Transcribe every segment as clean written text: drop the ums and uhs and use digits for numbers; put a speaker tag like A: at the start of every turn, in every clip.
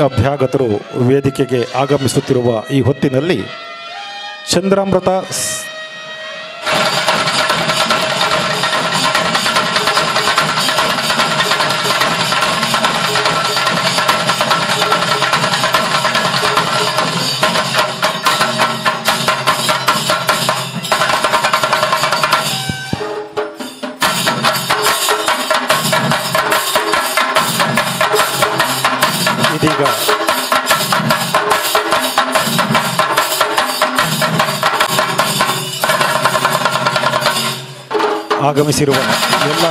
A: ಅಭ್ಯಾಗತರು ವೇದಿಕೆಗೆ ಆಗಮಿಸುತ್ತಿರುವ ಈ ಹೊತ್ತಿನಲ್ಲಿ ಚಂದ್ರಾಮೃತ ಇದೀಗ ಆಗಮಿಸಿರುವ ಎಲ್ಲ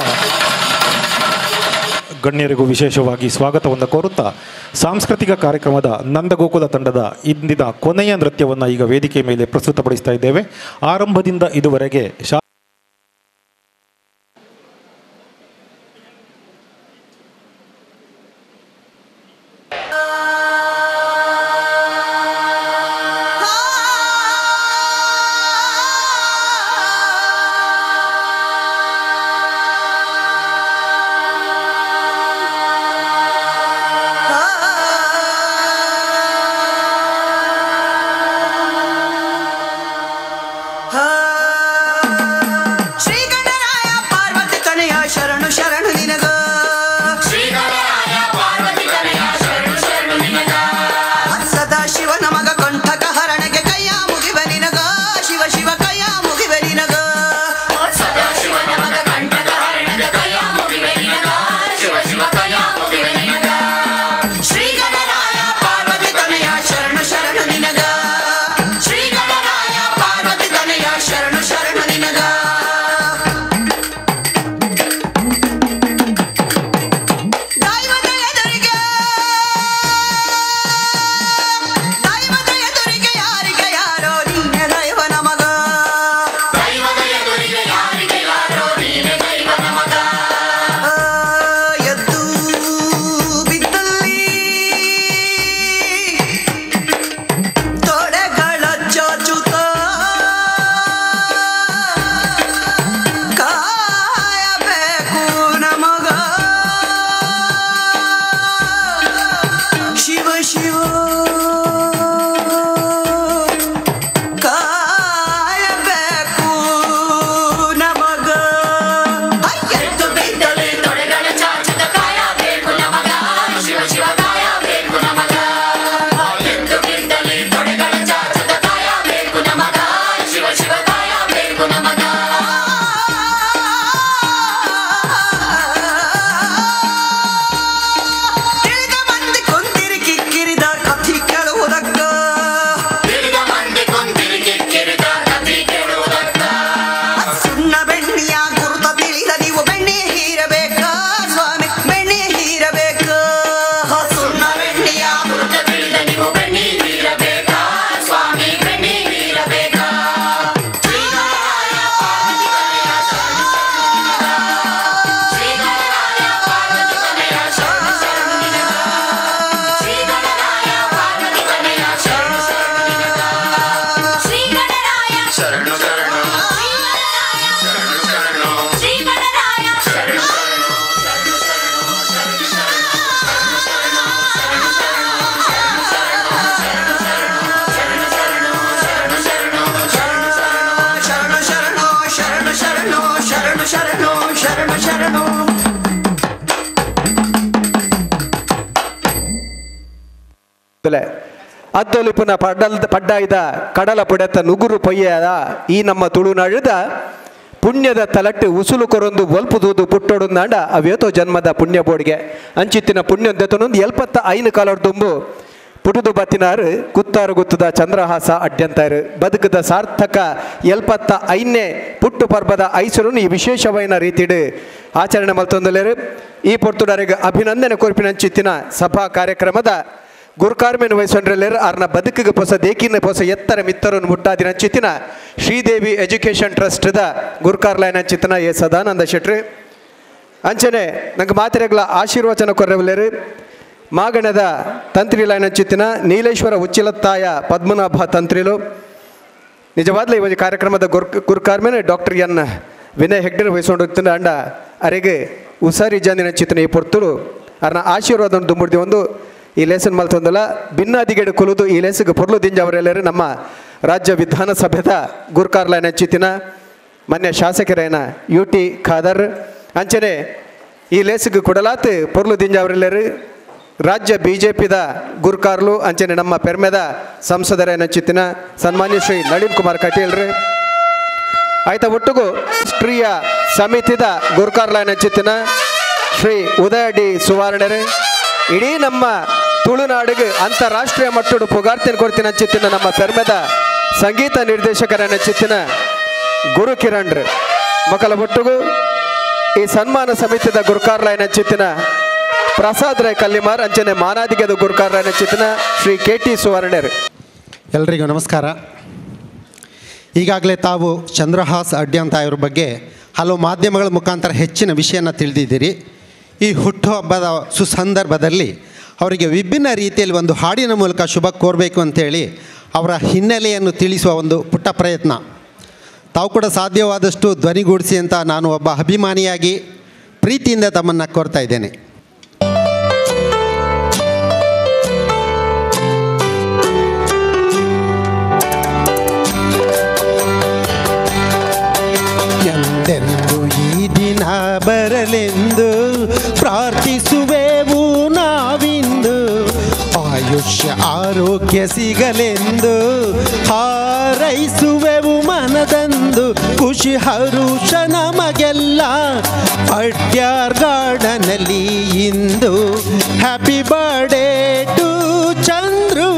A: ಗಣ್ಯರಿಗೂ ವಿಶೇಷವಾಗಿ ಸ್ವಾಗತವನ್ನು ಕೋರುತ್ತಾ ಸಾಂಸ್ಕೃತಿಕ ಕಾರ್ಯಕ್ರಮದ ನಂದಗೋಕುಲ ತಂಡದ ಇಂದಿನ ಕೊನೆಯ ನೃತ್ಯವನ್ನು ಈಗ ವೇದಿಕೆ ಮೇಲೆ ಪ್ರಸ್ತುತಪಡಿಸ್ತಾ ಇದ್ದೇವೆ. ಆರಂಭದಿಂದ ಇದುವರೆಗೆ
B: ಅದ್ದೊಲಿಪುನ ಪಡಲ್ ಪಡ್ಡಾಯ್ದ ಕಡಲ ಪುಡೆತ ನುಗುರು ಪೊಯ್ಯದ ಈ ನಮ್ಮ ತುಳುನಾಡಿದ ಪುಣ್ಯದ ತಲಟ್ಟು ಉಸುಲು ಕೊರೊಂದು ಒಲ್ಪುದೂದು ಪುಟ್ಟೊಡುಂದಾಂಡ ಅವೇತೋ ಜನ್ಮದ ಪುಣ್ಯ ಬೋಡಿಗೆ ಅಂಚಿತ್ತಿನ ಪುಣ್ಯೊಂದೆತನೊಂದು 75 ಕಾಲೊಡ್ದುಂಬು ಪುಟುದು ಬತ್ತಿನಾರು ಗುತ್ತಾರು ಗುತ್ತದ ಚಂದ್ರಹಾಸ ಅಡ್ಯಂತಾರು ಬದುಕದ ಸಾರ್ಥಕ 75ನೇ ಪುಟ್ಟು ಪರ್ಬದ ಐಸರುನು ಈ ವಿಶೇಷವೈನ ರೀತಿಡು ಆಚರಣೆ ಮಲ್ತೊಂದಲೇರು. ಈ ಪೊರ್ತುಡರಿಗೆ ಅಭಿನಂದನೆ ಕೊರ್ಪಿನಂಚಿತ್ತಿನ ಸಭಾ ಕಾರ್ಯಕ್ರಮದ ಗುರುಕಾರ್ಮೆನ್ ವಹಿಸೊಂಡ್ರಲ್ಲೇರು ಆರ್ನ ಬದುಕಿಗೆ ಪೊಸ ದೇಕಿನ ಪೊಸ ಎತ್ತರ ಮಿತ್ತರನ್ನು ಮುಟ್ಟಾದಿನಂಚಿತ್ತಿನ ಶ್ರೀದೇವಿ ಎಜುಕೇಷನ್ ಟ್ರಸ್ಟ್ದ ಗುರುಕಾರ್ಲೈನಂಚಿತ್ತಿನ ಎ ಸದಾನಂದ ಶೆಟ್ರಿ ಅಂಚನೆ ನಂಗೆ ಮಾತಿರೆಗಳ ಆಶೀರ್ವಚನ ಕೊರ್ರವಲ್ಲೇರು. ಮಾಗಣದ ತಂತ್ರಿ ಲೈನಂಚಿತ್ತಿನ ನೀಲೇಶ್ವರ ಉಚ್ಚಿಲತ್ತಾಯ ಪದ್ಮನಾಭ ತಂತ್ರಿಲು ನಿಜವಾದ್ಲೇ ಈ ಒಂದು ಕಾರ್ಯಕ್ರಮದ ಗುರುಕಾರ್ಮೇನೆ ಡಾಕ್ಟರ್ ಎನ್ ವಿನಯ್ ಹೆಗ್ಡೆ ವಹಿಸ್ಕೊಂಡು ಅಂಡ ಅರೆಗೆ ಉಸಾರಿ ಜಾನಿನಂಚಿತ್ತಿನ ಈ ಪೊರ್ತುಲು ಅರ್ನ ಆಶೀರ್ವಾದ ದುಂಬುಡ್ದಿ ಒಂದು ಈ ಲೇಸನ್ ಮಲ್ತೊಂದಲ ಭಿನ್ನಾದಿಗೆಡು ಕುಲುದು ಈ ಲೇಸಿಗೆ ಪೊರ್ಲು ದಿಂಜವರೆಲ್ಲರೂ ನಮ್ಮ ರಾಜ್ಯ ವಿಧಾನಸಭೆದ ಗುರ್ಕಾರ್ಲೈನ ಚಿತ್ತಿನ ಮಾನ್ಯ ಶಾಸಕರೇನ ಯು ಟಿ ಖಾದರ್ ಅಂಚನೆ ಈ ಲೇಸಿಗೆ ಕೊಡಲಾತ್ ಪೊರ್ಲು ದಿಂಜವರೆಲ್ಲರೂ ರಾಜ್ಯ ಬಿ ಜೆ ಪಿದ ಗುರ್ಕಾರ್ಲು ಅಂಚನೆ ನಮ್ಮ ಪೆರ್ಮೆದ ಸಂಸದರೇನ ಚಿತ್ತಿನ ಸನ್ಮಾನ್ಯ ಶ್ರೀ ನಳಿನ್ ಕುಮಾರ್ ಕಟೀಲ್ರು ಆಯ್ತಾ ಒಟ್ಟಿಗೂ ರಾಷ್ಟ್ರೀಯ ಸಮಿತಿದ ಗುರ್ಕಾರ್ಲೈನ ಚಿತ್ತಿನ ಶ್ರೀ ಉದಯ ಡಿ ಸುವರ್ಣರು ಇಡೀ ನಮ್ಮ ತುಳುನಾಡಿಗೆ ಅಂತಾರಾಷ್ಟ್ರೀಯ ಮಟ್ಟದ ಪುಗಾರ್ತಿನ ಕೊಡ್ತಿನ ಚಿತ್ತಿನ ನಮ್ಮ ಪೆರ್ಮೆದ ಸಂಗೀತ ನಿರ್ದೇಶಕರನ್ನ ಚಿತ್ತಿನ ಗುರು ಕಿರಣ್ರು ಮಕ್ಕಳ ಒಟ್ಟಿಗೂ ಈ ಸನ್ಮಾನ ಸಮಿತಿದ ಗುರುಕಾರ್ಲೈನ ಚಿತ್ತಿನ ಪ್ರಸಾದ್ ರೈ ಕಲ್ಲಿಮಾರ್ ಅಂಚನೆ ಮಾನಾದಿಗೆದ ಗುರುಕಾರ್ಲೈನ ಚಿತ್ತಿನ ಶ್ರೀ ಕೆ ಟಿ ಸುವರ್ಣರು.
C: ಎಲ್ರಿಗೂ ನಮಸ್ಕಾರ. ಈಗಾಗಲೇ ತಾವು ಚಂದ್ರಹಾಸ್ ಅಡ್ಯಂತಾಯವ್ರ ಬಗ್ಗೆ ಹಲವು ಮಾಧ್ಯಮಗಳ ಮುಖಾಂತರ ಹೆಚ್ಚಿನ ವಿಷಯನ ತಿಳಿದಿದ್ದೀರಿ. ಈ ಹುಟ್ಟುಹಬ್ಬದ ಸುಸಂದರ್ಭದಲ್ಲಿ ಅವರಿಗೆ ವಿಭಿನ್ನ ರೀತಿಯಲ್ಲಿ ಒಂದು ಹಾಡಿನ ಮೂಲಕ ಶುಭ ಕೋರಬೇಕು ಅಂಥೇಳಿ ಅವರ ಹಿನ್ನೆಲೆಯನ್ನು ತಿಳಿಸುವ ಒಂದು ಪುಟ್ಟ ಪ್ರಯತ್ನ. ತಾವು ಕೂಡ ಸಾಧ್ಯವಾದಷ್ಟು ಧ್ವನಿಗೂಡಿಸಿ ಅಂತ ನಾನು ಒಬ್ಬ ಅಭಿಮಾನಿಯಾಗಿ ಪ್ರೀತಿಯಿಂದ ತಮ್ಮನ್ನು ಕೋರ್ತಾ ಇದ್ದೇನೆ. ಎಂದೆಂದು ಈ ದಿನ ಬರಲೆಂದು ಪ್ರಾರ್ಥಿಸುವೆವು ನಾವಿಂದು, ಆಯುಷ್ಯ ಆರೋಗ್ಯ ಸಿಗಲೆಂದು ಹಾರೈಸುವೆವು ಮನದಂದು, ಖುಷಿ ಹರುಷ ನಮಗೆಲ್ಲ ಅಡ್ಯಾರ್ ಗಾರ್ಡನಲ್ಲಿ ಇಂದು. Happy birthday to Chandru,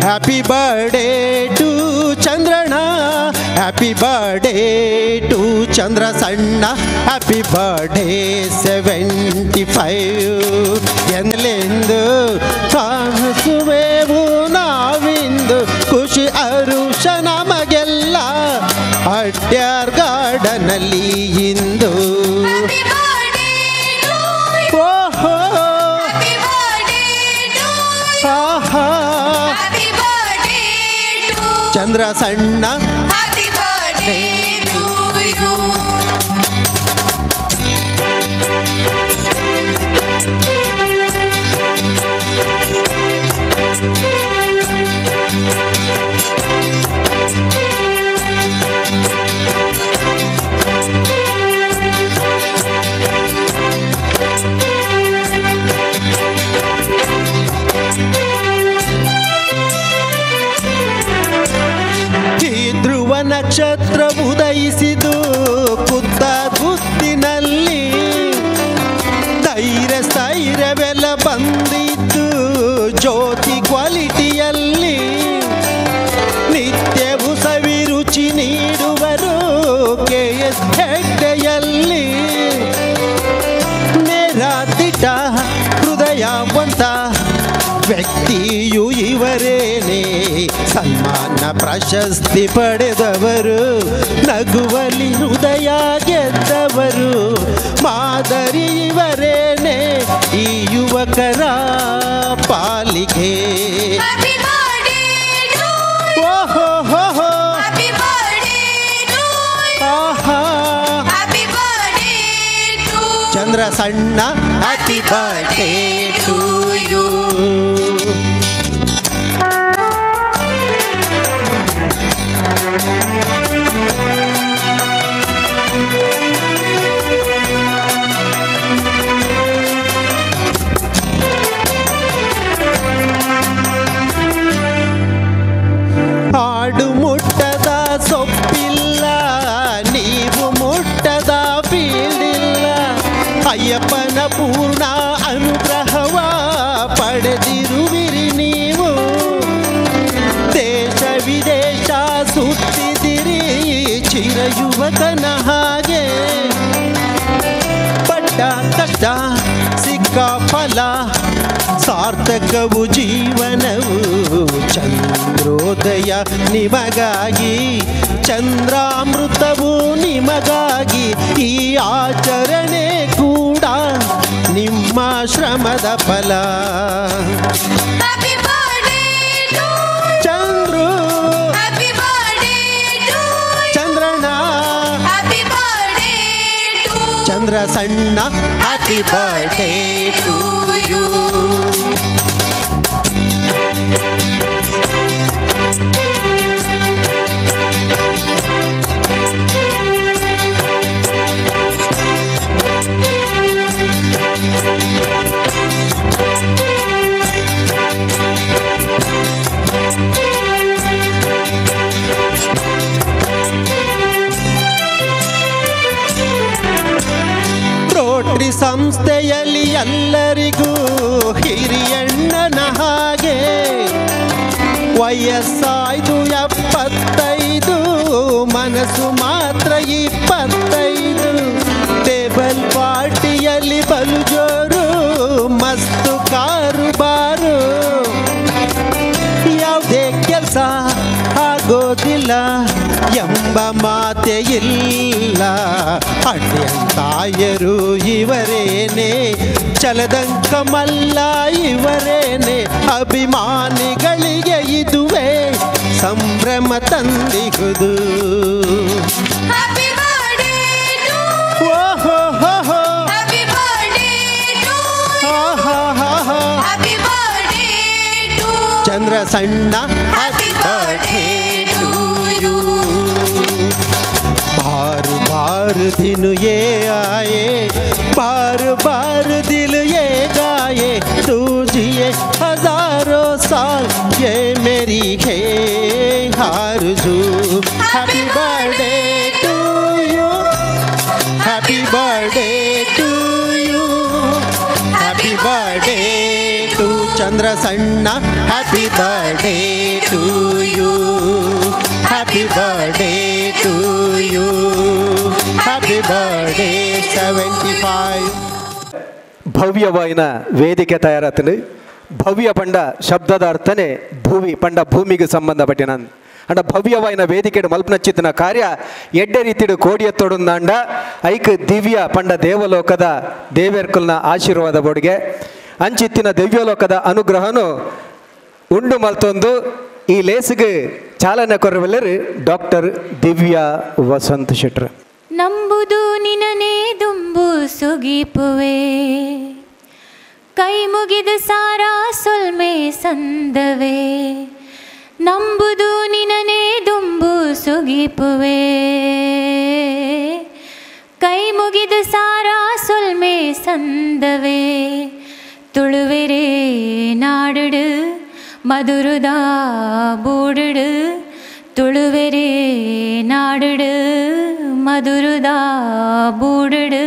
C: happy birthday to Chandranna, happy birthday to Chandra ಸಣ್ಣ, ಹ್ಯಾಪಿ ಬರ್ಡೇ 75 ಎನ್ನಲೆಂದು ಸಾಹಸುವೆವು ನಾವಿಂದು, ಖುಷಿ ಅರುಷ ನಮಗೆಲ್ಲ ಅಡ್ಯಾರ್ ಗಾರ್ಡನಲ್ಲಿ ಇಂದು. ಓಹೋ ಆಹಾ ಚಂದ್ರ ಸಣ್ಣ. ನಕ್ಷತ್ರ ಉದಯಿಸಿದು ಕುತ್ತ ಗುತ್ತಿನಲ್ಲಿ, ಧೈರ್ಯ ಸ್ಥೈರ್ಯವೆಲ್ಲ ಬಂದಿತ್ತು ಜ್ಯೋತಿ ಕ್ವಾಲಿಟಿಯಲ್ಲಿ, ನಿತ್ಯವು ಸವಿರುಚಿ ನೀಡುವರು ಕೆ ಎಸ್ ಹೆಗ್ಡೆಯಲ್ಲಿ. ನೇರ ದಿಟ್ಟ ಹೃದಯವಂತ ವ್ಯಕ್ತಿಯು ಇವರೇನೇ, ಸನ್ಮಾನ ಪ್ರಶಸ್ತಿ ಪಡೆದವರು, ನಗುವಲಿ ಹೃದಯ ಗೆದ್ದವರು, ಮಾದರಿ ಇವರೇನೇ ಈ ಯುವಕರ ಪಾಲಿಗೆ. ಓಹೋ ಹೋ ಹೋ ಆಹಾ ಚಂದ್ರ ಸಣ್ಣ, ಹ್ಯಾಪಿ ಬರ್ಡೇ ಟು you. ಆಡು ಮುಟ್ಟದ ಸೊಪ್ಪಿಲ್ಲ, ನೀವು ಮುಟ್ಟದ ಬೀಳಿಲ್ಲ, ಅಯ್ಯಪ್ಪನ ಪೂರ್ಣ ಅನುಗ್ರಹವ ಪಡೆದಿರುವಿರಿ ನೀವು. ದೇಶ ವಿದೇಶ ಸುತ್ತಿದಿರಿ ಚಿರಯುವಕನ ಹಾಗೆ, ಪಟ್ಟ ಕಷ್ಟ ಸಿಕ್ಕ ಫಲ ಸಾರ್ಥಕವು ಜೀವನವು. ಚಂದ್ರೋದಯ ನಿಮಗಾಗಿ, ಚಂದ್ರಾಮೃತವು ನಿಮಗಾಗಿ, ಈ ಆಚರಣೆ ಕೂಡ ನಿಮ್ಮ ಶ್ರಮದ ಫಲ. ಚಂದ್ರು ಚಂದ್ರಣ್ಣ ಚಂದ್ರ ಸಣ್ಣ, ಹ್ಯಾಪಿ ಬರ್ಡೇ ಟು you. Rotary ಸಂಸ್ಥೆಯಲ್ಲಿ ಎಲ್ಲರಿಗೂ ಹಿರಿಯಣ್ಣನ ಹಾಗೆ ವಯಸ್ಸಾಯ್ದು 75, ಮನಸ್ಸು ಮಾತ್ರ 25. ಟೇಬಲ್ ಪಾರ್ಟಿಯಲ್ಲಿ ಬಲು ಜೋರು, ಮಸ್ತು ಕಾರುಬಾರು. ಯಾವುದೇ ಕೆಲಸ ಆಗೋದಿಲ್ಲ ಎಂಬ ಮಾತೇ ಇಲ್ಲ. ಅಡ್ಯಂತಾಯರು ಇವರೇನೆ, ಚಲದಂಕಮಲ್ಲ ಇವರೇನೆ. ಅಭಿಮಾನಿಗಳಿಗೆ ಇದುವೇ ಸಂಭ್ರಮ ತಂದಿಹುದು. ಓಹೋ ಹೋ ಹೋ, ಚಂದ್ರ ಸಣ್ಣ happy birthday to you. बार बार दिन ये आए, बार बार दिल ये गाए, तू जिए हजारों साल ये मेरी है आरज़ू। Happy birthday to you, happy birthday to you, happy birthday to Chandra Sanna, happy birthday to you, happy birthday to you, happy birthday 75.
B: ಭವ್ಯವಾಯಿನ ವೇದಿಕೆ ತಯಾರಾತನು. ಭವ್ಯ ಪಂಡ ಶಬ್ದದ ಅರ್ಥನೇ ಭೂಮಿ, ಪಂಡ ಭೂಮಿಗೆ ಸಂಬಂಧಪಟ್ಟಿನ ಅಂಡ ಭವ್ಯವಾಯಿನ ವೇದಿಕೆ ಮಲ್ಪನಚ್ಚಿತನ ಕಾರ್ಯ ಎಡ್ಡೆ ರೀತಿಡು ಕೋಡಿಯತ್ತೊಡುಂದಾಂಡ ಐಕ್ ದಿವ್ಯ ಪಂಡ ದೇವಲೋಕದ ದೇವೇರ್ಕುಲ್ನ ಆಶೀರ್ವಾದ ಬೋಡಿಗೆ ಅಂಚಿತ್ತಿನ ದಿವ್ಯಲೋಕದ ಅನುಗ್ರಹನು ಉಂಡು ಮಲ್ತೊಂದು ಈ ಲೇಸಿಗೆ ಚಾಲನೆ ಕೊರವೆಲ್ಲರು ಡಾಕ್ಟರ್ ದಿವ್ಯಾ ವಸಂತ ಶೆಟ್ರು.
D: ನಂಬುದು ನಿನನೇ ದುಂಬು ಸುಗಿಪುವೆ, ಕೈ ಮುಗಿದ ಸಾರಾ ಸೊಲ್ಮೆ ಸಂದವೇ. ನಂಬುದು ನಿನನೇ ದುಂಬು ಸುಗಿಪುವೆ, ಕೈ ಮುಗಿದ ಸಾರಾ ಸೊಲ್ಮೆ ಸಂದವೇ. ತುಳುವೆರೇ ನಾಡುಡು ಮಧುರುದ ಬೂಡುಡು, ತುಳುವೆರೇ ನಾಡುಡು ಮಧುರುದ ಬೂಡುಡು.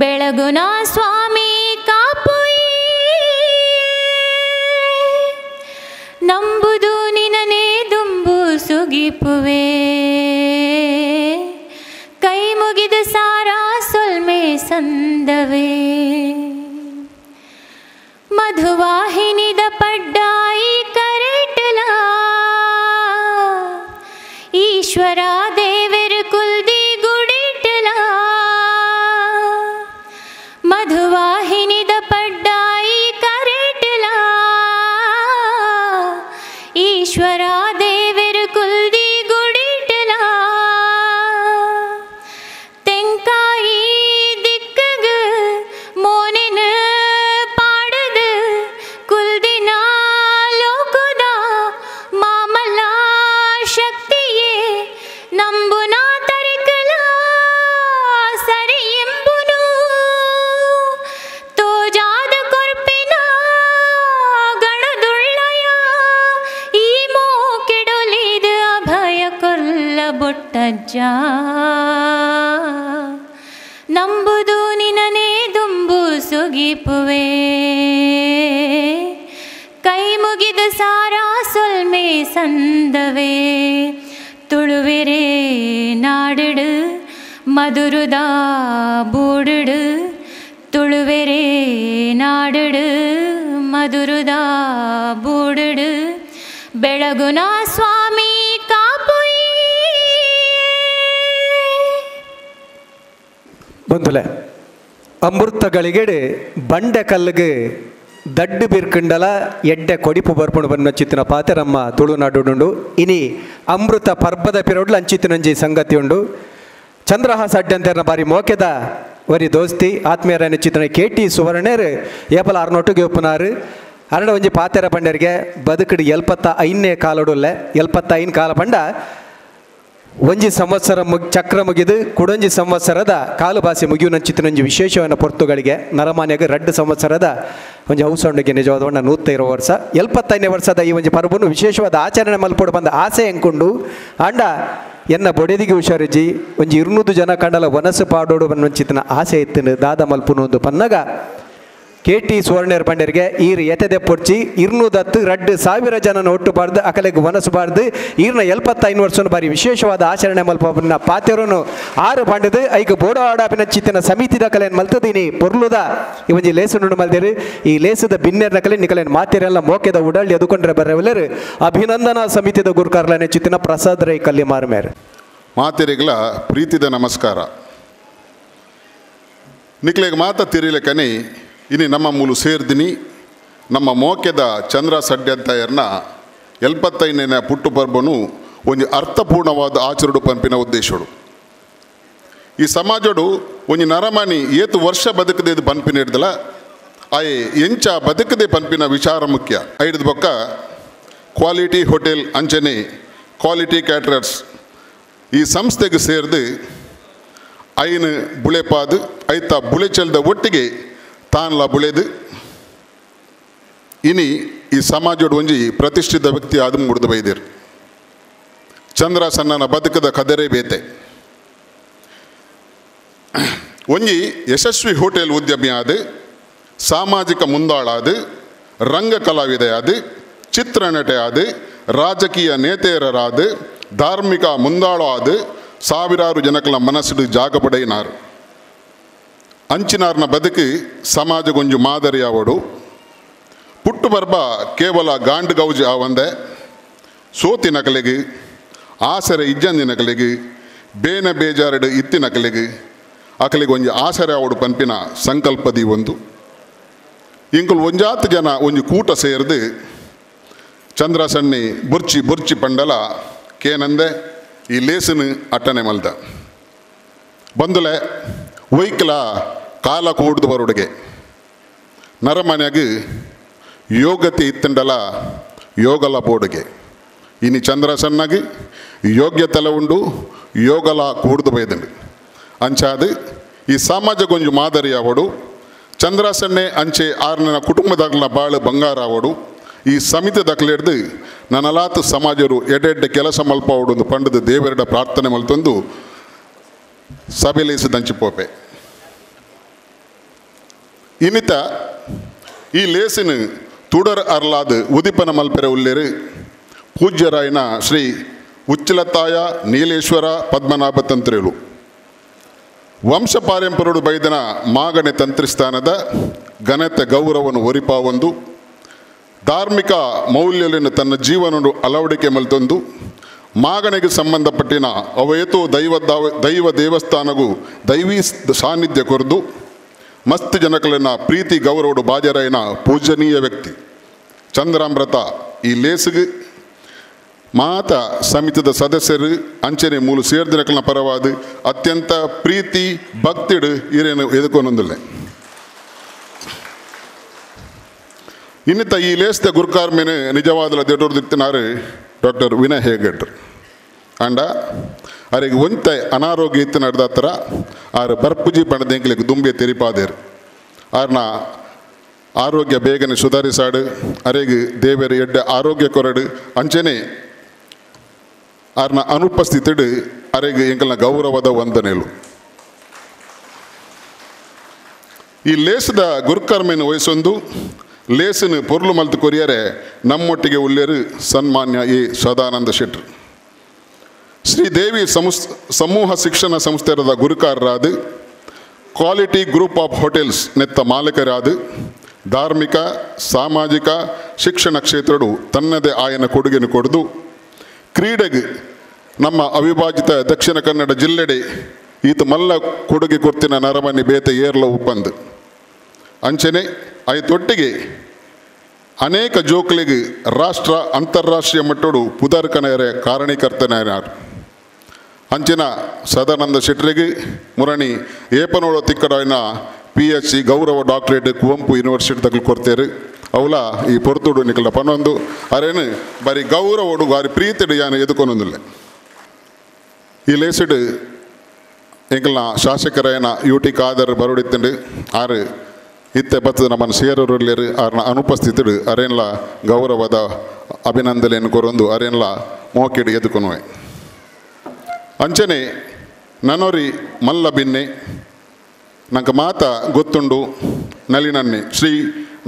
D: ಬೆಳಗುನ ಸ್ವಾಮಿ ಕಾಪುಯಿ, ನಂಬುದು ನಿನನೇ ದುಂಬು ಸುಗಿಪುವೆ, ಕೈ ಮುಗಿದ ಸಾರಾ ಸೊಲ್ಮೆ ಸಂದವೇ. ಮಧುವಾಹಿನಿದ ಪಡ್ಡಾಯಿ ಕರೆಟಲ, ಈಶ್ವರ ದೇವರು ಕುಲ್ದಿ ಗುಡಿಟಲ. ಮಧುವಾಹಿನಿದ ಪಡ್ಡಾಯಿ ಕರೆಟಲ, ಈಶ್ವರ ದೇವರು ಕುಲ್ದಿ ಗುಡಿಟಲ. ತೆಂಕಾಯಿ ದಿಕ್ಕಗ ಮೋನಿನ ಪಾಡದ ಕುಲ್ದಿನ ಲೋಕದ ಮಾಮಲ ಶಕ್ತಿಯೇ ನಂಬುನ ತರಿಕಲ ಸರಿ ಎಂಬುನು. ತೋಜಾದ ಕೊರ್ಪಿನ ಗಣದುಳ್ಳಯ ಈ ಮೋಕೆಡೊಲಿದ ಅಭಯ ಕೊಲ್ಲ ಬೊಟ್ಟಜ್ಜ. ನಂಬುದು ನಿನನೇ ದುಂಬು ಸುಗಿಪುವೆ, ಕೈ ಮುಗಿದ ಸಾರಾ ಸೊಲ್ಮೆ ಸಂದವೇ. ತುಳುವೆರೇ ನಾಡುಡು ಮಧುರುದ ಬೂಡುಡು, ತುಳುವೆರೇ ನಾಡುಡು ಮಧುರುದ ಬೂಡುಡು. ಬೆಳಗುನ ಸ್ವಾಮಿ ಕಾಪುಯಿ.
B: ಬಂಧುಲೆ, ಅಮೃತ ಗಳಿಗೆಡೆ ಬಂಡೆ ಕಲ್ಲಿಗೆ ದಡ್ಡು ಬಿರ್ಕಂಡಲ ಎಡ್ಡೆ ಕೊಡಿಪು ಬರ್ಪುಣು ಬನ್ನಚಿತ್ತಿನ ಪಾತೆರಮ್ಮ ತುಳುನಾಡುಂಡು. ಇನಿ ಅಮೃತ ಪರ್ಬದ ಪಿರೋಡ್ಲು ಅಂಚಿತ್ತಿನಂಜಿ ಸಂಗತಿ ಉಂಡು. ಚಂದ್ರಹಾಸ ಅಡ್ಡಂತೆರ್ನ ಬಾರಿ ಮೋಕೆದ ವರಿ ದೋಸ್ತಿ ಆತ್ಮೀಯರ ನೆಚ್ಚಿತನ ಕೆ ಟಿ ಸುವರ್ಣೇರು ಏಪಲ ಆರ್ನೊಟ್ಟಿಗೆ ಒಪ್ಪುನಾರು. ಅರಡ ಒಂಜಿ ಪಾತೆರ ಪಂಡರಿಗೆ ಬದುಕಡು 75ನೇ ಕಾಲಡುಲ್ಲೆ 75 ಕಾಲ ಪಂಡ ಒಂಜಿ ಸಂವತ್ಸರ ಚಕ್ರ ಮುಗಿದು ಕುಡೊಂಜಿ ಸಂವತ್ಸರದ ಕಾಲುಬಾಸೆ ಮುಗಿಯುನಂಚಿತ್ತಿನೊಂಜಿ ವಿಶೇಷವಾದ ಪೊರ್ತುಗಳಿಗೆ ನರಮಾನ್ಯಗ 2 ಸಂವತ್ಸರದ ಒಂಜಿ ಔಸಂಡಿಗೆ ನಿಜವಾದ 106 ವರ್ಷ 75ನೇ ವರ್ಷದ ಈ ಒಂಜಿ ಪರ್ಬನು ವಿಶೇಷವಾದ ಆಚರಣೆ ಮಲ್ಪೊಡು ಬಂದ ಆಸೆ ಎಂಕೊಂಡು ಅಂಡ ಎನ್ನ ಬೊಡೆದಿಗೆ ಹುಷಾರಿಜಿ ಒಂಜಿ 200 ಜನ ಕಂಡಲ ವನಸು ಪಾಡೋಡು ಬನ್ನೊಂಚಿತ್ತಿನ ಆಸೆ ಇತ್ತಿನ ದಾದ ಮಲ್ಪುನು ಒಂದು ಪನ್ನಗ ಕೆ ಟಿ ಸುವರ್ಣರ್ ಪಂಡರಿಗೆ ಈರು ಎತೆದೆ ಪೊರ್ಚಿ 210 2000 ಜನನ ಒಟ್ಟುಬಾರ್ದು ಅಕಲೆಗೆ ವನಸಬಾರ್ದು ಈರ್ನ 75 ವರ್ಷ ಬಾರಿ ವಿಶೇಷವಾದ ಆಚರಣೆ ಮಲ್ಪನ ಪಾತೆರನು 6 ಪಂಡದು ಐಕ ಬೋಡೋ ಆಡಾಪಿನ ಚಿತ್ತಿನ ಸಮಿತಿದ ಕಲೆಯನ್ನು ಮಲ್ತದೀನಿ ಪೊರ್ಲುದ ಈ ಒಂಜಿ ಲೇಸುನುಂಡು ಮಲ್ದೇರು ಈ ಲೇಸದ ಬಿನ್ನೆರ್ನ ಕಲೆ ನಿಕಲೇನು ಮಾತೆರೆಲ್ಲ ಮೋಕೆದ ಉಡಳ್ಳಿ ಎದುಕೊಂಡ್ರೆ ಬರವಲ್ಲೇರು ಅಭಿನಂದನಾ ಸಮಿತಿದ ಗುರುಕಾರ್ಲನೆ ಚಿತ್ತಿನ ಪ್ರಸಾದ್ ರೈ ಕಲ್ಲಿಮಾರ್ ಮೇರ್
E: ಮಾತೆರೆಗಳ ಪ್ರೀತಿದ ನಮಸ್ಕಾರ. ನಿಕ್ಲೆಗೆ ಮಾತ ತಿರಿಲಕನಿ ಇನಿ ನಮ್ಮ ಮೂಲು ಸೇರ್ದಿನಿ ನಮ್ಮ ಮೋಕೆದ ಚಂದ್ರ ಸಡ್ಯಂತಾಯರ್ನ 75ನೇ ಪುಟ್ಟು ಪರ್ಬನು ಒಂಜಿ ಅರ್ಥಪೂರ್ಣವಾದ ಆಚರಣೆ ಪಂಪಿನ ಉದ್ದೇಶಡು. ಈ ಸಮಾಜಡು ಒಂಜಿ ನರಮಾನಿ ಏತು ವರ್ಷ ಬದುಕದೆ ಪನ್ಪಿನ ಹಿಡ್ದಲ ಆಯೆ ಎಂಚ ಬದುಕದೆ ಪನ್ಪಿನ ವಿಚಾರ ಮುಖ್ಯ. ಐದು ಬೊಕ್ಕ ಕ್ವಾಲಿಟಿ ಹೋಟೆಲ್ ಅಂಚನೆ ಕ್ವಾಲಿಟಿ ಕ್ಯಾಟರರ್ಸ್ ಈ ಸಂಸ್ಥೆಗೆ ಸೇರಿದು ಐನು ಬುಳೆಪಾದು ಐತ ಬುಳೆಚಲ್ದ ಒಟ್ಟಿಗೆ ತಾನ್ಲ ಬುಳೆದು ಇನಿ ಈ ಸಮಾಜೋಡು ಒಂಜಿ ಪ್ರತಿಷ್ಠಿತ ವ್ಯಕ್ತಿ ಆದ ಮುಡಿದು ಬೈದಿರು. ಚಂದ್ರ ಸಣ್ಣನ ಬದುಕದ ಕದರೆ ಬೇತೆ. ಒಂಜಿ ಯಶಸ್ವಿ ಹೋಟೆಲ್ ಉದ್ಯಮಿ ಆದ, ಸಾಮಾಜಿಕ ಮುಂದಾಳಾದ, ರಂಗ ಕಲಾವಿದೆಯಾದ, ಚಿತ್ರನಟೆ ಆದ, ರಾಜಕೀಯ ನೇತೆಯರಾದ, ಧಾರ್ಮಿಕ ಮುಂದಾಳು ಆದ ಸಾವಿರಾರು ಜನಕಲ ಮನಸ್ಸು ಜಾಗ ಪಡೆಯಿನಾರು. ಅಂಚಿನಾರ್ನ ಬದುಕು ಸಮಾಜಗೊಂಜು ಮಾದರಿಯಾವಡು. ಪುಟ್ಟು ಬರ್ಬ ಕೇವಲ ಗಾಂಡು ಗೌಜಿ ಆವಂದೆ ಸೋತಿನ ಕಲೆಗೆ, ಆಸರೆ ಇಜ್ಜಂದಿನ ಕಲೆಗೆ, ಬೇನ ಬೇಜಾರಡು ಇತ್ತಿನ ಕಲೆಗೆ ಅಕಲಿಗೆ ಒಂಜಿ ಆಸರೆ ಆವಡು ಪಂಪಿನ ಸಂಕಲ್ಪದಿ ಒಂದು. ಇಂಕುಲು ಒಂಜಾತು ಜನ ಒಂಜಿ ಕೂಟ ಸೇರಿದು ಚಂದ್ರ ಸಣ್ಣಿ ಬುರ್ಚಿ ಬುರ್ಚಿ ಪಂಡಲ ಕೇನಂದೆ ಈ ಲೇಸನು ಅಟ್ಟನೆ ಮಲ್ದ ಬಂದುಲೆ ವೈಕಲ ಕಾಲ ಕೂಡ್ದು ಬರುಡುಗೆ ನರಮನೆಯಾಗ ಯೋಗತೆ ಇತ್ತಂಡಲ ಯೋಗಲ ಬೋಡುಗೆ. ಇನಿ ಚಂದ್ರ ಸಣ್ಣಾಗಿ ಯೋಗ್ಯತೆಲ ಉಂಡು ಯೋಗಲ ಕೂಡ್ದು ಬೈದಂಡು. ಅಂಚಾದು ಈ ಸಮಾಜಗೊಂಜು ಮಾದರಿಯಾವಡು. ಚಂದ್ರ ಸಣ್ಣೆ ಅಂಚೆ ಆರ್ನ ಕುಟುಂಬದಾಗಲ ಬಾಳು ಬಂಗಾರ ಆವಡು. ಈ ಸಮಿತಿ ದಕ್ಲೆಡ್ದು ನನ್ನಲಾತು ಸಮಾಜರು ಎಡೆಡ್ಡೆ ಕೆಲಸ ಮಲ್ಪಾವಡು ಪಂಡದು ದೇವರೆಡ ಪ್ರಾರ್ಥನೆ ಮಲ್ತೊಂದು ಸಭೆಲೇಸಿದಂಚಿಪೋಪೆ. ಇನ್ನಿತ ಈ ಲೇಸಿನ ತುಡರ್ ಅರ್ಲಾದ ಉದಿಪನ ಮಲ್ಪೆರೆ ಉಲ್ಲೇರು ಪೂಜ್ಯರಾಯನ ಶ್ರೀ ಉಚ್ಚಲತಾಯ ನೀಲೇಶ್ವರ ಪದ್ಮನಾಭ ತಂತ್ರಿಲು ವಂಶ ಪಾರಂಪರ್ಯಡು ಬೈದನ ಮಾಗಣೆ ತಂತ್ರಿಸ್ಥಾನದ ಘನತೆ ಗೌರವನು ಒರಿಪಾವೊಂದು ಧಾರ್ಮಿಕ ಮೌಲ್ಯಗಳನ್ನು ತನ್ನ ಜೀವನವನ್ನು ಅಳವಡಿಕೆ ಮಲ್ತೊಂದು ಮಾಗಣೆಗೆ ಸಂಬಂಧಪಟ್ಟಿನ ಅವೇತೋ ದೈವ ದೇವಸ್ಥಾನಗೂ ದೈವೀ ಸಾನ್ನಿಧ್ಯ ಕೊರೆದು ಮಸ್ತ್ ಜನಕಲನ್ನ ಪ್ರೀತಿ ಗೌರವಡು ಬಾಜರಾಯನ ಪೂಜನೀಯ ವ್ಯಕ್ತಿ ಚಂದ್ರಾಮೃತ ಈ ಲೇಸಿಗೆ ಮಾತ ಸಮಿತಿದ ಸದಸ್ಯರು ಅಂಚನೆ ಮೂಲ ಸೇರ್ದಿನಕಲನ ಪರವಾದ ಅತ್ಯಂತ ಪ್ರೀತಿ ಭಕ್ತಿಡು ಇರೇನು ಎದುಕೊನೊಂದಿಲ್ಲ. ಇನ್ನಿತ ಈ ಲೇಸ್ದ ಗುರುಕಾರ್ಮೇನೆ ನಿಜವಾದಲ ದೆಡೋರ್ದಿತ್ತಿನಾರು ಡಾಕ್ಟರ್ ವಿನಯ್ ಹೇಗಡ್ರು ಅಂಡ ಅರಿಗೆ ಒಂತೆ ಅನಾರೋಗ್ಯ ಇತ್ತು ನಡೆದಾತರ ಆರು ಬರ್ಪುಜಿ ಪಣದೆಂಕ್ಲಿಗೆ ದುಂಬೆ ತೆರಿಪಾದೇರು. ಆರ್ನ ಆರೋಗ್ಯ ಬೇಗನೆ ಸುಧಾರಿಸಾಡು ಅರೆಗೆ ದೇವರು ಎಡ್ಡೆ ಆರೋಗ್ಯ ಕೊರಡು ಅಂಚನೆ ಆರ್ನ ಅನುಪಸ್ಥಿತಿಡು ಅರೆಗೆ ಎಂಕಲ್ನ ಗೌರವದ ವಂದನೆಲು. ಈ ಲೇಸದ ಗುರುಕರ್ಮೆಯನ್ನು ವಹಿಸೊಂದು ಲೇಸನು ಪೊರ್ಲು ಮಲ್ತು ಕೊರಿಯರೆ ನಮ್ಮೊಟ್ಟಿಗೆ ಉಲ್ಲೇರು ಸನ್ಮಾನ್ಯ ಎ ಸದಾನಂದ ಶೆಟ್ರು. ಶ್ರೀದೇವಿ ಸಮೂಹ ಶಿಕ್ಷಣ ಸಂಸ್ಥೆರದ ಗುರುಕಾರರಾದ quality group of hotels ನೆತ್ತ ಮಾಲೀಕರಾದ ಧಾರ್ಮಿಕ ಸಾಮಾಜಿಕ ಶಿಕ್ಷಣ ಕ್ಷೇತ್ರಡು ತನ್ನದೇ ಆಯನ ಕೊಡುಗೆಯನ್ನು ಕೊಡದು ಕ್ರೀಡೆಗೆ ನಮ್ಮ ಅವಿಭಾಜಿತ ದಕ್ಷಿಣ ಕನ್ನಡ ಜಿಲ್ಲೆಡೆ ಈತ ಮಲ್ಲ ಕೊಡುಗೆ ಕೊಡ್ತಿನ ನರಮನಿ ಬೇತೆ ಏರ್ಲ ಉಪ್ಪಂದು ಅಂಚನೆ ಆಯ್ತೊಟ್ಟಿಗೆ ಅನೇಕ ಜೋಕ್ಲಿಗೆ ರಾಷ್ಟ್ರ ಅಂತಾರಾಷ್ಟ್ರೀಯ ಮಟ್ಟಡು ಪುದರ್ಕನೆಯರೆ ಕಾರಣೀಕರ್ತನಾರು. ಅಂಚಿನ ಸದಾನಂದ ಶೆಟ್ಟರಿಗೆ ಮುರಣಿ ಏಪನೋಳ ತಿಕ್ಕಡಾಯಿನ PhD ಗೌರವ ಡಾಕ್ಟರೇಟ್ ಕುವೆಂಪು ಯೂನಿವರ್ಸಿಟಿ ತಗಲು ಕೊಡ್ತೇರು. ಅವಲ ಈ ಪೊರ್ತುಡು ನಿಕಲ ಪನೊಂದು ಅರೇನು ಬಾರಿ ಗೌರವೋಡು ಬಾರಿ ಪ್ರೀತಿಡು ಯಾನು ಎದುಕೊನೊಂದಿಲ್ಲ. ಈ ಲೇಸಿಡು ಎಂಕಲ್ನ ಶಾಸಕರಾಯನ ಯು ಟಿ ಖಾದರ್ ಬರೋಡಿತ್ತಂಡು ಆರು ಇತ್ತೆ ಬತ್ತದ ನಮ್ಮನ್ನು ಸೇರರುಲ್ಲೇರು ಆರ್ನ ಅನುಪಸ್ಥಿತಿಡು ಅರೇನ್ಲ ಗೌರವದ ಅಭಿನಂದನೆಯನ್ನು ಕೊರೊಂದು ಅರೇನ್ಲ ಮೋಕಿಡು ಎದುಕೊನುವೆ. ಅಂಚನೆ ನನೊರಿ ಮಲ್ಲ ಬಿನ್ನೆ ನಂಗೆ ಮಾತ ಗೊತ್ತುಂಡು ನಳಿನನ್ನೆ ಶ್ರೀ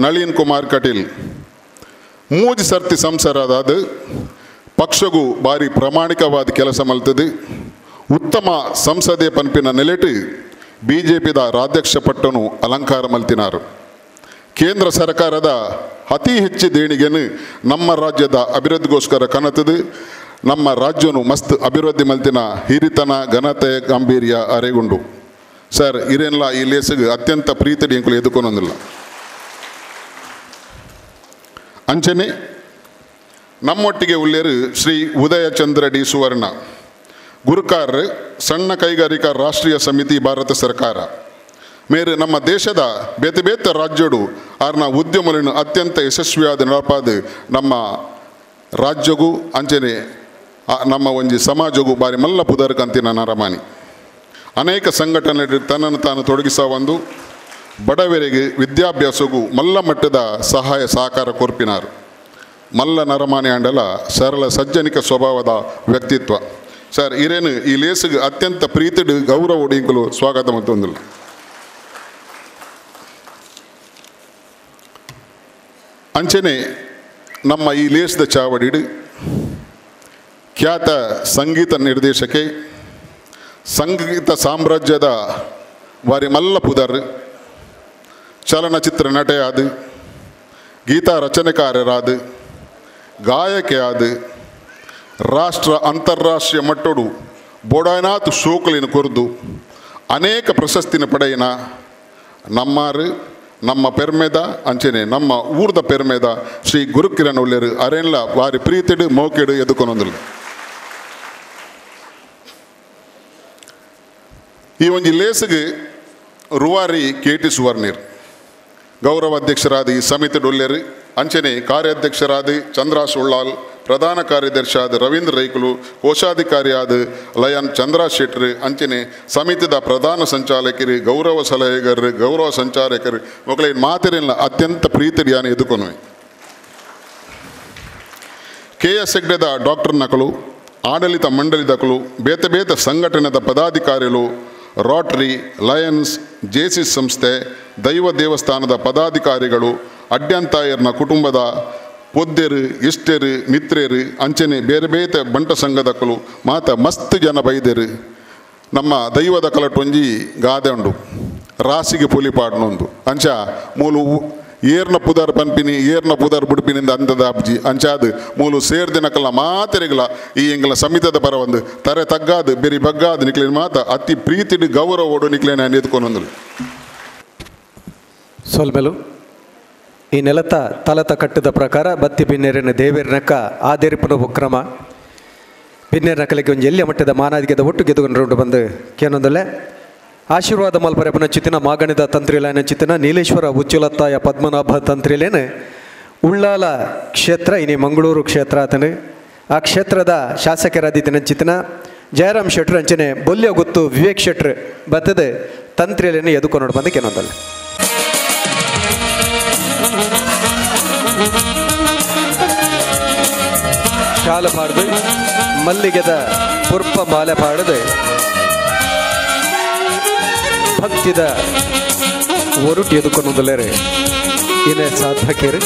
E: ನಳಿನ್ ಕುಮಾರ್ ಕಟೀಲ್ ಮೂಜಿ ಸರ್ತಿ ಸಂಸರಾದ ಪಕ್ಷಗೂ ಭಾರಿ ಪ್ರಾಮಾಣಿಕವಾದ ಕೆಲಸ ಮಲ್ತದೆ. ಉತ್ತಮ ಸಂಸದೆ ಪನ್ಪಿನ ನೆಲೆಟು ಬಿ ಜೆ ಪಿದ ರಾಧ್ಯಕ್ಷ ಪಟ್ಟನು ಅಲಂಕಾರ ಮಲ್ತಿನಾರು. ಕೇಂದ್ರ ಸರ್ಕಾರದ ಅತಿ ಹೆಚ್ಚು ದೇಣಿಗೆಯನ್ನು ನಮ್ಮ ರಾಜ್ಯದ ಅಭಿವೃದ್ಧಿಗೋಸ್ಕರ ಕನತದು. ನಮ್ಮ ರಾಜ್ಯನು ಮಸ್ತ್ ಅಭಿವೃದ್ಧಿ ಮಲ್ತಿನ ಹಿರಿತನ ಘನತೆ ಗಾಂಭೀರ್ಯ ಅರೆಗುಂಡು. ಸರ್ ಇರೇನ್ಲ ಈ ಲೇಸಿಗೆ ಅತ್ಯಂತ ಪ್ರೀತಿ ಎಂಕುಲು ಎದುಕೊನೊಂದಿಲ್ಲ. ಅಂಚನೆ ನಮ್ಮೊಟ್ಟಿಗೆ ಉಲ್ಲೇರು ಶ್ರೀ ಉದಯಚಂದ್ರ ಡಿ ಸುವರ್ಣ ಗುರುಕಾರ್ ಸಣ್ಣ ಕೈಗಾರಿಕಾ ರಾಷ್ಟ್ರೀಯ ಸಮಿತಿ ಭಾರತ ಸರ್ಕಾರ ಮೇರು ನಮ್ಮ ದೇಶದ ಬೇತೆ ಬೇತೆ ರಾಜ್ಯಡು ಆರ್ನ ಉದ್ಯಮಗಳನ್ನು ಅತ್ಯಂತ ಯಶಸ್ವಿಯಾದ ನಡಪಾದ ನಮ್ಮ ರಾಜ್ಯಗೂ ಅಂಚನೆ ನಮ್ಮ ಒಂಜಿ ಸಮಾಜಗೂ ಬಾರಿ ಮಲ್ಲ ಪುದರ್ಕಂತಿನ ನರಮಾನಿ. ಅನೇಕ ಸಂಘಟನೆ ತನ್ನನ್ನು ತಾನು ತೊಡಗಿಸ ಒಂದು ಬಡವರಿಗೆ ವಿದ್ಯಾಭ್ಯಾಸಗೂ ಮಲ್ಲ ಮಟ್ಟದ ಸಹಾಯ ಸಹಕಾರ ಕೊರ್ಪಿನಾರು. ಮಲ್ಲ ನರಮಾನಿ ಅಂಡಲ ಸರಳ ಸಜ್ಜನಿಕ ಸ್ವಭಾವದ ವ್ಯಕ್ತಿತ್ವ. ಸರ್ ಇರೇನು ಈ ಲೇಸಿಗೆ ಅತ್ಯಂತ ಪ್ರೀತಿಡು ಗೌರವ ಒಡಿಂಕಲು ಸ್ವಾಗತ ಮತ್ತೊಂದಿಲ್ಲ. ಅಂಚನೆ ನಮ್ಮ ಈ ಲೇಸ್ದ ಚಾವಡಿಡು ಖ್ಯಾತ ಸಂಗೀತ ನಿರ್ದೇಶಕೆ ಸಂಗೀತ ಸಾಮ್ರಾಜ್ಯದ ವಾರಿ ಮಲ್ಲ ಪುದರ್ ಚಲನಚಿತ್ರ ನಟೆಯಾದ ಗೀತಾ ರಚನೆಕಾರರಾದ ಗಾಯಕಿಯಾದ ರಾಷ್ಟ್ರ ಅಂತಾರಾಷ್ಟ್ರೀಯ ಮಟ್ಟೋಡು ಬೋಡಾನಾಥ್ ಶೋಕಲಿನ ಕೊರದು ಅನೇಕ ಪ್ರಶಸ್ತಿನ ಪಡೆಯಿನ ನಮ್ಮಾರು ನಮ್ಮ ಪೆರ್ಮೆದ ಅಂಚನೆ ನಮ್ಮ ಊರ್ದ ಪೆರ್ಮೆದ ಶ್ರೀ ಗುರುಕಿರಣ್ ಉಲ್ಲೇರು ಅರೆನ್ಲ ವಾರಿ ಪ್ರೀತಿಡು ಮೌಕಿಡು ಎದುಕೊನೊಂದಿಲ್ಲ. ಈ ಒಂಜಿ ಲೇಸಿಗೆ ರೂವಾರಿ ಕೆ ಟಿ ಸುವರ್ಣೀರ್ ಗೌರವ ಅಧ್ಯಕ್ಷರಾದ ಈ ಸಮಿತಿ ಡೊಲ್ಲೇರು ಅಂಚನೆ ಕಾರ್ಯಾಧ್ಯಕ್ಷರಾದ ಚಂದ್ರಾಸ್ ಉಳ್ಳಾಲ್ ಪ್ರಧಾನ ಕಾರ್ಯದರ್ಶಿ ಆದ ರವೀಂದ್ರ ರೈಕುಲು ಕೋಶಾಧಿಕಾರಿಯಾದ ಲಯನ್ ಚಂದ್ರ ಶೆಟ್ರು ಅಂಚನೆ ಸಮಿತಿದ ಪ್ರಧಾನ ಸಂಚಾಲಕರು ಗೌರವ ಸಲಹೆಗಾರರು ಗೌರವ ಸಂಚಾಲಕರು ಮಕ್ಕಳ ಮಾತಿರಲ್ಲ ಅತ್ಯಂತ ಪ್ರೀತಿಯಾನ ಎದುಕೊನುವೆ. ಕೆ ಎಸ್ ಹೆಗ್ಡೆದ ಡಾಕ್ಟರ್ ನಕಲು ಆಡಳಿತ ಮಂಡಳಿದಕಲು ಬೇತೆ ಬೇತೆ ಸಂಘಟನೆದ ಪದಾಧಿಕಾರಿಗಳು Rotary Lions JC ಸಂಸ್ಥೆ ದೈವ ದೇವಸ್ಥಾನದ ಪದಾಧಿಕಾರಿಗಳು ಅಡ್ಯಂತಾಯರ್ನ ಕುಟುಂಬದ ಪೊದ್ದೆರು ಇಷ್ಟೆರು ಮಿತ್ರೇರು ಅಂಚನೆ ಬೇರೆ ಬೇತೆ ಬಂಟ ಸಂಘದಕಲು ಮಾತ ಮಸ್ತ್ ಜನ ಬೈದೆರು. ನಮ್ಮ ದೈವದ ಕಲಟೊಂಜಿ ಗಾದೆ ಉಂಡು ರಾಸಿಗೆ ಪುಲಿ ಪಾಡ್ನೊಂದು ಅಂಚ ಮೂಲು ಏರ್ನ ಪುದರ್ ಪನ್ಪಿನಿ ಏರ್ನ ಪುದರ್ ಬುಡ್ಪಿನಿಂದ ಅಂದದ ಅಬ್ಜಿ ಅಂಚಾದು ಮೂಲು ಸೇರ್ದಿನಕಲ್ಲ ಮಾತೆರೆಗಳ ಈ ಎಂಗಲ ಸಮಿತದ ಪರ ಒಂದು ತರೆ ತಗ್ಗಾದು ಬೆರಿ ಬಗ್ಗಾದು ನಿಕ್ಲೇನ ಮಾತ ಅತಿ ಪ್ರೀತಿಡು ಗೌರವ ಓಡು ನಿಕ್ಲೇನ ಎತ್ಕೊಂಡೊಂದು.
B: ಸೊಲ್ಮೆಲು ಈ ನೆಲತ ತಲತ ಕಟ್ಟದ ಪ್ರಕಾರ ಬತ್ತಿ ಬಿನ್ನೇರಿನ ದೇವೇರ್ನಕ್ಕ ಆದೇರಿಪುನ ಕ್ರಮ ಬಿನ್ನೇರ್ನಕಲಿಗೆ ಒಂದು ಎಲ್ಲಿಯ ಮಟ್ಟದ ಮಾನಾದಿಗೆದ ಒಟ್ಟು ಗೆದ್ದುಕೊಂಡು ಬಂದು ಕೇನೊಂದಲ್ಲೇ ಆಶೀರ್ವಾದ ಮಲ್ಪರೆ ಪುನಚಿತ್ತಿನ ಮಾಗಣಿದ ತಂತ್ರಿಲೇನ ಚಿತ್ತಿನ ನೀಲೇಶ್ವರ ಉಚ್ಚುಲತ್ತಾಯ ಪದ್ಮನಾಭ ತಂತ್ರಿಲೇನೆ ಉಳ್ಳಾಲ ಕ್ಷೇತ್ರ ಇನಿ ಮಂಗಳೂರು ಕ್ಷೇತ್ರ ಆತನು ಆ ಕ್ಷೇತ್ರದ ಶಾಸಕರಾದಿತ್ತಿನ ಚಿತ್ತಿನ ಜಯರಾಮ್ ಶೆಟ್ರು ಅಂಚನೆ ಬೊಲ್ಯ ಗೊತ್ತು ವಿವೇಕ್ ಶೆಟ್ರು ಬತ್ತದೆ ತಂತ್ರಿಲೇನೆ ಎದುಕೊಂಡು ಬಂದು ಕೇನೊಂದಲ್ಲ. ಶಾಲ ಪಾಡ್ದು ಮಲ್ಲಿಗೆದ ಪುರ್ಪ ಮಾಲೆ ಪಾಡದು ಭಕ್ತಿದ ಒರುಟಿ ಎದುಕೊನುದಲ್ಲೇರೆ ಏನೇ ಸಾಧಕರು.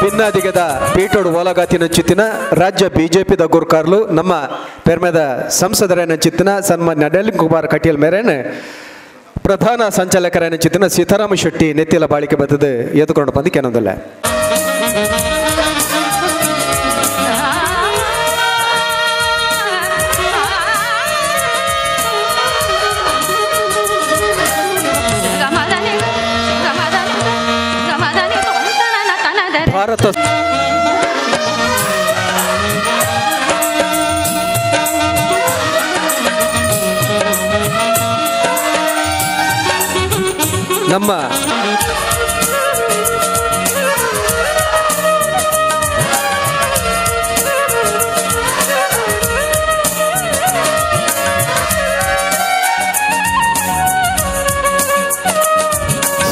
B: ಭಿನ್ನಾದಿಗದ ಪೀಠೋಡು ಓಲಗಾತಿನ ಚಿತ್ತಿನ ರಾಜ್ಯ ಬಿಜೆಪಿದ ಗುರ್ಕಾರ್ಲು ನಮ್ಮ ಪೆರ್ಮೆದ ಸಂಸದರೇನ ಚಿತ್ತಿನ ಸನ್ಮಾನ್ಯ ನಳಿನ್ ಕುಮಾರ್ ಕಟೀಲ್ ಮೇರೇನೆ ಪ್ರಧಾನ ಸಂಚಾಲಕರ ಸೀತಾರಾಮ ಶೆಟ್ಟಿ ನೆತ್ತಿಲ ಬಾಳಿಕೆ ಬರ್ತದೆ ಎದ್ದುಕೊಂಡು ಬಂದು ಕೆನೊಂದಲ್ಲ. ಭಾರತ ನಮ್ಮ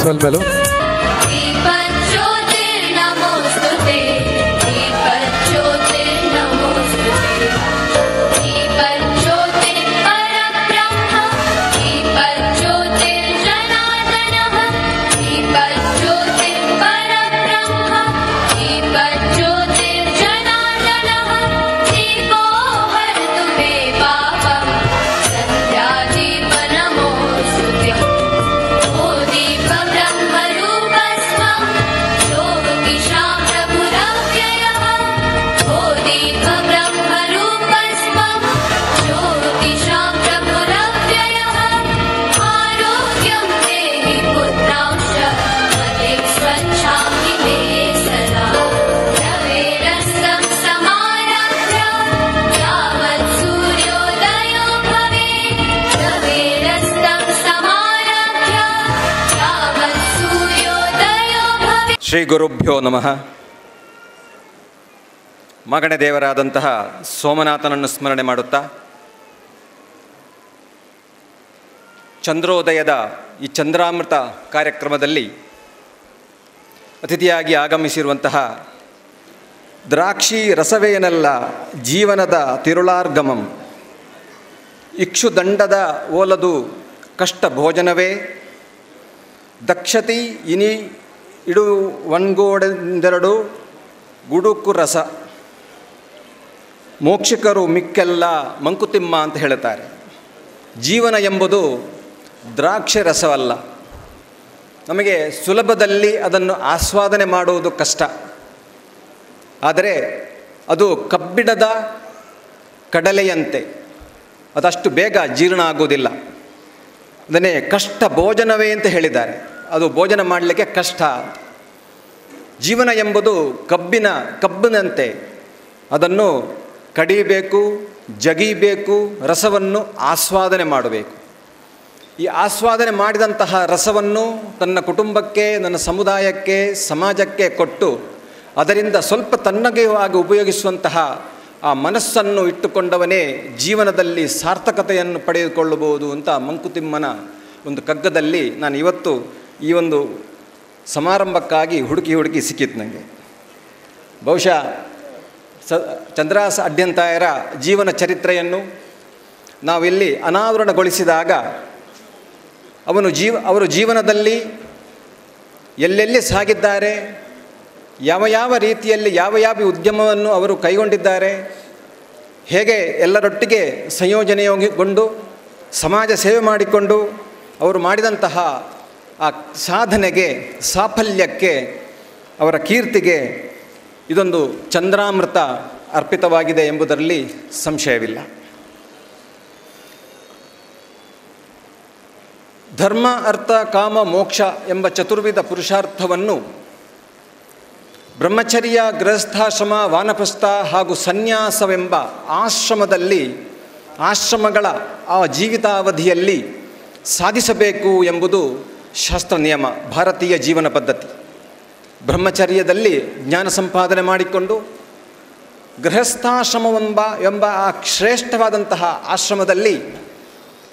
B: ಸೊಲ್ಮೆಲು
F: ಶ್ರೀ ಗುರುಭ್ಯೋ ನಮಃ. ಮಗಣ ದೇವರಾದಂತಹ ಸೋಮನಾಥನನ್ನು ಸ್ಮರಣೆ ಮಾಡುತ್ತಾ ಚಂದ್ರೋದಯದ ಈ ಚಂದ್ರಾಮೃತ ಕಾರ್ಯಕ್ರಮದಲ್ಲಿ ಅತಿಥಿಯಾಗಿ ಆಗಮಿಸಿರುವಂತಹ ದ್ರಾಕ್ಷಿ ರಸವೇನಲ್ಲ ಜೀವನದ ತಿರುಳಾರ್ಗಮಂ, ಇಕ್ಷುದಂಡದ ಓಲದು ಕಷ್ಟ ಭೋಜನವೇ, ದಕ್ಷತಿ ಇನಿ ಇಡು ಒಣ್ಗೋಡೆಂದೆರಡು ಗುಡುಕು ರಸ, ಮೋಕ್ಷಿಕರು ಮಿಕ್ಕೆಲ್ಲ ಮಂಕುತಿಮ್ಮ ಅಂತ ಹೇಳುತ್ತಾರೆ. ಜೀವನ ಎಂಬುದು ದ್ರಾಕ್ಷಿ ರಸವಲ್ಲ, ನಮಗೆ ಸುಲಭದಲ್ಲಿ ಅದನ್ನು ಆಸ್ವಾದನೆ ಮಾಡುವುದು ಕಷ್ಟ. ಆದರೆ ಅದು ಕಬ್ಬಿಣದ ಕಡಲೆಯಂತೆ, ಅದಷ್ಟು ಬೇಗ ಜೀರ್ಣ ಆಗುವುದಿಲ್ಲ. ಅದನ್ನೇ ಕಷ್ಟ ಭೋಜನವೇ ಅಂತ ಹೇಳಿದ್ದಾರೆ. ಅದು ಭೋಜನ ಮಾಡಲಿಕ್ಕೆ ಕಷ್ಟ. ಜೀವನ ಎಂಬುದು ಕಬ್ಬಿನಂತೆ, ಅದನ್ನು ಕಡಿಬೇಕು, ಜಗಿಬೇಕು, ರಸವನ್ನು ಆಸ್ವಾದನೆ ಮಾಡಬೇಕು. ಈ ಆಸ್ವಾದನೆ ಮಾಡಿದಂತಹ ರಸವನ್ನು ತನ್ನ ಕುಟುಂಬಕ್ಕೆ, ನನ್ನ ಸಮುದಾಯಕ್ಕೆ, ಸಮಾಜಕ್ಕೆ ಕೊಟ್ಟು ಅದರಿಂದ ಸ್ವಲ್ಪ ತನ್ನಗೆ ಆಗಿ ಉಪಯೋಗಿಸುವಂತಹ ಆ ಮನಸ್ಸನ್ನು ಇಟ್ಟುಕೊಂಡವನೇ ಜೀವನದಲ್ಲಿ ಸಾರ್ಥಕತೆಯನ್ನು ಪಡೆದುಕೊಳ್ಳಬಹುದು ಅಂತ ಮಂಕುತಿಮ್ಮನ ಒಂದು ಕಗ್ಗದಲ್ಲಿ ನಾನು ಇವತ್ತು ಈ ಒಂದು ಸಮಾರಂಭಕ್ಕಾಗಿ ಹುಡುಕಿ ಹುಡುಕಿ ಸಿಕ್ಕಿತ್ತು ನನಗೆ. ಬಹುಶಃ ಚಂದ್ರಾಸ ಅಡ್ಯಂತಾಯರ ಜೀವನ ಚರಿತ್ರೆಯನ್ನು ನಾವಿಲ್ಲಿ ಅನಾವರಣಗೊಳಿಸಿದಾಗ ಅವರು ಜೀವನದಲ್ಲಿ ಎಲ್ಲೆಲ್ಲಿ ಸಾಗಿದ್ದಾರೆ, ಯಾವ ಯಾವ ರೀತಿಯಲ್ಲಿ ಯಾವ ಯಾವ ಉದ್ಯಮವನ್ನು ಅವರು ಕೈಗೊಂಡಿದ್ದಾರೆ, ಹೇಗೆ ಎಲ್ಲರೊಟ್ಟಿಗೆ ಸಂಯೋಜನೆಗೊಂಡು ಸಮಾಜ ಸೇವೆ ಮಾಡಿಕೊಂಡು ಅವರು ಮಾಡಿದಂತಹ ಆ ಸಾಧನೆಗೆ, ಸಾಫಲ್ಯಕ್ಕೆ, ಅವರ ಕೀರ್ತಿಗೆ ಇದೊಂದು ಚಂದ್ರಾಮೃತ ಅರ್ಪಿತವಾಗಿದೆ ಎಂಬುದರಲ್ಲಿ ಸಂಶಯವಿಲ್ಲ. ಧರ್ಮ, ಅರ್ಥ, ಕಾಮ, ಮೋಕ್ಷ ಎಂಬ ಚತುರ್ವಿಧ ಪುರುಷಾರ್ಥವನ್ನು ಬ್ರಹ್ಮಚರ್ಯ, ಗೃಹಸ್ಥಾಶ್ರಮ, ವಾನಪ್ರಸ್ಥ ಹಾಗೂ ಸನ್ಯಾಸವೆಂಬ ಆಶ್ರಮಗಳ ಆ ಜೀವಿತಾವಧಿಯಲ್ಲಿ ಸಾಧಿಸಬೇಕು ಎಂಬುದು ಶಾಸ್ತ್ರ ನಿಯಮ, ಭಾರತೀಯ ಜೀವನ ಪದ್ಧತಿ. ಬ್ರಹ್ಮಚರ್ಯದಲ್ಲಿ ಜ್ಞಾನ ಸಂಪಾದನೆ ಮಾಡಿಕೊಂಡು ಗೃಹಸ್ಥಾಶ್ರಮವೆಂಬ ಎಂಬ ಆ ಶ್ರೇಷ್ಠವಾದಂತಹ ಆಶ್ರಮದಲ್ಲಿ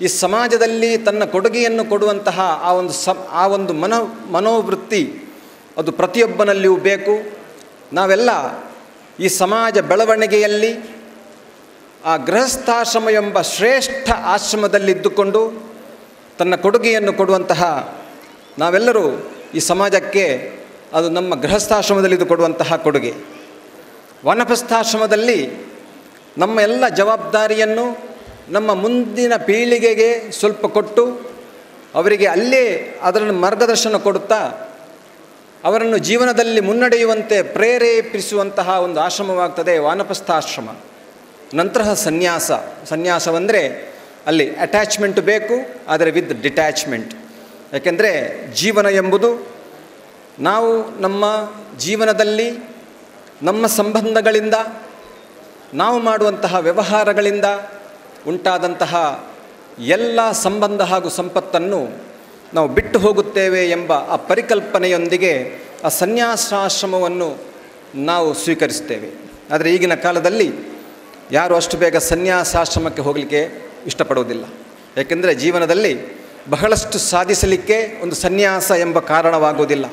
F: ಈ ಸಮಾಜದಲ್ಲಿ ತನ್ನ ಕೊಡುಗೆಯನ್ನು ಕೊಡುವಂತಹ ಆ ಒಂದು ಮನೋವೃತ್ತಿ ಅದು ಪ್ರತಿಯೊಬ್ಬನಲ್ಲಿಯೂ ಬೇಕು. ನಾವೆಲ್ಲ ಈ ಸಮಾಜ ಬೆಳವಣಿಗೆಯಲ್ಲಿ ಆ ಗೃಹಸ್ಥಾಶ್ರಮ ಎಂಬ ಶ್ರೇಷ್ಠ ಆಶ್ರಮದಲ್ಲಿದ್ದುಕೊಂಡು ತನ್ನ ಕೊಡುಗೆಯನ್ನು ಕೊಡುವಂತಹ ನಾವೆಲ್ಲರೂ ಈ ಸಮಾಜಕ್ಕೆ ಅದು ನಮ್ಮ ಗೃಹಸ್ಥಾಶ್ರಮದಲ್ಲಿದ್ದು ಕೊಡುವಂತಹ ಕೊಡುಗೆ. ವಾನಪ್ರಸ್ಥಾಶ್ರಮದಲ್ಲಿ ನಮ್ಮ ಎಲ್ಲ ಜವಾಬ್ದಾರಿಯನ್ನು ನಮ್ಮ ಮುಂದಿನ ಪೀಳಿಗೆಗೆ ಸ್ವಲ್ಪ ಕೊಟ್ಟು ಅವರಿಗೆ ಅಲ್ಲೇ ಅದನ್ನು ಮಾರ್ಗದರ್ಶನ ಕೊಡುತ್ತಾ ಅವರನ್ನು ಜೀವನದಲ್ಲಿ ಮುನ್ನಡೆಯುವಂತೆ ಪ್ರೇರೇಪಿಸುವಂತಹ ಒಂದು ಆಶ್ರಮವಾಗ್ತದೆ ವಾನಪ್ರಸ್ಥಾಶ್ರಮ. ನಂತರ ಸನ್ಯಾಸ. ಸನ್ಯಾಸವಂದರೆ ಅಲ್ಲಿ ಅಟ್ಯಾಚ್ಮೆಂಟ್ ಬೇಕು, ಆದರೆ ವಿತ್ ಡಿಟ್ಯಾಚ್ಮೆಂಟ್. ಯಾಕೆಂದರೆ ಜೀವನ ಎಂಬುದು ನಾವು ನಮ್ಮ ಜೀವನದಲ್ಲಿ ನಮ್ಮ ಸಂಬಂಧಗಳಿಂದ, ನಾವು ಮಾಡುವಂತಹ ವ್ಯವಹಾರಗಳಿಂದ ಉಂಟಾದಂತಹ ಎಲ್ಲ ಸಂಬಂಧ ಹಾಗೂ ಸಂಪತ್ತನ್ನು ನಾವು ಬಿಟ್ಟು ಹೋಗುತ್ತೇವೆ ಎಂಬ ಆ ಪರಿಕಲ್ಪನೆಯೊಂದಿಗೆ ಆ ಸನ್ಯಾಸಾಶ್ರಮವನ್ನು ನಾವು ಸ್ವೀಕರಿಸ್ತೇವೆ. ಆದರೆ ಈಗಿನ ಕಾಲದಲ್ಲಿ ಯಾರೂ ಅಷ್ಟು ಬೇಗ ಸನ್ಯಾಸಾಶ್ರಮಕ್ಕೆ ಹೋಗಲಿಕ್ಕೆ ಇಷ್ಟಪಡುವುದಿಲ್ಲ. ಏಕೆಂದರೆ ಜೀವನದಲ್ಲಿ ಬಹಳಷ್ಟು ಸಾಧಿಸಲಿಕ್ಕೆ ಒಂದು ಸನ್ಯಾಸ ಎಂಬ ಕಾರಣವಾಗುವುದಿಲ್ಲ.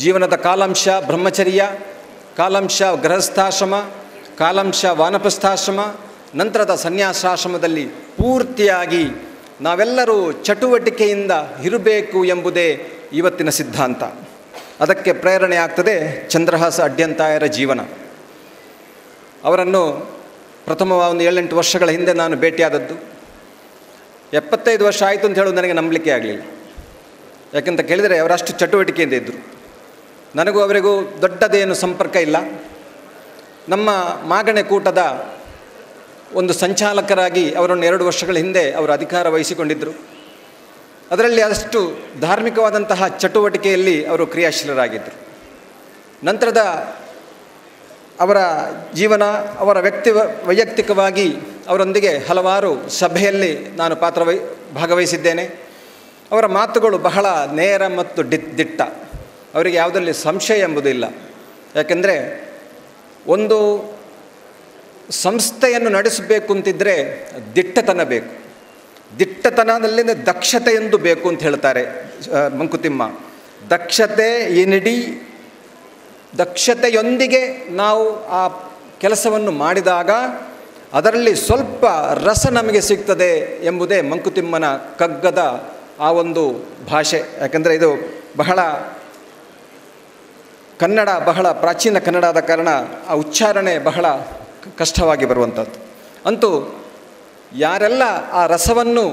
F: ಜೀವನದ ಕಾಲಾಂಶ ಬ್ರಹ್ಮಚರ್ಯ, ಕಾಲಾಂಶ ಗೃಹಸ್ಥಾಶ್ರಮ, ಕಾಲಾಂಶ ವಾನಪ್ರಸ್ಥಾಶ್ರಮ, ನಂತರದ ಸನ್ಯಾಸಾಶ್ರಮದಲ್ಲಿ ಪೂರ್ತಿಯಾಗಿ ನಾವೆಲ್ಲರೂ ಚಟುವಟಿಕೆಯಿಂದ ಇರಬೇಕು ಎಂಬುದೇ ಇವತ್ತಿನ ಸಿದ್ಧಾಂತ. ಅದಕ್ಕೆ ಪ್ರೇರಣೆ ಆಗ್ತದೆ ಚಂದ್ರಹಾಸ ಅಡ್ಯಂತಾಯರ ಜೀವನ. ಅವರನ್ನು ಪ್ರಥಮ ಒಂದು 7-8 ವರ್ಷಗಳ ಹಿಂದೆ ನಾನು ಭೇಟಿಯಾದದ್ದು. 75 ವರ್ಷ ಆಯಿತು ಅಂತ ಹೇಳೋದು ನನಗೆ ನಂಬಲಿಕ್ಕೆ ಆಗಲಿಲ್ಲ. ಯಾಕೆಂತ ಕೇಳಿದರೆ ಅವರಷ್ಟು ಚಟುವಟಿಕೆಯಿಂದ ಇದ್ದರು. ನನಗೂ ಅವರಿಗೂ ದೊಡ್ಡದೇನು ಸಂಪರ್ಕ ಇಲ್ಲ. ನಮ್ಮ ಮಾಗಣೆ ಕೂಟದ ಒಂದು ಸಂಚಾಲಕರಾಗಿ ಅವರನ್ನು 2 ವರ್ಷಗಳ ಹಿಂದೆ ಅವರು ಅಧಿಕಾರ ವಹಿಸಿಕೊಂಡಿದ್ದರು. ಅದರಲ್ಲಿ ಅಷ್ಟು ಧಾರ್ಮಿಕವಾದಂತಹ ಚಟುವಟಿಕೆಯಲ್ಲಿ ಅವರು ಕ್ರಿಯಾಶೀಲರಾಗಿದ್ದರು. ನಂತರದ ಅವರ ಜೀವನ, ಅವರ ವೈಯಕ್ತಿಕವಾಗಿ ಅವರೊಂದಿಗೆ ಹಲವಾರು ಸಭೆಯಲ್ಲಿ ನಾನು ಭಾಗವಹಿಸಿದ್ದೇನೆ. ಅವರ ಮಾತುಗಳು ಬಹಳ ನೇರ ಮತ್ತು ದಿಟ್ಟ. ಅವರಿಗೆ ಯಾವುದರಲ್ಲಿ ಸಂಶಯ ಎಂಬುದಿಲ್ಲ. ಯಾಕೆಂದರೆ ಒಂದು ಸಂಸ್ಥೆಯನ್ನು ನಡೆಸಬೇಕು ಅಂತಿದ್ದರೆ ದಿಟ್ಟತನ ಬೇಕು. ದಿಟ್ಟತನದಲ್ಲಿಂದ ದಕ್ಷತೆ ಎಂದು ಬೇಕು ಅಂತ ಹೇಳ್ತಾರೆ ಮಂಕುತಿಮ್ಮ. ದಕ್ಷತೆ ಏನಿಡೀ ದಕ್ಷತೆಯೊಂದಿಗೆ ನಾವು ಆ ಕೆಲಸವನ್ನು ಮಾಡಿದಾಗ ಅದರಲ್ಲಿ ಸ್ವಲ್ಪ ರಸ ನಮಗೆ ಸಿಗ್ತದೆ ಎಂಬುದೇ ಮಂಕುತಿಮ್ಮನ ಕಗ್ಗದ ಆ ಒಂದು ಭಾಷೆ. ಯಾಕೆಂದರೆ ಇದು ಬಹಳ ಕನ್ನಡ, ಬಹಳ ಪ್ರಾಚೀನ ಕನ್ನಡ ಆದ ಕಾರಣ ಆ ಉಚ್ಚಾರಣೆ ಬಹಳ ಕಷ್ಟವಾಗಿ ಬರುವಂಥದ್ದು. ಅಂತೂ ಯಾರೆಲ್ಲ ಆ ರಸವನ್ನು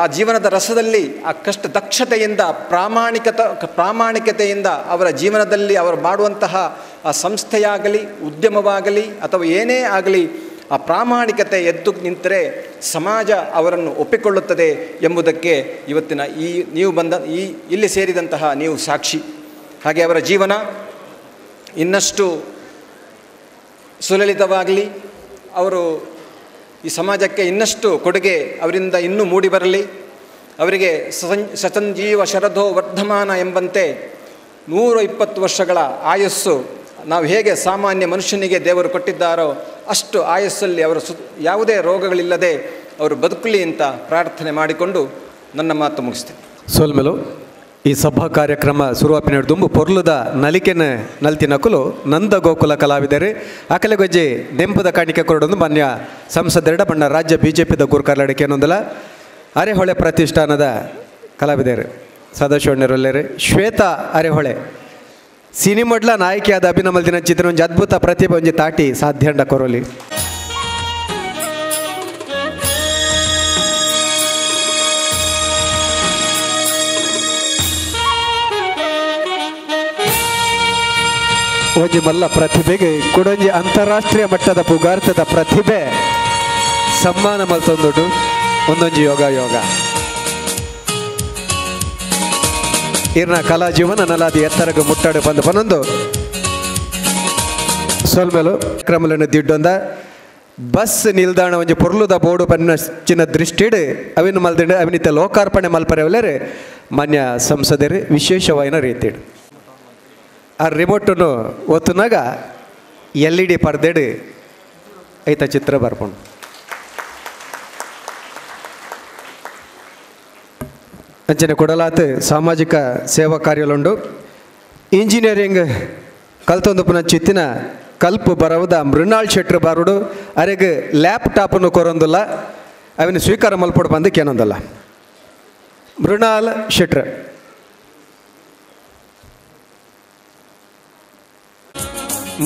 F: ಆ ಜೀವನದ ರಸದಲ್ಲಿ ಆ ಕಷ್ಟ ದಕ್ಷತೆಯಿಂದ ಪ್ರಾಮಾಣಿಕತೆಯಿಂದ ಅವರ ಜೀವನದಲ್ಲಿ ಅವರು ಮಾಡುವಂತಹ ಆ ಸಂಸ್ಥೆಯಾಗಲಿ, ಉದ್ಯಮವಾಗಲಿ ಅಥವಾ ಏನೇ ಆಗಲಿ, ಆ ಪ್ರಾಮಾಣಿಕತೆ ಎದ್ದು ನಿಂತರೆ ಸಮಾಜ ಅವರನ್ನು ಒಪ್ಪಿಕೊಳ್ಳುತ್ತದೆ ಎಂಬುದಕ್ಕೆ ಇವತ್ತಿನ ಈ ನೀವು ಬಂದ ಈ ಇಲ್ಲಿ ಸೇರಿದಂತಹ ನೀವು ಸಾಕ್ಷಿ. ಹಾಗೆ ಅವರ ಜೀವನ ಇನ್ನಷ್ಟು ಸುಲಲಿತವಾಗಲಿ, ಅವರು ಈ ಸಮಾಜಕ್ಕೆ ಇನ್ನಷ್ಟು ಕೊಡುಗೆ ಅವರಿಂದ ಇನ್ನೂ ಮೂಡಿಬರಲಿ. ಅವರಿಗೆ ಸಸಂಜೀವ ಶರಧೋ ವರ್ಧಮಾನ ಎಂಬಂತೆ 120 ವರ್ಷಗಳ ಆಯಸ್ಸು ನಾವು ಹೇಗೆ ಸಾಮಾನ್ಯ ಮನುಷ್ಯನಿಗೆ ದೇವರು ಕೊಟ್ಟಿದ್ದಾರೋ ಅಷ್ಟು ಆಯಸ್ಸಲ್ಲಿ ಅವರು ಯಾವುದೇ ರೋಗಗಳಿಲ್ಲದೆ ಅವರು ಬದುಕಲಿ ಅಂತ ಪ್ರಾರ್ಥನೆ ಮಾಡಿಕೊಂಡು ನನ್ನ ಮಾತು ಮುಗಿಸ್ತೇನೆ.
B: ಸೋಲ್ಮೇಲು ಈ ಸಭಾ ಕಾರ್ಯಕ್ರಮ ಶುರುವಾಪಿನ ದುಂಬು ಪೊರ್ಲುದ ನಲಿಕೆನ ನಲ್ತಿನಕುಲು ನಂದ ಗೋಕುಲ ಕಲಾವಿದರು ಅಕಲೆಗೊಜ್ಜಿ ನೆಂಪದ ಕಾಣಿಕೆ ಕೊರಡೊಂದು ಮಾನ್ಯ ಸಂಸದೆರಡ ಬಣ್ಣ ರಾಜ್ಯ ಬಿಜೆಪಿದ ಗುರುಕರ್ಲಾಡಿಕೆ ಅನ್ನೊಂದಲ ಅರೆಹೊಳೆ ಪ್ರತಿಷ್ಠಾನದ ಕಲಾವಿದರು ಸದಾಶಿವಣ್ಣರೊಲ್ಲೇರು ಶ್ವೇತಾ ಅರೆಹೊಳೆ ಸಿನಿಮಡ್ಲ ನಾಯಕಿಯಾದ ಅಭಿನಮಲ್ದಿನ ಚಿತ್ರ ಒಂಜಿ ಅದ್ಭುತ ಪ್ರತಿಭೆ ಒಂಜಿ ತಾಟಿ ಸಾಧ್ಯಂಡ ಕೊರೋಲಿ. ಒಂಜಿ ಮಲ್ಲ ಪ್ರತಿಭೆಗೆ ಕುಡೊಂಜಿ ಅಂತಾರಾಷ್ಟ್ರೀಯ ಮಟ್ಟದ ಪುಗಾರ್ತದ ಪ್ರತಿಭೆ ಸಮ್ಮಾನ ಮಲ್ತೊಂದುಡು ಒಂದೊಂಜಿ ಯೋಗ ಯೋಗ ಇರ್ನ ಕಲಾ ಜೀವನ ನಲಾದಿ ಎತ್ತರಗು ಮುಟ್ಟಾಡು ಬಂದು ಪನ್ನೊಂದು ಸೋಲ್ಮೇಲು ಕ್ರಮಲನ್ನು ದಿಡ್ಡೊಂದ ಬಸ್ ನಿಲ್ದಾಣ ಒಂಜಿ ಪೊರ್ಲುದ ಬೋರ್ಡು ಪನ್ನ ಚಿನ್ನ ದೃಷ್ಟಿಡು ಅವಿನ ಮಲ್ದಿಂಡು ಅವಿನಿತ ಲೋಕಾರ್ಪಣೆ ಮಲ್ಪರೆವಲೇರು ಮಾನ್ಯ ಸಂಸದರು ವಿಶೇಷವಾಯಿನ ರೀತಿಡು. ಆ ರಿಮೋಟನ್ನು ಒತ್ತುನಾಗ L E D ಪರ್ದೆಡು ಐತ ಚಿತ್ರ ಬರ್ಕೊಂಡು ಅಂಚನೆ ಕೊಡಲಾತ ಸಾಮಾಜಿಕ ಸೇವಾ ಕಾರ್ಯಲುಂಡು. ಇಂಜಿನಿಯರಿಂಗ್ ಕಲ್ತೊಂದು ಪುನಃ ಚಿತ್ತಿನ ಕಲ್ಪು ಬರವದ ಮೃಣಾಲ್ ಶೆಟ್ರು ಬಾರುಡು ಅರೆಗ್ ಲ್ಯಾಪ್ಟಾಪನ್ನು ಕೊರೊಂದುಲ್ಲ ಅವನ ಸ್ವೀಕಾರ ಮಲ್ಪೊಡು ಬಂದು ಕೇನೊಂದಲ್ಲ ಮೃಣಾಲ್ ಶೆಟ್ರು.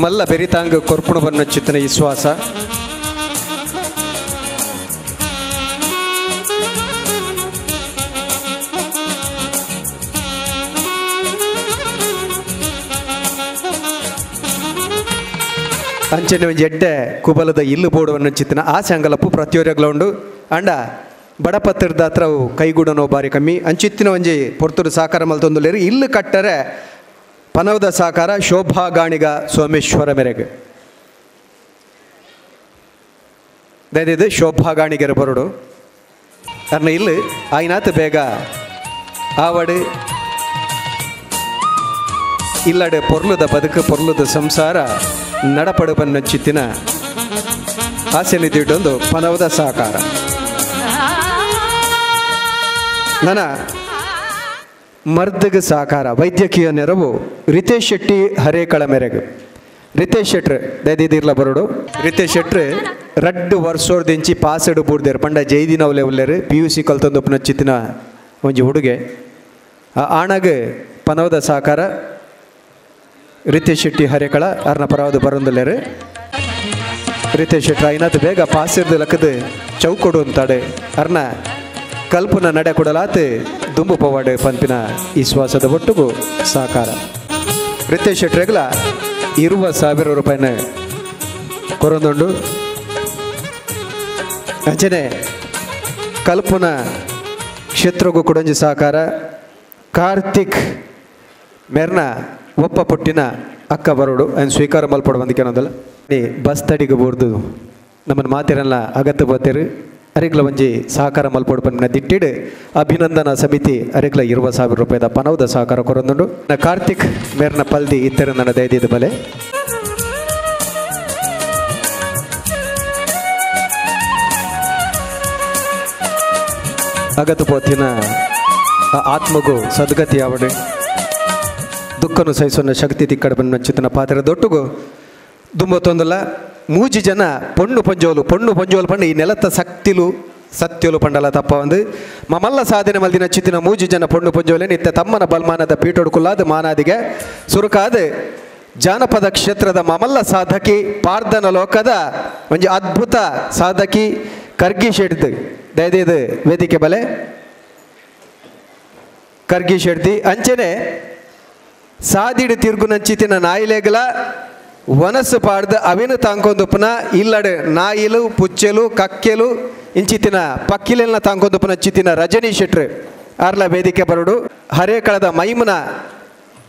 B: ಮಲ್ಲ ಬೆರಿತಾಂಗ ಕೊರ್ಪುಣ ಬನ್ನ ಚಿತ್ತನ ವಿಶ್ವಾಸ. ಅಂಚನೆ ಒಂಜಿ ಎಡ್ಡೆ ಕುಬಲದ ಇಲ್ಲು ಬೋಡುವನ್ನು ಚಿತ್ತಿನ ಆಸೆ ಅಂಗಲಪ್ಪು ಪ್ರತಿಯೊರ್ಯಗ್ಲ ಉಂಡು. ಅಂಡ ಬಡಪತ್ತಿರ್ದ ಹತ್ರ ಅವು ಕೈಗೂಡನೋ ಬಾರಿ ಕಮ್ಮಿ. ಅಂಚಿತ್ತಿನ ಒಂಜಿ ಪೊರ್ತುಡು ಸಾಕಾರ ಮಲ್ತೊಂದುಲ್ಲೆರ್. ಇಲ್ಲು ಕಟ್ಟರೆ ಪನವದ ಸಾಕಾರ ಶೋಭಾ ಗಾಣಿಗ ಸೋಮೇಶ್ವರ ಮೇರೆಗೆ ದಯದಿದ್ದು ಶೋಭಾ ಗಾಣಿಗರ ಬರುಡು ಅರ್ನ ಇಲ್ಲು ಆಯ್ನಾತ್ ಬೇಗ ಆವಡು ಇಲ್ಲಡೆ ಪೊರ್ಲುದ ಬದುಕು ಪೊರ್ಲುದ ಸಂಸಾರ ನಡಪಡು ಬನ್ನಚಿತ್ತಿನ ಆಸೆ ನಿಧಿಟ್ಟೊಂದು ಪನವದ ಸಾಕಾರ. ನನ್ನ ಮರ್ದಗ ಸಾಕಾರ ವೈದ್ಯಕೀಯ ನೆರವು ರಿತೇಶ್ ಶೆಟ್ಟಿ ಹರೇಕಳ ಮೇರೆಗೆ. ರಿತೇಶ್ ಶೆಟ್ರು ದಯದಿರ್ಲ ಬರೋಡು. ರಿತೇಶ್ ಶೆಟ್ರು ರಡ್ಡು ವರ್ಷೋರ್ದಿಂಚಿ ಪಾಸೆಡು ಬೂರ್ದೇರು ಪಂಡ ಜೈದಿನವಲೆ ಉಲ್ಲೇರು PUC ಕಲ್ತೊಂದು ಚಿತ್ತಿನ ಒಂಜಿ ಹುಡುಗೆ ಆ ಆಣಗ ಪನವದ ಸಾಕಾರ ರಿತೇಶ್ ಶೆಟ್ಟಿ ಹರೇಕಳ ಅರ್ನ ಪರವಾದ ಬರೋಂದುಲ್ಲೇರು. ರಿತೇಶ್ ಶೆಟ್ಟಿ ಐನಾತ್ ಬೇಗ ಪಾಸಿರ್ದು ಲಕ್ಕದು ಚೌಕೊಡು ಅಂತಾಡೆ ಅರ್ನ ಕಲ್ಪನ ನಡೆ ಕೊಡಲಾತ್ ದುಂಬು ಪವಾಡು ಪಂಪಿನ ವಿಶ್ವಾಸದ ಒಟ್ಟುಗೂ ಸಾಕಾರ. ರಿತೇಶ್ ಶೆಟ್ರೆಗ್ಲ 20,000 ರೂಪಾಯಿನ ಕೊರೊಂದುಂಡು. ಅಂಚನೆ ಕಲ್ಪನ ಕ್ಷೇತ್ರಗೂ ಕೊಡೊಂಜಿ ಸಹಕಾರ ಕಾರ್ತಿಕ್ ಮೆರ್ನ ಒಪ್ಪ ಪುಟ್ಟಿನ ಅಕ್ಕ ಬರೋಡು ಅನ್ ಸ್ವೀಕಾರ ಮಲ್ಪಡು ಬಂದಿಕ್ಕೇನೋದಲ್ಲ. ನೀ ಬಸ್ ತಡಿಗೆ ಬೋರ್ದು ನಮ್ಮನ್ನು ಮಾತಿರಲ್ಲ ಅಗತ್ಯ ಬೋತೇರು ಅರಿಗ್ಲ ಒಂಜಿ ಸಹಕಾರ ಮಲ್ಪಡು ಪನ್ಪಿನ ದಿಟ್ಟಿಡು ಅಭಿನಂದನಾ ಸಮಿತಿ ಅರಿಗ್ಲ 20,000 ರೂಪಾಯಿದ ಪನವದ ಸಹಕಾರ ಕೊರೊಂದುಂಡು. ಕಾರ್ತಿಕ್ ಮೇರ್ನ ಪಲ್ದಿ ಇತ್ತರ ನನ್ನ ದಯದಿದ್ದು ಬಲೆ. ಅಗತು ಪೋತಿನ ಆತ್ಮಗೂ ಸದ್ಗತಿ ಆವಡೆ ದುಃಖನು ಸಹಿಸೋನ ಶಕ್ತಿ ತಿಕ್ಕಡ ಬನ್ನ ಚಿತ್ತನ ಪಾತ್ರ ದೊಟ್ಟುಗು ದುಂಬತ್ತೊಂದಲ್ಲ ಮೂಜಿ ಜನ ಪೊಣ್ಣು ಪಂಜೋಲು ಪೊಣ್ಣು ಪಂಜೋಲು ಪಂಡ ಈ ನೆಲತ್ತ ಸಕ್ತಿಲು ಸತ್ಯಲು ಪಂಡಲ ತಪ್ಪ ಒಂದು ಮಮಲ್ಲ ಸಾಧನೆ ಮಲ್ದಿನ ಚಿತ್ತಿನ ಮೂಜಿ ಜನ ಪೊಣ್ಣು ಪಂಜೋಲೆ ನಿತ್ಯ ತಮ್ಮನ ಬಲ್ಮಾನದ ಪೀಠೊಡ್ಕುಲ್ಲಾದ ಮಾನಾದಿಗೆ ಸುರುಕಾದ ಜಾನಪದ ಕ್ಷೇತ್ರದ ಮಮಲ್ಲ ಸಾಧಕಿ ಪಾರ್ದನ ಲೋಕದ ಒಂಜಿ ಅದ್ಭುತ ಸಾಧಕಿ ಕರ್ಗಿ ಶೆಡ್ದು ದಯದೇದು ವೇದಿಕೆ ಬಲೆ ಕರ್ಗಿ ಶೆಡ್ದಿ. ಅಂಚನೆ ಸಾದಿಡು ತಿರ್ಗುನಂಚಿತಿನ ನಾಯಿಲೆಗಲ ವನಸ್ಸು ಪಾಡ್ದು ಅವಿನ ತಾಂಕೊಂದುಪ್ಪನ ಇಲ್ಲಡು ನಾಯಿಲು ಪುಚ್ಚೆಲು ಕಕ್ಕೆಲು ಇಂಚಿತಿನ ಪಕ್ಕಿಲೆಲ್ಲ ತಾಂಕೊಂದುಪ್ಪನ ಚಿತ್ತಿನ ರಜನಿ ಶೆಟ್ರು ಆರ್ಲ ವೇದಿಕೆ ಬರೋಡು. ಹರೇಕಳದ ಮೈಮುನ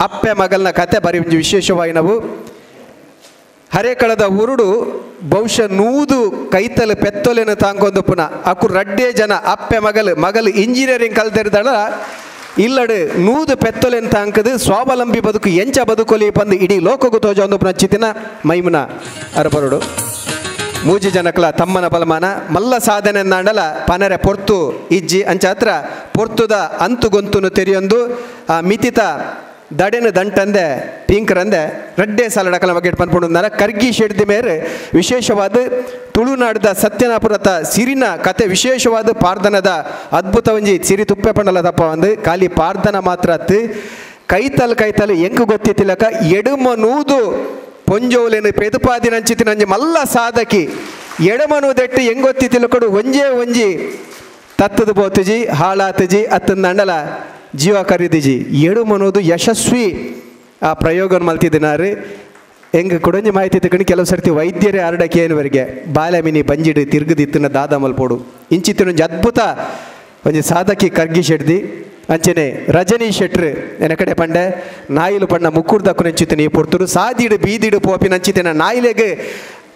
B: ಅಪ್ಪೆ ಮಗಲ್ನ ಕತೆ ಬರಿ ಒಂಜಿ ವಿಶೇಷವಾಗಿ ನಾವು ಹರೇಕಳದ ಉರುಡು ಬಹುಶಃ 100 ಕೈತಲು ಪೆತ್ತೊಲೆನ ತಾಂಕೊಂದುಪ್ಪನ ಅಕು ರಡ್ಡೇ ಜನ ಅಪ್ಪೆ ಮಗಲು ಮಗಲು ಇಂಜಿನಿಯರಿಂಗ್ ಕಲ್ತಿರ್ದಳ ಇಲ್ಲಡು 100 ಪೆತ್ತೊಲೆನ ತಾಂಕದು ಸ್ವಾವಲಂಬಿ ಬದುಕು ಎಂಚ ಬದುಕೊಲಿ ಬಂದು ಇಡೀ ಲೋಕಗೂ ತೋಜೊಂದು ಚಿತ್ತಿನ ಮೈಮುನ ಅರಬರುಡು. ಮೂಜಿ ಜನಕ್ಲ ತಮ್ಮನ ಬಲಮಾನ ಮಲ್ಲ ಸಾಧನೆ ನಾಂಡಲ ಪನರೆ ಪೊರ್ತು ಇಜ್ಜಿ ಅಂಚಾತ್ರ ಪೊರ್ತುದ ಅಂತುಗೊಂತುನು ತೆರೆಯೊಂದು ಆ ಮಿತಿತ ದಡೆನು ದಂಟಂದೆ ಪಿಂಕರಂದೆ ರಡ್ಡೆ ಸಾಲಡಕಲ ಬಗ್ಗೆ ಪನ್ಪುಂಡುಂದಾರ. ಕರ್ಗಿ ಶೆಡ್ದಿ ಮೇರೆ ವಿಶೇಷವಾದ ತುಳುನಾಡದ ಸತ್ಯನಾಪುರತ ಸಿರಿನ ಕತೆ ವಿಶೇಷವಾದ ಪಾರ್ದನದ ಅದ್ಭುತ ಒಂಜಿ ಸಿರಿ ತುಪ್ಪೆ ಪಂಡಲ ತಪ್ಪ ಒಂದು ಖಾಲಿ ಪಾರ್ದನ ಮಾತ್ರ ಅತ್ತು ಕೈತಲ್ ಕೈತಲ್ ಎಂಕು ಗೊತ್ತಿತ್ತಿಲಕ ಎಡುಮನೂದು ಪೊಂಜೋಲೆನು ಪೆದುಪಾದಿನಂಚಿತಿನಂಜಿ ಮಲ್ಲ ಸಾಧಕಿ ಎಡಮನೂದೆಟ್ಟು ಹೆಂಗೊತ್ತಿತ್ತಿಲಕೊಡು ಒಂಜೇ ಒಂಜಿ ತತ್ತದ ಬೋತುಜಿ ಹಾಳಾತುಜಿ ಅತ್ತಂದಂಡಲ ಜೀವ ಕರೀದಿಜಿ ಎಡುಮನೋದು ಯಶಸ್ವಿ ಆ ಪ್ರಯೋಗ ಮಲ್ತಿದ್ದಿನಾರು. ಹೆಂಗೆ ಕೊಡೊಂಜಿ ಮಾಹಿತಿ ತಗೊಂಡು ಕೆಲವು ಸರ್ತಿ ವೈದ್ಯರೇ ಆರಡಕ್ಕೆ ಏನುವರೆಗೆ ಬಾಲೆಮಿನಿ ಬಂಜಿಡು ತಿರುಗದಿತ್ತಿನ ದಾದ ಮಲ್ಪೋಡು ಇಂಚಿತ್ತಿನೊಂಜಿ ಅದ್ಭುತ ಒಂಜಿ ಸಾಧಕಿ ಕರ್ಗಿ ಶೆಡ್ದಿ. ಅಂಚನೆ ರಜನಿ ಶೆಟ್ರು ಎನ ಕಡೆ ಪಂಡೆ ನಾಯಿಲು ಪಣ್ಣ ಮುಕ್ಕುರ್ದಕ್ಕು ನಂಚಿತ್ತಿನ ಈ ಪೊರ್ತುರು ಸಾದಿಡು ಬೀದಿಡು ಪೋಪಿ ನಂಚಿತ್ತಿನ ನಾಯಿಲೆಗೆ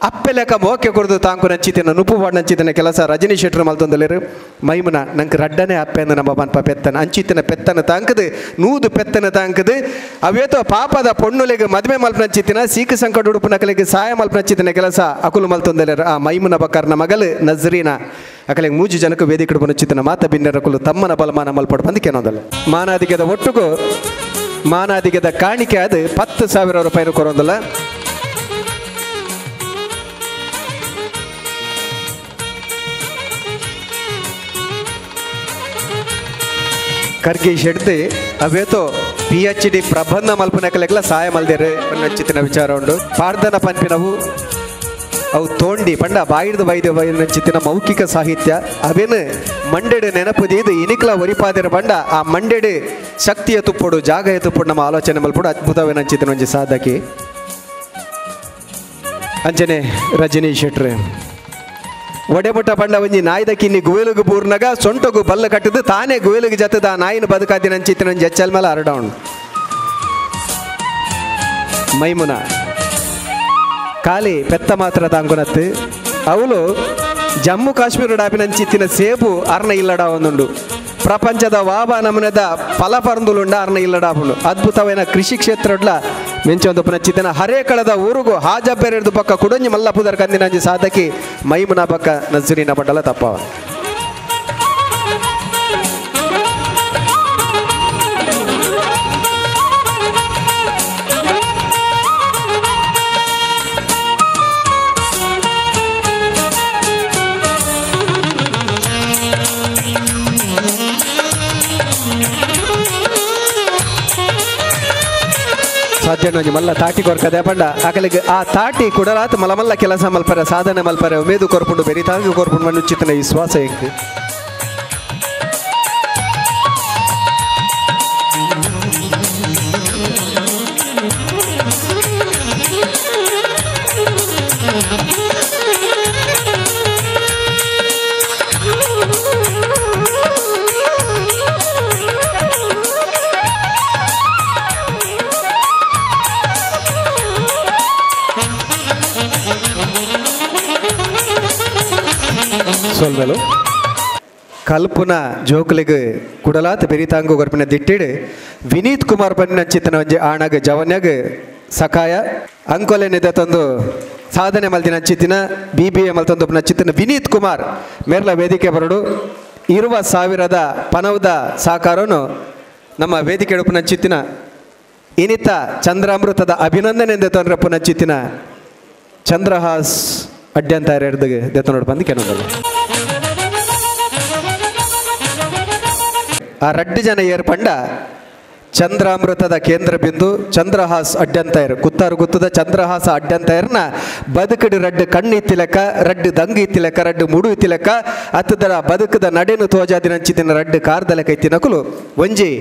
B: ಅಪ್ಪೆಲೆಕ ಮೋಕೆ ಕೊರ್ದು ತಾಂಕು ನಂಚಿತ್ತಿನ ನುಪ್ಪು ಪಾಡ್ ನಂಚಿತ್ತಿನ ಕೆಲಸ ರಜನಿ ಶೆಟ್ರು ಮಲ್ತೊಂದಲೇರು. ಮೈಮುನ ನಂಗೆ ರಡ್ಡನೆ ಅಪ್ಪೆಂದು ನಮ್ಮ ಪನ್ಪ ಪೆತ್ತನ ಅಂಚಿತ್ತಿನ ಪೆತ್ತನ ತಾಂಕದು 100 ಪೆತ್ತನ ತಾಂಕದು ಅವೇತೋ ಪಾಪದ ಪೊಣ್ಣುಲೆಗೆ ಮದುವೆ ಮಲ್ಪ ನಂಚಿತ್ತಿನ ಸೀಕು ಸಂಕಟ ಉಡುಪು ನಕಲಿಗೆ ಸಹಾಯ ಮಲ್ಪ ನಂಚಿತ್ತಿನ ಕೆಲಸ ಅಕುಲು ಮಲ್ತೊಂದಲೇರು. ಆ ಮೈಮುನ ಬಕರ್ನ ಮಗಲು ನಜ್ರೀನ ಅಕಲೆಗೆ ಮೂಜಿ ಜನಕ್ಕೆ ವೇದಿಕೆ ಬನಚಿತ್ತಿನ ಮಾತ ಬಿನ್ನರಕುಲು ತಮ್ಮನ ಬಲಮಾನ ಮಲ್ಪಡು ಬಂದಕ್ಕೇನೋದಲ್ಲ. ಮಾನಾದಿಗೆದ ಒಟ್ಟುಗು ಮಾನಾದಿಗೆದ ಕಾಣಿಕೆ ಅದು 10,000 ರೂಪಾಯಿ ಕೊರೋದಲ್ಲ. ಕರ್ಗಿ ಶೆಡ್ತಿ ಅವೇತೋ PhD ಪ್ರಬಂಧ ಮಲ್ಪನಕಲೆಗ್ಲ ಸಹಾಯ ಮಲ್ದೇರು ಚಿತ್ತಿನ ವಿಚಾರ ಉಂಡು. ಪಾರ್ದನ ಪನ್ಪಿನವು ಅವು ತೋಂಡಿ ಪಂಡ ಬಾಯಿಡ್ದು ಬೈದು ಬೈದ ಮೌಖಿಕ ಸಾಹಿತ್ಯ ಅವೇನು ಮಂಡೆಡು ನೆನಪು ದೀದು ಇನಿಕ್ಲ ಒರಿಪಾದಿರ ಪಂಡ ಆ ಮಂಡೆಡು ಶಕ್ತಿಯ ತುಪ್ಪೊಡು ಜಾಗಯ ತುಪ್ಪೊಡು ನಮ್ಮ ಆಲೋಚನೆ ಮಲ್ಪೊಡು ಅದ್ಭುತವೇನಂಚಿತ್ತಿನ ಒಂಜಿ ಸಾಧಕಿ. ಅಂಚನೆ ರಜನಿ ಶೆಟ್ರೆ ಒಡೆಪುಟ್ಟ ಪಂಡ ಒಂಜಿ ನಾಯ್ದ ಕಿನ್ನಿ ಗುವೆಲುಗು ಬೂರ್ನಗ ಸೊಂಟಗು ಬಲ್ಲ ಕಟ್ಟದು ತಾನೇ ಗುವೆಲುಗು ಜತ್ತದ ಆ ನಾಯಿನ ಬದುಕಾದಿನ ಅಂಚಿತ್ತಿನ ಜಚ್ಚಲ್ ಮೇಲೆ ಅರಡೌನ್ ಮೈಮುನ ಖಾಲಿ ಪೆತ್ತ ಮಾತ್ರ ತಾಂಗುನತ್ತು ಅವಳು ಜಮ್ಮು ಕಾಶ್ಮೀರ ಡಾಪಿನಂಚಿತ್ತಿನ ಸೇಬು ಅರ್ನ ಇಲ್ಲಡ ಒಂದುಂಡು ಪ್ರಪಂಚದ ವಾಬ ನಮೂನೆದ ಫಲ ಪರಂದುಲುಂಡ ಅರ್ನ ಇಲ್ಲಡಾಪುಂಡು ಅದ್ಭುತವೈನ ಕೃಷಿ ಕ್ಷೇತ್ರಡ್ಲ ಮೆಂಚೊಂದು ಪುನಚಿತ್ತಿನ ಹರೇ ಕಳದ ಊರುಗು ಹಾಜಬ್ಬೆರೆಡ್ದು ಪಕ್ಕ ಕುಡೊಂಜಿ ಮಲ್ಲಪುದರ್ ಕಂದಿನಂಜಿ ಸಾಧಕಿ ಮೈಮುನ ಪಕ್ಕ ನಜರಿನ ಪಂಡಲ ತಪ್ಪವ. ಸಾಧ್ಯ ಮಲ್ಲ ತಾಟಿ ಕೊರ್ಕದೆ ಪಂಡ ಅಕಲಿಗೆ ಆ ತಾಟಿ ಕುಡಲಾತ್ ಮಲಮಲ್ಲ ಕೆಲಸ ಮಲ್ಪರೆ ಸಾಧನೆ ಮಲ್ಪರೆ ಉಮೇದು ಕೊರ್ಪುಂಡು ಬೆರಿತಾಗಿ ಕೊರ್ಪುಂಡು ಮಣ್ಣುಚಿತನ ವಿಶ್ವಾಸ ಎಂಕ್. ಸೊಲ್ವೆಲು ಕಲ್ಪುನ ಜೋಕುಲಿಗೆ ಕುಡಲಾತ್ ಬೆರಿತಾಂಗು ಕೊರ್ಪಿನ ದಿಟ್ಟಿಡು ವಿನೀತ್ ಕುಮಾರ್ ಪನ್ನಿನಂಚಿತ್ತನ ಒಂಜಿ ಆಣಗ ಜವನ್ಯಾಗ ಸಕಾಯ ಅಂಕೋಲೆ ನಿದೆ ತಂದು ಸಾಧನೆ ಮಲ್ದಿನಂಚಿತ್ತಿನ ಬಿ ಬಿ ಎ ಮಲ್ತಂದು ನಂಚಿತ್ತಿನ ವಿನೀತ್ ಕುಮಾರ್ ಮೇರ್ಲ ವೇದಿಕೆ ಬರಡು ಇರುವ ಸಾವಿರದ ಪನವದ ಸಾಕಾರನು ನಮ್ಮ ವೇದಿಕೆ ಉಡುಪುನಂಚಿತ್ತಿನ ಇನಿತ ಚಂದ್ರಾಮೃತದ ಅಭಿನಂದನೆ ತಂದ್ರೆ ಪುನಂಚಿತ್ತಿನ ಚಂದ್ರಹಾಸ್ ಅಡ್ಡಂತ ಎರಡು ದೆತ್ತನೋಡು ಬಂದು ಕೆನೊಂದಲ್ಲ. ಆ ರಡ್ಡು ಜನ ಏರ್ಪಂಡ ಚಂದ್ರಾಮೃತದ ಕೇಂದ್ರ ಬಿಂದು ಚಂದ್ರಹಾಸ್ ಅಡ್ಡಂತಯರು ಕುತ್ತಾರು ಗುತ್ತದ ಚಂದ್ರಹಾಸ ಅಡ್ಡಂತಯರ್ನ ಬದುಕಡು ರಡ್ಡು ಕಣ್ಣು ಇತ್ತಿಲೆಕ್ಕ ರಡ್ಡು ದಂಗು ಇತ್ತಿಲೆಕ್ಕ ರಡ್ಡು ಮುಡು ಇತ್ತಿಲೆಕ್ಕ ಅತ್ತದರ ಬದುಕದ ನಡೆನು ತೋಜಾದಿನಂಚಿತ್ತಿನ ರಡ್ಡು ಕಾರ್ದಲೆಕ್ಕ ಇತ್ತಿನಕುಲು ಒಂಜಿ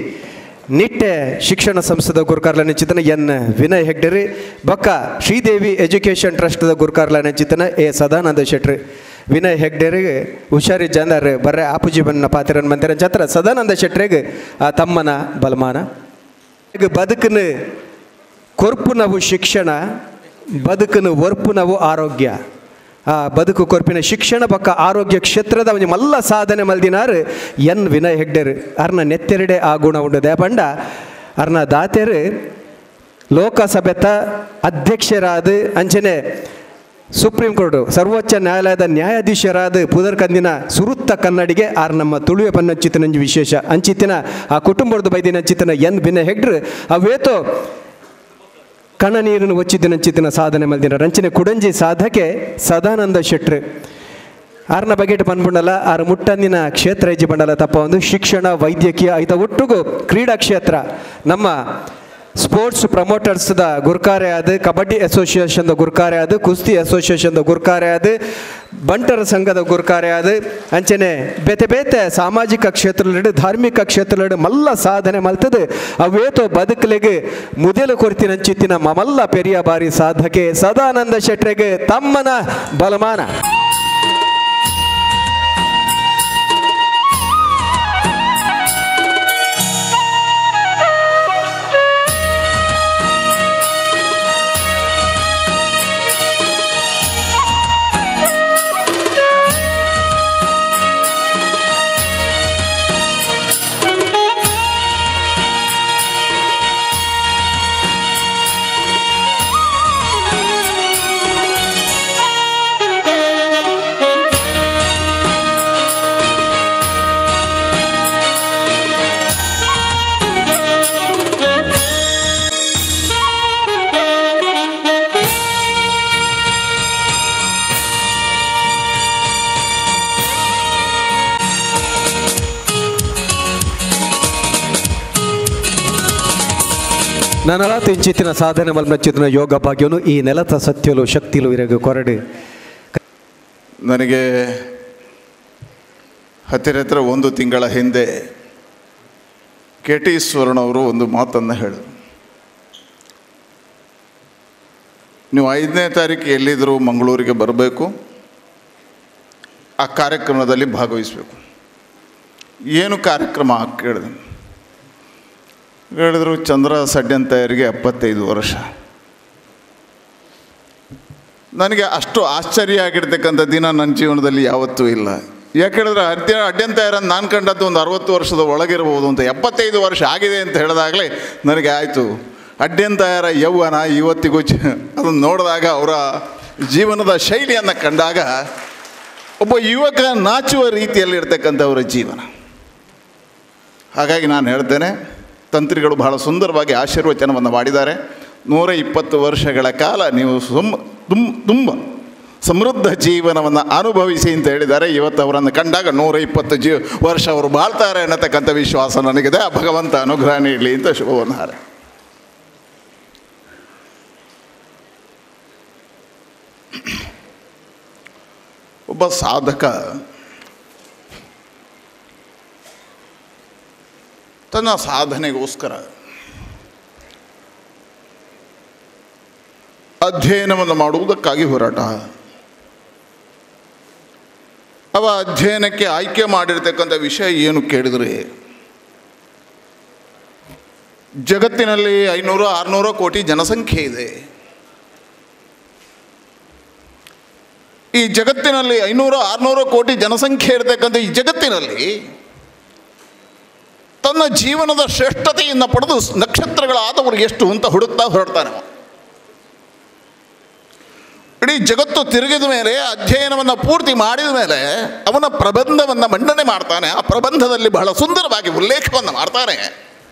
B: ನಿಟ್ಟೆ ಶಿಕ್ಷಣ ಸಂಸ್ಥೆದ ಗುರುಕಾರ್ಲ ನೆಂಚಿತನ ಎನ್ ವಿನಯ್ ಹೆಗ್ಡೆರಿ ಬೊಕ್ಕ ಶ್ರೀದೇವಿ ಎಜುಕೇಷನ್ ಟ್ರಸ್ಟ್ದ ಗುರುಕಾರ್ಲ ನೆಂಚಿತನ ಎ ಸದಾನಂದ ಶೆಟ್ರಿ. ವಿನಯ್ ಹೆಗ್ಡೆರಿಗೆ ಹುಷಾರಿ ಜನರು ಬರ್ರೆ ಆಪುಜಿ ಬನ್ನ ಪಾತಿರನ್ ಮಂದಿರ ಛತ್ರ ಸದಾನಂದ ಶೆಟ್ರಿಗೆ ಆ ತಮ್ಮನ ಬಲಮಾನ. ಬದುಕನ್ನು ಕೊರ್ಪುನವು ಶಿಕ್ಷಣ, ಬದುಕನ್ನು ಒರ್ಪುನವು ಆರೋಗ್ಯ. ಆ ಬದುಕು ಕೊರ್ಪಿನ ಶಿಕ್ಷಣ ಪಕ್ಕ ಆರೋಗ್ಯ ಕ್ಷೇತ್ರದ ಒಂಜಿ ಮಲ್ಲ ಸಾಧನೆ ಮಲ್ದಿನಾರು ಎನ್ ವಿನಯ್ ಹೆಗ್ಡೆರು. ಅರ್ನ ನೆತ್ತೆರಡೆ ಆ ಗುಣ ಉಂಡು ದೇಪಂಡ ಅರ್ನ ದಾತೆರು ಲೋಕಸಭೆತ ಅಧ್ಯಕ್ಷರಾದ ಅಂಚನೆ ಸುಪ್ರೀಂ ಕೋರ್ಟ್ ಸರ್ವೋಚ್ಚ ನ್ಯಾಯಾಲಯದ ನ್ಯಾಯಾಧೀಶರಾದ ಪುದರ್ಕಂದಿನ ಸುರುತ್ತ ಕನ್ನಡಿಗೆ ಆರ್ ನಮ್ಮ ತುಳುವೆ ಪನ್ನಂಚಿತನಂಜಿ ವಿಶೇಷ ಅಂಚಿತ್ತಿನ ಆ ಕುಟುಂಬದ ಬೈದಿನಂಚಿತನ ಎನ್ ವಿನಯ್ ಹೆಗ್ಡ್ರು ಅವೇತೋ ಕಣ ನೀರನ್ನು ಒಚ್ಚಿದಿನಂಚಿತ್ತಿನ ಸಾಧನೆ ಮಲ್ದಿನ ರಂಚನೆ ಕುಡಂಜಿ ಸಾಧಕೆ ಸದಾನಂದ ಶೆಟ್ರು. ಆರ್ನ ಬಗೆಟ್ ಪನ್ಪುಂಡಲ ಆರು ಮುಟ್ಟಂದಿನ ಕ್ಷೇತ್ರ ಹೆಜ್ಜೆ ಬಂಡಲ ತಪ್ಪ ಒಂದು ಶಿಕ್ಷಣ ವೈದ್ಯಕೀಯ ಐತ ಒಟ್ಟುಗು ಕ್ರೀಡಾ ಕ್ಷೇತ್ರ ನಮ್ಮ ಸ್ಪೋರ್ಟ್ಸ್ ಪ್ರಮೋಟರ್ಸ್ದ ಗುರ್ಕಾರೆ ಆದ, ಕಬಡ್ಡಿ ಅಸೋಸಿಯೇಷನ್ದ ಗುರ್ಕಾರೆ ಆದ, ಕುಸ್ತಿ ಅಸೋಸಿಯೇಷನ್ದ ಗುರ್ಕಾರೆ ಆದ, ಬಂಟರ ಸಂಘದ ಗುರ್ಕಾರೆ ಆದ, ಅಂಚನೆ ಬೇತೆ ಬೇತೆ ಸಾಮಾಜಿಕ ಕ್ಷೇತ್ರದಲ್ಲಿ ಧಾರ್ಮಿಕ ಕ್ಷೇತ್ರದಲ್ಲಿ ಮಲ್ಲ ಸಾಧನೆ ಮಲ್ತದೆ ಅವೇತೋ ಬದುಕಲಿಗೆ ಮುದೆಲು ಕೊರ್ತಿನಂಚಿತ್ತಿನ ಮಮಲ್ಲ ಪೆರಿಯ ಬಾರಿ ಸಾಧಕೆ ಸದಾನಂದ ಶೆಟ್ರೆಗೆ ತಮ್ಮನ ಬಲಮಾನ. ನನಲಾತು ಇಂಚಿತ್ತಿನ ಸಾಧನೆ ಮಲ್ಮಚ್ಚಿತ್ತಿನ ಯೋಗ ಭಾಗ್ಯನು ಈ ನೆಲತ ಸತ್ಯಲು ಶಕ್ತಿಲು ಇರಗು ಕೊರಡು.
G: ನನಗೆ ಹತ್ತಿರ ಒಂದು ತಿಂಗಳ ಹಿಂದೆ ಕೆ ಟಿ ಸುವರ್ಣವರು ಒಂದು ಮಾತನ್ನು ಹೇಳಿದರು. ನೀವು 5ನೇ ತಾರೀಕು ಎಲ್ಲಿದ್ದರೂ ಮಂಗಳೂರಿಗೆ ಬರಬೇಕು, ಆ ಕಾರ್ಯಕ್ರಮದಲ್ಲಿ ಭಾಗವಹಿಸಬೇಕು. ಏನು ಕಾರ್ಯಕ್ರಮ ಕೇಳಿದೆ. ಹೇಳಿದರು ಚಂದ್ರ ಸಡ್ಯಂತಾಯರಿಗೆ 75 ವರ್ಷ. ನನಗೆ ಅಷ್ಟು ಆಶ್ಚರ್ಯ ಆಗಿರ್ತಕ್ಕಂಥ ದಿನ ನನ್ನ ಜೀವನದಲ್ಲಿ ಯಾವತ್ತೂ ಇಲ್ಲ. ಯಾಕೆ ಹೇಳಿದ್ರೆ ಅಡ್ಯಂತಾಯರನ್ನು ನಾನು ಕಂಡದ್ದು ಒಂದು 60 ವರ್ಷದ ಒಳಗಿರ್ಬೋದು ಅಂತ, 75 ವರ್ಷ ಆಗಿದೆ ಅಂತ ಹೇಳಿದಾಗಲೇ ನನಗೆ ಆಯಿತು. ಅಡ್ಯಂತಾಯರ ಯೌವನ ಇವತ್ತಿಗೂ ಅದನ್ನು ನೋಡಿದಾಗ, ಅವರ ಜೀವನದ ಶೈಲಿಯನ್ನು ಕಂಡಾಗ ಒಬ್ಬ ಯುವಕ ನಾಚುವ ರೀತಿಯಲ್ಲಿರ್ತಕ್ಕಂಥವರ ಜೀವನ. ಹಾಗಾಗಿ ನಾನು ಹೇಳ್ತೇನೆ, ತಂತ್ರಿಗಳು ಬಹಳ ಸುಂದರವಾಗಿ ಆಶೀರ್ವಚನವನ್ನು ಮಾಡಿದ್ದಾರೆ. 120 ವರ್ಷಗಳ ಕಾಲ ನೀವು ತುಂಬ ಸಮೃದ್ಧ ಜೀವನವನ್ನು ಅನುಭವಿಸಿ ಅಂತ ಹೇಳಿದ್ದಾರೆ. ಇವತ್ತು ಅವರನ್ನು ಕಂಡಾಗ 120 ವರ್ಷ ಅವರು ಬಾಳ್ತಾರೆ ಅನ್ನತಕ್ಕಂಥ ವಿಶ್ವಾಸ ನನಗಿದೆ. ಆ ಭಗವಂತ ಅನುಗ್ರಹ ನೀಡಲಿ ಅಂತ ಶುಭವನ್ನು ಹಾರೆ. ಒಬ್ಬ ಸಾಧಕ ತನ್ನ ಸಾಧನೆಗೋಸ್ಕರ ಅಧ್ಯಯನವನ್ನು ಮಾಡುವುದಕ್ಕಾಗಿ ಹೋರಾಟ. ಅವ ಅಧ್ಯಯನಕ್ಕೆ ಆಯ್ಕೆ ಮಾಡಿರ್ತಕ್ಕಂಥ ವಿಷಯ ಏನು ಕೇಳಿದರೆ, ಜಗತ್ತಿನಲ್ಲಿ 500-600 ಕೋಟಿ ಜನಸಂಖ್ಯೆ ಇದೆ. ಈ ಜಗತ್ತಿನಲ್ಲಿ 500-600 ಕೋಟಿ ಜನಸಂಖ್ಯೆ ಇರತಕ್ಕಂಥ ಈ ಜಗತ್ತಿನಲ್ಲಿ ತನ್ನ ಜೀವನದ ಶ್ರೇಷ್ಠತೆಯನ್ನು ಪಡೆದು ನಕ್ಷತ್ರಗಳಾದವರು ಎಷ್ಟು ಅಂತ ಹುಡುಕ್ತಾ ಹೊರಡ್ತಾನೆ. ಇಡೀ ಜಗತ್ತು ತಿರುಗಿದ ಮೇಲೆ, ಅಧ್ಯಯನವನ್ನು ಪೂರ್ತಿ ಮಾಡಿದ ಮೇಲೆ ಅವನ ಪ್ರಬಂಧವನ್ನು ಮಂಡನೆ ಮಾಡ್ತಾನೆ. ಆ ಪ್ರಬಂಧದಲ್ಲಿ ಬಹಳ ಸುಂದರವಾಗಿ ಉಲ್ಲೇಖವನ್ನು ಮಾಡ್ತಾನೆ.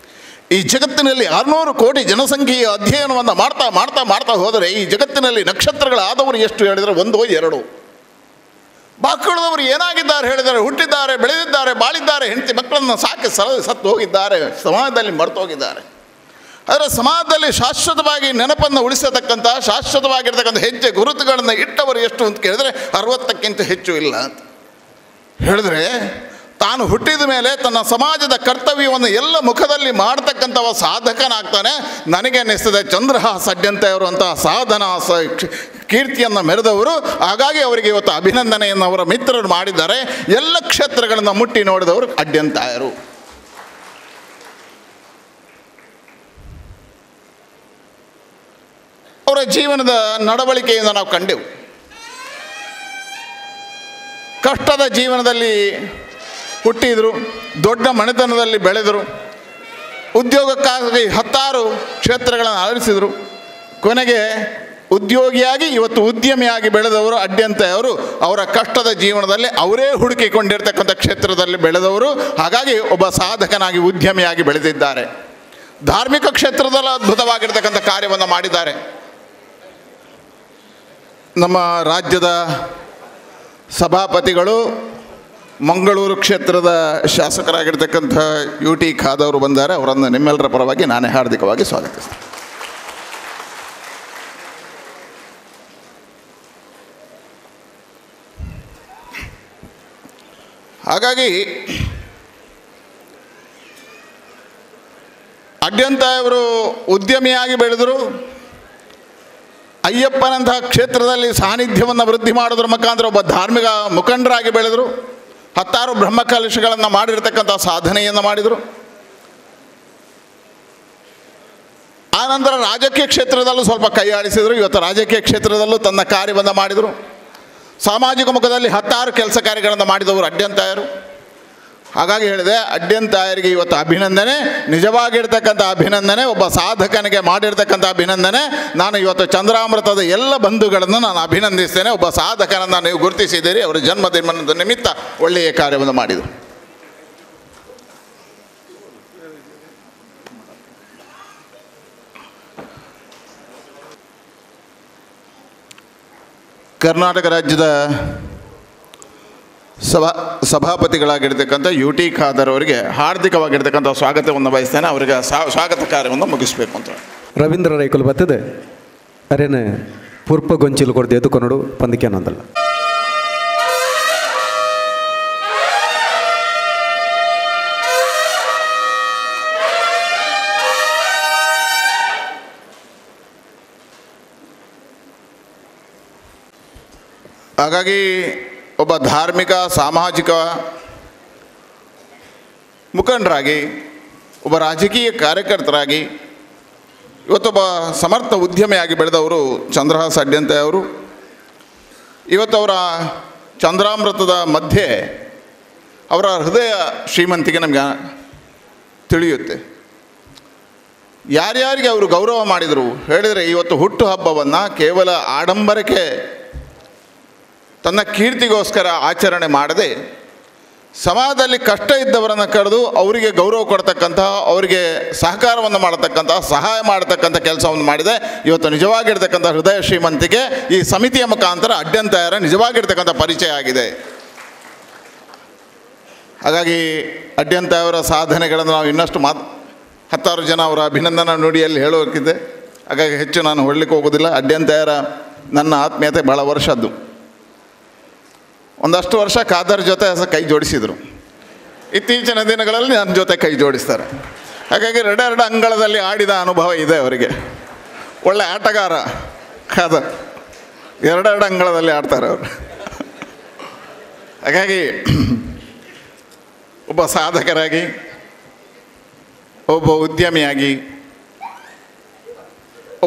G: ಈ ಜಗತ್ತಿನಲ್ಲಿ 600 ಕೋಟಿ ಜನಸಂಖ್ಯೆಯ ಅಧ್ಯಯನವನ್ನು ಮಾಡ್ತಾ ಮಾಡ್ತಾ ಮಾಡ್ತಾ ಹೋದರೆ ಈ ಜಗತ್ತಿನಲ್ಲಿ ನಕ್ಷತ್ರಗಳಾದವರು ಎಷ್ಟು ಹೇಳಿದರೆ 1 2. ಬಾಕಿ ಉಳಿದವರು ಏನಾಗಿದ್ದಾರೆ ಹೇಳಿದರೆ ಹುಟ್ಟಿದ್ದಾರೆ, ಬೆಳೆದಿದ್ದಾರೆ, ಬಾಳಿದ್ದಾರೆ, ಹೆಂಡತಿ ಮಕ್ಕಳನ್ನು ಸಾಕಿ ಸತ್ತು ಹೋಗಿದ್ದಾರೆ, ಸಮಾಜದಲ್ಲಿ ಮರೆತು ಹೋಗಿದ್ದಾರೆ. ಆದರೆ ಸಮಾಜದಲ್ಲಿ ಶಾಶ್ವತವಾಗಿ ನೆನಪನ್ನು ಉಳಿಸತಕ್ಕಂಥ, ಶಾಶ್ವತವಾಗಿರ್ತಕ್ಕಂಥ ಹೆಜ್ಜೆ ಗುರುತುಗಳನ್ನು ಇಟ್ಟವರು ಎಷ್ಟು ಅಂತ ಕೇಳಿದರೆ 60ಕ್ಕಿಂತ ಹೆಚ್ಚು ಇಲ್ಲ ಅಂತ ಹೇಳಿದ್ರೆ, ತಾನು ಹುಟ್ಟಿದ ಮೇಲೆ ತನ್ನ ಸಮಾಜದ ಕರ್ತವ್ಯವನ್ನು ಎಲ್ಲ ಮುಖದಲ್ಲಿ ಮಾಡ್ತಕ್ಕಂಥವ ಸಾಧಕನಾಗ್ತಾನೆ. ನನಗೆ ಅನ್ನಿಸ್ತದೆ ಚಂದ್ರಹಾಸ್ ಅಡ್ಯಂತೆಯವರು ಅಂತಹ ಸಾಧನಾ ಕೀರ್ತಿಯನ್ನು ಮೆರೆದವರು. ಹಾಗಾಗಿ ಅವರಿಗೆ ಇವತ್ತು ಅಭಿನಂದನೆಯನ್ನು ಅವರ ಮಿತ್ರರು ಮಾಡಿದ್ದಾರೆ. ಎಲ್ಲ ಕ್ಷೇತ್ರಗಳನ್ನು ಮುಟ್ಟಿ ನೋಡಿದವರು ಅಡ್ಯಂತಾಯರು. ಅವರ ಜೀವನದ ನಡವಳಿಕೆಯಿಂದ ನಾವು ಕಂಡೆವು. ಕಷ್ಟದ ಜೀವನದಲ್ಲಿ ಹುಟ್ಟಿದರು, ದೊಡ್ಡ ಮನೆತನದಲ್ಲಿ ಬೆಳೆದರು, ಉದ್ಯೋಗಕ್ಕಾಗಿ 10 ಕ್ಷೇತ್ರಗಳನ್ನು ಆರಿಸಿದರು. ಕೊನೆಗೆ ಉದ್ಯೋಗಿಯಾಗಿ ಇವತ್ತು ಉದ್ಯಮಿಯಾಗಿ ಬೆಳೆದವರು ಅಡ್ಯಂತೆಯವರು. ಅವರ ಕಷ್ಟದ ಜೀವನದಲ್ಲಿ ಅವರೇ ಹುಡುಕಿಕೊಂಡಿರ್ತಕ್ಕಂಥ ಕ್ಷೇತ್ರದಲ್ಲಿ ಬೆಳೆದವರು. ಹಾಗಾಗಿ ಒಬ್ಬ ಸಾಧಕನಾಗಿ ಉದ್ಯಮಿಯಾಗಿ ಬೆಳೆದಿದ್ದಾರೆ. ಧಾರ್ಮಿಕ ಕ್ಷೇತ್ರದಲ್ಲಿ ಅದ್ಭುತವಾಗಿರ್ತಕ್ಕಂಥ ಕಾರ್ಯವನ್ನು ಮಾಡಿದ್ದಾರೆ. ನಮ್ಮ ರಾಜ್ಯದ ಸಭಾಪತಿಗಳು ಮಂಗಳೂರು ಕ್ಷೇತ್ರದ ಶಾಸಕರಾಗಿರ್ತಕ್ಕಂಥ ಯು ಟಿ ಖಾದರ್ ಬಂದ್ದಾರೆ. ಅವರನ್ನು ನಿಮ್ಮೆಲ್ಲರ ಪರವಾಗಿ ನಾನೇ ಹಾರ್ದಿಕವಾಗಿ ಸ್ವಾಗತಿಸ್ತೇನೆ. ಹಾಗಾಗಿ ಅಡ್ಯಂತಾಯವರು ಉದ್ಯಮಿಯಾಗಿ ಬೆಳೆದರು. ಅಯ್ಯಪ್ಪನಂತಹ ಕ್ಷೇತ್ರದಲ್ಲಿ ಸಾನ್ನಿಧ್ಯವನ್ನು ವೃದ್ಧಿ ಮಾಡೋದ್ರ ಮುಖಾಂತರ ಒಬ್ಬ ಧಾರ್ಮಿಕ ಮುಖಂಡರಾಗಿ ಬೆಳೆದರು. 10 ಬ್ರಹ್ಮಕಲಶಗಳನ್ನು ಮಾಡಿರ್ತಕ್ಕಂಥ ಸಾಧನೆಯನ್ನು ಮಾಡಿದರು. ಆನಂತರ ರಾಜಕೀಯ ಕ್ಷೇತ್ರದಲ್ಲೂ ಸ್ವಲ್ಪ ಕೈ ಆಡಿಸಿದರು. ಇವತ್ತು ರಾಜಕೀಯ ಕ್ಷೇತ್ರದಲ್ಲೂ ತನ್ನ ಕಾರ್ಯವನ್ನು ಮಾಡಿದರು. ಸಾಮಾಜಿಕ ಮುಖದಲ್ಲಿ 10 ಕೆಲಸ ಕಾರ್ಯಗಳನ್ನು ಮಾಡಿದವರು ಅಡ್ಯಂತಾಯರು. ಹಾಗಾಗಿ ಹೇಳಿದೆ, ಅಡ್ಯಂತಾಯರಿಗೆ ಇವತ್ತು ಅಭಿನಂದನೆ, ನಿಜವಾಗಿರ್ತಕ್ಕಂಥ ಅಭಿನಂದನೆ, ಒಬ್ಬ ಸಾಧಕನಿಗೆ ಮಾಡಿರ್ತಕ್ಕಂಥ ಅಭಿನಂದನೆ. ನಾನು ಇವತ್ತು ಚಂದ್ರಾಮೃತದ ಎಲ್ಲ ಬಂಧುಗಳನ್ನು ನಾನು ಅಭಿನಂದಿಸ್ತೇನೆ. ಒಬ್ಬ ಸಾಧಕನನ್ನು ನೀವು ಗುರುತಿಸಿದ್ದೀರಿ, ಅವರ ಜನ್ಮದಿನದ ನಿಮಿತ್ತ ಒಳ್ಳೆಯ ಕಾರ್ಯವನ್ನು ಮಾಡಿದರು. ಕರ್ನಾಟಕ ರಾಜ್ಯದ ಸಭಾಪತಿಗಳಾಗಿರ್ತಕ್ಕಂಥ ಯು ಟಿ ಖಾದರ್ ಅವರಿಗೆ ಹಾರ್ದಿಕವಾಗಿರ್ತಕ್ಕಂಥ ಸ್ವಾಗತವನ್ನು ಬಯಸ್ತೇನೆ. ಅವರಿಗೆ ಸ್ವಾಗತ ಕಾರ್ಯವನ್ನು ಮುಗಿಸಬೇಕು ಅಂತ
B: ರವೀಂದ್ರ ರೈಕುಲು ಬರ್ತದೆ. ಅರೇನೆ ಪೂರ್ಪ ಗೊಂಚಿಲು ಕೊಡ್ದು ಎದುಕೊನಡು ಪಂದಿಕೆನಂದಲ್ಲ.
G: ಹಾಗಾಗಿ ಒಬ್ಬ ಧಾರ್ಮಿಕ ಸಾಮಾಜಿಕ ಮುಖಂಡರಾಗಿ, ಒಬ್ಬ ರಾಜಕೀಯ ಕಾರ್ಯಕರ್ತರಾಗಿ, ಇವತ್ತೊಬ್ಬ ಸಮರ್ಥ ಉದ್ಯಮಿಯಾಗಿ ಬೆಳೆದವರು ಚಂದ್ರಹಾಸ್ ಅಡ್ಯಂತಾಯ ಅವರು. ಇವತ್ತು ಅವರ ಚಂದ್ರಾಮೃತದ ಮಧ್ಯೆ ಅವರ ಹೃದಯ ಶ್ರೀಮಂತಿಗೆ ನಮಗೆ ತಿಳಿಯುತ್ತೆ. ಯಾರ್ಯಾರಿಗೆ ಅವರು ಗೌರವ ಮಾಡಿದರು ಹೇಳಿದರೆ, ಇವತ್ತು ಹುಟ್ಟುಹಬ್ಬವನ್ನು ಕೇವಲ ಆಡಂಬರಕ್ಕೆ ತನ್ನ ಕೀರ್ತಿಗೋಸ್ಕರ ಆಚರಣೆ ಮಾಡದೆ ಸಮಾಜದಲ್ಲಿ ಕಷ್ಟ ಇದ್ದವರನ್ನು ಕರೆದು ಅವರಿಗೆ ಗೌರವ ಕೊಡ್ತಕ್ಕಂತಹ, ಅವರಿಗೆ ಸಹಕಾರವನ್ನು ಮಾಡತಕ್ಕಂತಹ, ಸಹಾಯ ಮಾಡತಕ್ಕಂಥ ಕೆಲಸವನ್ನು ಮಾಡಿದೆ. ಇವತ್ತು ನಿಜವಾಗಿರ್ತಕ್ಕಂಥ ಹೃದಯ ಶ್ರೀಮಂತಿಗೆ ಈ ಸಮಿತಿಯ ಮುಖಾಂತರ ಅಡ್ಯಂತಾಯರ ನಿಜವಾಗಿರ್ತಕ್ಕಂಥ ಪರಿಚಯ ಆಗಿದೆ. ಹಾಗಾಗಿ ಅಡ್ಯಂತಾಯವರ ಸಾಧನೆಗಳನ್ನು ನಾವು ಇನ್ನಷ್ಟು 10 ಜನ ಅವರ ಅಭಿನಂದನಾ ನುಡಿಯಲ್ಲಿ ಹೇಳೋಕ್ಕಿದೆ. ಹಾಗಾಗಿ ಹೆಚ್ಚು ನಾನು ಹೇಳಲಿಕ್ಕೆ ಹೋಗೋದಿಲ್ಲ. ಅಡ್ಯಂತಾಯರ ನನ್ನ ಆತ್ಮೀಯತೆ ಭಾಳ ವರ್ಷದ್ದು. ಒಂದಷ್ಟು ವರ್ಷ ಖಾದರ್ ಜೊತೆ ಕೈ ಜೋಡಿಸಿದರು, ಇತ್ತೀಚಿನ ದಿನಗಳಲ್ಲಿ ನನ್ನ ಜೊತೆ ಕೈ ಜೋಡಿಸ್ತಾರೆ. ಹಾಗಾಗಿ ಎರಡೆರಡು ಅಂಗಳದಲ್ಲಿ ಆಡಿದ ಅನುಭವ ಇದೆ ಅವರಿಗೆ. ಒಳ್ಳೆ ಆಟಗಾರ ಖಾದರ್, ಎರಡೆರಡು ಅಂಗಳದಲ್ಲಿ ಆಡ್ತಾರೆ ಅವರು. ಹಾಗಾಗಿ ಒಬ್ಬ ಸಾಧಕರಾಗಿ, ಒಬ್ಬ ಉದ್ಯಮಿಯಾಗಿ,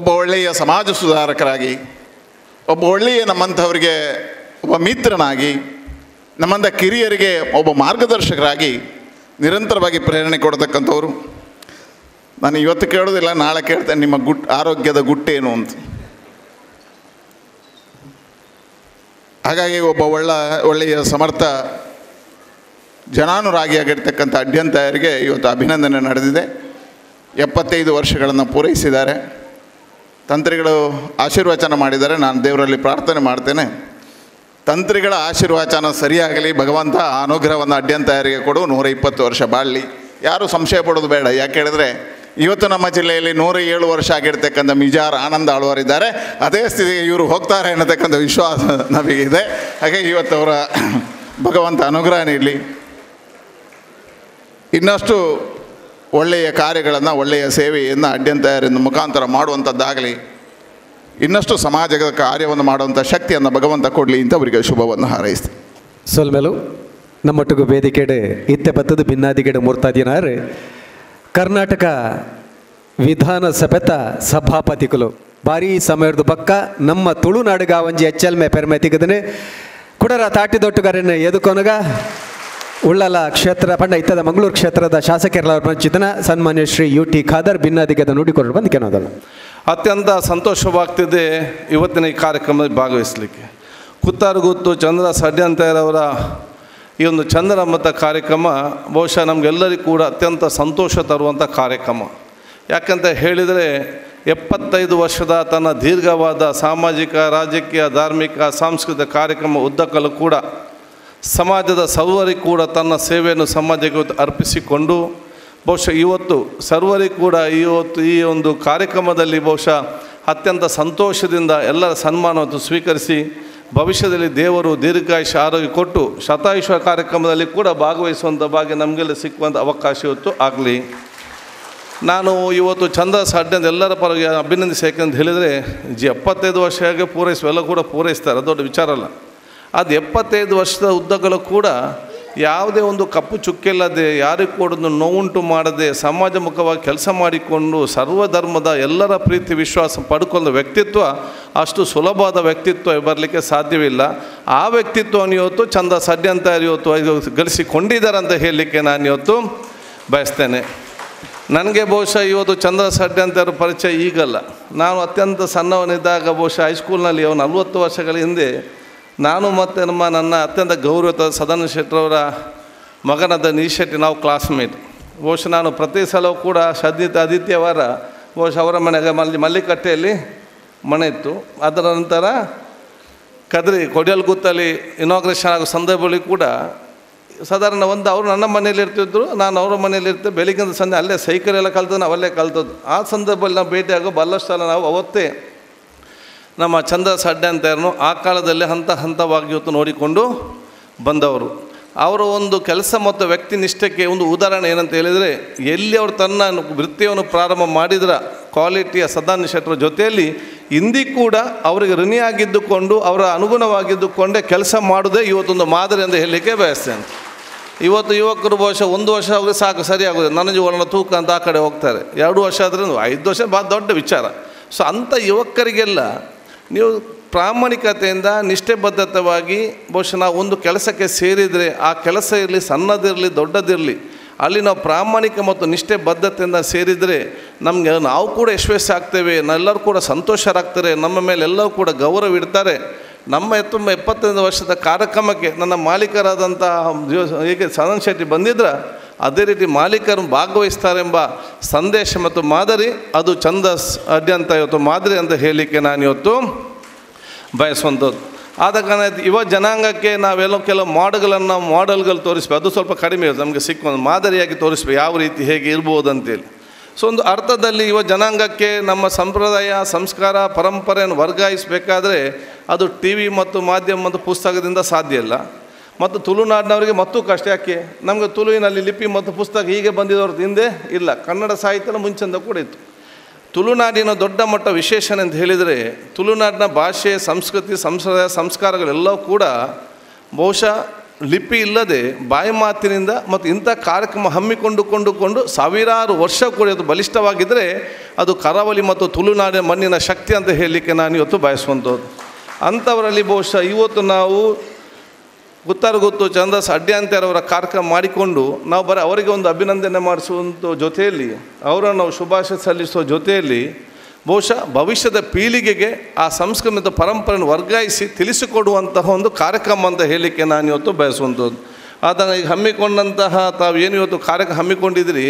G: ಒಬ್ಬ ಒಳ್ಳೆಯ ಸಮಾಜ ಸುಧಾರಕರಾಗಿ, ಒಬ್ಬ ಒಳ್ಳೆಯ ನಮ್ಮಂಥವರಿಗೆ ಒಬ್ಬ ಮಿತ್ರನಾಗಿ, ನಮ್ಮಂಥ ಕಿರಿಯರಿಗೆ ಒಬ್ಬ ಮಾರ್ಗದರ್ಶಕರಾಗಿ ನಿರಂತರವಾಗಿ ಪ್ರೇರಣೆ ಕೊಡ್ತಕ್ಕಂಥವ್ರು. ನಾನು ಇವತ್ತು ಕೇಳೋದಿಲ್ಲ, ನಾಳೆ ಕೇಳ್ತೇನೆ ನಿಮ್ಮ ಆರೋಗ್ಯದ ಗುಟ್ಟೇನು ಅಂತ. ಹಾಗಾಗಿ ಒಬ್ಬ ಒಳ್ಳೆಯ ಸಮರ್ಥ ಜನಾನುರಾಗಿಯಾಗಿರ್ತಕ್ಕಂಥ ಅಡ್ಯಂತಾಯರಿಗೆ ಇವತ್ತು ಅಭಿನಂದನೆ ನಡೆದಿದೆ. 75 ವರ್ಷಗಳನ್ನು ಪೂರೈಸಿದ್ದಾರೆ. ತಂತ್ರಿಗಳು ಆಶೀರ್ವಚನ ಮಾಡಿದ್ದಾರೆ. ನಾನು ದೇವರಲ್ಲಿ ಪ್ರಾರ್ಥನೆ ಮಾಡ್ತೇನೆ, ತಂತ್ರಿಗಳ ಆಶೀರ್ವಚನ ಸರಿಯಾಗಲಿ, ಭಗವಂತ ಆ ಅನುಗ್ರಹವನ್ನು ಅಡ್ಯಂತಾಯರಿಗೆ ಕೊಡು, 120 ವರ್ಷ ಬಾಳಲಿ. ಯಾರೂ ಸಂಶಯ ಪಡೋದು ಬೇಡ. ಯಾಕೆ ಹೇಳಿದ್ರೆ ಇವತ್ತು ನಮ್ಮ ಜಿಲ್ಲೆಯಲ್ಲಿ 107 ವರ್ಷ ಆಗಿರ್ತಕ್ಕಂಥ ಮಿಜಾರ್ ಆನಂದ ಆಳ್ವಾರಿದ್ದಾರೆ. ಅದೇ ಸ್ಥಿತಿಗೆ ಇವರು ಹೋಗ್ತಾರೆ ಅನ್ನತಕ್ಕಂಥ ವಿಶ್ವಾಸ ನಮಗಿದೆ. ಹಾಗೆ ಇವತ್ತು ಅವರ ಭಗವಂತ ಅನುಗ್ರಹ ನೀಡಲಿ, ಇನ್ನಷ್ಟು ಒಳ್ಳೆಯ ಕಾರ್ಯಗಳನ್ನು, ಒಳ್ಳೆಯ ಸೇವೆಯನ್ನು ಅಡ್ಯಂತಾಯರಿಂದ ಮುಖಾಂತರ ಮಾಡುವಂಥದ್ದಾಗಲಿ, ಇನ್ನಷ್ಟು ಸಮಾಜದ ಕಾರ್ಯವನ್ನು ಮಾಡುವಂಥ ಶಕ್ತಿಯನ್ನು ಭಗವಂತ ಕೊಡಲಿ ಅಂತ ಅವರಿಗೆ ಶುಭವನ್ನು ಹಾರೈಸ್ತೀನಿ.
B: ಸೊಲ್ಮೆಲು ನಮ್ಮೊಟ್ಟಿಗೂ ವೇದಿಕೆಡೆ ಇತ್ತೆ ಬತ್ತದ ಭಿನ್ನಾದಿಗೆಡೆ ಮೂರ್ತಾದಿನಾರು ಕರ್ನಾಟಕ ವಿಧಾನಸಭೆತ ಸಭಾಪತಿಗಳು ಭಾರೀ ಸಮಯದ ಬಕ್ಕ ನಮ್ಮ ತುಳುನಾಡುಗಾವಂಜಿ ಎಚ್ಚಲ್ಮೆ ಪೆರ್ಮೆ ತಿಗದನೆ ಕುಡರ ತಾಟಿದೊಟ್ಟುಗಾರನ್ನ ಎದುಕೊನಗ ಉಳ್ಳಲ ಕ್ಷೇತ್ರ ಪಂಡ ಇತ್ತದ ಮಂಗಳೂರು ಕ್ಷೇತ್ರದ ಶಾಸಕರ ಚಿತನ ಸನ್ಮಾನ್ಯ ಶ್ರೀ ಯು.ಟಿ. ಖಾದರ್ ಭಿನ್ನಾದಿಗೆದ ನುಡಿಕೊರಡು ಬಂದು ಕೆನೋದಲ್ಲ.
H: ಅತ್ಯಂತ ಸಂತೋಷವಾಗ್ತಿದೆ ಇವತ್ತಿನ ಈ ಕಾರ್ಯಕ್ರಮದಲ್ಲಿ ಭಾಗವಹಿಸಲಿಕ್ಕೆ. ಕುತ್ತಾರಗುತ್ತು ಚಂದ್ರ ಸಡ್ಯಂತಾಯರವರ ಈ ಒಂದು ಚಂದ್ರಮತ ಕಾರ್ಯಕ್ರಮ ಬಹುಶಃ ನಮಗೆಲ್ಲರಿಗೂ ಕೂಡ ಅತ್ಯಂತ ಸಂತೋಷ ತರುವಂಥ ಕಾರ್ಯಕ್ರಮ. ಯಾಕಂತ ಹೇಳಿದರೆ 75 ವರ್ಷದ ತನ್ನ ದೀರ್ಘವಾದ ಸಾಮಾಜಿಕ, ರಾಜಕೀಯ, ಧಾರ್ಮಿಕ, ಸಾಂಸ್ಕೃತಿಕ ಕಾರ್ಯಕ್ರಮ ಉದ್ದಕ್ಕಲ್ಲೂ ಕೂಡ ಸಮಾಜದ ಸರ್ವರಿಗೂ ಕೂಡ ತನ್ನ ಸೇವೆಯನ್ನು ಸಮಾಜಕ್ಕೆ ಅರ್ಪಿಸಿಕೊಂಡು ಬಹುಶಃ ಇವತ್ತು ಸರ್ವರಿಗೂ ಕೂಡ ಇವತ್ತು ಈ ಒಂದು ಕಾರ್ಯಕ್ರಮದಲ್ಲಿ ಬಹುಶಃ ಅತ್ಯಂತ ಸಂತೋಷದಿಂದ ಎಲ್ಲರ ಸನ್ಮಾನವನ್ನು ಸ್ವೀಕರಿಸಿ ಭವಿಷ್ಯದಲ್ಲಿ ದೇವರು ದೀರ್ಘಾಯುಷ್ಯ ಆರೋಗ್ಯ ಕೊಟ್ಟು ಶತಾಯುಷ್ಯ ಕಾರ್ಯಕ್ರಮದಲ್ಲಿ ಕೂಡ ಭಾಗವಹಿಸುವಂಥ ಭಾಗ್ಯ ನಮಗೆಲ್ಲ ಸಿಕ್ಕುವಂಥ ಅವಕಾಶ ಇವತ್ತು ಆಗಲಿ. ನಾನು ಇವತ್ತು ಚಂದ್ರ ಸಾಡ್ಯಂತ ಎಲ್ಲರ ಪರವಾಗಿ ಅಭಿನಂದಿಸಿ. ಯಾಕೆಂತ ಹೇಳಿದರೆ 75 ವರ್ಷ ಹೇಗೆ ಪೂರೈಸುವ ಎಲ್ಲ ಕೂಡ ಪೂರೈಸ್ತಾರೆ, ದೊಡ್ಡ ವಿಚಾರ ಅಲ್ಲ. ಅದು 75 ವರ್ಷದ ಉದ್ದಗಳು ಕೂಡ ಯಾವುದೇ ಒಂದು ಕಪ್ಪು ಚುಕ್ಕಿಲ್ಲದೆ, ಯಾರಿಗೂ ಕೂಡ ನೋವುಂಟು ಮಾಡದೆ ಸಮಾಜಮುಖವಾಗಿ ಕೆಲಸ ಮಾಡಿಕೊಂಡು ಸರ್ವಧರ್ಮದ ಎಲ್ಲರ ಪ್ರೀತಿ ವಿಶ್ವಾಸ ಪಡ್ಕೊಂಡ ವ್ಯಕ್ತಿತ್ವ ಅಷ್ಟು ಸುಲಭವಾದ ವ್ಯಕ್ತಿತ್ವ ಬರಲಿಕ್ಕೆ ಸಾಧ್ಯವಿಲ್ಲ. ಆ ವ್ಯಕ್ತಿತ್ವವನ್ನು ಇವತ್ತು ಚಂದ ಸಡ್ಯಂತ ಇವತ್ತು ಗಳಿಸಿಕೊಂಡಿದ್ದಾರೆ ಅಂತ ಹೇಳಲಿಕ್ಕೆ ನಾನು ಇವತ್ತು ಬಯಸ್ತೇನೆ. ನನಗೆ ಬಹುಶಃ ಇವತ್ತು ಚಂದ್ರ ಸಡ್ಯಂತರ ಪರಿಚಯ ಈಗಲ್ಲ. ನಾನು ಅತ್ಯಂತ ಸಣ್ಣವನಿದ್ದಾಗ ಬಹುಶಃ ಹೈಸ್ಕೂಲ್ನಲ್ಲಿ 40 ವರ್ಷಗಳ ಹಿಂದೆ ನಾನು ಮತ್ತು ನನ್ನ ಅತ್ಯಂತ ಗೌರವಿತ ಸದಾನಂದ ಶೆಟ್ಟರವರ ಮಗನಾದ ನೀಶ್ ಶೆಟ್ಟಿ ನಾವು ಕ್ಲಾಸ್ಮೇಟ್. ಬಹುಶಃ ನಾನು ಪ್ರತಿ ಸಲವೂ ಕೂಡ ಆದಿತ್ಯವಾರ ಬಹುಶಃ ಅವರ ಮನೆಗೆ ಮಲ್ಲಿಕಟ್ಟೆಯಲ್ಲಿ ಮನೆ ಇತ್ತು. ಅದರ ನಂತರ ಕದ್ರಿ ಕೊಡಿಯಲ್ಗುತ್ತಲ್ಲಿ ಇನಾಗ್ರೇಷನ್ ಆಗೋ ಸಂದರ್ಭದಲ್ಲಿ ಕೂಡ ಸಾಧಾರಣ ಒಂದು ಅವರು ನನ್ನ ಮನೇಲಿ ಇರ್ತಿದ್ದರು, ನಾನು ಅವರ ಮನೇಲಿ ಇರ್ತಿದ್ದೆ. ಬೆಳಿಗ್ಗಿಂದ ಸಂಜೆ ಅಲ್ಲೇ ಸೈಕಲೆಲ್ಲ ಕಲ್ತದ್ದು, ನಾವು ಅಲ್ಲೇ ಕಲ್ತದ್ದು. ಆ ಸಂದರ್ಭದಲ್ಲಿ ನಾವು ಭೇಟಿಯಾಗೋ ಬಲ್ಲಷ್ಟು ಸಲ ನಾವು ಅವತ್ತೇ ನಮ್ಮ ಚಂದ್ರ ಸಡ್ಯಂತರನ್ನು ಆ ಕಾಲದಲ್ಲಿ ಹಂತ ಹಂತವಾಗಿ ಇವತ್ತು ನೋಡಿಕೊಂಡು ಬಂದವರು. ಅವರ ಒಂದು ಕೆಲಸ ಮತ್ತು ವ್ಯಕ್ತಿ ನಿಷ್ಠಕ್ಕೆ ಒಂದು ಉದಾಹರಣೆ ಏನಂತ ಹೇಳಿದರೆ, ಎಲ್ಲಿ ಅವರು ತನ್ನ ವೃತ್ತಿಯನ್ನು ಪ್ರಾರಂಭ ಮಾಡಿದ್ರ ಕ್ವಾಲಿಟಿಯ ಸದಾನಂದ ಶೆಟ್ಟರ ಜೊತೆಯಲ್ಲಿ ಇಂದಿ ಕೂಡ ಅವರಿಗೆ ಋಣಿಯಾಗಿದ್ದುಕೊಂಡು ಅವರ ಅನುಗುಣವಾಗಿದ್ದುಕೊಂಡೇ ಕೆಲಸ ಮಾಡೋದೇ ಇವತ್ತೊಂದು ಮಾದರಿ ಅಂತ ಹೇಳಲಿಕ್ಕೆ ಬಯಸ್ತೇನೆ. ಇವತ್ತು ಯುವಕರು ಬಹುಶಃ 1 ವರ್ಷ ಹೋಗಿ ಸಾಕು, ಸರಿಯಾಗೋದು, ನನ್ನ ಜೀವನ ತೂಕ ಅಂತ ಆ ಕಡೆ ಹೋಗ್ತಾರೆ. 2 ವರ್ಷ ಆದರೆ 5 ವರ್ಷ ಭಾಳ ದೊಡ್ಡ ವಿಚಾರ. ಸೊ ಅಂಥ ಯುವಕರಿಗೆಲ್ಲ ನೀವು ಪ್ರಾಮಾಣಿಕತೆಯಿಂದ ನಿಷ್ಠೆಬದ್ಧತವಾಗಿ ಬಹುಶಃ ನಾವು ಒಂದು ಕೆಲಸಕ್ಕೆ ಸೇರಿದರೆ ಆ ಕೆಲಸ ಇರಲಿ, ಸಣ್ಣದಿರಲಿ ದೊಡ್ಡದಿರಲಿ, ಅಲ್ಲಿ ನಾವು ಪ್ರಾಮಾಣಿಕ ಮತ್ತು ನಿಷ್ಠೆ ಬದ್ಧತೆಯಿಂದ ಸೇರಿದರೆ ನಮಗೆ ನಾವು ಕೂಡ ಯಶಸ್ವಿ ಆಗ್ತೇವೆ, ಎಲ್ಲರೂ ಕೂಡ ಸಂತೋಷರಾಗ್ತಾರೆ, ನಮ್ಮ ಮೇಲೆ ಎಲ್ಲರೂ ಕೂಡ ಗೌರವ ಇಡ್ತಾರೆ. ನಮ್ಮ 75 ವರ್ಷದ ಕಾರ್ಯಕ್ರಮಕ್ಕೆ ನನ್ನ ಮಾಲೀಕರಾದಂಥ ಹೇಗೆ ಸದನ್ ಶೆಟ್ಟಿ ಬಂದಿದ್ರ ಅದೇ ರೀತಿ ಮಾಲೀಕರು ಭಾಗವಹಿಸ್ತಾರೆಂಬ ಸಂದೇಶ ಮತ್ತು ಮಾದರಿ ಅದು ಛಂದಸ್ ಅಡ್ಯಂತ ಇವತ್ತು ಮಾದರಿ ಅಂತ ಹೇಳಲಿಕ್ಕೆ ನಾನು ಇವತ್ತು ಬಯಸುವಂಥದ್ದು. ಆದ ಕಾರಣ ಯುವ ಜನಾಂಗಕ್ಕೆ ನಾವೆಲ್ಲೋ ಕೆಲವು ಮಾಡೆಲ್ಗಳು ತೋರಿಸ್ಬೇಕು, ಅದು ಸ್ವಲ್ಪ ಕಡಿಮೆ ಇರುತ್ತೆ ನಮಗೆ ಸಿಕ್ಕ ಮಾದರಿಯಾಗಿ ತೋರಿಸ್ಬೇಕು ಯಾವ ರೀತಿ ಹೇಗೆ ಇರ್ಬೋದು ಅಂತೇಳಿ. ಸೊ ಒಂದು ಅರ್ಥದಲ್ಲಿ ಯುವ ಜನಾಂಗಕ್ಕೆ ನಮ್ಮ ಸಂಪ್ರದಾಯ ಸಂಸ್ಕಾರ ಪರಂಪರೆಯನ್ನು ವರ್ಗಾಯಿಸಬೇಕಾದ್ರೆ ಅದು ಟಿ ವಿ ಮತ್ತು ಮಾಧ್ಯಮ ಮತ್ತು ಪುಸ್ತಕದಿಂದ ಸಾಧ್ಯ ಇಲ್ಲ. ಮತ್ತು ತುಳುನಾಡಿನವರಿಗೆ ಮತ್ತೂ ಕಷ್ಟ. ಯಾಕೆ ನಮಗೆ ತುಳುವಿನಲ್ಲಿ ಲಿಪಿ ಮತ್ತು ಪುಸ್ತಕ ಹೀಗೆ ಬಂದಿದ್ದವ್ರ ಹಿಂದೆ ಇಲ್ಲ, ಕನ್ನಡ ಸಾಹಿತ್ಯದ ಮುಂಚೆಯಿಂದ ಕೂಡ ಇತ್ತು. ತುಳುನಾಡಿನ ದೊಡ್ಡ ಮಟ್ಟ ವಿಶೇಷಣೆ ಅಂತ ಹೇಳಿದರೆ ತುಳುನಾಡಿನ ಭಾಷೆ ಸಂಸ್ಕೃತಿ ಸಂಪ್ರದಾಯ ಸಂಸ್ಕಾರಗಳೆಲ್ಲವೂ ಕೂಡ ಬಹುಶಃ ಲಿಪಿ ಇಲ್ಲದೆ ಬಾಯಿ ಮಾತಿನಿಂದ ಮತ್ತು ಇಂಥ ಕಾರ್ಯಕ್ರಮ ಹಮ್ಮಿಕೊಂಡುಕೊಂಡು ಸಾವಿರಾರು ವರ್ಷ ಕೂಡ ಅದು ಬಲಿಷ್ಠವಾಗಿದ್ದರೆ ಅದು ಕರಾವಳಿ ಮತ್ತು ತುಳುನಾಡಿನ ಮಣ್ಣಿನ ಶಕ್ತಿ ಅಂತ ಹೇಳಲಿಕ್ಕೆ ನಾನು ಇವತ್ತು ಬಯಸುವಂಥದ್ದು. ಅಂಥವರಲ್ಲಿ ಬಹುಶಃ ಇವತ್ತು ನಾವು ಗುತ್ತಾರು ಛಂದಸ್ ಅಡ್ಯಾಂತೆರವರ ಕಾರ್ಯಕ್ರಮ ಮಾಡಿಕೊಂಡು ನಾವು ಬರೀ ಅವರಿಗೆ ಒಂದು ಅಭಿನಂದನೆ ಮಾಡಿಸುವಂಥ ಜೊತೆಯಲ್ಲಿ ಅವರನ್ನು ನಾವು ಶುಭಾಶಯ ಸಲ್ಲಿಸುವ ಜೊತೆಯಲ್ಲಿ ಬಹುಶಃ ಭವಿಷ್ಯದ ಪೀಳಿಗೆಗೆ ಆ ಸಂಸ್ಕೃತಿ ಮತ್ತು ಪರಂಪರೆಯನ್ನು ವರ್ಗಾಯಿಸಿ ತಿಳಿಸಿಕೊಡುವಂತಹ ಒಂದು ಕಾರ್ಯಕ್ರಮ ಅಂತ ಹೇಳಲಿಕ್ಕೆ ನಾನು ಇವತ್ತು ಬಯಸುವಂಥದ್ದು. ಆದ ಈಗ ಹಮ್ಮಿಕೊಂಡಂತಹ ತಾವು ಏನು ಇವತ್ತು ಕಾರ್ಯಕ್ರಮ ಹಮ್ಮಿಕೊಂಡಿದ್ದೀರಿ,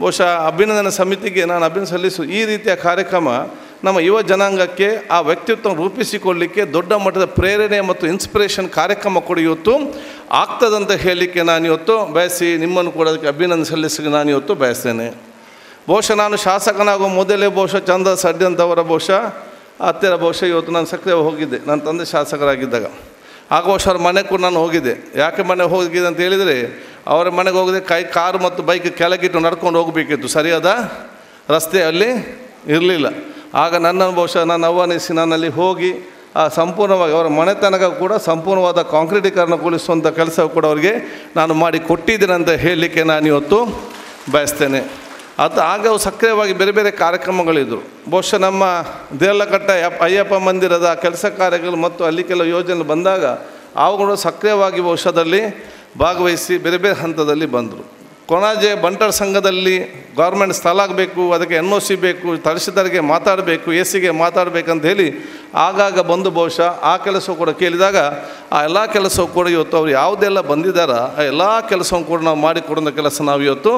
H: ಬಹುಶಃ ಅಭಿನಂದನಾ ಸಮಿತಿಗೆ ನಾನು ಅಭಿನಂದನೆ ಸಲ್ಲಿಸು. ಈ ರೀತಿಯ ಕಾರ್ಯಕ್ರಮ ನಮ್ಮ ಯುವ ಜನಾಂಗಕ್ಕೆ ಆ ವ್ಯಕ್ತಿತ್ವ ರೂಪಿಸಿಕೊಳ್ಳಲಿಕ್ಕೆ ದೊಡ್ಡ ಮಟ್ಟದ ಪ್ರೇರಣೆ ಮತ್ತು ಇನ್ಸ್ಪಿರೇಷನ್ ಕಾರ್ಯಕ್ರಮ ಕೂಡ ಇವತ್ತು ಆಗ್ತದಂತ ಹೇಳಲಿಕ್ಕೆ ನಾನು ಇವತ್ತು ಬಯಸಿ ನಿಮ್ಮನ್ನು ಕೂಡ ಅದಕ್ಕೆ ಅಭಿನಂದನೆ ಸಲ್ಲಿಸಲಿಕ್ಕೆ ನಾನು ಇವತ್ತು ಬಯಸ್ತೇನೆ. ಬಹುಶಃ ನಾನು ಶಾಸಕನಾಗುವ ಮೊದಲೇ ಬಹುಶಃ ಛಂದಸ್ ಅಡ್ಯಂತವರ ಬಹುಶಃ ಹತ್ತಿರ ಬಹುಶಃ ಇವತ್ತು ನಾನು ಸಕ್ರಿಯ ಹೋಗಿದ್ದೆ. ನನ್ನ ತಂದೆ ಶಾಸಕರಾಗಿದ್ದಾಗ ಆಗ ಬಹುಶಃ ಅವ್ರ ಮನೆ ಕೂಡ ನಾನು ಹೋಗಿದ್ದೆ. ಯಾಕೆ ಮನೆ ಹೋಗಿದೆ ಅಂತ ಹೇಳಿದರೆ ಅವರ ಮನೆಗೆ ಹೋಗದೆ ಕಾರು ಮತ್ತು ಬೈಕ್ ಕೆಳಗಿಟ್ಟು ನಡ್ಕೊಂಡು ಹೋಗಬೇಕಿತ್ತು, ಸರಿಯಾದ ರಸ್ತೆ ಅಲ್ಲಿ ಇರಲಿಲ್ಲ. ಆಗ ನನ್ನನ್ನು ಬಹುಶಃ ನಾನು ಆಹ್ವಾನಿಸಿ ನಾನಲ್ಲಿ ಹೋಗಿ ಆ ಸಂಪೂರ್ಣವಾಗಿ ಅವರ ಮನೆತನಕ ಕೂಡ ಸಂಪೂರ್ಣವಾದ ಕಾಂಕ್ರೀಟೀಕರಣಗೊಳಿಸುವಂಥ ಕೆಲಸ ಕೂಡ ಅವರಿಗೆ ನಾನು ಮಾಡಿ ಕೊಟ್ಟಿದ್ದೇನೆ ಅಂತ ಹೇಳಲಿಕ್ಕೆ ನಾನು ಇವತ್ತು ಬಯಸ್ತೇನೆ. ಅದು ಆಗ ಅವು ಸಕ್ರಿಯವಾಗಿ ಬೇರೆ ಬೇರೆ ಕಾರ್ಯಕ್ರಮಗಳಿದ್ದರು. ಬಹುಶಃ ನಮ್ಮ ದೇರ್ಲಕಟ್ಟ ಅಯ್ಯಪ್ಪ ಮಂದಿರದ ಕೆಲಸ ಕಾರ್ಯಗಳು ಮತ್ತು ಅಲ್ಲಿ ಕೆಲವು ಯೋಜನೆ ಬಂದಾಗ ಅವುಗಳು ಸಕ್ರಿಯವಾಗಿ ಬಹುಶಃದಲ್ಲಿ ಭಾಗವಹಿಸಿ ಬೇರೆ ಬೇರೆ ಹಂತದಲ್ಲಿ ಬಂದರು. ಕೊಣಾಜೆ ಬಂಟರ ಸಂಘದಲ್ಲಿ ಗೌರ್ಮೆಂಟ್ ಸ್ಥಳ ಆಗಬೇಕು, ಅದಕ್ಕೆ NOC ಬೇಕು, ತಹಶೀಲ್ದಾರ್ಗೆ ಮಾತಾಡಬೇಕು, ಎ ಸಿಗೆ ಮಾತಾಡಬೇಕಂತ ಹೇಳಿ ಆಗಾಗ ಬಂದು ಬಹುಶಃ ಆ ಕೆಲಸವು ಕೂಡ ಕೇಳಿದಾಗ ಆ ಎಲ್ಲ ಕೆಲಸವು ಕೂಡ ಇವತ್ತು ಅವ್ರು ಯಾವುದೆಲ್ಲ ಬಂದಿದ್ದಾರೋ ಆ ಎಲ್ಲ ಕೆಲಸವನ್ನು ಕೂಡ ನಾವು ಮಾಡಿಕೊಡೋ ಕೆಲಸ ನಾವು ಇವತ್ತು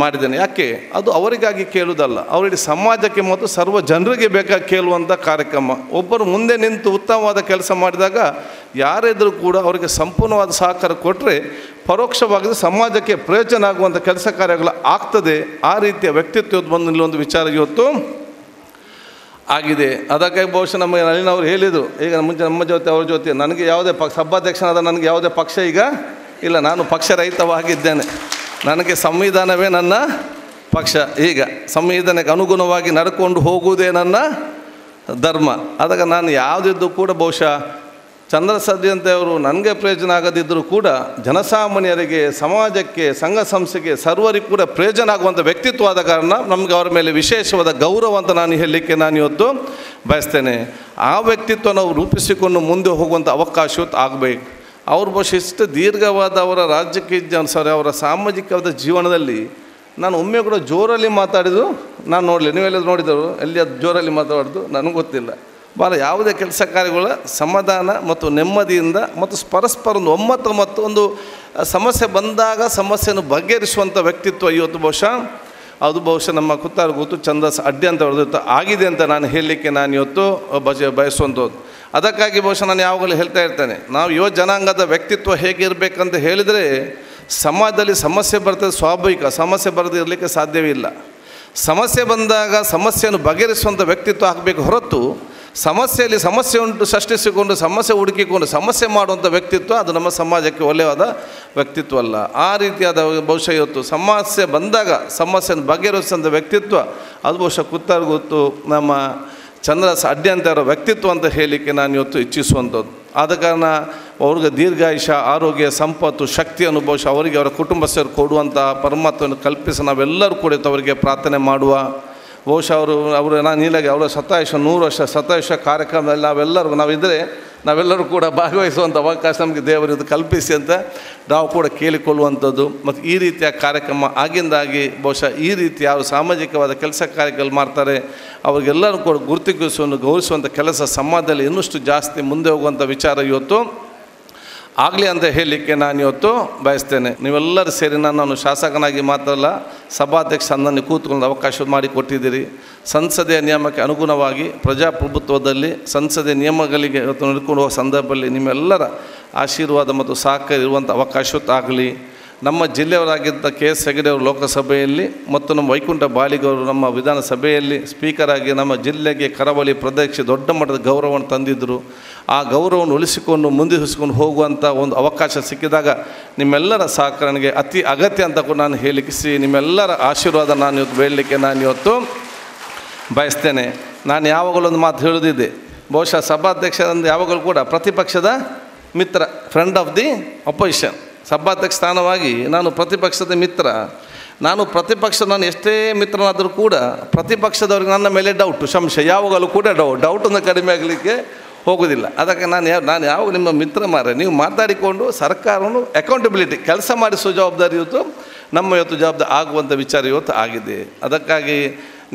H: ಮಾಡಿದ್ದೇನೆ. ಯಾಕೆ ಅದು ಅವರಿಗಾಗಿ ಕೇಳುವುದಲ್ಲ, ಅವರಿಡೀ ಸಮಾಜಕ್ಕೆ ಮತ್ತು ಸರ್ವ ಜನರಿಗೆ ಬೇಕಾಗಿ ಕೇಳುವಂಥ ಕಾರ್ಯಕ್ರಮ. ಒಬ್ಬರು ಮುಂದೆ ನಿಂತು ಉತ್ತಮವಾದ ಕೆಲಸ ಮಾಡಿದಾಗ ಯಾರಿದ್ರೂ ಕೂಡ ಅವರಿಗೆ ಸಂಪೂರ್ಣವಾದ ಸಹಕಾರ ಕೊಟ್ಟರೆ ಪರೋಕ್ಷವಾಗಿ ಸಮಾಜಕ್ಕೆ ಪ್ರಯೋಜನ ಆಗುವಂಥ ಕೆಲಸ ಕಾರ್ಯಗಳು ಆಗ್ತದೆ. ಆ ರೀತಿಯ ವ್ಯಕ್ತಿತ್ವದ ಬಂದು ನಿಲ್ಲುವಂಥ ವಿಚಾರ ಇವತ್ತು ಆಗಿದೆ. ಅದಕ್ಕಾಗಿ ಬಹುಶಃ ನಮಗೆ ನಳಿನವರು ಹೇಳಿದರು, ಈಗ ಮುಂಚೆ ನಮ್ಮ ಜೊತೆ ಅವ್ರ ಜೊತೆ ನನಗೆ ಯಾವುದೇ ಸಭಾಧ್ಯಕ್ಷನಾದ ನನಗೆ ಯಾವುದೇ ಪಕ್ಷ ಈಗ ಇಲ್ಲ, ನಾನು ಪಕ್ಷರಹಿತವಾಗಿದ್ದೇನೆ. ನನಗೆ ಸಂವಿಧಾನವೇ ನನ್ನ ಪಕ್ಷ, ಈಗ ಸಂವಿಧಾನಕ್ಕೆ ಅನುಗುಣವಾಗಿ ನಡ್ಕೊಂಡು ಹೋಗುವುದೇ ನನ್ನ ಧರ್ಮ. ಆದಾಗ ನಾನು ಯಾವುದಿದ್ದು ಕೂಡ ಬಹುಶಃ ಚಂದ್ರಸದ್ಯಂತೆಯವರು ನನಗೆ ಪ್ರಯೋಜನ ಆಗದಿದ್ದರೂ ಕೂಡ ಜನಸಾಮಾನ್ಯರಿಗೆ, ಸಮಾಜಕ್ಕೆ, ಸಂಘ ಸಂಸ್ಥೆಗೆ, ಸರ್ವರಿಗೂ ಕೂಡ ಪ್ರಯೋಜನ ಆಗುವಂಥ ವ್ಯಕ್ತಿತ್ವ ಆದ ಕಾರಣ ನಮಗೆ ಅವರ ಮೇಲೆ ವಿಶೇಷವಾದ ಗೌರವ ಅಂತ ನಾನು ಹೇಳಲಿಕ್ಕೆ ನಾನು ಇವತ್ತು ಬಯಸ್ತೇನೆ. ಆ ವ್ಯಕ್ತಿತ್ವ ನಾವು ರೂಪಿಸಿಕೊಂಡು ಮುಂದೆ ಹೋಗುವಂಥ ಅವಕಾಶ ಇವತ್ತು ಆಗಬೇಕು. ಅವ್ರ ಬಹುಶಃ ಇಷ್ಟು ದೀರ್ಘವಾದ ಅವರ ರಾಜಕೀಯ ಸಾರಿ ಅವರ ಸಾಮಾಜಿಕವಾದ ಜೀವನದಲ್ಲಿ ನಾನು ಒಮ್ಮೆ ಕೂಡ ಜೋರಲ್ಲಿ ಮಾತಾಡಿದ್ದು ನಾನು ನೋಡಲಿ. ನೀವೆಲ್ಲ ನೋಡಿದರು ಎಲ್ಲಿ ಅದು ಜೋರಲ್ಲಿ ಮಾತಾಡೋದು ನನಗೆ ಗೊತ್ತಿಲ್ಲ. ಭಾಳ ಯಾವುದೇ ಕೆಲಸ ಕಾರ್ಯಗಳ ಸಮಾಧಾನ ಮತ್ತು ನೆಮ್ಮದಿಯಿಂದ ಮತ್ತು ಪರಸ್ಪರ ಒಂದು ಒಮ್ಮತ ಮತ್ತು ಒಂದು ಸಮಸ್ಯೆ ಬಂದಾಗ ಸಮಸ್ಯೆಯನ್ನು ಬಗೆಹರಿಸುವಂಥ ವ್ಯಕ್ತಿತ್ವ ಇವತ್ತು ಬಹುಶಃ ಅದು ಬಹುಶಃ ನಮ್ಮ ಕುತ್ತಾರು ಛಂದಸ್ ಅಡ್ಡಿ ಅಂತ ಆಗಿದೆ ಅಂತ ನಾನು ಹೇಳಲಿಕ್ಕೆ ನಾನು ಇವತ್ತು ಬಯಸುವಂಥದ್ದು. ಅದಕ್ಕಾಗಿ ಬಹುಶಃ ನಾನು ಯಾವಾಗಲೂ ಹೇಳ್ತಾ ಇರ್ತೇನೆ, ನಾವು ಯುವ ಜನಾಂಗದ ವ್ಯಕ್ತಿತ್ವ ಹೇಗಿರಬೇಕಂತ ಹೇಳಿದರೆ ಸಮಾಜದಲ್ಲಿ ಸಮಸ್ಯೆ ಬರ್ತದೆ, ಸ್ವಾಭಾವಿಕ ಸಮಸ್ಯೆ ಬರದೇ ಇರಲಿಕ್ಕೆ ಸಾಧ್ಯವೇ ಇಲ್ಲ. ಸಮಸ್ಯೆ ಬಂದಾಗ ಸಮಸ್ಯೆಯನ್ನು ಬಗೆಹರಿಸುವಂಥ ವ್ಯಕ್ತಿತ್ವ ಆಗಬೇಕು ಹೊರತು ಸಮಸ್ಯೆಯಲ್ಲಿ ಸಮಸ್ಯೆ ಉಂಟು ಸೃಷ್ಟಿಸಿಕೊಂಡು ಸಮಸ್ಯೆ ಹುಡುಕಿಕೊಂಡು ಸಮಸ್ಯೆ ಮಾಡುವಂಥ ವ್ಯಕ್ತಿತ್ವ ಅದು ನಮ್ಮ ಸಮಾಜಕ್ಕೆ ಒಳ್ಳೆಯವಾದ ವ್ಯಕ್ತಿತ್ವ ಅಲ್ಲ. ಆ ರೀತಿಯಾದ ಬಹುಶಃ ಇವತ್ತು ಸಮಸ್ಯೆ ಬಂದಾಗ ಸಮಸ್ಯೆಯನ್ನು ಬಗೆಹರಿಸುವಂಥ ವ್ಯಕ್ತಿತ್ವ ಅದು ಬಹುಶಃ ಕುತ್ತಾರು ಗೊತ್ತು ನಮ್ಮ ಚಂದ್ರದಾಸ್ ಅಡ್ಯಂತರ ವ್ಯಕ್ತಿತ್ವ ಅಂತ ಹೇಳಲಿಕ್ಕೆ ನಾನು ಇವತ್ತು ಇಚ್ಛಿಸುವಂಥದ್ದು. ಆದ ಕಾರಣ ಅವ್ರಿಗೆ ದೀರ್ಘಾಯುಷ, ಆರೋಗ್ಯ, ಸಂಪತ್ತು, ಶಕ್ತಿಯನ್ನು ಬಹುಶಃ ಅವರಿಗೆ ಅವರ ಕುಟುಂಬಸ್ಥರು ಕೊಡುವಂಥ ಪರಮಾತ್ಮವನ್ನು ಕಲ್ಪಿಸಿ ನಾವೆಲ್ಲರೂ ಕೂಡ ಅವರಿಗೆ ಪ್ರಾರ್ಥನೆ ಮಾಡುವ. ಬಹುಶಃ ಅವರು ಅವರು ನಾನು ಇಲ್ಲಾಗಿ ಅವರ ಶತಾಯುಷ 100 ವರ್ಷ ಶತಾಯುಷ ಕಾರ್ಯಕ್ರಮದಲ್ಲಿ ನಾವೆಲ್ಲರೂ ನಾವಿದ್ದರೆ ನಾವೆಲ್ಲರೂ ಕೂಡ ಭಾಗವಹಿಸುವಂಥ ಅವಕಾಶ ನಮಗೆ ದೇವರು ಇದು ಕಲ್ಪಿಸಿ ಅಂತ ನಾವು ಕೂಡ ಕೇಳಿಕೊಳ್ಳುವಂಥದ್ದು. ಮತ್ತು ಈ ರೀತಿಯ ಕಾರ್ಯಕ್ರಮ ಆಗಿಂದಾಗಿ ಬಹುಶಃ ಈ ರೀತಿ ಯಾರು ಸಾಮಾಜಿಕವಾದ ಕೆಲಸ ಕಾರ್ಯಗಳು ಮಾಡ್ತಾರೆ ಅವರಿಗೆಲ್ಲರೂ ಕೂಡ ಗುರುತಿಸುವನ್ನು ಗೌರವಿಸುವಂಥ ಕೆಲಸ ಸಮಾಜದಲ್ಲಿ ಇನ್ನಷ್ಟು ಜಾಸ್ತಿ ಮುಂದೆ ಹೋಗುವಂಥ ವಿಚಾರ ಇವತ್ತು ಆಗಲಿ ಅಂತ ಹೇಳಲಿಕ್ಕೆ ನಾನು ಇವತ್ತು ಬಯಸ್ತೇನೆ. ನೀವೆಲ್ಲರೂ ಸೇರಿ ನಾನು ಶಾಸಕನಾಗಿ ಮಾತ್ರ ಅಲ್ಲ, ಸಭಾಧ್ಯಕ್ಷ ನನ್ನನ್ನು ಕೂತ್ಕೊಂಡು ಅವಕಾಶ ಮಾಡಿಕೊಟ್ಟಿದ್ದೀರಿ. ಸಂಸದೀಯ ನಿಯಮಕ್ಕೆ ಅನುಗುಣವಾಗಿ ಪ್ರಜಾಪ್ರಭುತ್ವದಲ್ಲಿ ಸಂಸದೀಯ ನಿಯಮಗಳಿಗೆ ಇವತ್ತು ನಡ್ಕೊಂಡು ಹೋಗೋ ಸಂದರ್ಭದಲ್ಲಿ ನಿಮ್ಮೆಲ್ಲರ ಆಶೀರ್ವಾದ ಮತ್ತು ಸಹಕಾರ ಇರುವಂಥ ಅವಕಾಶ ಆಗಲಿ. ನಮ್ಮ ಜಿಲ್ಲೆಯವರಾಗಿದ್ದ ಕೆ ಎಸ್ ಹೆಗಡೆ ಅವರು ಲೋಕಸಭೆಯಲ್ಲಿ ಮತ್ತು ನಮ್ಮ ವೈಕುಂಠ ಬಾಳಿಗವರು ನಮ್ಮ ವಿಧಾನಸಭೆಯಲ್ಲಿ ಸ್ಪೀಕರಾಗಿ ನಮ್ಮ ಜಿಲ್ಲೆಗೆ ಕರಾವಳಿ ಪ್ರದೇಶ ದೊಡ್ಡ ಮಟ್ಟದ ಗೌರವವನ್ನು ತಂದಿದ್ದರು. ಆ ಗೌರವವನ್ನು ಉಳಿಸಿಕೊಂಡು ಮುಂದುವರಿಸಿಕೊಂಡು ಹೋಗುವಂಥ ಒಂದು ಅವಕಾಶ ಸಿಕ್ಕಿದಾಗ ನಿಮ್ಮೆಲ್ಲರ ಸಹಕರಣೆಗೆ ಅತಿ ಅಗತ್ಯ ಅಂತ ಕೂಡ ನಾನು ಹೇಳಿಕಿಸಿ ನಿಮ್ಮೆಲ್ಲರ ಆಶೀರ್ವಾದ ನಾನು ಇವತ್ತು ಬೇಡಲಿಕ್ಕೆ ನಾನು ಇವತ್ತು ಬಯಸ್ತೇನೆ. ನಾನು ಯಾವಾಗಲೂ ಒಂದು ಮಾತು ಹೇಳುವುದಿದೆ, ಬಹುಶಃ ಸಭಾಧ್ಯಕ್ಷರಂದು ಯಾವಾಗಲೂ ಕೂಡ ಪ್ರತಿಪಕ್ಷದ ಮಿತ್ರ, ಫ್ರೆಂಡ್ ಆಫ್ the opposition. ಸಭಾಧ್ಯಕ್ಷ ಸ್ಥಾನವಾಗಿ ನಾನು ಪ್ರತಿಪಕ್ಷದ ಮಿತ್ರ. ನಾನು ಪ್ರತಿಪಕ್ಷ, ನಾನು ಎಷ್ಟೇ ಮಿತ್ರನಾದರೂ ಕೂಡ ಪ್ರತಿಪಕ್ಷದವ್ರಿಗೆ ನನ್ನ ಮೇಲೆ ಡೌಟು, ಸಂಶಯ ಯಾವಾಗಲೂ ಕೂಡ ಡೌಟನ್ನು ಕಡಿಮೆ ಆಗಲಿಕ್ಕೆ ಹೋಗೋದಿಲ್ಲ. ಅದಕ್ಕೆ ನಾನು ಯಾವಾಗ ನಿಮ್ಮ ಮಿತ್ರ ಮಾರೆ, ನೀವು ಮಾತಾಡಿಕೊಂಡು ಸರ್ಕಾರವನ್ನು ಅಕೌಂಟಬಿಲಿಟಿ ಕೆಲಸ ಮಾಡಿಸುವ ಜವಾಬ್ದಾರಿ ಇವತ್ತು ನಮ್ಮ ಇವತ್ತು ಜವಾಬ್ದಾರಿ ಆಗುವಂಥ ವಿಚಾರ ಇವತ್ತು ಆಗಿದೆ. ಅದಕ್ಕಾಗಿ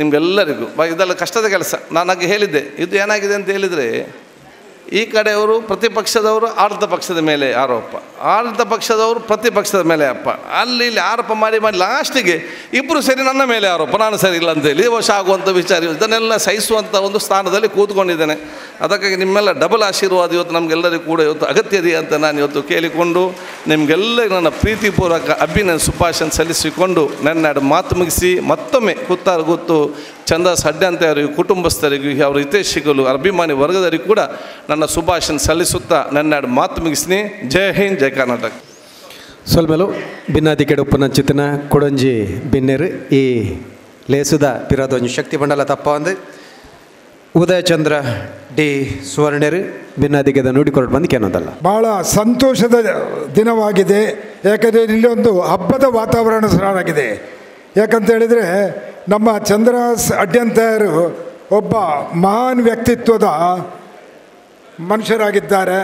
H: ನಿಮಗೆಲ್ಲರಿಗೂ ಇದೆಲ್ಲ ಕಷ್ಟದ ಕೆಲಸ. ನಾನಾಗಿ ಹೇಳಿದ್ದೆ, ಇದು ಏನಾಗಿದೆ ಅಂತ ಹೇಳಿದರೆ, ಈ ಕಡೆಯವರು ಪ್ರತಿಪಕ್ಷದವರು ಆಡಳಿತ ಪಕ್ಷದ ಮೇಲೆ ಆರೋಪ, ಆಡಳಿತ ಪಕ್ಷದವರು ಪ್ರತಿಪಕ್ಷದ ಮೇಲೆ ಅಪ್ಪ, ಅಲ್ಲಿ ಇಲ್ಲಿ ಆರೋಪ ಮಾಡಿ ಮಾಡಿ ಲಾಸ್ಟಿಗೆ ಇಬ್ಬರು ಸರಿ ನನ್ನ ಮೇಲೆ ಆರೋಪ, ನಾನು ಸರಿ ಇಲ್ಲ ಅಂತೇಳಿ ವಶ ಆಗುವಂಥ ವಿಚಾರ. ಇದನ್ನೆಲ್ಲ ಸಹಿಸುವಂಥ ಒಂದು ಸ್ಥಾನದಲ್ಲಿ ಕೂತ್ಕೊಂಡಿದ್ದೇನೆ. ಅದಕ್ಕಾಗಿ ನಿಮ್ಮೆಲ್ಲ ಡಬಲ್ ಆಶೀರ್ವಾದ ಇವತ್ತು ನಮಗೆಲ್ಲರಿಗೂ ಕೂಡ ಇವತ್ತು ಅಗತ್ಯ ಇದೆ ಅಂತ ನಾನು ಇವತ್ತು ಕೇಳಿಕೊಂಡು ನಿಮಗೆಲ್ಲ ನನ್ನ ಪ್ರೀತಿಪೂರ್ವಕ ಅಭಿನಂದನೆ ಶುಭಾಶಯ ಸಲ್ಲಿಸಿಕೊಂಡು ನನ್ನ ಮಾತು ಮುಗಿಸಿ ಮತ್ತೊಮ್ಮೆ ಕುತ್ತಾರು ಗೊತ್ತು ಚಂದ್ರದಾಸ್ ಅಡ್ಯಂತೆಯವರಿಗೂ, ಕುಟುಂಬಸ್ಥರಿಗೂ, ಅವರ ಹಿತೈಷಿಗಳು, ಅಭಿಮಾನಿ ವರ್ಗದವರಿಗೂ ಕೂಡ ನನ್ನ ಶುಭಾಶಯ ಸಲ್ಲಿಸುತ್ತಾ ನನ್ನ ಮಾತು ಮುಗಿಸ್ನಿ. ಜೈ ಹಿಂದ್, ಜೈ ಕರ್ನಾಟಕ.
B: ಸೊಲ್ಮೆಲು ಬಿನ್ನಾದಿ ಕೆಡಪ್ಪನ ಚಿತ್ತನ ಕೊಡಂಜಿ ಬಿನ್ನೆರು ಈ ಲೇಸುದ ಪಿರಾದೊಂಜಿ ಶಕ್ತಿ ಮಂಡಲ ತಪ್ಪ ಒಂದು ಉದಯಚಂದ್ರ ಡಿ ಸುವರ್ಣರು ಬಿನ್ನಾದಿಗೆದ ನುಡಿಕೊರಟು ಬಂದು ಕೇನೋದಲ್ಲ.
I: ಭಾಳ ಸಂತೋಷದ ದಿನವಾಗಿದೆ. ಯಾಕಂದರೆ ಇಲ್ಲೊಂದು ಹಬ್ಬದ ವಾತಾವರಣ ಸಹ ಯಾಕಂತ ಹೇಳಿದರೆ ನಮ್ಮ ಚಂದ್ರದಾಸ್ ಅಡ್ಯಂತೆಯವರು ಒಬ್ಬ ಮಹಾನ್ ವ್ಯಕ್ತಿತ್ವದ ಮನುಷ್ಯರಾಗಿದ್ದಾರೆ.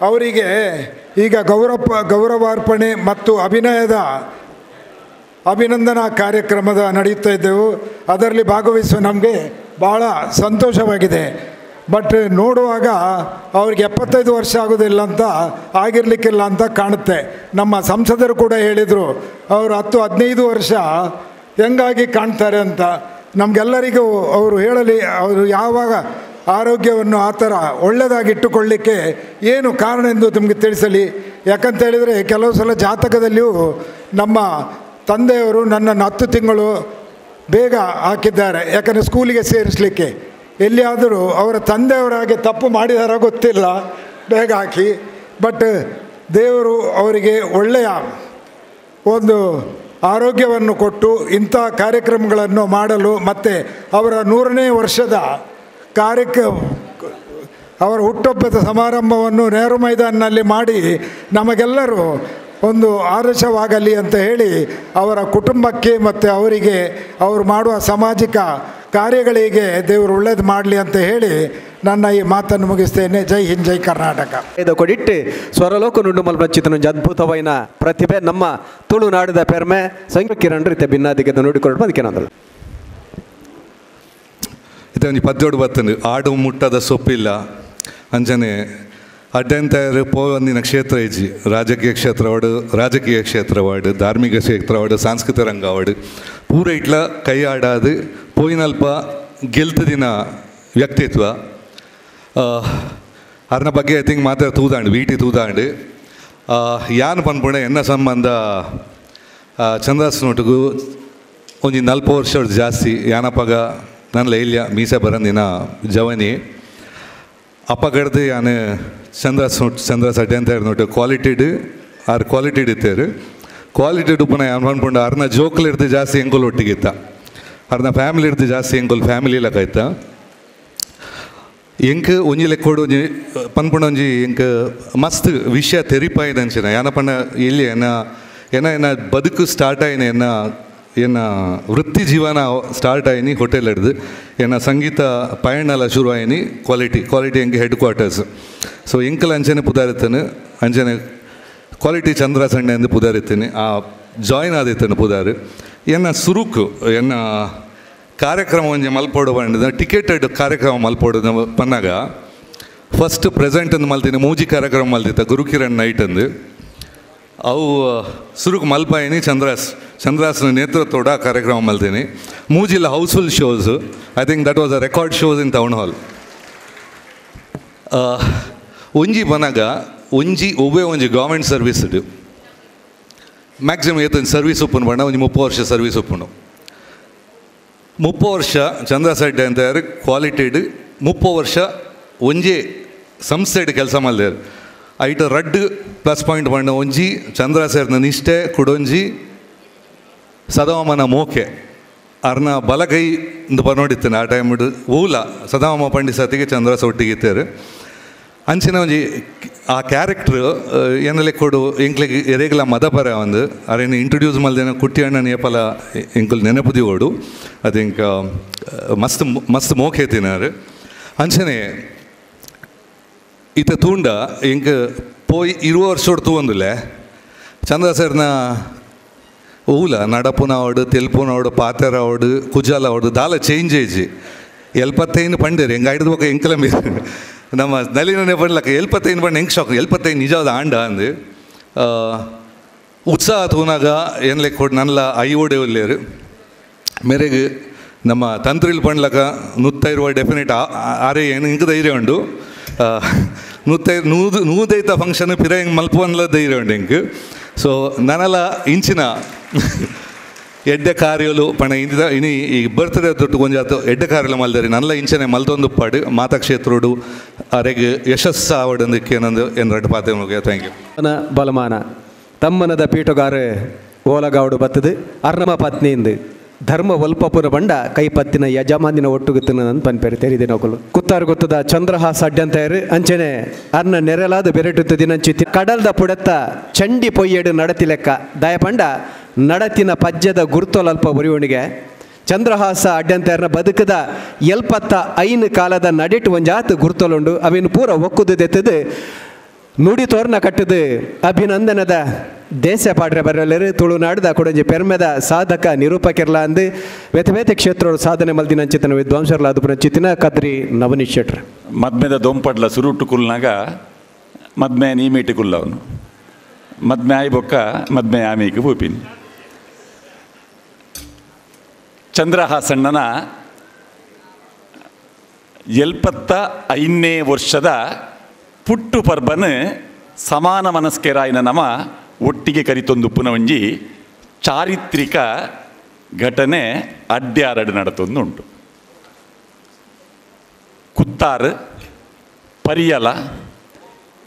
I: ಅವರಿಗೆ ಈಗ ಗೌರವಾರ್ಪಣೆ ಮತ್ತು ಅಭಿನಯದ ಅಭಿನಂದನಾ ಕಾರ್ಯಕ್ರಮದ ನಡೆಯುತ್ತಾ ಇದ್ದೆವು. ಅದರಲ್ಲಿ ಭಾಗವಹಿಸುವ ನಮಗೆ ಭಾಳ ಸಂತೋಷವಾಗಿದೆ. ಬಟ್ ನೋಡುವಾಗ ಅವ್ರಿಗೆ 75 ವರ್ಷ ಆಗೋದಿಲ್ಲ ಅಂತ, ಆಗಿರಲಿಕ್ಕಿಲ್ಲ ಅಂತ ಕಾಣುತ್ತೆ. ನಮ್ಮ ಸಂಸದರು ಕೂಡ ಹೇಳಿದರು ಅವರು 10-15 ವರ್ಷ ಹೆಂಗಾಗಿ ಕಾಣ್ತಾರೆ ಅಂತ. ನಮಗೆಲ್ಲರಿಗೂ ಅವರು ಹೇಳಲಿ, ಅವರು ಯಾವಾಗ ಆರೋಗ್ಯವನ್ನು ಆ ಥರ ಒಳ್ಳೆಯದಾಗಿಟ್ಟುಕೊಳ್ಳಲಿಕ್ಕೆ ಏನು ಕಾರಣ ಎಂದು ನಿಮಗೆ ತಿಳಿಸಲಿ. ಯಾಕಂತ ಹೇಳಿದರೆ ಕೆಲವು ಸಲ ಜಾತಕದಲ್ಲಿಯೂ ನಮ್ಮ ತಂದೆಯವರು ನನ್ನನ್ನು 10 ತಿಂಗಳು ಬೇಗ ಹಾಕಿದ್ದಾರೆ, ಯಾಕಂದರೆ ಸ್ಕೂಲಿಗೆ ಸೇರಿಸಲಿಕ್ಕೆ. ಎಲ್ಲಿಯಾದರೂ ಅವರ ತಂದೆಯವರಾಗೆ ತಪ್ಪು ಮಾಡಿದಾರ ಗೊತ್ತಿಲ್ಲ, ಬೇಗ ಹಾಕಿ. ಬಟ್ ದೇವರು ಅವರಿಗೆ ಒಳ್ಳೆಯ ಒಂದು ಆರೋಗ್ಯವನ್ನು ಕೊಟ್ಟು ಇಂಥ ಕಾರ್ಯಕ್ರಮಗಳನ್ನು ಮಾಡಲು ಮತ್ತು ಅವರ 100ನೇ ವರ್ಷದ ಅವರ ಹುಟ್ಟುಹಬ್ಬದ ಸಮಾರಂಭವನ್ನು ನೆಹರು ಮೈದಾನಿನಲ್ಲಿ ಮಾಡಿ ನಮಗೆಲ್ಲರೂ ಒಂದು ಆದರ್ಶವಾಗಲಿ ಅಂತ ಹೇಳಿ ಅವರ ಕುಟುಂಬಕ್ಕೆ ಮತ್ತು ಅವರಿಗೆ ಅವರು ಮಾಡುವ ಸಾಮಾಜಿಕ ಕಾರ್ಯಗಳಿಗೆ ದೇವರು ಒಳ್ಳೇದು ಮಾಡಲಿ ಅಂತ ಹೇಳಿ ನನ್ನ ಈ ಮಾತನ್ನು ಮುಗಿಸ್ತೇನೆ. ಜೈ ಹಿಂದ್, ಜೈ ಕರ್ನಾಟಕ.
B: ಇದು ಕೊಡಿಟ್ಟು ಸ್ವರಲೋಕ ನುಂಡು ಮಲ್ಪಚಿತನೊಂಜಿ ಅದ್ಭುತವಾಯಿನ ಪ್ರತಿಭೆ ನಮ್ಮ ತುಳುನಾಡಿದ ಪೆರ್ಮೆ ಸಂಗೀತ ಕಿರಣ್ ರೀತಿ ಭಿನ್ನಾದಿಗೆ ನೋಡಿಕೊಂಡು ಅದಕ್ಕೇನಂದಲ್ಲ.
J: ಇದು ಪದ್ಯೋಡು ಬರ್ತದೆ, ಆಡು ಮುಟ್ಟದ ಸೊಪ್ಪಿಲ್ಲ ಅಂಜನೆ ಅಡ್ಡಂತಾಯರು ಪೋವಂದಿನ ಕ್ಷೇತ್ರ ಇಜ್ಜಿ, ರಾಜಕೀಯ ಕ್ಷೇತ್ರವಾಡು, ರಾಜಕೀಯ ಕ್ಷೇತ್ರವಾಡು, ಧಾರ್ಮಿಕ ಕ್ಷೇತ್ರವಾಡು, ಸಾಂಸ್ಕೃತಿಕ ರಂಗವಾಡು ಪೂರ ಇಟ್ಲ ಕೈ ಆಡಾದು ಪೋಯಿನಲ್ಪ ಗೆಲ್ತದಿನ ವ್ಯಕ್ತಿತ್ವ ಅರ್ನ ಬಗ್ಗೆ I think ಮಾತ್ರ ತೂದಾಂಡು ವೀಟಿ ತೂದಾಂಡು ಯಾನ್ ಪನ್ಪುಣೆ ಎನ್ನ ಸಂಬಂಧ ಚಂದ್ರದಾಸ್ ನೋಟುಗು ಒಂಜಿ 40 ವರ್ಷ ಜಾಸ್ತಿ ಯಾನಪ್ಪಗ ನನ್ನ ಲೈಲ್ಯ ಮೀಸೆ ಬರಂದಿನ ಜವನಿ ಅಪ್ಪಗಡ್ದು ಯಾನು ಚಂದ್ರದಾಸ್ ನೋಟ್ ಚಂದ್ರದಾಸ್ ಅಡ್ಯಂತ ನೋಟು ಕ್ವಾಲಿಟಿಡ್ ಆರ್ ಕ್ವಾಲಿಟಿಡ್ ಇತ್ತೇರು ಕ್ವಾಲಿಟಿಡ್ ಉಪ್ಪನ ಯಾನ್ ಪನ್ಪುಂಡ ಅರ್ನ ಜೋಕ್ಲು ಇರ್ದು ಜಾಸ್ತಿ ಎಂಕುಲು ಒಟ್ಟಿಗಿತ್ತ ಅರ್ನ ಫ್ಯಾಮಿಲಿ ಇರ್ದು ಜಾಸ್ತಿ ಎಂಕುಲು ಫ್ಯಾಮಿಲಿ ಲಕಾಯ್ತ. ಎಂಕ್ ಒಂಜಿ ಲೆಕ್ಕೋಡು ಒಂಜಿ ಪನ್ಪುಣ ಒಂಜಿ ಎಂಕ್ ಮಸ್ತ್ ವಿಷಯ ತೆರಿಪಾಯಿದಂಚಿನ ಯಾನಪಣ್ಣ ಎಲ್ಲಿ ಎನ್ನ ಎನ್ನ ಎನ್ನ ಬದುಕು ಸ್ಟಾರ್ಟ್ ಆಯಿನ ಎನ್ನ ಎನ್ನ ವೃತ್ತಿ ಜೀವನ ಸ್ಟಾರ್ಟ್ ಆಯಿನಿ ಹೋಟೆಲ್ ಹಿಡ್ದು ಎನ್ನ ಸಂಗೀತ ಪಯಣಲ ಶುರು ಆಯಿನಿ ಕ್ವಾಲಿಟಿ ಕ್ವಾಲಿಟಿ ಎಂಕ್ ಹೆಡ್ ಕ್ವಾರ್ಟರ್ಸ್. ಸೊ ಎಂಕಲ್ ಅಂಚನೆ ಪುದಾರಿತ್ತನು ಅಂಚನೆ ಕ್ವಾಲಿಟಿ ಚಂದ್ರ ಸಣ್ಣ ಎಂದು ಪುದಾರಿತ್ತೀನಿ ಆ ಜಾಯಿನ್ ಆದಿತ್ತನು ಪುದಾರು ಎನ್ನ ಸುರುಕು ಎನ್ನ ಕಾರ್ಯಕ್ರಮ ಒಂಜಿ ಮಲ್ಪೋಡು ಪಂಡಿದ ಟಿಕೆಟೆಡ್ ಕಾರ್ಯಕ್ರಮ ಮಲ್ಪೋಡು ಪನ್ನಾಗ ಫಸ್ಟ್ ಪ್ರೆಸೆಂಟ್ ಅಂದು ಮಲ್ತೀನಿ ಮೂಜಿ ಕಾರ್ಯಕ್ರಮ ಮಲ್ತಿತ್ತ ಗುರುಕಿರಣ್ ನೈಟ್ ಅಂದು ಅವು ಸುರುಕು ಮಲ್ಪಾಯಿನಿ ಚಂದ್ರಾಸ್ ಚಂದ್ರಾಸ್ನ ನೇತೃತ್ವದ ಕಾರ್ಯಕ್ರಮ ಮಲ್ತೀನಿ ಮೂಜಿಲ್ಲ housefull shows. I think that was a record shows in town hall. ಒಂಜಿ ಬನಾಗ ಒಂಜಿ ಒವ್ವೇ ಒಂಜಿ ಗೌರ್ಮೆಂಟ್ ಸರ್ವೀಸ್ ಇಡು ಮ್ಯಾಕ್ಸಿಮಮ್ ಏತೊಂಜಿ ಸರ್ವೀಸ್ ಉಪ್ಪುನು ಪಂಡ ಒಂಜಿ 30 ವರ್ಷ ಸರ್ವೀಸ್ ಉಪ್ಪುನು 30 ವರ್ಷ ಚಂದ್ರಾಸ್ ಅಡ್ಡೆ ಅಂತ ಕ್ವಾಲಿಟಿಡ್ 30 ವರ್ಷ ಒಂಜೇ ಸಂಸ್ಥೆಡ್ ಕೆಲಸ ಮಲ್ದೇರು ಐಟ ರಡ್ಡ್ ಪ್ಲಸ್ ಪಾಯಿಂಟ್ ಪಂಡ ಒಂಜಿ ಚಂದ್ರಾಸರ್ನ ನಿಷ್ಠೆ ಕುಡೊಂಜಿ ಸದಾಮನ ಮೋಕೆ ಅರ್ನ ಬಲಗೈ ಇಂದು ಪನೋಡಿತ್ತೇನೆ ಆ ಟೈಮ್ ಓಲ ಸದಾಮ ಪಂಡಿಸತಿಗೆ ಚಂದ್ರಾಸ ಒಟ್ಟಿಗೆ ಇತ್ತೇರು ಅಂಚಿನ ಒಂಜಿ ಆ ಕ್ಯಾರೆಕ್ಟ್ರ್ ಏನಲೆ ಕೊಡು ಎಂಕ್ಲೆಗ್ ಎರೆಗ್ಲ ಮದಪರ ಒಂದು ಅರೇನು ಇಂಟ್ರೊಡ್ಯೂಸ್ ಮಲ್ದೇನ ಕುಟ್ಟಿ ಅಣ್ಣನ ಏಪಲ ಎಂಕುಲ್ ನೆನಪುದಿ ಓಡು I think ಮಸ್ತ್ ಮಸ್ತ್ ಮೋಕೆ ತಿನಾರು ಅಂಚನೆ ಈತ ತೂಂಡ ಎಂಕ್ ಪೋಯ್ 20 ವರ್ಷ ತೂವೊಂದುಲ್ಲೆ ಚಂದ್ರ ಸರ್ನ ಓಲ ನಡಪುನ ಅವಡು ತೆಲ್ಪುನ ಅವಡು ಪಾತೆರ ಅವಡು ಕುಜಾಲ ಅವಡು ದಾಲ ಚೇಂಜ್ ಏಜಿ 75 ಪಂಡೇರು ಹೆಂಗೆ ಐದು ಬೊಕ್ಕ ಎಂಕಲ ನಮ್ಮ ನಲಿನೇ ಪಂಡ್ಲಕ್ಕ 75 ಪಂಡ ಹೆಂಗೆ ಶಾಕ್ 75 ನಿಜವಾದ ಆಂಡ ಅಂದು ಉತ್ಸಾಹ ತೂನಾಗ ಏನು ಲೆಕ್ಕ ಕೊಡು ನಲ್ಲ ಐವೋಡೆ ಒಲ್ಲೇರು ಮೇರೆಗೆ ನಮ್ಮ ತಂತ್ರಿಲ್ ಪಂಡ್ಲಕ್ಕ 150 ಡೆಫಿನೆಟ್ ಆರೆ ಏನು ಇಂಕ ಧೈರ್ಯ ಉಂಡು 150 ಫಂಕ್ಷನ್ ಪಿರ ಹೆಂಗೆ ಮಲ್ಪುವನ್ಲ ಧೈರ್ಯ ಉಂಡು ಎಂಕ್. ಸೊ ನಾನೆಲ್ಲ ಇಂಚಿನ ಎಡ್ಡೆ ಕಾರ್ಯಲು ಪಣ ಇಂದ ಇನಿ ಈ ಬರ್ತ್ಡೇ ತೊಟ್ಟು ಕೊಂಜಾತು ಎಡ್ಡೆ ಕಾರ್ಯಲು ಮಲ್ದರಿ ನಲ್ಲ ಇಂಚನೆ ಮಲ್ತೊಂದು ಪಾಡು ಮಾತಾ ಕ್ಷೇತ್ರೋಡು ಅರೆಗ್ ಯಶಸ್ಸು ಆವಡಂದಕ್ಕೆ ಏನಂದು ಏನು ರಡ್ಡು ಪಾತೆ thank you.
B: ಬಲಮಾನ ತಮ್ಮನದ ಪೀಠಗಾರ ಓಲಗಾವಡು ಬತ್ತದು ಅರ್ಣಮ ಪತ್ನಿಯಿಂದ ಧರ್ಮ ಒಲ್ಪಪುರ ಬಂಡ ಕೈಪತ್ತಿನ ಯಜಮಾನಿನ ಒಟ್ಟುಗುತ್ತಿನ ಪನ್ಪೇರು ತೆರಿದೆ ನೌಕಲು ಕುತ್ತಾರು ಗೊತ್ತದ ಚಂದ್ರಹಾಸ ಅಡ್ಡಂತೇರು ಅಂಚನೆ ಅರ್ನ ನೆರಲಾದ ಬೆರಟುತ್ತ ದಿನಂಚಿತಿ ಕಡಲ್ದ ಪುಡತ್ತ ಚಂಡಿ ಪೊಯ್ಯಡು ನಡತಿ ಲೆಕ್ಕ ದಯಪಂಡ ನಡತಿನ ಪಜ್ಜದ ಗುರ್ತೊಲಲ್ಪ ಒರಿವಣಿಗೆ ಚಂದ್ರಹಾಸ ಅಡ್ಡಂತೇರ್ನ ಬದುಕದ 75 ಕಾಲದ ನಡಿಟ್ಟು ಒಂಜಾತು ಗುರ್ತೊಲುಂಡು ಅವಿನ ಪೂರ ಒಕ್ಕುದು ದೆತ್ತದು ನುಡಿ ತೋರ್ನ ಕಟ್ಟದು ಅಭಿನಂದನದ ದೇಶ ಪಾಡ್ರೆ ಬರಲೇರು ತುಳುನಾಡದ ಕೊಡಂಜಿ ಪೆರ್ಮೆದ ಸಾಧಕ ನಿರೂಪಕಿರ್ಲ ಅಂದು ವೇತೆ ವೇತೆ ಕ್ಷೇತ್ರ ಸಾಧನೆ ಮಲ್ದಿನ ಅಂಚಿತನ ವಿದ್ವಾಂಸರ್ಲ ಅದು ಪುನಂಚಿತಿನ ಕದ್ರಿ ನವನೀಶ್ ಶೆಟ್ರ್.
K: ಮದ್ಮೆದ ದೊಂಪಡ್ಲ ಸುರುಟು ಕುಲ್ನಾಗ ಮದ್ಮೆ ನೀಮೀಟು ಕುಲ್ಲವನು ಮದ್ಮೆ ಆಯಿ ಬೊಕ್ಕ ಮದ್ಮೆ ಆಮೀಕು ಪೂಪಿನಿ ಚಂದ್ರಹಾಸಣ್ಣನ 75ನೇ ವರ್ಷದ ಪುಟ್ಟು ಪರ್ಬನ ಸಮಾನ ಮನಸ್ಕೆರಾಯನ ನಮ ಒಟ್ಟಿಗೆ ಕರಿತೊಂದು ಪುನವಂಜಿ ಚಾರಿತ್ರಿಕ ಘಟನೆ ಅಡ್ಯಾರಡು ನಡತೊಂದುಂಟು. ಕುತ್ತಾರು, ಪರಿಯಲ,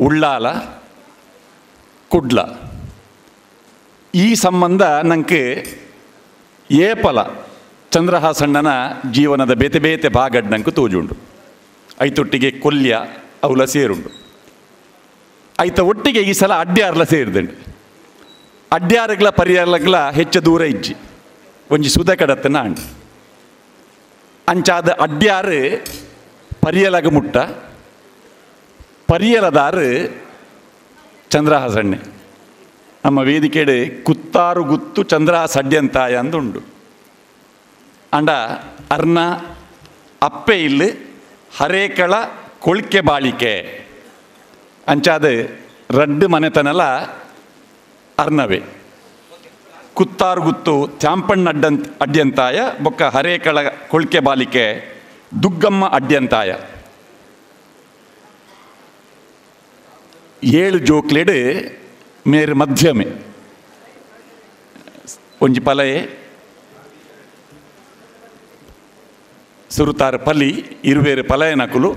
K: ಉಳ್ಳಾಲ, ಕುಡ್ಲ ಈ ಸಂಬಂಧ ನಂಗೆ ಏಪಲ ಚಂದ್ರಹಾಸಣ್ಣನ ಜೀವನದ ಬೇತೆ ಬೇತೆ ಭಾಗಡ್ ನಂಗೆ ತೋಜುಂಡು. ಐತೊಟ್ಟಿಗೆ ಕೊಲ್ಯ ಅವಲ ಸೇರುಂಡು. ಐತ ಒಟ್ಟಿಗೆ ಈ ಸಲ ಅಡ್ಯಾರ್ಲ ಸೇರಿದಂಡು. ಅಡ್ಯಾರಗ್ಲ ಪರಿಯರ್ಲಗ್ಲ ಹೆಚ್ಚು ದೂರ ಇಜ್ಜಿ ಒಂಜಿ ಸುದ ಕಡತ್ತನ ಅಂಡು ಅಂಚಾದ ಅಡ್ಯಾರು ಪರಿಯಲಗ ಮುಟ್ಟ ಪರಿಯಲದಾರು ಚಂದ್ರಹಾಸಣ್ಣೆ ನಮ್ಮ ವೇದಿಕೆಡೆ ಕುತ್ತಾರು ಗುತ್ತು ಚಂದ್ರಹಾಸ ಅಡ್ಯಂತಾಯ ಅಂದುಂಡು. ಅಂಡ ಅರ್ನ ಅಪ್ಪೆ ಇಲ್ಲಿ ಹರೇಕಳ ಕೊಳ್ಕೆ ಬಾಳಿಕೆ ಅಂಚಾದ ರಡ್ಡು ಮನೆತನಲ ಅರ್ನವೇ ಕುತ್ತಾರು ಗುತ್ತು ತ್ಯಾಂಪಣ್ಣ ಅಡ್ಡಂತ ಅಡ್ಯಂತಾಯ ಬೊಕ್ಕ ಹರೇಕಳ ಕೊಳ್ಕೆ ಬಾಲಿಕೆ ದುಗ್ಗಮ್ಮ ಅಡ್ಯಂತಾಯ 7 ಜೋಕ್ಲೆಡು ಮೇರು ಮಧ್ಯಮೆ ಒಂಜಿ ಪಲಯೆ ಸುರುತಾರ ಪಲಿ ಇರುವೇರು ಪಲಯನಕುಲು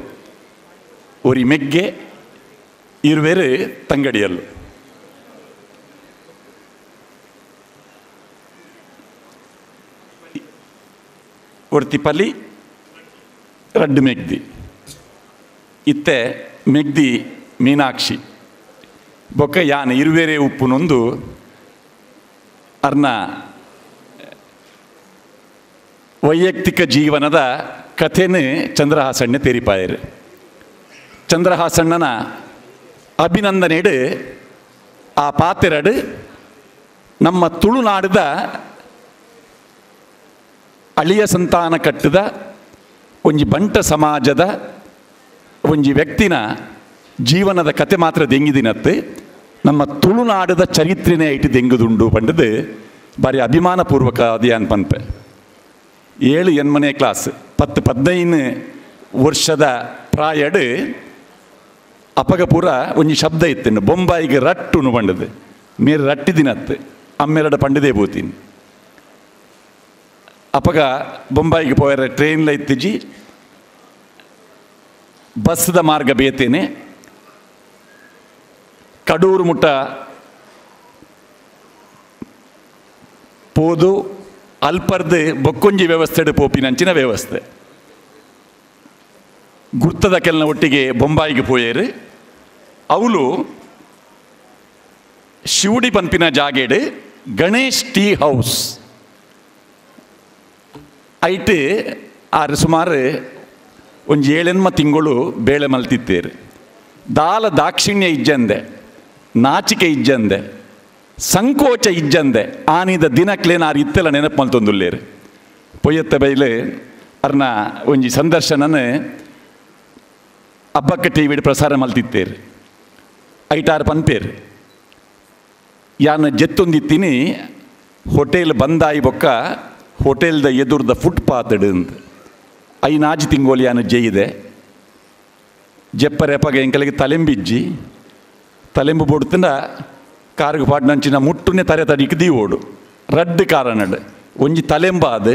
K: ಒರಿ ಮೆಗ್ಗೆ ಇರುವೇರು ತಂಗಡಿಯಲ್ಲು. ಒರ್ತಿ ಪಲಿ ರಡ್ಡು ಮೆಗ್ದಿ ಇತ್ತೆ ಮೆಗ್ದಿ ಮೀನಾಕ್ಷಿ ಬೊಕ್ಕ ಯಾನ್ ಇರುವೇರೆ ಉಪ್ಪುನೊಂದು ಅರ್ನ ವೈಯಕ್ತಿಕ ಜೀವನದ ಕಥೆನೇ ಚಂದ್ರಹಾಸಣ್ಣ ತೆರಿಪಾಯರು. ಚಂದ್ರಹಾಸಣ್ಣನ ಅಭಿನಂದನೆಡು ಆ ಪಾತೆರಡು ನಮ್ಮ ತುಳುನಾಡದ ಅಳಿಯ ಸಂತಾನ ಕಟ್ಟಿದ ಒಂಜಿ ಬಂಟ ಸಮಾಜದ ಒಂಜಿ ವ್ಯಕ್ತಿನ ಜೀವನದ ಕತೆ ಮಾತ್ರ ದೆಂಗಿದಿನತ್ತೆ ನಮ್ಮ ತುಳುನಾಡದ ಚರಿತ್ರೆನೇ ಇಟ್ಟು ದೆಂಗುದುಂಡು ಪಂಡದು ಬಾರಿ ಅಭಿಮಾನಪೂರ್ವಕ ಅದಿಯಾನ್ ಪನ್ಪೆ. 7 8ನೇ ಕ್ಲಾಸ್ 10 15 ವರ್ಷದ ಪ್ರಾಯಡು ಅಪಗ ಪೂರ ಒಂಜಿ ಶಬ್ದ ಇತ್ತು ಬೊಂಬಾಯಿಗೆ ರಟ್ಟುನು ಪಂಡದು ಮೇರೆ ರಟ್ಟಿದಿನತ್ತು ಅಮ್ಮೆರಡ ಪಂಡದೇ ಪೋತೀನಿ. ಅಪಗ ಬೊಂಬಾಯಿಗೆ ಪೋಯರ ಟ್ರೈನ್ಲ ಇತ್ತಿಜಿ ಬಸ್ದ ಮಾರ್ಗ ಬೇತೇನೆ ಕಡೂರು ಮುಟ್ಟ ಪೋದು ಅಲ್ಪರ್ದು ಬೊಕ್ಕೊಂಜಿ ವ್ಯವಸ್ಥೆಡು ಪೋಪಿನಂಚಿನ ವ್ಯವಸ್ಥೆ ಗುರ್ತದ ಕೆಲ್ನ ಒಟ್ಟಿಗೆ ಬೊಂಬಾಯಿಗೆ ಪೋಯೇರು. ಅವಳು ಶಿವಡಿ ಪಂಪಿನ ಜಾಗೇಡು ಗಣೇಶ್ tea house ಐಟ್ ಆರು ಸುಮಾರು ಒಂಜಿ 7 ತಿಂಗಳು ಬೇಳೆ ಮಲ್ತಿತ್ತೇರು. ದಾಲ ದಾಕ್ಷಿಣ್ಯ ಇಜ್ಜಂದೆ ನಾಚಿಕೆ ಇಜ್ಜಂದೆ ಸಂಕೋಚ ಇಜ್ಜಂದೆ ಆನಿದ ದಿನಕ್ಲೇನ ಆರು ಇತ್ತೆಲ್ಲ ನೆನಪು ಮಲ್ತೊಂದುಲ್ಲೇರು. ಪೊಯ್ಯತ್ತ ಬೈಲೆ ಅರ್ನ ಒಂಜಿ ಸಂದರ್ಶನನ ಅಬ್ಬಕ್ಕ ಟಿ ವಿಡ್ ಪ್ರಸಾರ ಮಲ್ತಿತ್ತೇರು. ಐಟಾರು ಪನ್ಪೇರು ಯಾನ್ ಜೆತ್ತೊಂದಿತ್ತೀನಿ ಹೋಟೆಲ್ ಬಂದಾಯಿ ಬೊಕ್ಕ ಹೋಟೆಲ್ದ ಎದುರ್ದ ಫುಟ್ಪಾತ್ ಅಂತ ಐನಾಜಿ ತಿಂಗೋಲಿ ಯಾನು ಜೈದೆ ಜೆಪ್ಪರೆಪಗ ಎಂಕಲಿಗೆ ತಲೆಂಬಿಜ್ಜಿ ತಲೆಂಬು ಬೊಡ್ತಂಡ ಕಾರುಗು ಪಾಡ್ನಂಚಿನ ಮುಟ್ಟುನೆ ತರೆ ತಡಿಕ್ ದೀವೋಡು ರಡ್ಡು ಕಾರಣಡ್ ಒಂಜಿ ತಲೆಂಬಾದ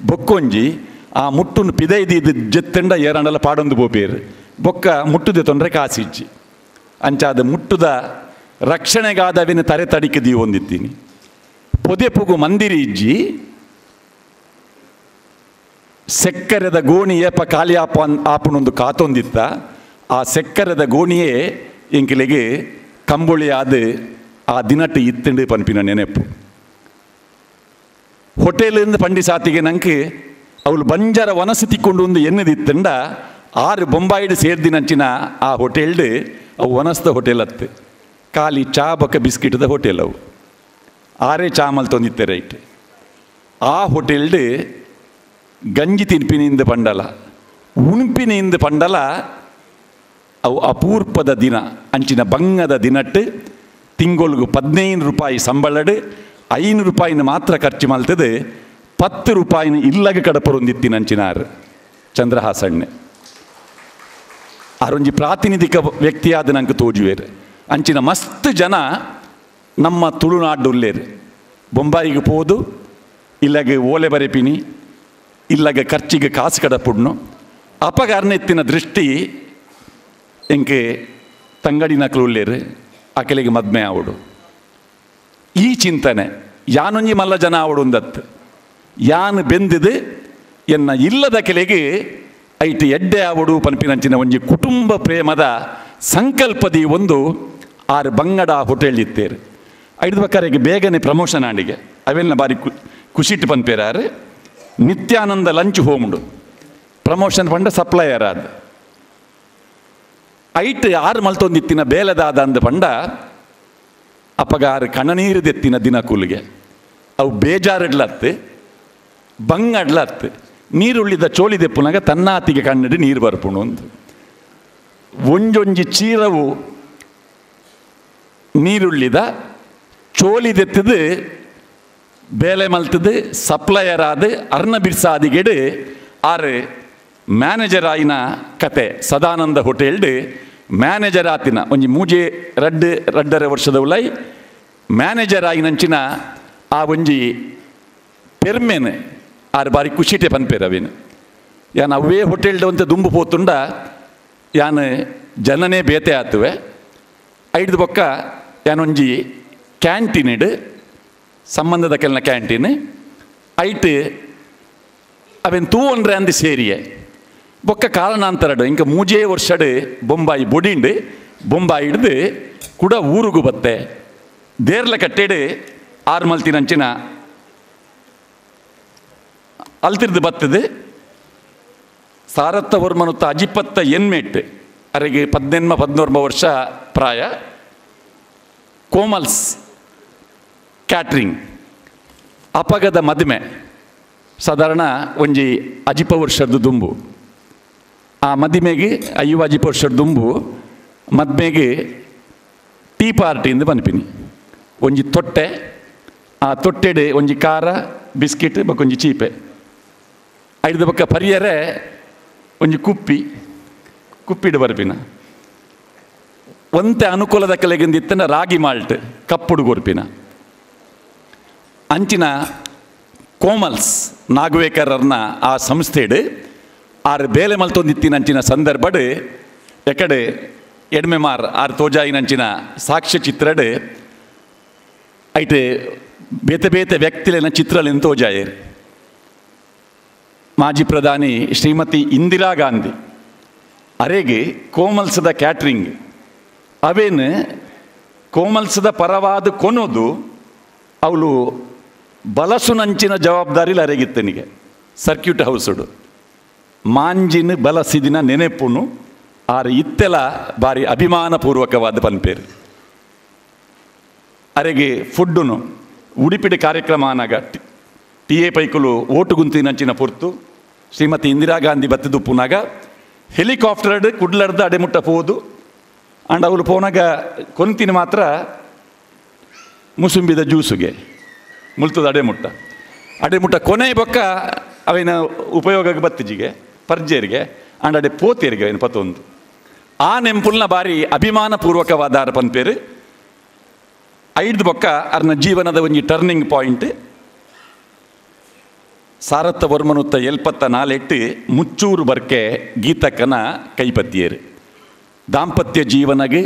K: ಬೊಕ್ಕೊಂಜಿ ಆ ಮುಟ್ಟುನು ಪಿದೈದೀದು ಜೆತ್ತಂಡ ಏರಂಡಲ ಪಾಡೊಂದು ಪೋಪೇರು ಬೊಕ್ಕ ಮುಟ್ಟುದೆ ತೊಂದರೆ ಕಾಸಿಜ್ಜಿ ಅಂಚಾದ ಮುಟ್ಟುದ ರಕ್ಷಣೆಗಾದವಿನ ತರೆ ತಡಿಕ್ ದೀವೊಂದಿತ್ತೀನಿ. ಪೊದೆಪುಗು ಮಂದಿರಿ ಇಜ್ಜಿ ಸೆಕ್ಕರೆದ ಗೋಣಿ ಏಪ ಖಾಲಿ ಆಪ ಆಪುನೊಂದು ಕಾತೊಂದಿತ್ತ ಆ ಸೆಕ್ಕರೆದ ಗೋಣಿಯೇ ಎಂಕಲಿಗೆ ಕಂಬುಳಿಯಾದ ಆ ದಿನಟ್ಟು ಇತ್ತಂಡು ಪನ್ಪಿನ ನೆನಪು. ಹೋಟೆಲಿಂದ ಪಂಡಿ ಸಾತಿಗೆ ನಂಗೆ ಅವಳು ಬಂಜಾರ ವನಸು ತಿಕ್ಕೊಂಡು ಒಂದು ಎನ್ನದಿತ್ತಂಡ ಆರು ಬೊಂಬಾಯಿಡು ಸೇರ್ದಿನಂಚಿನ ಆ ಹೋಟೆಲ್ಡು ಅವು ವನಸ್ದ ಹೋಟೆಲ್ ಅತ್ತು ಖಾಲಿ ಚಾ ಬೊಕ್ಕ ಬಿಸ್ಕಿಟ್ದ ಹೋಟೆಲ್ ಅವು ಆರೇ ಚಾ ಮಲ್ತೊಂದಿತ್ತೆ ರೈಟ್. ಆ ಹೋಟೆಲ್ಡು ಗಂಜಿ ತಿನ್ಪಿನಿಂದ ಪಂಡಲ ಉಣ್ಪಿನಿಂದ ಪಂಡಲ ಅವು ಅಪೂರ್ಪದ ದಿನ ಅಂಚಿನ ಬಂಗದ ದಿನಟ್ಟು ತಿಂಗೊಳ್ಗು 15 ರೂಪಾಯಿ ಸಂಬಳಡು 5 ರೂಪಾಯಿನ ಮಾತ್ರ ಖರ್ಚು ಮಲ್ತದೆ 10 ರೂಪಾಯಿನ ಇಲ್ಲಗ ಕಡಪರೊಂದಿತ್ತಿನ ಅಂಚಿನಾರು ಚಂದ್ರಹಾಸಣ್ಣೆ ಆರೊಂಜಿ ಪ್ರಾತಿನಿಧಿಕ ವ್ಯಕ್ತಿಯಾದ ನಂಗೆ ತೋಜುವೇರು. ಅಂಚಿನ ಮಸ್ತ್ ಜನ ನಮ್ಮ ತುಳುನಾಡುಲ್ಲೇರು ಬೊಂಬಾಯಿಗೆ ಪೋದು ಇಲ್ಲಗೆ ಓಲೆ ಬರೆಪಿನಿ ಇಲ್ಲಗ ಖರ್ಚಿಗೆ ಕಾಸು ಕಡಪುಡ್ನು ಅಪಗಾರ್ನೆತ್ತಿನ ದೃಷ್ಟಿ ಎಂಕೆ ತಂಗಡಿ ನಕಲು ಉಲ್ಲೇರು ಅಕೆಲಿಗೆ ಮದ್ಮೆ ಆವಡು ಈ ಚಿಂತನೆ ಯಾನೊಂಜಿ ಮಲ್ಲ ಜನ ಆವಡು ಒಂದತ್ತು ಯಾನು ಬೆಂದಿದ್ದು ಎನ್ನ ಇಲ್ಲದ ಕೆಲೆಗೆ ಐಟ್ ಎಡ್ಡೆ ಆವಡು ಪನ್ಪಿನಂಚಿನ ಒಂಜಿ ಕುಟುಂಬ ಪ್ರೇಮದ ಸಂಕಲ್ಪದಿ ಒಂದು ಆರು ಬಂಗಡ ಹೋಟೆಲ್ ಇತ್ತೇರು. ಐದು ಬಕ್ಕರಿಗೆ ಬೇಗನೆ ಪ್ರಮೋಷನ್ ಆಂಡಿಗೆ ಅವೆಲ್ಲ ಬಾರಿ ಖುಷಿಟ್ಟು ಪನ್ಪೇರಾರು ನಿತ್ಯಾನಂದ ಲಂಚ್ ಹೋಮ್ಡು ಪ್ರಮೋಷನ್ ಪಂಡ ಸಪ್ಲೈಯರ್ ಆದ ಐಟ್ ಆರು ಮಲ್ತೊಂದಿತ್ತಿನ ಬೇಲದಾದ ಅಂದ ಪಂಡ ಅಪ್ಪಗ ಆರು ಕಣ್ಣನೀರು ದೆತ್ತಿನ ದಿನ ಕೂಲಿಗೆ ಅವು ಬೇಜಾರಡ್ಲತ್ತು ಬಂಗಡ್ಲತ್ತು ನೀರುಳ್ಳಿದ ಚೋಳಿ ದೆಪ್ಪುನಾಗ ತನ್ನಾತಿಗೆ ಕಣ್ಣಡಿ ನೀರು ಬರ್ಪುಣು ಅಂದು ಒಂಜೊಂಜಿ ಚೀರವು ನೀರುಳ್ಳಿದ ಚೋಲಿ ದೆತ್ತದು ಬೇಲೆ ಮಲ್ತದು ಸಪ್ಲೈಯರ್ ಆದ ಅರ್ಣ ಬಿರ್ಸಾದಿಗೆಡು ಆರು ಮ್ಯಾನೇಜರ್ ಆಯಿನ ಕತೆ ಸದಾನಂದ ಹೋಟೆಲ್ಡು ಮ್ಯಾನೇಜರ್ ಆತಿನ ಒಂಜಿ ಮೂಜೆ ರಡ್ಡು ರಡ್ಡರೆ ವರ್ಷದ ಉಲೈ ಮ್ಯಾನೇಜರ್ ಆಯಿನಂಚಿನ ಆ ಒಂಜಿ ಪೆರ್ಮೆನ್ ಆರು ಬಾರಿ ಖುಷಿಟೆ ಪನ್ಪೇರು ಅವೇನು ಯಾನ್ ಅವೇ ಹೋಟೆಲ್ಡ್ ಒಂತೆ ದುಂಬು ಪೋತುಂಡ ಯಾನ್ ಜನನೇ ಬೇತೆ ಆತುವೆ ಐದು ಬೊಕ್ಕ ಯಾನೊಂಜಿ ಕ್ಯಾಂಟೀನ್ ಇಡು ಸಂಬಂಧದ ಕೆಲನ ಕ್ಯಾಂಟೀನ್ ಐಟ್ ಅವೇನು ತೂವೊಂಡ್ರೆ ಅಂದು ಸೇರಿಯೆ ಬೊಕ್ಕ ಕಾರಣಾಂತರಡು ಇಂಕ ಮೂಜೇ ವರ್ಷಡು ಬೊಂಬಾಯಿ ಬೊಡಿಂಡು ಬೊಂಬಾಯಿ ಹಿಡ್ದು ಕೂಡ ಊರುಗು ಬತ್ತೆ ದೇರ್ಲ ಕಟ್ಟೆಡು ಆರ್ಮಲ್ತಿನಂಚಿನ ಅಲ್ತಿರ್ದು ಬತ್ತದು ಸಾರತ್ತ ವರ್ಮನುತ್ತ ಅಜಿಪತ್ತ ಎನ್ಮೇಟ್ ಅರೆಗೆ 18 19 ವರ್ಷ ಪ್ರಾಯ ಕೋಮಲ್ಸ್ ಕ್ಯಾಟ್ರಿಂಗ್ ಅಪಗದ ಮದುವೆ ಸಾಧಾರಣ ಒಂಜಿ ಅಜಿಪ ವರ್ಷದ ದುಂಬು ಆ ಮದಿಮೆಗೆ 5 ಅಜಿಪ ವರ್ಷದ ದುಂಬು ಮದ್ಮೆಗೆ ಟೀ ಪಾರ್ಟಿಯಿಂದ ಬನ್ಪಿನಿ ಒಂಜಿ ತೊಟ್ಟೆ ಆ ತೊಟ್ಟೆಡೆ ಒಂಜಿ ಖಾರ ಬಿಸ್ಕಿಟ್ ಬಕ್ಕೊಂಜಿ ಚೀಪೆ ಐದು ಬಕ್ಕ ಪರಿಯರೆ ಒಂಜಿ ಕುಪ್ಪಿ ಕುಪ್ಪಿಡು ಬರ್ಪಿನ ಒಂತೆ ಅನುಕೂಲದ ಕಲೆಗಿಂದಿತ್ತನ ರಾಗಿ ಮಾಲ್ಟ್ ಕಪ್ಪುಡು ಗೊರ್ಪಿನ ಅಂಚಿನ ಕೋಮಲ್ಸ್ ನಾಗವೇಕರರ್ನ ಆ ಸಂಸ್ಥೆಡು ಆರು ಬೇಲೆ ಮಲ್ತೊಂದಿತ್ತಿನ ಅಂಚಿನ ಸಂದರ್ಭಡು ಎಕಡೆ ಎಡ್ಮೆಮಾರ್ ಆರು ತೋಜಾಯಿನಂಚಿನ ಸಾಕ್ಷ್ಯ ಚಿತ್ರಡು ಐಟೆ ಬೇತೆ ಬೇತೆ ವ್ಯಕ್ತಿಲೇನ ಚಿತ್ರಲೇನು ತೋಜಾಯರು. ಮಾಜಿ ಪ್ರಧಾನಿ ಶ್ರೀಮತಿ ಇಂದಿರಾ ಗಾಂಧಿ ಅರೆಗೆ ಕೋಮಲ್ಸದ ಕ್ಯಾಟ್ರಿಂಗ್ ಅವೇನು ಕೋಮಲ್ಸದ ಪರವಾದ ಕೊನೋದು ಅವಳು ಬಲಸುನಂಚಿನ ಜವಾಬ್ದಾರಿಲಿ ಅರೆಗಿತ್ತನಿಗೆ ಸರ್ಕ್ಯೂಟ್ ಹೌಸುಡು ಮಾಂಜಿನ ಬಲಸಿದಿನ ನೆನೆಪುನು ಆರು ಇತ್ತೆಲ ಬಾರಿ ಅಭಿಮಾನಪೂರ್ವಕವಾದ ಪನ್ಪೇರು. ಅರೆಗೆ ಫುಡ್ಡುನು ಉಡುಪಿಡಿ ಕಾರ್ಯಕ್ರಮ ಆನಾಗ ಟಿ ಎ ಪೈಕುಲು ಓಟುಗುಂತಿನಂಚಿನ ಪೊರ್ತು ಶ್ರೀಮತಿ ಇಂದಿರಾ ಗಾಂಧಿ ಬತ್ತಿದುಪ್ಪುನಾಗ ಹೆಲಿಕಾಪ್ಟರ್ಡ್ ಕುಡ್ಲರ್ದ ಅಡೆಮುಟ್ಟ ಪೋದು ಅಂಡ್ ಅವಳು ಪೋನಾಗ ಕೊಂತಿನ ಮಾತ್ರ ಮುಸುಂಬಿದ ಜ್ಯೂಸುಗೆ ಮುಲ್ತದ ಅಡೆಮುಟ್ಟ ಅಡೆಮುಟ್ಟ ಕೊನೆ ಬೊಕ್ಕ ಅವೇನ ಉಪಯೋಗಕ್ಕೆ ಬತ್ತಿಜಿಗೆ ಪರ್ಜೇರಿಗೆ ಅಂಡ್ ಅಡೆ ಪೋತೇರಿಗೆ ಅವೇನು ಪತ್ತೊಂದು ಆ ನೆಂಪುಲ್ನ ಬಾರಿ ಅಭಿಮಾನಪೂರ್ವಕವಾದ ಪನ್ಪೇರು. ಐದು ಬೊಕ್ಕ ಅರ್ನ ಜೀವನದ ಒಂಜಿ ಟರ್ನಿಂಗ್ ಪಾಯಿಂಟ್ ಸಾರತ್ತ ವರ್ಮನುತ್ತ 74 ಮುಚ್ಚೂರು ಬರ್ಕೆ ಗೀತಕ್ಕನ ಕೈಪತ್ತಿಯರು ದಾಂಪತ್ಯ ಜೀವನಗೆ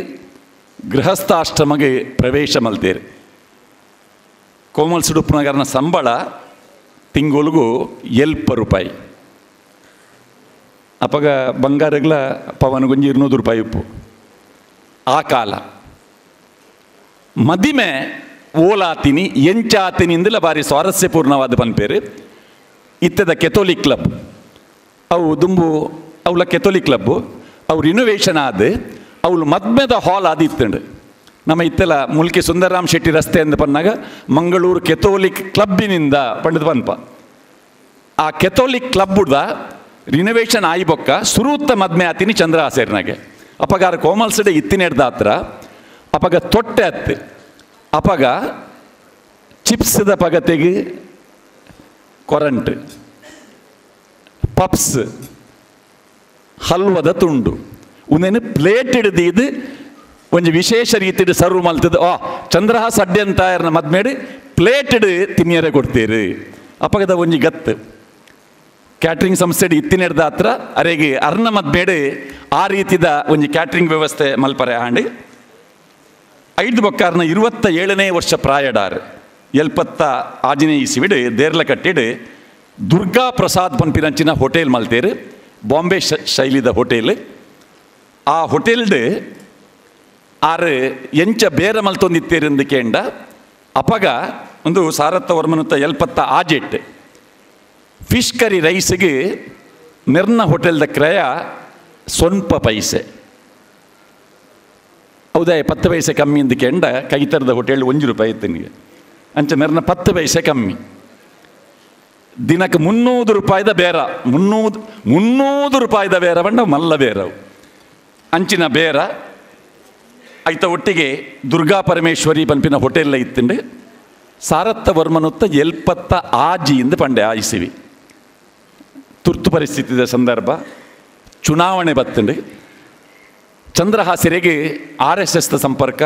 K: ಗೃಹಸ್ಥಾಶ್ರಮಗೆ ಪ್ರವೇಶ ಮಲ್ತೇರು. ಕೋಮಲ್ ಸುಡುಪ್ಪನಗರನ ಸಂಬಳ ತಿಂಗೊಳಿಗೂ 7 ರೂಪಾಯಿ ಅಪಗ ಬಂಗಾರಗಳ ಪವನಗೊಂಜಿ 200 ರೂಪಾಯಿ ಉಪ್ಪು ಆ ಕಾಲ. ಮದಿಮೆ ಓಲಾತಿನಿ ಎಂಚಾತಿನಿ ಇಂದಲ ಬಾರಿ ಸ್ವಾರಸ್ಯಪೂರ್ಣವಾದ ಪನ್ಪೇರು. ಇತ್ತದ ಕೆಥೋಲಿಕ್ ಕ್ಲಬ್ ಅವು ದುಂಬು ಅವಳ ಕೆಥೋಲಿಕ್ ಕ್ಲಬ್ಬು ಅವು ರಿನೋವೇಷನ್ ಆದ ಅವಳು ಮದ್ಮೆದ ಹಾಲ್ ಆದ ಇತ್ತಂಡು. ನಮ್ಮ ಇತ್ತೆಲ್ಲ ಮುಲ್ಕಿ ಸುಂದರರಾಮ್ ಶೆಟ್ಟಿ ರಸ್ತೆ ಅಂದ ಪನ್ನಾಗ ಮಂಗಳೂರು ಕೆಥೋಲಿಕ್ ಕ್ಲಬ್ಬಿನಿಂದ ಪಂಡದ ಪನ್ಪ ಆ ಕೆಥೋಲಿಕ್ ಕ್ಲಬ್ಬುದ ರಿನೋವೇಷನ್ ಆಯಿ ಬೊಕ್ಕ ಸುರೂತ್ತ ಮದ್ಮೆ ಆತಿನಿ ಚಂದ್ರಹಾಸೇರ್ನಾಗೆ ಅಪಗಾರ ಕೋಮಲ್ಸಡೆ ಇತ್ತಿನೆಡ್ದ ಹತ್ರ ಅಪಗ ತೊಟ್ಟೆ ಅತ್ತೆ ಅಪಗ ಚಿಪ್ಸ್ದ ಪಗತೆಗೆ ಕೊರಂಟ್ ಪಪ್ಸ್ ಹಲ್ವದ ತುಂಡು ಒಂದೇನು ಪ್ಲೇಟ್ ಹಿಡಿದು ಒಂಜಿ ವಿಶೇಷ ರೀತಿಡ್ ಸರ್ವ್ ಮಲ್ತದ ಆ ಚಂದ್ರಹಾಸ್ ಅಡ್ಡೆ ಅಂತ ಮದ್ಮೇಡಿ ಪ್ಲೇಟ್ ತಿನ್ನಿಯರೆ ಕೊಡ್ತೀರಿ ಅಪಗದ ಒಂಜಿ ಗತ್ತು ಕ್ಯಾಟ್ರಿಂಗ್ ಸಂಸ್ಥೆ ಇತ್ತಿನೆಡ್ದ ಹತ್ರ ಅರೆಗೆ ಅರ್ನ ಮದ್ಮೇಡಿ ಆ ರೀತಿದ ಒಂಜಿ ಕ್ಯಾಟ್ರಿಂಗ್ ವ್ಯವಸ್ಥೆ ಮಲ್ಪರೆ ಆಂಡಿ. 5 ಬೊಕ್ಕಾರ್ನ 27ನೇ ವರ್ಷ ಪ್ರಾಯಡಾರ್ 76ನೇ ಇಸ್ವಿಡ್ ದೇರ್ಲ ಕಟ್ಟಿಡು ದುರ್ಗಾ ಪ್ರಸಾದ್ ಪನ್ಪಿನಂಚಿನ ಹೋಟೆಲ್ ಮಲ್ತೇರು ಬಾಂಬೆ ಶೈಲಿದ ಹೋಟೆಲ್. ಆ ಹೋಟೆಲ್ಡ್ ಆರು ಎಂಚ ಬೇರೆ ಮಲ್ತೊಂದಿತ್ತೇರೆಂದು ಕೇಂಡ ಅಪಗ ಒಂದು ಸಾರತ್ತ ವರ್ಮನುತ್ತ 76 ಫಿಶ್ ಕರಿ ರೈಸ್ಗೆ ಮೆರ್ನ ಹೋಟೆಲ್ದ ಕ್ರಯ 0 ಪೈಸೆ ಹೌದಾ 10 ಪೈಸೆ ಕಮ್ಮಿ ಎಂದು ಕೇಂಡ ಕೈತರದ ಹೋಟೆಲ್ 1 ರೂಪಾಯಿ ಇತ್ತು ನಿನಗೆ ಅಂಚೆ ಮೆರ್ನ 10 ಪೈಸೆ ಕಮ್ಮಿ ದಿನಕ್ಕೆ 300 ರೂಪಾಯಿದ ಬೇರ 300 ರೂಪಾಯಿದ ಬೇರ ಬಂಡ ಮಲ್ಲ ಬೇರವು ಅಂಚಿನ ಬೇರ ಐತ ಒಟ್ಟಿಗೆ ದುರ್ಗಾ ಪರಮೇಶ್ವರಿ ಪಂಪಿನ ಹೋಟೆಲ್ಲ ಇತ್ತಂಡು ಸಾರತ್ತ ವರ್ಮನುತ್ತ 76 ಎಂದು ಪಂಡೆ ಆಯಿಸಿವಿ. ತುರ್ತು ಪರಿಸ್ಥಿತಿಯ ಸಂದರ್ಭ ಚುನಾವಣೆ ಬತ್ತಂಡು ಚಂದ್ರಹಾಸರಿಗೆ RSS ಸಂಪರ್ಕ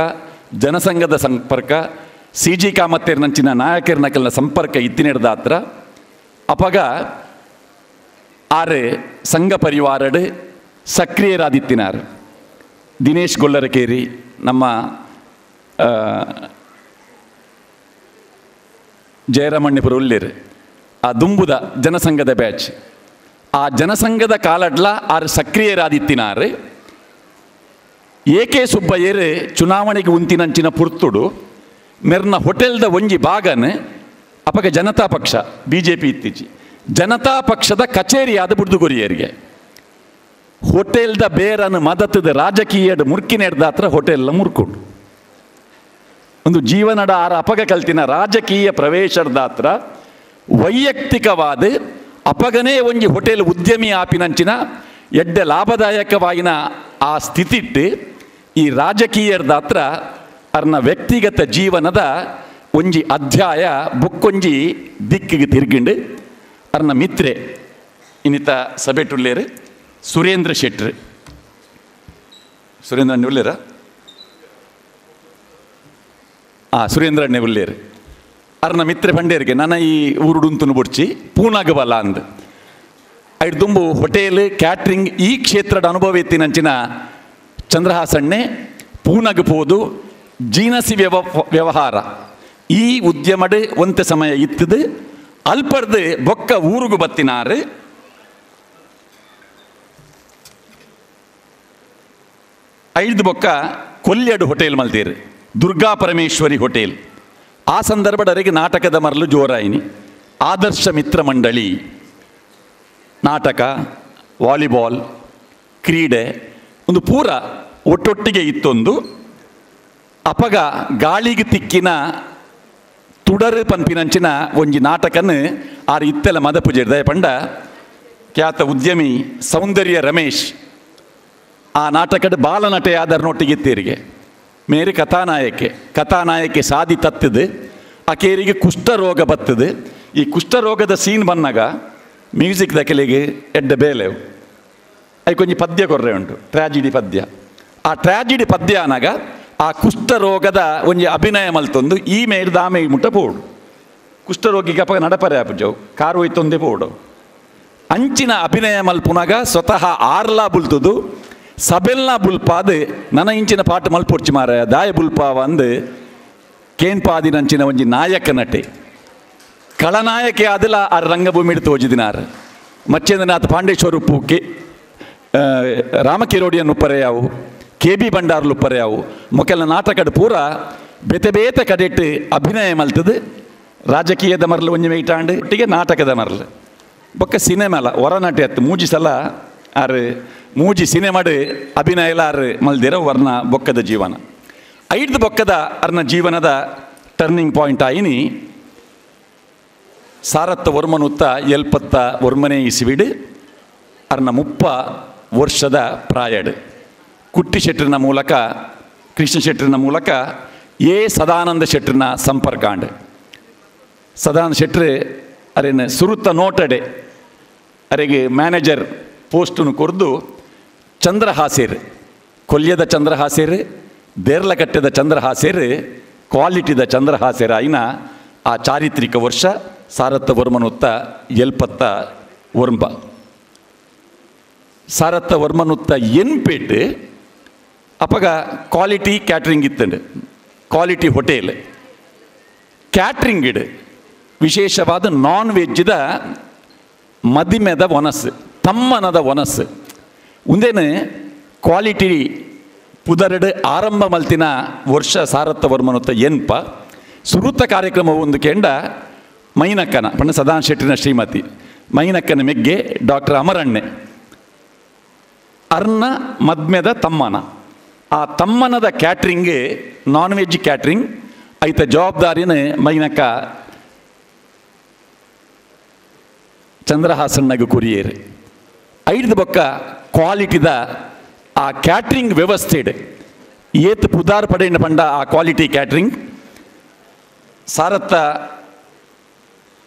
K: ಜನಸಂಘದ ಸಂಪರ್ಕ ಸಿ ಜಿ ಕಾಮತ್ತೇರ್ನಂಚಿನ ನಾಯಕರ್ನಕಲ್ನ ಸಂಪರ್ಕ ಇತ್ತಿನೆಡ್ದ ಹತ್ರ ಅಪಗ ಆರೆ ಸಂಘ ಪರಿವಾರಡು ಸಕ್ರಿಯರಾದಿತ್ತಿನಾರು ದಿನೇಶ್ ಗೊಲ್ಲರಕೇರಿ ನಮ್ಮ ಜಯರಾಮಣ್ಯಪುರ ಉಳ್ಳೇರು ಆ ದುಂಬುದ ಜನಸಂಘದ ಬ್ಯಾಚ್ ಆ ಜನಸಂಘದ ಕಾಲಡ್ಲ ಆರು ಸಕ್ರಿಯರಾದಿತ್ತಿನಾರು. ಎ ಕೆ ಸುಬ್ಬಯ್ಯರು ಚುನಾವಣೆಗೆ ಉಂತಿನಂಚಿನ ಪುರ್ತುಡು ಮೆರ್ನ ಹೋಟೆಲ್ದ ಒಂಜಿ ಬಾಗನ್ ಅಪಗ ಜನತಾ ಪಕ್ಷ B J P ಇತ್ತೀಚಿ ಜನತಾ ಪಕ್ಷದ ಕಚೇರಿಯಾದ ಬುಡ್ದುಗೊರಿಯರಿಗೆ ಹೋಟೆಲ್ದ ಬೇರನ್ನು ಮದತದ ರಾಜಕೀಯದ ಮುರ್ಕಿನೆಡ್ದಾತ್ರ ಹೋಟೆಲ್ನ ಮುರ್ಕೊಂಡು ಒಂದು ಜೀವನದ ಆರ ಅಪಗ ಕಲ್ತಿನ ರಾಜಕೀಯ ಪ್ರವೇಶದಾತ್ರ ವೈಯಕ್ತಿಕವಾದ ಅಪಗನೇ ಒಂಜಿ ಹೋಟೆಲ್ ಉದ್ಯಮಿ ಆಪಿನಂಚಿನ ಎಡ್ಡೆ ಲಾಭದಾಯಕವಾಗಿನ ಆ ಸ್ಥಿತಿಟ್ಟು ಈ ರಾಜಕೀಯದಾತ್ರ ಅರ್ನ ವ್ಯಕ್ತಿಗತ ಜೀವನದ ಒಂಜಿ ಅಧ್ಯಾಯ ಬುಕ್ಕೊಂಜಿ ದಿಕ್ಕಿಗೆ ತಿರ್ಗಿಂಡು. ಅರ್ನ ಮಿತ್ರೆ ಇನ್ನಿತ ಸಭೆಟುಲ್ಲೇರು ಸುರೇಂದ್ರ ಶೆಟ್ರು, ಸುರೇಂದ್ರ ಅಣ್ಣೆ ಉಳ್ಳೇರ? ಸುರೇಂದ್ರ ಅಣ್ಣೆ ಉಳ್ಳೇರು. ಅರ್ನ ಮಿತ್ರೆ ಪಂಡೇರಿಗೆ ನನ್ನ ಈ ಊರುಡುಂತುನು ಬುಡ್ಚಿ ಪೂನಾಗ ಬಲ ಅಂದ್ ಐಡ್ ದುಂಬು ಹೋಟೆಲ್ ಕ್ಯಾಟ್ರಿಂಗ್ ಈ ಕ್ಷೇತ್ರದ ಅನುಭವ ಎತ್ತಿನಂಚಿನ ಚಂದ್ರಹಾಸಣ್ಣೆ ಪೂನಾಗ ಪೋದು ಜೀನಸಿ ವ್ಯವಹಾರ ಈ ಉದ್ಯಮಡು ಒಂತೆ ಸಮಯ ಇತ್ತದು ಅಲ್ಪರ್ದು ಬೊಕ್ಕ ಊರುಗು ಬತ್ತಿನಾರು. ಐದು ಬೊಕ್ಕ ಕೊಲ್ಯಡು ಹೋಟೆಲ್ ಮಲ್ತೀರು, ದುರ್ಗಾ ಪರಮೇಶ್ವರಿ ಹೋಟೆಲ್. ಆ ಸಂದರ್ಭದವರೆಗೆ ನಾಟಕದ ಮರಲು ಜೋರಾಯಿನಿ. ಆದರ್ಶ ಮಿತ್ರ ಮಂಡಳಿ ನಾಟಕ, ವಾಲಿಬಾಲ್ ಕ್ರೀಡೆ ಒಂದು ಪೂರ ಒಟ್ಟೊಟ್ಟಿಗೆ ಇತ್ತೊಂದು. ಅಪಗ ಗಾಳಿಗೆ ತಿಕ್ಕಿನ ತುಡರು ಪನ್ಪಿನಂಚಿನ ಒಂಜಿ ನಾಟಕನ ಆರು ಇತ್ತೆಲ ಮದಪುಜೆ ದಯಪಂಡ ಖ್ಯಾತ ಉದ್ಯಮಿ ಸೌಂದರ್ಯ ರಮೇಶ್ ಆ ನಾಟಕದ ಬಾಲನಟೆಯಾದರ್ನೊಟ್ಟಿಗಿತ್ತೇರಿಗೆ ಮೇರಿ ಕಥಾನಾಯಕೆ, ಕಥಾನಾಯಕೆ ಸಾದಿ ತತ್ತಿದು ಅಕೇರಿಗೆ ಕುಷ್ಠರೋಗ ಬತ್ತದೆ. ಈ ಕುಷ್ಠರೋಗದ ಸೀನ್ ಬಂದಾಗ ಮ್ಯೂಸಿಕ್ ದಕಲಿಗೆ ಎಡ್ಡ ಬೇಲೆವು ಐಕೊಂಜಿ ಪದ್ಯ ಕೊರ್ರೆ ಉಂಟು, ಟ್ರ್ಯಾಜಿಡಿ ಪದ್ಯ. ಆ ಟ್ರ್ಯಾಜಿಡಿ ಪದ್ಯ ಅನಾಗ ಆ ಕುಷ್ಠರೋಗದ ಒಂಜಿ ಅಭಿನಯ ಮಲ್ತೊಂದು ಈ ಮೇಲ್ ದಾಮೆ ಮುಟ್ಟ ಪೋಡು ಕುಷ್ಠರೋಗಿಗೆ ಅಪ್ಪ ನಡಪರೆ ಆಪುಜವು ಕಾರು ಹೋಯ್ತೊಂದೇ ಪೋಡು ಅಂಚಿನ ಅಭಿನಯ ಮಲ್ಪುನಾಗ ಸ್ವತಃ ಆರ್ಲಾ ಬುಲ್ತುದು ಸಬೆಲ್ನ ಬುಲ್ಪಾದ ನನ್ನ ಇಂಚಿನ ಪಾಠ ಮಲ್ಪೊರ್ಚಿ ಮಾರ ದಾಯ ಬುಲ್ಪಾವ ಅಂದು ಕೇನ್ಪಾದಿನಂಚಿನ ಒಂಜಿ ನಾಯಕ ನಟೆ ಕಳನಾಯಕೆ ಆದಲ ಆ ರಂಗಭೂಮಿ ತೋಜಿದಿನಾರ್ ಮಚ್ಚೇಂದ್ರನಾಥ ಪಾಂಡೇಶ್ವರಪ್ಪು ಕೆ ರಾಮಕಿರೋಡಿಯನ್ನು ಉಪ್ಪರೆಯಾವು ಕೆ ಬಿ ಭಂಡಾರ್ಲು ಉಪ್ಪರೆಯಾವು ಮೊಕೆಲ್ಲ ನಾಟಕದ ಪೂರ ಬೇತೆ ಬೇತೆ ಕಡೆಟ್ಟು ಅಭಿನಯ ಮಲ್ತದು. ರಾಜಕೀಯದ ಮರಲು ಒಂಜಿ ಮೇಟಾಂಡು ಒಟ್ಟಿಗೆ ನಾಟಕದ ಮರಲು ಬೊಕ್ಕ ಸಿನಿಮಾಲ ಹೊರನಟೆ ಅತ್ತು ಮೂಜಿ ಸಲ ಆರು ಮೂಜಿ ಸಿನಿಮಾಡು ಅಭಿನಯ ಎಲ್ಲ ಆರು ಮಲ್ದಿರ ವರ್ಣ ಬೊಕ್ಕದ ಜೀವನ. ಐದು ಬೊಕ್ಕದ ಅರ್ನ ಜೀವನದ ಟರ್ನಿಂಗ್ ಪಾಯಿಂಟ್ ಆಯಿನಿ ಸಾರತ್ತ ವರ್ಮನುತ್ತ ಎಲ್ಪತ್ತ ವರ್ಮನೆ ಇಸಿವಿಡು ಅರ್ನ 30 ವರ್ಷದ ಪ್ರಾಯಡು ಕುಟ್ಟಿ ಶೆಟ್ಟರಿನ ಮೂಲಕ ಕೃಷ್ಣ ಶೆಟ್ಟರಿನ ಮೂಲಕ ಎ ಸದಾನಂದ ಶೆಟ್ಟರಿನ ಸಂಪರ್ಕಾಂಡು. ಸದಾನಂದ ಶೆಟ್ಟರು ಅರೇನು ಸುರುತ್ತ ನೋಟಡೆ ಅರೆಗೆ ಮ್ಯಾನೇಜರ್ ಪೋಸ್ಟನ್ನು ಕೊರ್ದು ಚಂದ್ರಹಾಸೇರು ಕೊಲ್ಯದ ಚಂದ್ರಹಾಸೇರು ದೇರ್ಲಕಟ್ಟೆದ ಚಂದ್ರಹಾಸೇರು ಕ್ವಾಲಿಟಿದ ಚಂದ್ರಹಾಸೇರ ಆಯಿನ ಆ ಚಾರಿತ್ರಿಕ ವರ್ಷ ಸಾರತ್ತ ವರ್ಮನುತ್ತ ಎಲ್ಪತ್ತ ವರ್ಂಬ ಸಾರತ್ತ ವರ್ಮನುತ್ತ ಎನ್ಪೇಟು ಅಪಗ ಕ್ವಾಲಿಟಿ ಕ್ಯಾಟ್ರಿಂಗ್ ಇತ್ತಂಡು quality hotel catering ಇಡು ವಿಶೇಷವಾದ ನಾನ್ ವೆಜ್ದ ಮದಿಮೆದ ಒನಸು ತಮ್ಮನದ ಒನಸು ಉಂದೇನು ಕ್ವಾಲಿಟಿ ಪುದರಡು ಆರಂಭ ಮಲ್ತಿನ ವರ್ಷ ಸಾರತ್ತ ವರ್ಮನುತ್ತ ಎನ್ಪ ಸುರುತ್ತ ಕಾರ್ಯಕ್ರಮ ಒಂದು ಕೆಂಡ ಮೈನಕ್ಕನ ಪಂಡ ಸದಾನ್ ಶೆಟ್ಟಿನ ಶ್ರೀಮತಿ ಮೈನಕ್ಕನ ಮೆಗ್ಗೆ ಡಾಕ್ಟರ್ ಅಮರಣ್ಣೆ ಅರ್ನ ಮದ್ಮೆದ ತಮ್ಮನ ಆ ತಮ್ಮನದ catering non veg catering ಐತ ಜವಾಬ್ದಾರಿನ ಮೈನಕ್ಕ ಚಂದ್ರಹಾಸಣ್ಣಗ ಕುರಿಯೇರು. ಐದು ಬೊಕ್ಕ ಕ್ವಾಲಿಟಿದ ಆ ಕ್ಯಾಟ್ರಿಂಗ್ ವ್ಯವಸ್ಥೆ ಏತ್ ಪುದಾರ್ ಪಡೆಯ ಪಂಡ ಆ ಕ್ವಾಲಿಟಿ ಕ್ಯಾಟ್ರಿಂಗ್ ಸಾರತ್ತ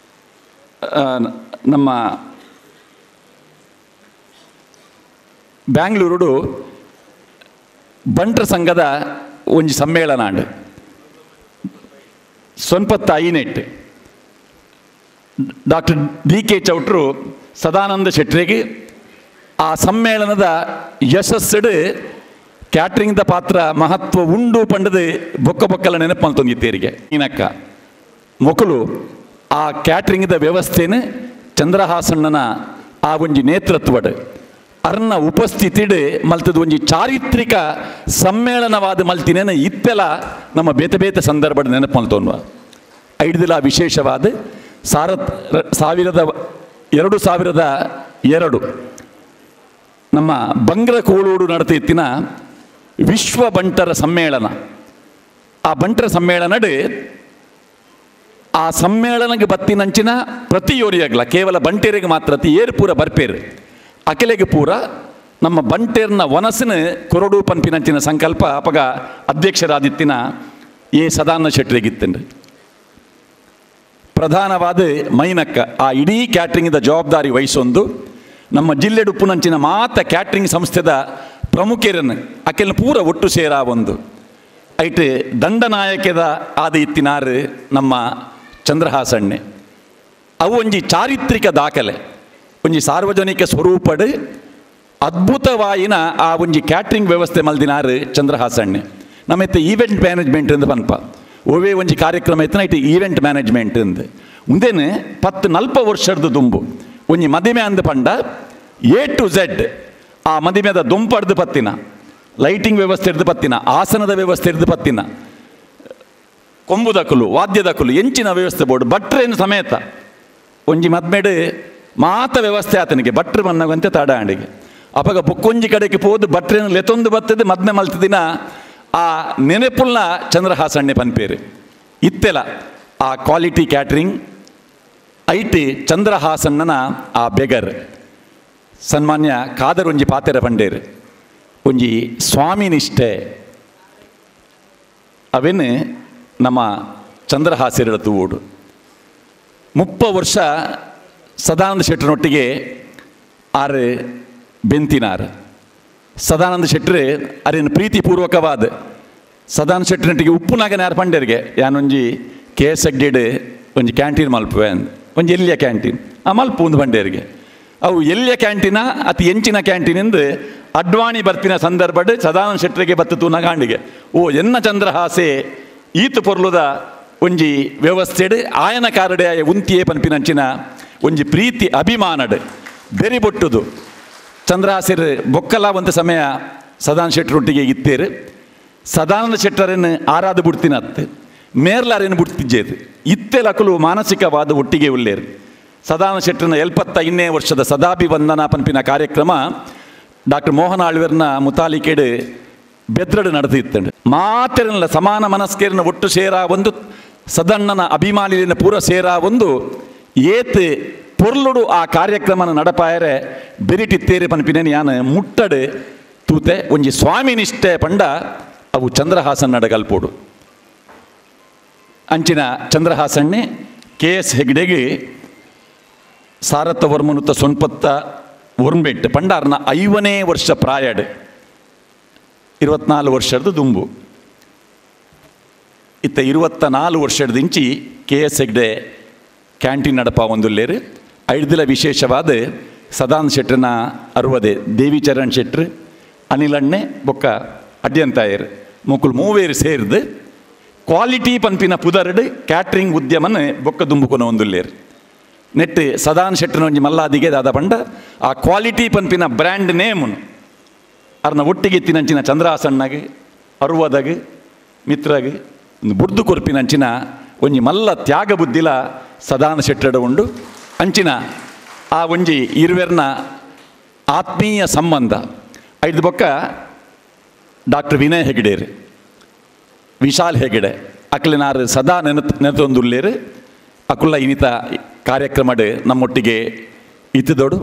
K: ನಮ್ಮ ಬ್ಯಾಂಗ್ಳೂರುಡು ಬಂಟ್ರ ಸಂಘದ ಒಂಜಿ ಸಮ್ಮೇಳನ ಅಂಡು ಸೊನ್ಪತ್ತ ಐನೆಟ್ doctor D K ಚೌಟ್ರು ಸದಾನಂದ ಶೆಟ್ಟರಿಗೆ ಆ ಸಮ್ಮೇಳನದ ಯಶಸ್ಸು ಕ್ಯಾಟ್ರಿಂಗ್ದ ಪಾತ್ರ ಮಹತ್ವ ಉಂಡು ಪಂಡದು ಬೊಕ್ಕ ಬೊಕ್ಕಲ ನೆನಪು ಮಲ್ತೊಂದಿತ್ತೇರಿಗೆ ಈನಕ್ಕ ಮೊಕಲು ಆ ಕ್ಯಾಟ್ರಿಂಗ್ದ ವ್ಯವಸ್ಥೆನ ಚಂದ್ರಹಾಸಣ್ಣನ ಆ ಒಂಜಿ ನೇತೃತ್ವಡ್ ಅರ್ನ ಉಪಸ್ಥಿತಿಡ್ ಮಲ್ತದ ಒಂಜಿ ಚಾರಿತ್ರಿಕ ಸಮ್ಮೇಳನವಾದ ಮಲ್ತಿನೇನ ಇತ್ತೆಲ ನಮ್ಮ ಬೇತೆ ಬೇತೆ ಸಂದರ್ಭದ ನೆನಪು ಮಲ್ತೋನ್ವ. ಐಡ್ದಿಲ ವಿಶೇಷವಾದ 2002 ನಮ್ಮ ಬಂಗ್ರ ಕೋಳೂಡು ನಡೆತಿತ್ತಿನ ವಿಶ್ವ ಬಂಟರ ಸಮ್ಮೇಳನ. ಆ ಬಂಟರ ಸಮ್ಮೇಳನಡ್ ಆ ಸಮ್ಮೇಳನಕ್ಕೆ ಬತ್ತಿನಂಚಿನ ಪ್ರತಿಯೋರಿಯಾಗಲ ಕೇವಲ ಬಂಟೇರಿಗೆ ಮಾತ್ರ ಏರು ಪೂರ ಬರ್ಪೇರು ಅಕೆಲೆಗೆ ಪೂರ ನಮ್ಮ ಬಂಟೇರ್ನ ವನಸಿನ ಕೊರಡು ಪನ್ಪಿನಂಚಿನ ಸಂಕಲ್ಪ ಅಪಗ ಅಧ್ಯಕ್ಷರಾದಿತ್ತಿನ ಎ ಸದಾನಂದ ಶೆಟ್ಟರಿಗಿತ್ತಂಡ್ರಿ. ಪ್ರಧಾನವಾದ ಮೈನಕ್ಕ ಆ ಇಡೀ ಕ್ಯಾಟ್ರಿಂಗಿದ ಜವಾಬ್ದಾರಿ ವಹಿಸೊಂದು ನಮ್ಮ ಜಿಲ್ಲೆಡುಪ್ಪುನಂಚಿನ ಮಾತ ಕ್ಯಾಟ್ರಿಂಗ್ ಸಂಸ್ಥೆದ ಪ್ರಮುಖರನ್ನು ಅಕೆಲ್ನ ಪೂರ ಒಟ್ಟು ಸೇರ ಒಂದು ಐಟ್ ದಂಡನಾಯಕದ ಆದ ಇತ್ತಿನಾರು ನಮ್ಮ ಚಂದ್ರಹಾಸಣ್ಣೆ. ಅವು ಒಂಜಿ ಚಾರಿತ್ರಿಕ ದಾಖಲೆ, ಒಂಜಿ ಸಾರ್ವಜನಿಕ ಸ್ವರೂಪಡು ಅದ್ಭುತವಾಯಿನ ಆ ಒಂಜಿ ಕ್ಯಾಟ್ರಿಂಗ್ ವ್ಯವಸ್ಥೆ ಮಲ್ದಿನಾರು ಚಂದ್ರಹಾಸಣ್ಣೆ. ನಮ್ಮೆತ್ತ ಈವೆಂಟ್ ಮ್ಯಾನೇಜ್ಮೆಂಟ್ ಎಂದು ಪನ್ಪ ಒವೇ ಒಂಜಿ ಕಾರ್ಯಕ್ರಮ ಇತ್ತಿನ ಇಟ್ಟು ಈವೆಂಟ್ ಮ್ಯಾನೇಜ್ಮೆಂಟ್ ಅಂದು ಮುಂದೇನು 10-40 ವರ್ಷದ ದುಂಬು ಒಂಜಿ ಮದಿಮೆ ಅಂದು ಪಂಡ A to Z ಆ ಮದಿಮೆದ ದುಂಪಡ್ದು ಪತ್ತಿನ ಲೈಟಿಂಗ್ ವ್ಯವಸ್ಥೆ ಇರ್ದು ಪತ್ತಿನ ಆಸನದ ವ್ಯವಸ್ಥೆ ಇರ್ದು ಪತ್ತಿನ ಕೊಂಬುದಕುಲು ವಾದ್ಯದಕುಲು ಎಂಚಿನ ವ್ಯವಸ್ಥೆ ಬೋರ್ಡು ಭಟ್ರೇನು ಸಮೇತ ಒಂಜಿ ಮದ್ಮೆಡು ಮಾತ ವ್ಯವಸ್ಥೆ ಆತನಿಗೆ ಭಟ್ರು ಬನ್ನಗಂತೆ ತಾಡಾಂಡಿಗೆ ಅಪಗ ಬೊಕ್ಕೊಂಜಿ ಕಡೆಗೆ ಪೋದು ಭಟ್ರೇನು ಲೆತೊಂದು ಬತ್ತದು ಮದ್ಮೆ ಮಲ್ತದಿನ ಆ ನೆನೆಪುಲ್ನ ಚಂದ್ರಹಾಸಣ್ಣೆ ಪನ್ಪೇರು. ಇತ್ತೆಲ ಆ quality catering IT ಚಂದ್ರಹಾಸಣ್ಣನ ಆ ಬೆಗರ್ ಸನ್ಮಾನ್ಯ ಕಾದರ್ ಒಂಜಿ ಪಾತೆರ ಪಂಡೇರು ಒಂಜಿ ಸ್ವಾಮಿನಿಷ್ಠೆ ಅವೇನು ನಮ್ಮ ಚಂದ್ರಹಾಸಿರ ತೂಡು 30 ವರ್ಷ ಸದಾನಂದ ಶೆಟ್ಟರನೊಟ್ಟಿಗೆ ಆರು ಬೆಂತಿನಾರು. ಸದಾನಂದ ಶೆಟ್ಟರು ಅರೇನು ಪ್ರೀತಿಪೂರ್ವಕವಾದ ಸದಾನಂದ ಶೆಟ್ಟರನೊಟ್ಟಿಗೆ ಉಪ್ಪುನಾಗನೆ ಯಾರು ಪಂಡೇರಿಗೆ ಯಾನೊಂಜಿ ಕೆ ಎಸ್ ಎಗ್ಡಿಡ್ ಒಂಜಿ ಕ್ಯಾಂಟೀನ್ ಮಲ್ಪುವೆ ಒಂಜಿ ಎಲ್ಲಿಯ ಕ್ಯಾಂಟೀನ್ ಆ ಮಲ್ಪು ಒಂದು ಪಂಡೇರಿಗೆ ಅವು ಎಲ್ಲಿಯ ಕ್ಯಾಂಟೀನ ಅತಿ ಎಂಚಿನ ಕ್ಯಾಂಟೀನಿಂದ ಅಡ್ವಾಣಿ ಬರ್ಪಿನ ಸಂದರ್ಭಡ್ ಸದಾನಂದ ಶೆಟ್ಟರಿಗೆ ಬತ್ತು ತೂನಗಾಂಡಿಗೆ ಓ ಎನ್ನ ಚಂದ್ರಹಾಸೆ ಈತು ಪೊರ್ಲುದ ಒಂಜಿ ವ್ಯವಸ್ಥೆಡ್ ಆಯನ ಕಾರಡೆ ಆಯ ಉಂತಿಯೇ ಪನ್ಪಿನಂಚಿನ ಒಂಜಿ ಪ್ರೀತಿ ಅಭಿಮಾನಡ್ ಬೆರಿ ಬೊಟ್ಟುದು ಚಂದ್ರಹಾಸೆರ್ ಬೊಕ್ಕಲ ಒಂದು ಸಮಯ ಸದಾನಂದ ಶೆಟ್ಟರೊಟ್ಟಿಗೆ ಇತ್ತೇರು. ಸದಾನಂದ ಶೆಟ್ಟರನ್ನು ಆರಾಧ ಬುಡ್ತಿನತ್ತು ಮೇರ್ಲಾರೇನು ಬುಡ್ತಿಜ್ಜೇದು ಇತ್ತೆಲಕಲು ಮಾನಸಿಕವಾದ ಒಟ್ಟಿಗೆ ಉಳ್ಳೇರು. ಸದಾನಂದ ಶೆಟ್ಟರನ 75ನೇ ವರ್ಷದ ಸದಾಭಿವಂದನಾ ಪನ್ಪಿನ ಕಾರ್ಯಕ್ರಮ ಡಾಕ್ಟರ್ ಮೋಹನ್ ಆಳ್ವೆರ್ನ ಮುತಾಲಿಕೆಡು ಬೆದ್ರಡು ನಡೆದಿತ್ತಂಡು. ಮಾತೆರಲ್ಲ ಸಮಾನ ಮನಸ್ಕೇರಿನ ಒಟ್ಟು ಸೇರ ಒಂದು ಸದಣ್ಣನ ಅಭಿಮಾನಿಲಿನ ಪೂರ ಸೇರ ಒಂದು ಏತ್ ಪೊರ್ಲುಡು ಆ ಕಾರ್ಯಕ್ರಮನ ನಡಪಾಯರೆ ಬೆರಿಟಿತ್ತೇರಿ ಪನ್ಪಿನೇನು ಯಾನು ಮುಟ್ಟಡು ತೂತೆ ಒಂಜಿ ಸ್ವಾಮಿನಿಷ್ಠೆ ಪಂಡ ಅವು ಚಂದ್ರಹಾಸನ್ ನಡಗಲ್ಪೋಡು. ಅಂಚಿನ ಚಂದ್ರಹಾಸಣ್ಣೆ ಕೆ ಎಸ್ ಹೆಗ್ಡೆಗೆ ಸಾರತ್ತ ವರ್ಮನುತ್ತ ಸೊನ್ಪತ್ತ ಒರ್ಂಬೆಟ್ಟು ಪಂಡಾರ್ನ 50ನೇ ವರ್ಷ ಪ್ರಾಯಡ್ 24 ವರ್ಷದ ದುಂಬು ಇತ್ತ 24 ವರ್ಷದ ಇಂಚಿ K S Hegde canteen ನಡಪ ಒಂದುಲ್ಲೇರು. ಐಡ್ದಿಲ ವಿಶೇಷವಾದ ಸದಾನಂದ ಶೆಟ್ಟರನ 60 ದೇವಿಚರಣ್ ಶೆಟ್ರು ಅನಿಲಣ್ಣೆ ಬೊಕ್ಕ ಅಡ್ಯಂತಾಯರು ಮುಕುಲ್ ಮೂವೇರು ಸೇರ್ದು ಕ್ವಾಲಿಟಿ ಪನ್ಪಿನ ಪುದರ್ಡ್ ಕ್ಯಾಟ್ರಿಂಗ್ ಉದ್ಯಮನ ಬೊಕ್ಕ ದುಂಬುಕೊನ ಒಂದುಲ್ಲೇರು. ನೆಟ್ಟು ಸದಾನಂದ ಶೆಟ್ಟರನ ಒಂಜಿ ಮಲ್ಲಾದಿಗೆ ದಾದ ಪಂಡ ಆ ಕ್ವಾಲಿಟಿ ಪನ್ಪಿನ ಬ್ರ್ಯಾಂಡ್ ನೇಮುನು ಅರ್ನ ಒಟ್ಟಿಗೆ ತಿನಂಚಿನ ಚಂದ್ರಹಾಸಣ್ಣಗೆ ಅರುವದಾಗ ಮಿತ್ರಗೆ ಬುಡ್ದು ಕೊರ್ಪಿನಂಚಿನ ಒಂಜಿ ಮಲ್ಲ ತ್ಯಾಗ ಬುದ್ಧಿಲ ಸದಾನಂದ ಶೆಟ್ಟರಡ ಉಂಡು. ಅಂಚಿನ ಆ ಒಂಜಿ ಇರುವೆರ್ನ ಆತ್ಮೀಯ ಸಂಬಂಧ ಐದು ಬೊಕ್ಕ ಡಾಕ್ಟರ್ ವಿನಯ್ ಹೆಗಡೇರು ವಿಶಾಲ್ ಹೆಗಡೆ ಅಕ್ಲಿನಾರು ಸದಾ ನೆನತೊಂದುಲ್ಲೇರು. ಅಕುಲ್ಲ ಇನ್ನಿತ ಕಾರ್ಯಕ್ರಮಡ್ ನಮ್ಮೊಟ್ಟಿಗೆ ಇತ್ತದೋಡು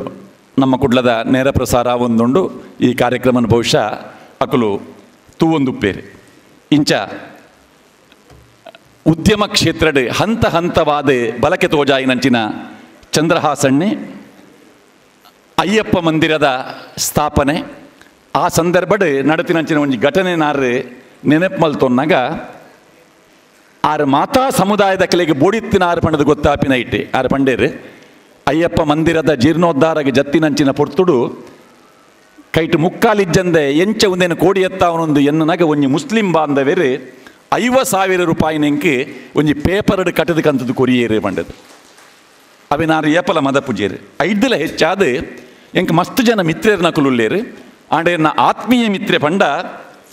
K: ನಮ್ಮ ಕುಡ್ಲದ ನೇರ ಪ್ರಸಾರ ಒಂದುಂಡು ಈ ಕಾರ್ಯಕ್ರಮನ ಬಹುಶಃ ಅಕುಲು ತೂವೊಂದುಪ್ಪೇರು. ಇಂಚ ಉದ್ಯಮ ಕ್ಷೇತ್ರಡ್ ಹಂತ ಹಂತವಾದ ಬಲಕೆ ತೋಜಾಯಿನಂಚಿನ ಚಂದ್ರಹಾಸಣ್ಣೆ ಅಯ್ಯಪ್ಪ ಮಂದಿರದ ಸ್ಥಾಪನೆ ಆ ಸಂದರ್ಭಡ್ ನಡತಿನಂಚಿನ ಒಂಜಿ ಘಟನೆ ನಾರು ನೆನಪು ಮಲ್ತೊನ್ನಾಗ ಆರು ಮಾತಾ ಸಮುದಾಯದ ಕಲೆಗೆ ಬೋಡಿತ್ತಿನ ಆರು ಪಂಡದ ಗೊತ್ತಾಪಿನ ಇಟ್ಟೆ ಆರು ಪಂಡೇರು ಅಯ್ಯಪ್ಪ ಮಂದಿರದ ಜೀರ್ಣೋದ್ಧಾರಗೆ ಜತ್ತಿನಂಚಿನ ಪೊರ್ತುಡು ಕೈಟು ಮುಕ್ಕಾಲಿಜ್ಜಂದೆ ಎಂಚ ಒಂದೇನು ಕೋಡಿ ಎತ್ತಾವನೊಂದು ಎನ್ನನಾಗ ಒಂಜಿ ಮುಸ್ಲಿಂ ಬಾಂಧವೇರು 50,000 ರೂಪಾಯಿ ನೆಂಕಿ ಒಂಜಿ ಪೇಪರ್ಡ್ ಕಟ್ಟದಕ್ಕಂಥದ್ದು ಕೊರಿಯೇರು ಪಂಡದು. ಅವಿನಾರು ಏಪಲ ಮದ ಪೂಜೆರು ಐದಲ ಹೆಚ್ಚಾದ ಎಂಕ್ ಮಸ್ತ್ ಜನ ಮಿತ್ರೇರ್ನ ಕುಲುಲ್ಲೇರು ಆಂಡ ಎನ್ನ ಆತ್ಮೀಯ ಮಿತ್ರೆ ಪಂಡ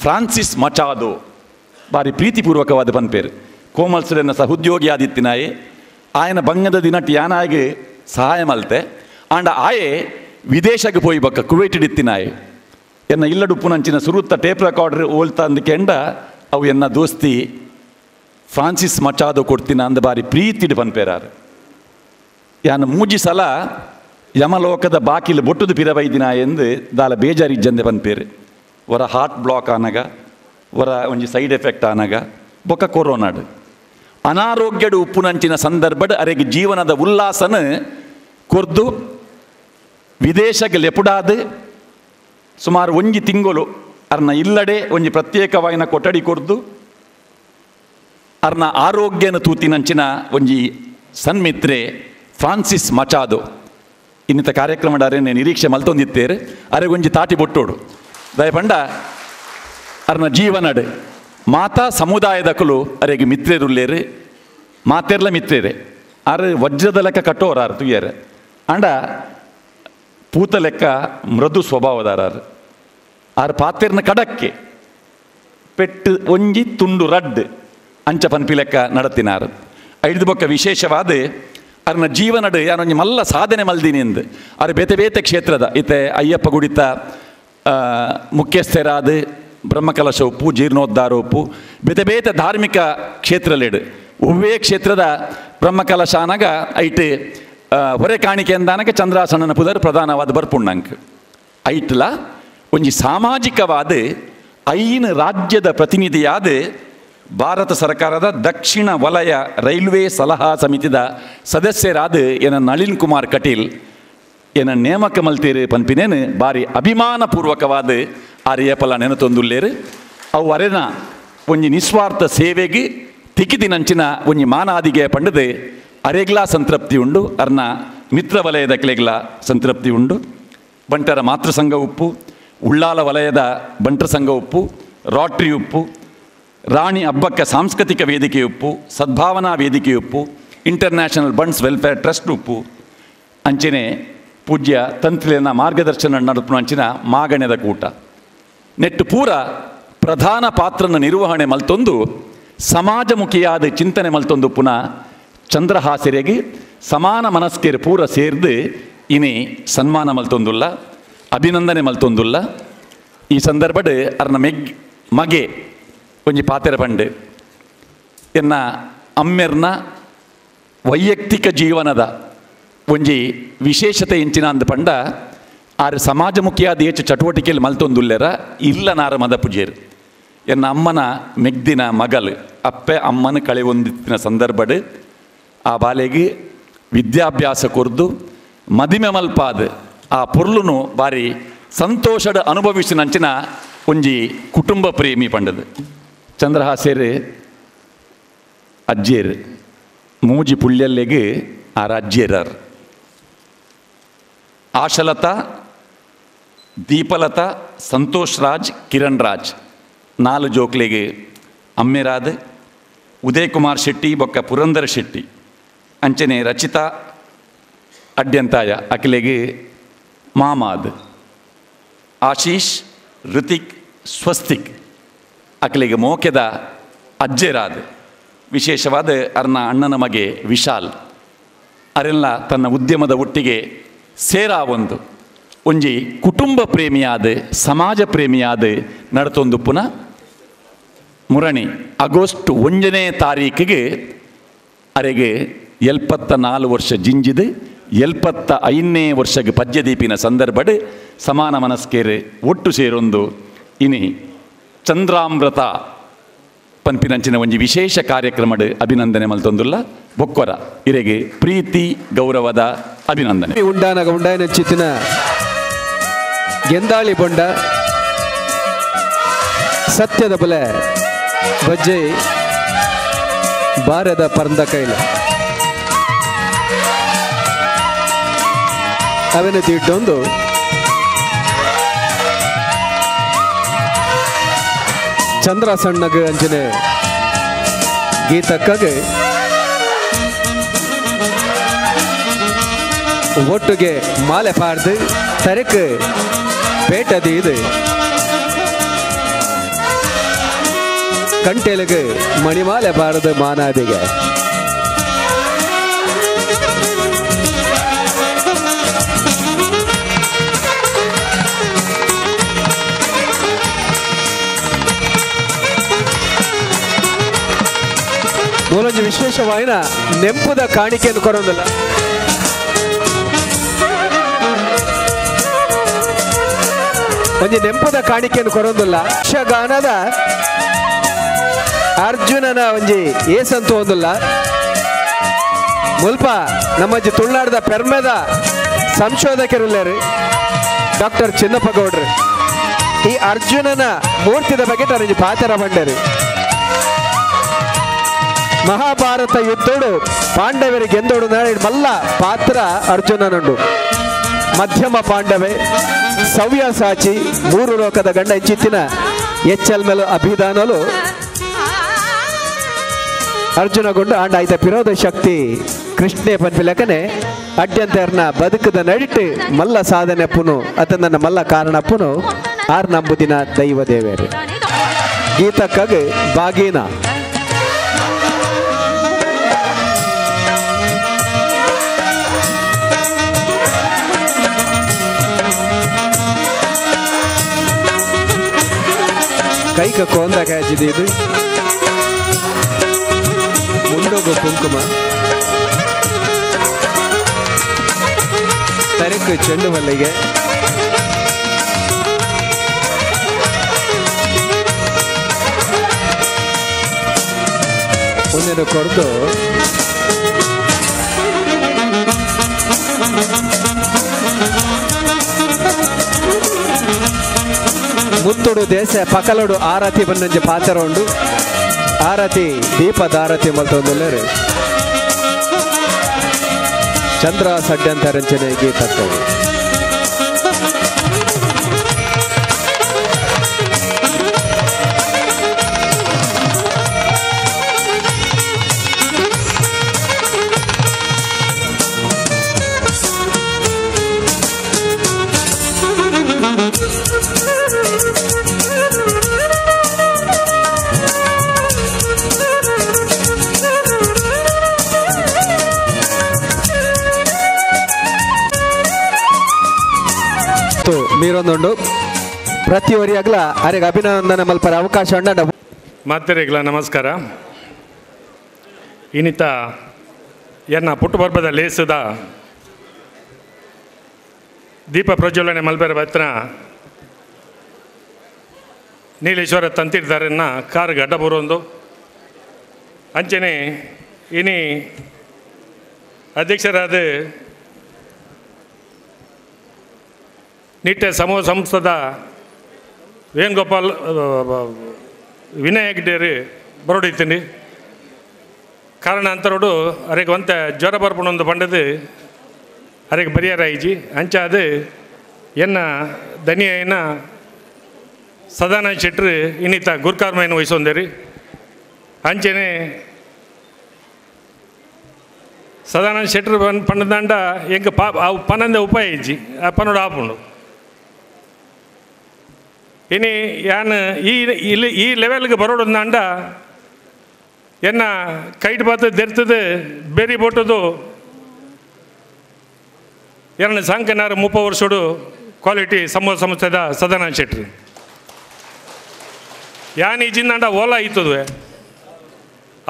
K: ಫ್ರಾನ್ಸಿಸ್ ಮಚಾದೋ ಬಾರಿ ಪ್ರೀತಿಪೂರ್ವಕವಾದ ಪನ್ಪೇರು ಕೋಮಲ್ಸರೆನ್ನ ಸಹೋದ್ಯೋಗಿ ಆದಿತ್ತಿನಾಯೆ ಆಯನ ಬಂಗದ ದಿನಟ್ ಯಾನಾಗೆ ಸಹಾಯ ಮಲ್ತೆ ಆಂಡ ಆಯೆ ವಿದೇಶಕ್ಕೆ ಪೋಯಿ ಬಕ್ಕ ಕುವೇಟಿಡಿತ್ತಿನಾಯೆ ಎನ್ನ ಇಲ್ಲಡುಪ್ಪುನಂಚಿನ ಸುರುತ್ತ ಟೇಪ್ ರೆಕಾರ್ಡರ್ ಓಲ್ತ ಅಂದ ಕೆಂಡ ಅವು ಎನ್ನ ದೋಸ್ತಿ ಫ್ರಾನ್ಸಿಸ್ ಮಚಾದೋ ಕೊಡ್ತಿನ ಅಂದ ಬಾರಿ ಪ್ರೀತಿಡು ಪನ್ಪೇರಾರು ಯಾನು ಮೂಜಿ ಸಲ ಯಮಲೋಕದ ಬಾಕಿಲು ಬೊಟ್ಟುದು ಪಿರಬೈದಿನ ಎಂದು ದಾಲ ಬೇಜಾರಿ ಜಂದೆ ಪನ್ಪೇರು ವರ ಹಾರ್ಟ್ ಬ್ಲಾಕ್ ಆನಗ ವರ ಒಂಜಿ ಸೈಡ್ ಎಫೆಕ್ಟ್ ಆನಗ ಬೊಕ್ಕ ಕೊರೋನಾಡು ಅನಾರೋಗ್ಯಡು ಉಪ್ಪುನಂಚಿನ ಸಂದರ್ಭಡ್ ಅರೆಗೆ ಜೀವನದ ಉಲ್ಲಾಸನ ಕೊರ್ದು ವಿದೇಶಕ್ಕೆ ಲೆಪುಡಾದು ಸುಮಾರು ಒಂಜಿ ತಿಂಗಳು ಅರ್ನ ಇಲ್ಲಡೆ ಒಂಜಿ ಪ್ರತ್ಯೇಕವಾಯಿನ ಕೊಠಡಿ ಕೊರ್ದು ಅರ್ನ ಆರೋಗ್ಯನ ತೂತಿನಂಚಿನ ಒಂಜಿ ಸನ್ಮಿತ್ರೆ ಫ್ರಾನ್ಸಿಸ್ ಮಚಾದೋ ಇನ್ನಿತ ಕಾರ್ಯಕ್ರಮದ ಅರೆನೆ ನಿರೀಕ್ಷೆ ಮಲ್ತೊಂದಿತ್ತೇರು ಅರೆ ಒಂಜಿ ತಾಟಿ ಬೊಟ್ಟೋಡು ದಯಪಂಡ ಅರ್ನ ಜೀವನಡು ಮಾತಾ ಸಮುದಾಯದಕಲು ಅರೆಗೆ ಮಿತ್ರೇರುಲ್ಲೇರು ಮಾತೆರ್ಲ ಮಿತ್ರೇರೆ ಆರು ವಜ್ರದ ಲೆಕ್ಕ ಕಟ್ಟೋರಾರು ತುಯ್ಯಾರು ಆಂಡ ಪೂತ ಲೆಕ್ಕ ಮೃದು ಸ್ವಭಾವದಾರಾರು ಆರು ಪಾತೆರ್ನ ಕಡಕ್ಕೆ ಪೆಟ್ಟು ಒಂಜಿ ತುಂಡು ರಡ್ಡು ಅಂಚ ಪನ್ಪಿ ಲೆಕ್ಕ ನಡತಿನಾರು ಐದು ಬೊಕ್ಕ ವಿಶೇಷವಾದ ಅರ್ನ ಜೀವನಡು ಯಾನೊಂಜಿ ಮಲ್ಲ ಸಾಧನೆ ಮಲ್ದಿನಿ ಎಂದು ಆರು ಬೇತೆ ಬೇತೆ ಕ್ಷೇತ್ರದ ಇತ್ತೆ ಅಯ್ಯಪ್ಪ ಗುಡಿತ ಮುಖ್ಯಸ್ಥರಾದ ಬ್ರಹ್ಮಕಲಶ ಉಪ್ಪು ಜೀರ್ಣೋದ್ಧಾರ ಉಪ್ಪು ಬೇತೆ ಬೇತೆ ಧಾರ್ಮಿಕ ಕ್ಷೇತ್ರಲೇಡು ಒವ್ವೇ ಕ್ಷೇತ್ರದ ಬ್ರಹ್ಮಕಲಶ ಅನಗ ಐಟ್ ಹೊರೆ ಕಾಣಿಕೆ ಅಂದಾನಗ ಚಂದ್ರಾಸನನ ಪುದರ್ ಪ್ರಧಾನವಾದ ಬರ್ಪುಣ್ಣಂಕ್ ಐಟ್ಲ ಒಂಜಿ ಸಾಮಾಜಿಕವಾದ ಐನು ರಾಜ್ಯದ ಪ್ರತಿನಿಧಿಯಾದ ಭಾರತ ಸರ್ಕಾರದ ದಕ್ಷಿಣ ವಲಯ ರೈಲ್ವೆ ಸಲಹಾ ಸಮಿತಿದ ಸದಸ್ಯರಾದ ಎನ ನಳಿನ್ ಕುಮಾರ್ ಕಟೀಲ್ ಎನ ನೇಮಕ ಮಲ್ತೇರು ಪನ್ಪಿನೇನು ಬಾರಿ ಅಭಿಮಾನಪೂರ್ವಕವಾದ ಆರ್ಯಪಲ ನೆನತೊಂದುಲ್ಲೇರು ಅವು ಅರೆನ ಒಂಜಿ ನಿಸ್ವಾರ್ಥ ಸೇವೆಗೆ ತಿಕ್ಕಿದಿನಂಚಿನ ಒಂಜಿ ಮಾನಾದಿಗೆ ಪಂಡದು ಅರೆಗ್ಲಾ ಸಂತೃಪ್ತಿ ಉಂಡು ಅರ್ನ ಮಿತ್ರ ವಲಯದ ಕ್ಲೆಗ್ಲ ಸಂತೃಪ್ತಿ ಉಂಡು. ಬಂಟರ ಮಾತೃಸಂಘ ಉಪ್ಪು, ಉಳ್ಳಾಲ ವಲಯದ ಬಂಟರ ಸಂಘ ಉಪ್ಪು, ರಾಟ್ರಿ ಉಪ್ಪು, ರಾಣಿ ಅಬ್ಬಕ್ಕ ಸಾಂಸ್ಕೃತಿಕ ವೇದಿಕೆ ಉಪ್ಪು, ಸದ್ಭಾವನಾ ವೇದಿಕೆ ಉಪ್ಪು, ಇಂಟರ್ನ್ಯಾಷನಲ್ ಬಂಟ್ಸ್ ವೆಲ್ಫೇರ್ ಟ್ರಸ್ಟ್ ಉಪ್ಪು, ಅಂಚನೆ ಪೂಜ್ಯ ತಂತ್ರಿನ ಮಾರ್ಗದರ್ಶನ ನಡುಪು ಅಂಚಿನ ಮಾಗಣದ ಕೂಟ ನೆಟ್ಟು ಪೂರ ಪ್ರಧಾನ ಪಾತ್ರನ ನಿರ್ವಹಣೆ ಮಲ್ತೊಂದು ಸಮಾಜಮುಖಿಯಾದ ಚಿಂತನೆ ಮಲ್ತೊಂದು ಪುನಃ ಚಂದ್ರಹಾಸರಿಗೆ ಸಮಾನ ಮನಸ್ಕೇರು ಪೂರ ಸೇರ್ದು ಇನಿ ಸನ್ಮಾನ ಮಲ್ತೊಂದುಲ್ಲ, ಅಭಿನಂದನೆ ಮಲ್ತೊಂದುಲ್ಲ. ಈ ಸಂದರ್ಭಡ್ ಅರ್ನ ಮಗೆ ಒಂಜಿ ಪಾತೆರ ಪಂಡೆ ಎನ್ನ ಅಮ್ಮೆರ್ನ ವೈಯಕ್ತಿಕ ಜೀವನದ ಒಂಜಿ ವಿಶೇಷತೆ ಇಂಚಿನ ಅಂದ ಪಂಡ ಆರು ಸಮಾಜಮುಖಿಯಾದ ಹೆಚ್ಚು ಚಟುವಟಿಕೆಯಲ್ಲಿ ಮಲ್ತೊಂದುಲ್ಲೆರ ಇಲ್ಲ ನಾರ ಮದ ಪೂಜೆರು. ಎನ್ನ ಅಮ್ಮನ ಮೆಗ್ದಿನ ಮಗಲು ಅಪ್ಪೆ ಅಮ್ಮನ ಕಳೆ ಹೊಂದಿತ್ತಿನ ಸಂದರ್ಭಡ್ ಆ ಬಾಲೆಗೆ ವಿದ್ಯಾಭ್ಯಾಸ ಕೊರ್ದು ಮದಿಮೆ ಮಲ್ಪಾದ ಆ ಪೊರ್ಲುನು ಬಾರಿ ಸಂತೋಷದ ಅನುಭವಿಸಿನಂಚಿನ ಒಂಜಿ ಕುಟುಂಬ ಪ್ರೇಮಿ ಪಂಡದು. ಚಂದ್ರಹಾಸೇರು ಅಜ್ಜೇರು ಮೂಜಿ ಪುಳ್ಯಲ್ಲೆಗೆ ಆ ರಾಜ್ಯೇರಾರ್ ಆಶಲತಾ, ದೀಪಲತಾ, ಸಂತೋಷ್ ರಾಜ್, ಕಿರಣ್ ರಾಜ್ ನಾಲು ಜೋಕ್ಲೆಗೆ ಅಮ್ಮೆರಾದ ಉದಯ್ ಕುಮಾರ್ ಶೆಟ್ಟಿ ಬೊಕ್ಕ ಪುರಂದರ ಶೆಟ್ಟಿ ಅಂಚನೆ ರಚಿತಾ ಅಡ್ಯಂತಾಯ ಅಖಿಲೆಗೆ ಮಾಮಾದ್ ಆಶೀಶ್, ಋತಿಕ್, ಸ್ವಸ್ತಿಕ್ ಅಖಿಲೆಗೆ ಮೋಕೆದ ಅಜ್ಜೆರಾದ ವಿಶೇಷವಾದ ಅರ್ನ ಅಣ್ಣನ ಮಗೆ ವಿಶಾಲ್ ಅರೆಲ್ಲ ತನ್ನ ಉದ್ಯಮದ ಒಟ್ಟಿಗೆ ಸೇರಾ ಒಂದು ಒಂಜಿ ಕುಟುಂಬ ಪ್ರೇಮಿಯಾದ ಸಮಾಜ ಪ್ರೇಮಿಯಾದ ನಡತೊಂದು ಪುನಃ ಮುರಣಿ ಆಗಸ್ಟ್ 1ನೇ ತಾರೀಕಿಗೆ ಅರೆಗೆ 74 ವರ್ಷ ಜಿಂಜಿದು 75ನೇ ವರ್ಷಕ್ಕೆ ಪದ್ಯದೀಪಿನ ಸಂದರ್ಭಡ್ ಸಮಾನ ಮನಸ್ಕೇರೆ ಒಟ್ಟು ಸೇರೊಂದು ಇನಿ ಚಂದ್ರಾಮೃತ ಪನ್ಪಿನಂಚಿನ ಒಂಜಿ ವಿಶೇಷ ಕಾರ್ಯಕ್ರಮಡ್ ಅಭಿನಂದನೆ ಮಲ್ತೊಂದುಲ್ಲ. ಬೊಕ್ಕೊರ ಇರೆಗೆ ಪ್ರೀತಿ ಗೌರವದ ಅಭಿನಂದನೆ.
B: ಉಂಡಾನಗ ಉಂಡಾಯನ ಚಿತ್ತಿನ ಗೆಂದಾಳಿ ಬೊಂಡ ಸತ್ಯದ ಬಲೆ ಬಜ್ಜೆ ಬಾರದ ಪರಂದ ಕೈಲ ಅವನ ದಿಡ್ಡೊಂದು ಚಂದ್ರ ಸಣ್ಣಗ ಅಂಜನೆ ಗೀತಕ್ಕಾಗೆ ಒಟ್ಟುಗೆ ಮಾಲೆ ಪಾಡ್ದು ತರಕ್ ಪೇಟದೀದು ಕಂಟೆಲುಗು ಮಣಿಮಾಲೆ ಪಾಡದು ಮಾನಾದಿಗೆ. ಮೂಲಂಜಿ ವಿಶೇಷವಾಯಿನ ನೆಂಪುದ ಕಾಣಿಕೆಯನ್ನು ಕೊರೊಂದಿಲ್ಲ. ಒಂಜಿ ನೆಂಪುದ ಕಾಣಿಕೆಯನ್ನು ಕೊರೊಂದಿಲ್ಲ. ಯಕ್ಷಗಾನದ ಅರ್ಜುನನ ಒಂಜಿ ಏಸಂತೂ ಒಂದಿಲ್ಲ. ಮುಲ್ಪ ನಮ್ಮಜ್ಜಿ ತುಳುನಾಡದ ಪೆರ್ಮೆದ ಸಂಶೋಧಕರುಲ್ಲೇರು ಡಾಕ್ಟರ್ ಚಿನ್ನಪ್ಪ ಗೌಡ್ರು ಈ ಅರ್ಜುನನ ಮೂರ್ತಿದ ಬಗ್ಗೆ ತರಂಜಿ ಪಾತ್ರ ಬಂಡರು. ಮಹಾಭಾರತ ಯುದ್ಧೋಡು ಪಾಂಡವರಿಗೆ ಎಂದೋಡು ಮಲ್ಲ ಪಾತ್ರ ಅರ್ಜುನನುಂಡು. ಮಧ್ಯಮ ಪಾಂಡವೆ ಸವ್ಯಸಾಚಿ ಮೂರು ಲೋಕದ ಗಂಡ ಇಂಚಿತ್ತಿನ ಎಚ್ಚಲ್ ಮೇಲು ಅಭಿದಾನಲು ಅರ್ಜುನಗೊಂಡು ಆಂಡ ಆಯ್ತ ಪಿರೋಧ ಶಕ್ತಿ ಕೃಷ್ಣೇ ಪನ್ಪಿಲಕನೆ ಅಡ್ಯಂತರ್ನ ಬದುಕದ ನಡಿಟ್ಟು ಮಲ್ಲ ಸಾಧನೆ ಪುನು ಅತನ ಮಲ್ಲ ಕಾರಣ ಪುನು ಆರ್ ನಂಬುದಿನ ದೈವ ದೇವೇರು. ಗೀತಕ್ಕಾಗಿ ಬಾಗೀನ ಕೈಕ ಕೋಂದ ಕಾಜಿದೀದು ಮುಂಡೋಗು ಕುಂಕುಮ ತರಕು ಚೆಂಡು ಮಲ್ಲಿಗೆ ಒಂದೇನು ಕೊರದು ಮುತ್ತುಡು ದೇಶ ಪಕಲೋಡು ಆರತಿ ಬನ್ನಂಜೆ ಪಾತ್ರ ಉಂಡು. ಆರತಿ ದೀಪದ ಆರತಿ ಮಲ್ತೊಂದುಲ್ಲೇರು ಚಂದ್ರ ಸಡ್ಡಂತ ರಂಚನೆ ಗೀತಕ್ಕವು. ಮೀರೊಂದುಂಡು ಪ್ರತಿಯೊರಿಯಾಗ್ಲ ಅರೆಗೆ ಅಭಿನಂದನೆ ಮಲ್ಪರ ಅವಕಾಶ ಉಂಡ.
L: ಮಾತೆರೆಗ್ಲ ನಮಸ್ಕಾರ. ಇನ್ನಿತ ಎನ್ನ ಪುಟ್ಟುಪರ್ಬದ ಲೇಸುದ ದೀಪ ಪ್ರಜ್ವಲನೆ ಮಲ್ಪೆರ ಬತ್ತಿನ ನೀಲೇಶ್ವರ ತಂತಿರ್ದಾರನ್ನ ಕಾರು ಗಡ್ಡ ಬರೋಂದು ಅಂಚನೆ ಇನಿ ಅಧ್ಯಕ್ಷರಾದ ನಿಟ್ಟೆ ಸಮೂಹ ಸಂಸ್ಥದ ವೇಣುಗೋಪಾಲ್ ವಿನಯ್ ಹೆಗ್ಡೇರಿ ಬರೋಡಿತ್ತೀನಿ. ಕಾರಣ ಅಂತರೋಡು ಅರೆಗೆ ಒಂತ ಜ್ವರ ಬರ್ಪಣೊಂದು ಪಂಡದು ಅರೆಗೆ ಪರಿಹಾರ ಐಜಿ ಅಂಚ ಅದು ಎನ್ನ ದನಿಯನ ಸದಾನಂದ ಶೆಟ್ರು ಇನ್ನಿತ ಗುರ್ಕಾರ್ಮಯನ್ನು ವಹಿಸೊಂದೇರಿ. ಅಂಚೆನೆ ಸದಾನಂದ ಶೆಟ್ರು ಪಂಡದಂಡ ಎಂಕ ಪಾ ಅವು ಪನ್ನೊಂದೇ ಉಪಾಯ ಇಜ್ಜಿ ಆ ಪನ್ನೋಡು ಆಪುಂಡು. ಇನಿ ಯಾನ್ ಈ ಇಲ್ಲಿ ಈ ಲೆವೆಲ್ಗೆ ಬರೋಡಂದ ಎನ್ನ ಕೈಟ್ ಬಾತು ದೆರ್ತದೆ ಬೇರಿ ಬೋಟದು ಎರಡು ಸಾಂಕನಾರು 30 ವರ್ಷಡು ಕ್ವಾಲಿಟಿ ಸಮೂಹ ಸಂಸ್ಥೆದ ಸದಾನಂದ ಶೆಟ್ರು ಯಾನ್ ಈ ಜಿಂದಾಂಡ ಓಲಾ ಇತ್ತದುವೆ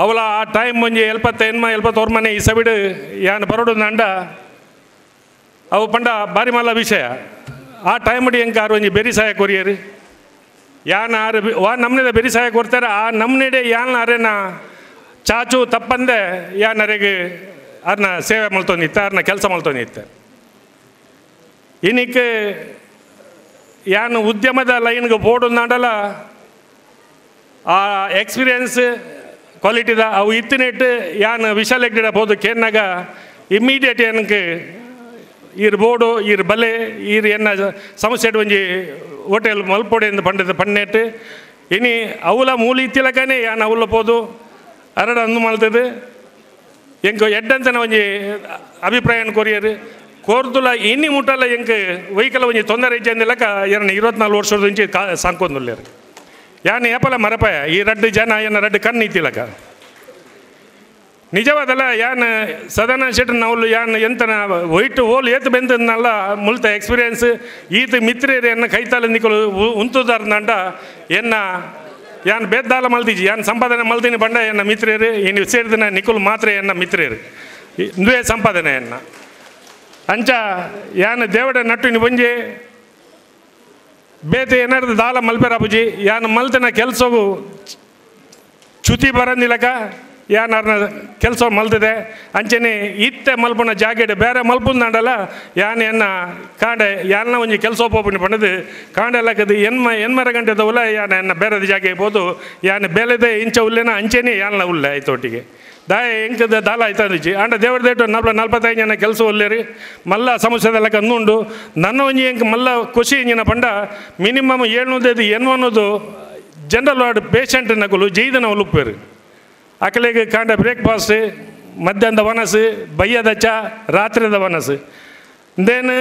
L: ಅವಲ ಆ ಟೈಮ್ ಒಂಜಿ 75 71 ಮನೆ ಈ ಸಬಿಡು ಯಾನ್ ಬರೋಡಂದ ಅವು ಪಂಡ ಬಾರಿ ಮಲ್ಲ ವಿಷಯ. ಆ ಟೈಮ್ ಎಂಕ ಆರು ಒಂಜಿ ಬೆರಿ ಸಹಾಯ ಕೊರಿಯರು ಯಾನ್ ಆರು ವಾ ನಮ್ಮನೆದ ಬೆರಿ ಸಹಾಯ ಕೊಡ್ತಾರೆ ಆ ನಮ್ಮನೆಡೆ ಯಾನ್ ಅರೆನ ಚಾಚು ತಪ್ಪಂದೆ ಯಾನ್ ಅರೆಗೆ ಅರ್ನ ಸೇವೆ ಮಲ್ತೊಂದಿತ್ತ ಅರ್ನ ಕೆಲಸ ಮಲ್ತೊಂದಿತ್ತ. ಇನ್ನಿಕ್ಕೆ ಯಾನ್ ಉದ್ಯಮದ ಲೈನ್ಗೆ ಬೋರ್ಡ್ ಆ ಎಕ್ಸ್ಪೀರಿಯನ್ಸ್ ಕ್ವಾಲಿಟಿದ ಅವು ಇತ್ತಿನಿಟ್ಟು ಯಾನ್ ವಿಶಾಲ ಹೆಗ್ಡೆ ಬೋದು ಕೇನ್ನಾಗ ಇಮ್ಮಿಡಿಯೇಟ್ ಏನಕ್ಕೆ ಈರ್ ಬೋರ್ಡು ಈರ್ ಬಲೆ ಈರ್ ಎನ್ನ ಸಮಸ್ಯೆ ಒಂಜಿ ಹೋಟೆಲ್ ಮಲ್ಪೊಡೆ ಎಂದು ಪಂಡದ ಪಣ್ಣೆಟ್ಟು ಇನಿ ಅವಲ ಮೂಲಿ ಇತ್ತಿಲಕನೇ ಯಾನ್ ಅವಲ ಪೋದು ಅರಡ ಅಂದು ಮಲ್ತದೆ ಎಂಕ ಎಡ್ಡಂತನ ಒಂಜಿ ಅಭಿಪ್ರಾಯನ ಕೊರಿಯರು. ಕೋರ್ದುಲ ಇನಿ ಮುಟ್ಟಲ್ಲ ಎಂಕ್ ವೆಹಿಕಲ್ ಒಂಜಿ ತೊಂದರೆ ಇಜ್ಜಂದಿಲಕ ಎನ್ನ 24 ವರ್ಷದ ಇಂಚಿ ಕಾ ಸಾಂಕೊಂದುಲ್ಲೇರು ಯಾನ್ ಏಪಲ ಮರಪಾಯ ಈ ರಡ್ಡು ಜನ ಎನ್ನ ರಡ್ಡು ಕಣ್ಣು ಇತ್ತಿಲಕ ನಿಜವಾದಲ್ಲ ಯಾನ್ ಸದಾನಂದ ಶೆಟ್ಟಿ ನವಲು ಯಾನ್ ಎಂತನ ವೈಟ್ ಹೋಲ್ ಏತ್ ಬೆಂದನಲ್ಲ ಮುಲ್ತ ಎಕ್ಸ್ಪೀರಿಯನ್ಸ್ ಈತ ಮಿತ್ರೇರು ಎನ್ನ ಕೈತಾಲ ನಿಕಲು ಉಂತುದಾರ್ನಂಡ ಎನ್ನ ಯಾನ್ ಬೇದ್ದಾಲ ಮಲ್ತಿಜಿ ಯಾನ್ ಸಂಪಾದನೆ ಮಲ್ತೀನಿ ಬಂಡ ಎನ್ನ ಮಿತ್ರೇರು ಇನ್ನು ಸೇರಿದಿನ ನಿಕುಲು ಮಾತ್ರ ಎನ್ನ ಮಿತ್ರೇರು ಇಂದುವೇ ಸಂಪಾದನೆ ಎನ್ನ ಅಂಚ ಯಾನ್ ದೇವಡ ನಟ್ಟು ಒಂಜಿ ಬೇತೆ ಏನಾರು ದಾಲ ಮಲ್ಪೆರಾಬುಜಿ ಯಾನ್ ಮಲ್ತನ ಕೆಲಸವು ಚ್ಯುತಿ ಬರಂದಿಲಕ ಯಾನ್ ಅರ್ನ ಕೆಲಸ ಮಲ್ತದೆ ಅಂಚನೆ ಇತ್ತೆ ಮಲ್ಪುನ ಜಾಗೆಡ್ ಬೇರೆ ಮಲ್ಪುಂದಾಂಡಲ ಯಾನ್ ಎನ್ನ ಕಾಂಡೆ ಯಾನ್ನ ಒಂಜಿ ಕೆಲಸ ಒಪ್ಪುನಿ ಪಂಡದು ಕಾಂಡೆಲಕದು ಎನ್ಮರ ಗಂಟೆದವುಲ ಯಾನ್ ಎನ್ನ ಬೇರೆದ ಜಾಗೆ ಪೋದು ಯಾನ್ ಬೇಲೆದ ಇಂಚ ಉಲ್ಲೇನ ಅಂಚೆನೆ ಯಾನ್ಲ ಉಲ್ಲೆ ಆಯ್ತೊಟ್ಟಿಗೆ ದಾಯ ಎಂಕದ ದಾಲ ಆಯ್ತಂದಿಚ್ಚಿ ಆಂಡ ದೇವರ ದೇಟು 45 ಜನ ಕೆಲಸ ಉಲ್ಲೇರಿ ಮಲ್ಲ ಸಮಸ್ಯೆದೆಲ್ಲ ಕಂದುಂಡು ನನ್ನ ಒಂಜಿ ಎಂಕ್ ಮಲ್ಲ ಖುಷಿ ಇಂಜಿನ ಪಂಡ minimum 780 general ward patient ನಕಲು ಜೈದನ ಉಲುಪ್ಪೇರು ಅಕಲೆಗೆ ಕಾಂಡ ಬ್ರೇಕ್ಫಾಸ್ಟ್ ಮಧ್ಯಾಹ್ನದ ವನಸು ಬಯ್ಯದ ಚಾ ರಾತ್ರಿದ ವನಸು ದೇನ್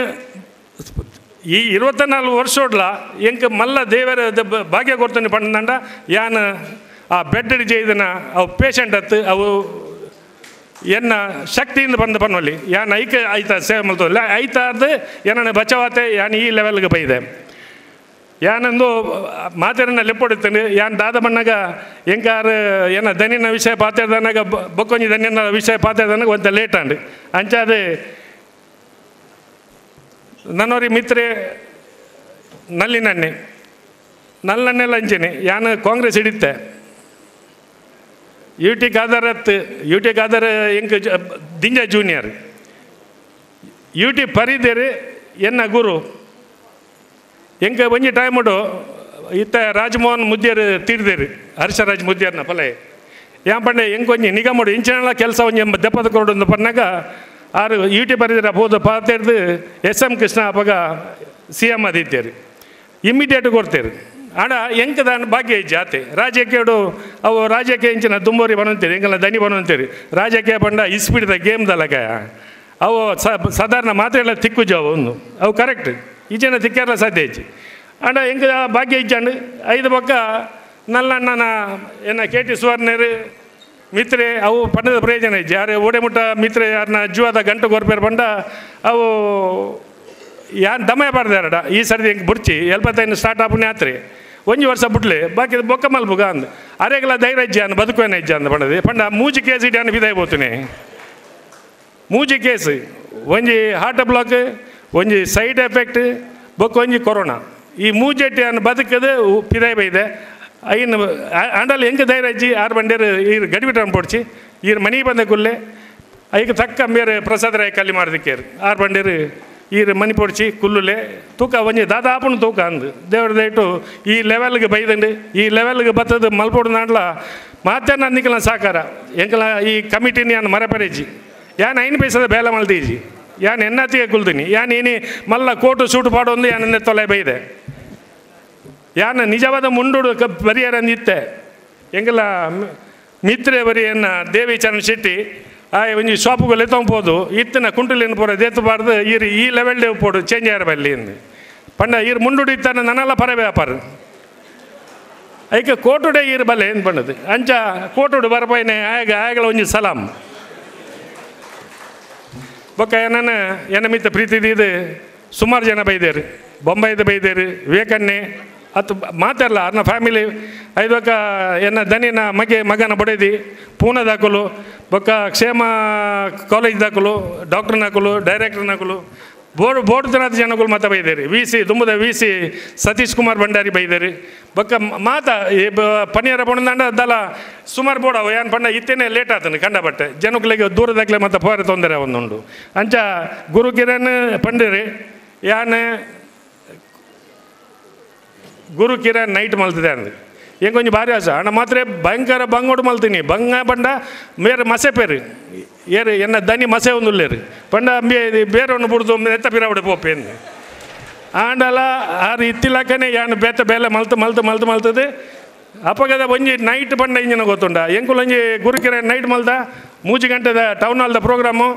L: ಈ 24 ವರ್ಷೋಡ್ಲ ಎಂಕ್ ಮಲ್ಲ ದೇವರ ಭಾಗ್ಯ ಕೊಡ್ತಾನೆ ಪಂಡ ಯಾನ್ ಆ ಬೆಡ್ ಜೈದನ ಅವು ಪೇಷಂಟ್ ಅತ್ತು ಅವು ಎನ್ನ ಶಕ್ತಿಯಿಂದ ಬಂದು ಪನ್ವಲ್ಲಿ ಯಾನ್ ಐಕ ಐತ ಸೇವೆ ಮಲ್ತಲ್ಲ ಐತಾರ್ದು ಏನನ್ನ ಬಚಾವಾತೆ ಯಾನ್ ಈ ಲೆವೆಲ್ಗೆ ಬೈದೆ ಯಾನಂದು ಮಾತೇರನ್ನ ಲೆಪ್ಪೊಡಿತ್ತೇನೆ ಯಾನ್ ದಾದ ಬಣ್ಣಗ ಎಂಕಾರು ಏನ ದನಿನ ವಿಷಯ ಪಾತೇರ್ದನಾಗ ಬೊಕ್ಕೊಂಜಿ ದನಿನ ವಿಷಯ ಪಾತೇರ್ದನಾಗ ಒಂತ ಲೇಟ್ ಅಂಡ್ ಅಂಚಾದ ನನ್ನೋರಿ ಮಿತ್ರೆ ನಲ್ಲಿನನ್ನೆ ನಲ್ಲನ್ನೆಲ್ಲ ಅಂಚೇನೆ ಯಾನ್ ಕಾಂಗ್ರೆಸ್ ಹಿಡಿತೆ ಯು ಟಿ ಖಾದರ್ ಅತ್ತು ಯು ಟಿ ಖಾದರ್ ಎಂಕ್ ದಿಂಜ junior U T ಪರಿದೇರು ಎನ್ನ ಗುರು ಎಂಕ ಒಂಜಿ ಟೈಮುಡು ಇತ್ತ ರಾಜಮೋಹನ್ ಮುದ್ಯರು ತೀರ್ದೇರು ಹರ್ಷರಾಜ್ ಮುದ್ಯರ್ನ ಫಲ ಯಾನ್ ಪಂಡೆ ಎಂಕ್ ಒಂಜಿ ನಿಗಮಡು ಇಂಚಿನ ಕೆಲಸ ಒಂಜಿ ದೆಪ್ಪದ ಕೊರಡು ಪನ್ನಾಗ ಆರು ಯು ಟಿ ಪರಿದಿರ ಪೋದು ಪಾತೆರ್ದು ಎಸ್ ಎಂ ಕೃಷ್ಣ ಅಪಗ ಸಿ ಎಂ ಅದಿತ್ತೇರು ಇಮ್ಮಿಡಿಯೇಟ್ ಕೊಡ್ತೇರು ಆಡ ಎಂಕ ದಾನ ಭಾಗ್ಯ ಇಜ್ಜಿ ಆತೆ ರಾಜಕೀಯಡು ಅವು ರಾಜಕೀಯ ಇಂಚಿನ ದುಂಬೋರಿ ಬನಂತೀರಿ ಎಂಕಲ್ನ ದನಿ ಬನಂತೀರಿ ರಾಜಕೀಯ ಪಂಡ ಇಸ್ಪೀಡ್ದ ಗೇಮ್ದಲಕ ಅವು ಸಾಧಾರಣ ಮಾತ್ರೆಲ್ಲ ತಿಕ್ಕುಜು ಅವು ಒಂದು ಅವು ಕರೆಕ್ಟ್ ಈ ಜನ ತಿಕ್ಕಾರಲ್ಲ ಸಾಧ್ಯ ಇಜ್ಜಿ ಆಂಡ ಎಂಕ ಭಾಗ್ಯ ಇಜ್ಜಾಂಡು ಐದು ಪಕ್ಕ ನಲ್ಲಣ್ಣನ ಏನ ಕೆ ಟಿ ಸುವರ್ಣರು ಮಿತ್ರೆ ಅವು ಪಂಡದ ಪ್ರಯೋಜನ ಇಜ್ಜಿ ಯಾರು ಓಡೆ ಮುಟ್ಟ ಮಿತ್ರೆ ಯಾರನ್ನ ಜೀವದ ಗಂಟು ಕೊರ್ಪೇರು ಪಂಡ ಅವು ಯಾನ್ ದಮಯ ಬಾರ್ದಾರಡ ಈ ಸರ್ದಿ ಎಂಕ್ ಬುಡ್ಚಿ 75 ಸ್ಟಾರ್ಟ್ ಆಪುನೆ ಆತ್ರಿ ಒಂಜಿ ವರ್ಷ ಬುಡ್ಲೆ ಬಾಕಿ ಬೊಕ್ಕ ಮಲ್ಪುಗ ಅಂದ್ ಅರೆಗಲ ಧೈರ್ಯ ಇಜ್ಜಿ ಅಂದ್ ಬದುಕುವೇನ ಇಜ್ಜಿ ಅಂದ್ ಪಂಡದೆ ಪಂಡ ಮೂಜಿ ಕೇಸ್ ಇಡಿ ಅನ್ ಬಿದಾಯ ಪೋತುನೆ ಮೂಜಿ ಕೇಸ್ ಒಂಜಿ ಹಾರ್ಟ್ ಬ್ಲಾಕ್ ಒಂಜಿ ಸೈಡ್ ಎಫೆಕ್ಟ್ ಬೊಕ್ಕ ಒಂಜಿ ಕೊರೋನಾ ಈ ಮೂಜೆಟ್ಟಿ ಅನ್ ಬದುಕದು ಪಿದಾಯ ಬೈದೆ ಐನ್ ಆಂಡಲ್ ಹೆಂಗೆ ಧೈರ್ಯ ಇಜ್ಜಿ ಆರು ಬಂಡೇರು ಈರು ಗಡಿಬಿಟ್ಟು ಪೋಡ್ಚಿ ಈರು ಮನೆ ಬಂದ ಕುಲ್ಲೆ ಐಕ್ ತಕ್ಕ ಮೇರೆ ಪ್ರಸಾದ ರಾಯ್ ಕಲ್ಲಿ ಮಾಡಿದಕ್ಕೇರು ಆರು ಬಂಡೇರು ಈರು ಮನಿ ಪೊಡ್ಚಿ ಕುಲ್ಲುಲೆ ತೂಕ ಒಂಜಿ ದಾದಾಪುನ ತೂಕ ಅಂದು ದೇವ್ರ ದಯಟು ಈ ಲೆವೆಲ್ಗೆ ಬೈದಂಡು ಈ ಲೆವೆಲ್ಗೆ ಬತ್ತದು ಮಲ್ಪೊಡು ನಾಡ್ಲ ಮಾತೆ ನಾನು ನಿಕಲ ಸಾಕಾರ ಎಂಕಲ ಈ ಕಮಿಟಿನ ಯಾನ್ ಮರಪರೇಜಿ ಯಾನ್ 5 ಪೈಸದ ಬೇಲೆ ಮಲ್ದೀಜಿ ಯಾನ್ ಎನ್ನಾತಿಗೆ ಕುಲ್ದಿನಿ ಯಾನ್ ಏನಿ ಮಲ್ಲ ಕೋಟು ಸೂಟು ಪಾಡೊಂದು ಯಾನ್ ತೊಲೆ ಬೈದೆ ಯಾನ್ ನಿಜವಾದ ಮುಂಡುಡು ಬರಿಯರಂದಿತ್ತೆ ಎಂಕಲ ಮಿತ್ರೆ ಬರಿಯನ್ನ ದೇವಿ ಚರಣ್ ಶೆಟ್ಟಿ ಆ ಒಂಜಿ ಶಾಪುಗಳು ಎತ್ತೊಂಬೋದು ಇತ್ತಿನ ಕುಂಟುಲಿನ ಪೂರ ದೇತಬಾರ್ದು ಈರು ಈ ಲೆವೆಲ್ ಡೇ ಪೋಡು ಚೇಂಜ್ ಆರ ಬಲ್ಲಿ ಇಂದು ಪಂಡ ಈರು ಮುಂಡುಡು ಇತ್ತಾನ ನನ್ನಲ್ಲ ಪರ ವ್ಯಾಪಾರ ಐಕ ಕೋಟುಡೆ ಈರು ಬಲ್ಲೆ ಏನು ಪಂಡದು ಅಂಚ ಕೋಟುಡು ಬರಪೈನೆ ಆಯಗ ಆಯಗಳ ಒಂಜಿ ಸಲಾಮ್ ಬೊಕ್ಕ ಏನನ್ನ ಎನ್ನ ಮಿತ್ತ ಪ್ರೀತಿ ಇದು ಸುಮಾರು ಜನ ಬೈದೇರು ಬೊಂಬೈದ ಬೈದೇರು ವಿವೇಕನ್ನೇ ಅತ್ತು ಮಾತಾಡಲ್ಲ ಅರ್ನ ಫ್ಯಾಮಿಲಿ ಐದೊಕ್ಕ ಎನ್ನ ದನಿನ ಮಗೆ ಮಗನ ಬಡೇದಿ ಪೂನಾದಾಕಲು ಬೊಕ್ಕ ಕ್ಷೇಮ ಕಾಲೇಜ್ ದಾಕಲು ಡಾಕ್ಟರ್ ಡೈರೆಕ್ಟರ್ ನಕಲು ಬೋರ್ಡ್ ಬೋರ್ಡ್ ತನದ ಜನಗಳು ಮಾತಾ ಬೈದೇರಿ ವಿ ಸಿ ದುಂಬದ ವಿ ಸಿ ಸತೀಶ್ ಕುಮಾರ್ ಭಂಡಾರಿ ಬೈದೇರಿ ಬೊಕ್ಕ ಮಾತಾ ಈ ಪನಿಯರ ಪಣದಂಡ ದಲ ಸುಮಾರು ಬೋರ್ಡ್ ಅವು ಏನು ಪಂಡ ಇತ್ತೇನೆ ಲೇಟ್ ಆತನು ಕಂಡಬಟ್ಟೆ ಜನಗಳಿಗೆ ದೂರದಾಗಲೇ ಮತ್ತು ಪೋರೆ ತೊಂದರೆ ಒಂದುಂಡು ಅಂಚ ಗುರು ಕಿರಣ್ ಪಂಡಿರಿ ಯಾನ್ ಗುರು ಕಿರಣ್ ನೈಟ್ ಮಲ್ತಿದೆ ಅಂದು ಹೆಂಗೆ ಕೊಂಚ ಭಾರಿ ಆಸೆ ಅಣ್ಣ ಮಾತ್ರ ಭಯಂಕರ ಬಂಗೋಡು ಮಲ್ತೀನಿ ಬಂಗ ಪಂಡ ಮೇರೆ ಮಸೆ ಪೇರು ಏರು ಎನ್ನ ದನಿ ಮಸೆ ಒಂದು ಉಲ್ಲೇರು ಪಂಡ ಬೇರೆ ಬುಡ್ದು ನೆತ್ತ ಪಿರಾವಡೆ ಪೋಪೇನು ಆಂಡಲ ಆರು ಇತ್ತಿಲಕ್ಕನೆ ಯಾನು ಬೇತ ಬೇಲೆ ಮಲ್ತು ಮಲ್ತು ಮಲ್ತು ಮಲ್ತದೆ ಅಪ್ಪಗದ ಒಂಜಿ ನೈಟ್ ಪಂಡ ಇಂಜಿನ ಗೊತ್ತುಂಡ ಎಂಕುಲು ಒಂಜಿ ಗುರುಕಿರಣ್ ನೈಟ್ ಮಲ್ದ 3 ಗಂಟೆದ ಟೌನ್ ಹಾಲ್ದ ಪ್ರೋಗ್ರಾಮು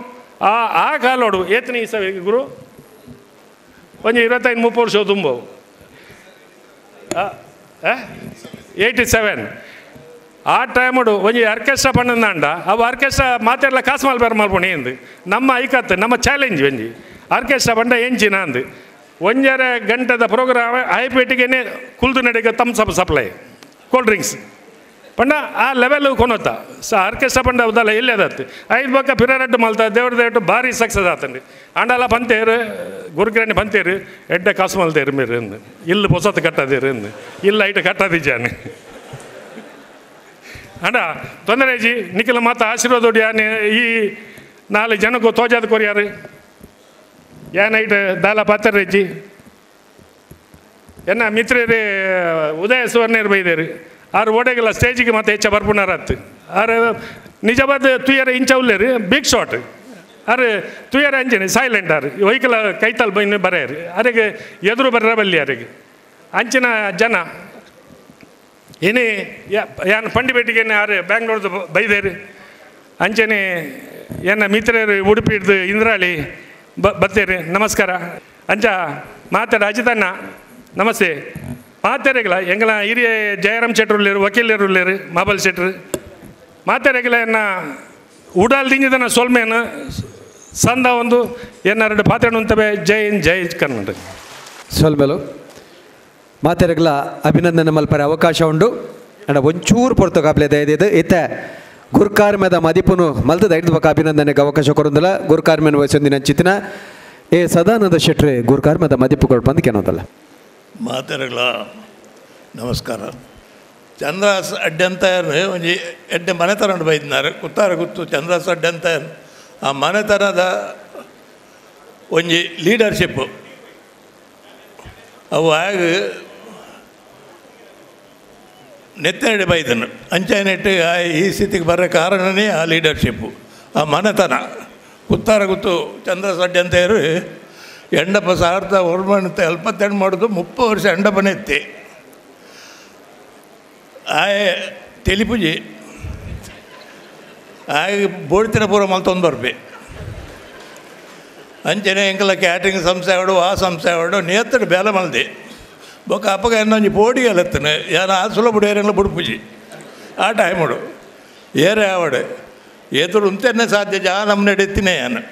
L: ಆ ಆ ಕಾಲೋಡು ಏತನೇ ಇಸವಿ ಗುರು ಒಂಜಿ 25 30 ವರ್ಷ ತುಂಬವು 87 ಆ ಟೈಮುಡು ಒಂಜಿ ಆರ್ಕೆಸ್ಟ್ರಾ ಪಣ್ಣಂದಾಂಡ ಅವು ಆರ್ಕೆಸ್ಟ್ರಾ ಮಾತೆಲ್ಲ ಕಾಸು ಮಲ್ಪೇರ್ ಮಲ್ಪುಣಿ ಎಂದು ನಮ್ಮ ಐಕತ್ತು ನಮ್ಮ ಚಾಲೆಂಜ್ ಒಂಜಿ ಆರ್ಕೆಸ್ಟ್ರಾ ಪಂಡ ಎಂಚಿನ ಅಂದು 1.5 ಗಂಟೆದ ಪ್ರೋಗ್ರಾಮ್ ಐಪೇಟಿಗೆನೆ ಕುಲ್ದು ನಡೆಗೆ Thums Up supply cold drinks ಪಂಡ ಆ ಲೆವೆಲ್ ಕೊನೊತ್ತ ಸ ಆರ್ಕೆಸ್ಟ್ರಾ ಪಂಡ ಉದಲ್ಲ ಎಲ್ಲಿ ಅದತ್ತು ಐದು ಬಕ್ಕ ಪಿರರಡ್ಡು ಮಲ್ತ ದೇವ್ರ ದೇವ್ರು ಭಾರಿ ಸಕ್ಸಸ್ ಆತಂడి ಆಂಡಲ ಪಂತೇರು ಗುರುಕಿರಣಿ ಪಂತೇರು ಎಡ್ಡೆ ಕಾಸು ಮಲ್ತೇರು ಮೇರು ಎಂದು ಇಲ್ಲಿ ಪೊಸತ್ತು ಕಟ್ಟದೇರು ಎಂದು ಇಲ್ಲ ಐಟ್ ಕಟ್ಟದಿದ್ದಾನೆ ಅಂಡ ತೊಂದರೆ ಜಿ ನಿಖಿಲ ಮಾತ ಆಶೀರ್ವಾದ ಯಾನೆ ಈ 4 ಜನಕ್ಕೂ ತೋಜಾದ ಕೊರಿಯಾರು ಯಾನ್ ಐಟ್ ದಾಲ ಪಾತ್ರಜ್ಜಿ ಎನ್ನ ಮಿತ್ರರೇ ಉದಯ ಸುವರ್ಣರು ಬೈದೇರು ಆರು ಓಡೆಗೆಲ್ಲ ಸ್ಟೇಜಿಗೆ ಮತ್ತೆ ಹೆಚ್ಚ ಬರ್ಪುಣಾರತ್ತು ಆರು ನಿಜವಾದ ತುಯರ ಇಂಚ ಉಲ್ಲೇರು ಬಿಗ್ ಶಾಟ್ ಆರು ತುಯರ ಅಂಚನೆ ಸೈಲೆಂಟ್ ಆರು ವೆಹಿಕಲ್ ಕೈತಲ್ ಬೈನು ಬರೆಯರು ಅರೆಗೆ ಎದುರು ಬರ್ರ ಬಲ್ಲಿ ಅರೆಗೆ ಅಂಚಿನ ಜನ ಏನೇ ಯಾನ್ ಪಂಡಿಪೇಟಿಗೆ ಆರು ಬ್ಯಾಂಗ್ಳೂರ್ದು ಬೈದೇರು ಅಂಚನೆ ಎನ್ನ ಮಿತ್ರರು ಉಡುಪಿ ಹಿಡ್ದು ಇಂದ್ರಾಳಿ ಬತ್ತೇರಿ ನಮಸ್ಕಾರ ಅಂಚ ಮಾತಾಡ ಅಜಿತಣ್ಣ ನಮಸ್ತೆ ಮಾತಾರೆಗಳ ಎಂಗಳ ಹಿರಿಯ ಜಯರಾಮ್ ಶೆಟ್ರು ಉಳ್ಳೇರು ವಕೀಲರು ಉಳ್ಳೇರು ಮಾಬಲ್ ಶೆಟ್ರು ಮಾತಾರೆಗಳ ಎನ್ನ ಉಡಾಲ್ ದಿಂಜಿದನ ಸೊಲ್ಮೇನು ಸಂದ ಒಂದು ಎನ್ನ ಎರಡು ಪಾತ್ರೆ ಉಂತವೆ. ಜೈ ಹಿಂದ್, ಜೈ ಕರ್ನಾಟಕ.
B: ಸೊಲ್ಮೆಲು ಮಾತೆರೆಗ್ಲ ಅಭಿನಂದನೆ ಮಲ್ಪರೆ ಅವಕಾಶ ಉಂಡು. ಅಂಡ ಒಂಚೂರು ಪೊರ್ತು ಕಾಪ್ಲೆ ದಯದಿದ್ದು ಇತ್ತೆ ಗುರ್ಕಾರ್ಮೆದ ಮದಿಪುನು ಮಲ್ತದ ಐದು ಬಕ ಅಭಿನಂದನೆಗೆ ಅವಕಾಶ ಕೊರೊಂದಿಲ್ಲ. ಗುರ್ಕಾರ್ಮೆನ ವಯಸ್ಸೊಂದಿನ ಚಿತ್ತಿನ ಎ ಸದಾನಂದ ಶೆಟ್ರೆ ಗುರ್ಕಾರ್ಮೆದ ಮದಿಪು ಕೊಡ್ಪಂದು ಕೆನೋದಲ್ಲ.
M: ಮಾತೆರೆಗ್ಲ ನಮಸ್ಕಾರ. ಚಂದ್ರಾಸ್ ಅಡ್ಡಂತಾಯರ್ ಒಂಜಿ ಎಡ್ಡೆ ಮನೆತನ ಬೈದಿನಾರು ಕುತ್ತಾರ ಗುತ್ತು ಚಂದ್ರಾಸ್ ಅಡ್ಡಂತಾಯರ್ ಆ ಮನೆತನದ ಒಂಜಿ ಲೀಡರ್ಶಿಪ್ಪು ಅವು ಆಗ ನೆತ್ತೆರಡು ಬೈದನು ಅಂಚೆನೆಟ್ಟು ಈ ಸ್ಥಿತಿಗೆ ಬರೋ ಕಾರಣನೇ ಆ ಲೀಡರ್ಶಿಪ್ಪು ಆ ಮನೆತನ. ಕುತ್ತಾರ ಗುತ್ತು ಚಂದ್ರಾಸ್ ಅಡ್ಡಂತಾಯರು ಎಂಡಪ್ಪ ಸಾವಿರದ ಒಂಬೈನೂರ ಎಲ್ಪತ್ತೆಂಟು ಮಾಡೋದು 30 ವರ್ಷ ಎಂಡಪ್ಪನೆತ್ತಿ ಆಯೆ ತೆಲಿಪುಜಿ ಆಗ ಬೋಡ್ತಿನ ಪೂರ ಮಲ್ತೊಂದು ಬರ್ಪೆ ಅಂಚನೆ ಎಂಕಲ ಕ್ಯಾಟ್ರಿಂಗ್ ಸಂಸ್ಥೆ ಆವಡು ಆ ಸಂಸ್ಥೆ ಆವಡು ನೇತ್ತಡು ಬೇಲೆ ಮಲ್ದೆ ಬೊಕ್ಕ ಅಪ್ಪಗ ಎನ್ನೊಂಜಿ ಪೋಡಿಗೆ ಅಲತ್ತನೆ ಯಾನ ಆ ಸುಲಭ ಏರೆಲ್ಲ ಬುಡ್ಪುಜಿ ಆ ಟೈಮುಡು ಏರೆ ಆವಡು ಎದುರು ಉಂತೆನ್ನೆ ಸಾಧ್ಯ ಜಾ ನಮ್ಮ ನಡೆತ್ತಿನೇ ಯಾನು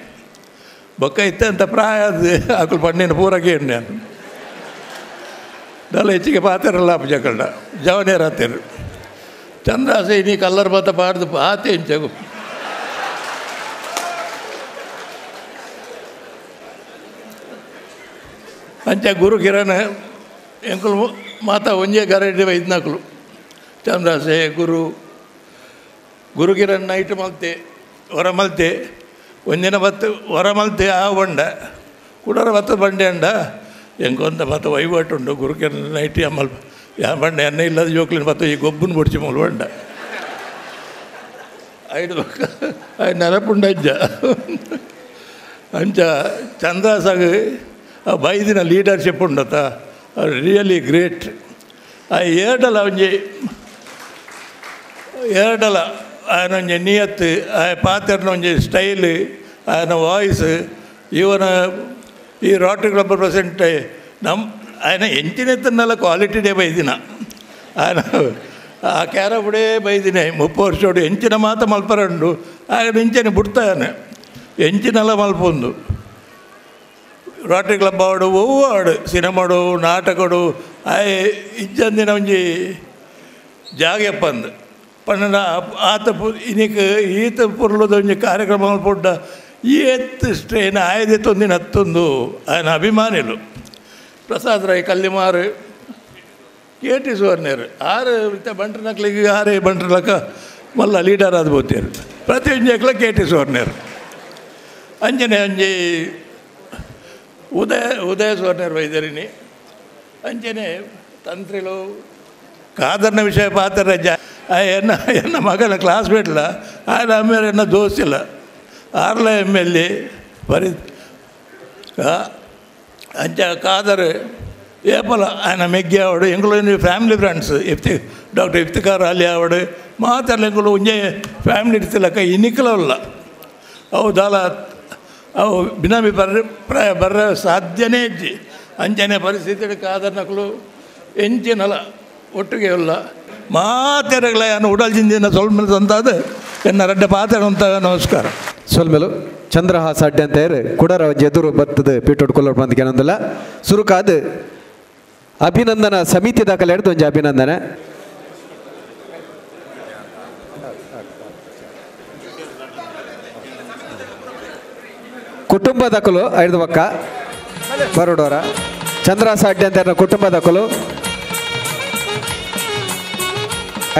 M: ಬೊಕ್ಕ ಇತ್ತಂತ ಪ್ರಾಯ ಅದು ಆಕುಲು ಪಣ್ಣಿನ ಪೂರ ಕೇಂಡು ನಾನು ದಲ್ಲ ಹೆಚ್ಚಿಗೆ ಪಾತಿರಲ್ಲ ಅಪ್ಪಜಕಂಡ ಜವನೇರು ಆತಿರು ಚಂದ್ರಾಸೆ ನೀ ಕಲ್ಲರ್ ಬತ್ತ ಪಾಡ್ದು ಆತೆ ಇಂಚಗು ಅಂಚ ಗುರು ಕಿರಣ್ ಎಂಕುಲು ಮಾತಾ ಒಂಜೇ ಗರಡಿ ವೈದ್ನಕುಲು ಚಂದ್ರಾಸೆ ಗುರು ಗುರು ಕಿರಣ್ ನೈಟ್ ಮಲ್ತೆ ಹೊರ ಮಲ್ತೆ ಒಂದಿನ ಬತ್ತು ಹೊರ ಮಲ್ತೆ ಆ ಬಂಡ ಕುಡರ ಬತ್ತ ಬಂಡೆ ಅಂಡ ಎಂಕೊಂತ ಬತ್ತ ವಹಿವಾಟುಂಡು ಗುರು ಕಿರಣ್ ನೈಟ್ ಅಮ್ಮಲ್ ಯಾ ಬಂಡೆ ಎನ್ನ ಇಲ್ಲದ ಜೋಕ್ಲಿನ ಬತ್ತ ಈ ಗೊಬ್ಬನ ಬುಡ್ಚಿ ಮೂಲ ಬಂಡ ಐದು ಐದು ನೆನಪುಂಡ ಅಜ್ಜ ಅಂಚ ಚಂದ್ರಾಸಾಗ ಆ ಬೈದಿನ ಲೀಡರ್ಶಿಪ್ ಉಂಡತ ರಿಯಲಿ ಗ್ರೇಟ್. ಆ ಏರ್ಡಲ ಒಂಜಿ ಏರ್ಡಲ ಆಯನ ಒಂಜಿ ನಿಯತ್ತು ಆ ಪಾತ್ರನ ಒಂಜಿ ಸ್ಟೈಲ್ ಆಯನ ವಾಯ್ಸ್ ಇವನ ಈ rotary club president ನಮ್ಮ ఆయన ಎಂಚಿನೆತ್ತನ್ನೆಲ್ಲ ಕ್ವಾಲಿಟಿನೇ ಬೈದಿನ ఆయన ಆ ಕ್ಯಾರಬುಡೇ ಬೈದಿನ 30 ವರ್ಷೋಡು ಎಂಚಿನ ಮಾತ ಮಲ್ಪರಂಡು ఆయన ಇಂಚನೆ ಬಿಡ್ತಾನೆ ಎಂಚಿನೆಲ್ಲ ಮಲ್ಪೊಂದು ರೋಟರಿ ಕ್ಲಬ್ ಆಡು ಒವ್ವು ಆಡು ಸಿನಿಮಾಡು ನಾಟಕಡು ಆಯ್ ಇಜ್ಜಂದಿನ ಒಂಜಿ ಜಾಗೆಪ್ಪಂದು ಪಂಡ ಆತ ಇನಿಕ್ ಈತ ಪೊರ್ಲದ ಒಂಜಿ ಕಾರ್ಯಕ್ರಮ ಪುಡ್ಡ ಏತ್ ಸ್ಟ್ರೈನ್ ಆಯದೆ ಒಂದಿನ ಹತ್ತೊಂದು ఆయన ಅಭಿಮಾನಿಲು ಪ್ರಸಾದ್ ರಾಯ್ ಕಲ್ಲಿಮಾರು ಕೆ ಟಿ ಸುವರ್ಣರು ಆರು ಬಂಟ್ರ ನಕ್ಲಿಗೆ ಆರೇ ಬಂಟ್ರ ಲಕ್ಕ ಮಲ್ಲ ಲೀಡರ್ ಆದ ಬೋತೇರು ಪ್ರತಿಯೊಂಜಿ ಅಕ್ಲ ಕೆ ಟಿ ಸುವರ್ಣರು ಅಂಜನೆ ಅಂಜಿ ಉದಯ ಉದಯ ಸುವರ್ಣರು ವೈದ್ಯರಿನಿ ಅಂಚನೆ ತಂತ್ರಿಲು ಕಾದರ್ನ ವಿಷಯ ಪಾತ್ರ ರಜ ಎನ್ನ ಎನ್ನ ಮಗನ ಕ್ಲಾಸ್ಮೇಟ್ಲ ఆయన ಆಮೇಲೆ ಎನ್ನ ದೋಸ್ತಿಲ್ಲ ಆರ್ಲ M L A ಪರಿ ಅಂಚ ಕಾದರ್ ಏಪಲ ఆయన ಮೆಗ್ಗಿ ಆವಡು ಎಂಗಳು family friends Ifti doctor Iftikhar Ali ಆವಡು ಮಾತೆಲ್ಲ ಎಂಗಳು ಒಂಜೆ ಫ್ಯಾಮಿಲಿ ಇರ್ತಿಲ್ಲಕ್ಕ ಇನಿಕಲಲ್ಲ ಅವು ದಾಲ ಅವು ಬಿನಾಮಿ ಬರ್ರೆ ಪ್ರಾಯ ಬರ್ರ ಸಾಧ್ಯನೇ ಇಜ್ಜಿ ಅಂಚನೆ ಪರಿಸ್ಥಿತಿ ಕಾದರ್ನಕಲು ಎಂಚಿನಲ ಒಟ್ಟಿಗೆ ಇಲ್ಲ ಮಾತೆರಗಳ ಉಡಲ್ ಜಿಂಜಿನ ಸೊಲ್ಮೆಲು ತಂತಾದ ಎನ್ನ ರಡ್ಡ ಪಾತ್ರ ಅಂತ ನಮಸ್ಕಾರ.
B: ಸೊಲ್ಮೆಲು ಚಂದ್ರಹಾಸ ಅಡ್ಡೆ ಅಂತ ಹೇಳಿ ಕುಡರ ಎದುರು ಬರ್ತದೆ ಪೀಟೋಡ್ ಕೊಲ್ಲೋಡ್ ಬಂದ ಏನೊಂದಿಲ್ಲ ಸುರುಕಾದ ಅಭಿನಂದನ ಸಮಿತಿ ದಾಖಲೆ ಹಿಡಿದು ಒಂಜಿ ಅಭಿನಂದನೆ. ಕುಟುಂಬ ದಾಖಲು ಐದು ಪಕ್ಕ ಬರೋಡೋರ ಚಂದ್ರಹಾಸ ಅಡ್ಡೆ ಅಂತ ಕುಟುಂಬ ದಾಖಲು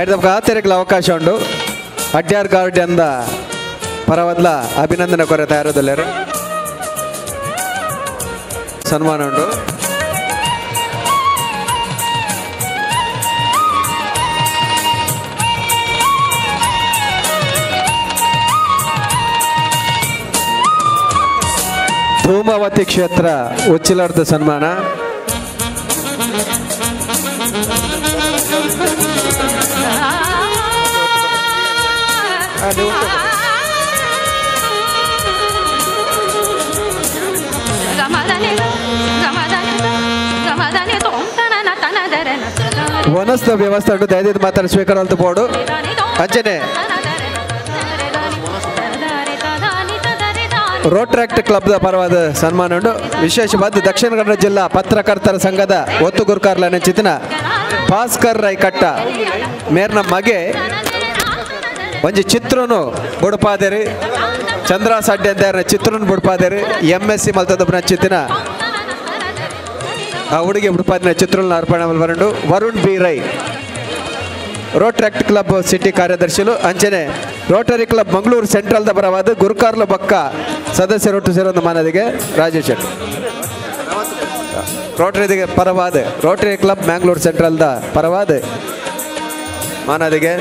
B: ಐದು ಪಕ್ಕ ಆತೆರೆಗಳ ಅವಕಾಶ ಉಂಟು. ಅಡ್ಯಾರ್ ಗಾರ್ಡನ್ ಪರವದ್ಲ ಅಭಿನಂದನೆ ಕೊರೆ ತಯಾರದಲ್ಲೇರು ಸನ್ಮಾನ ಉಂಟು. ಧೂಮಾವತಿ ಕ್ಷೇತ್ರ ಉಚ್ಚಿಲಾರ್ದ ಸನ್ಮಾನ. ವನಸ್ಥ ವ್ಯವಸ್ಥೆ ಉಂಟು, ದಯದಿದ್ದು ಮಾತಾಡಿ ಸ್ವೀಕಾರ ಅಂತ ಬೋರ್ಡು ಅಂಚನೆ ರೋಟ್ರಾಕ್ಟ್ ಕ್ಲಬ್ದ ಪರವಾದ ಸನ್ಮಾನ ಉಂಟು. ವಿಶೇಷವಾದ ದಕ್ಷಿಣ ಕನ್ನಡ ಜಿಲ್ಲಾ ಪತ್ರಕರ್ತರ ಸಂಘದ ಒತ್ತು ಗುರುಕಾರ್ಲ ನೆಂಚಿತಿನ ಭಾಸ್ಕರ್ ರೈ ಕಟ್ಟ ಮೇರ್ನ ಮಗೆ ಒಂಜಿ ಚಿತ್ರನು ಬುಡಪಾದೇರಿ ಚಂದ್ರ ಸಡ್ಡೆ ಅಂತ ಚಿತ್ರನು ಬುಡಪಾದೇರಿ ಎಂ.ಎಸ್.ಸಿ ಮಲ್ತದೊಬ್ಬನ ಚಿತ್ತಿನ ಆ ಹುಡುಗಿ ಬುಡಪಾದಿನ ಚಿತ್ರನ ಅರ್ಪಣೆ ಬರಂಡು Varun B Rai Rotaract club city ಕಾರ್ಯದರ್ಶಿಲು ಅಂಚನೆ ರೋಟರಿ ಕ್ಲಬ್ ಮಂಗಳೂರು ಸೆಂಟ್ರಲ್ದ ಪರವಾದ ಗುರುಕಾರ್ಲು ಬಕ್ಕ ಸದಸ್ಯರೊಟ್ಟು ಸೇರೊಂದು ಮಾನದಿಗೆ ರಾಜೇಶ್ ಶೆಟ್ಟಿ ರೋಟರಿ ಪರವಾದ ರೋಟರಿ ಕ್ಲಬ್ ಮ್ಯಾಂಗ್ಳೂರು ಸೆಂಟ್ರಲ್ದ ಪರವಾದ ಮಾನದಿಗೆ.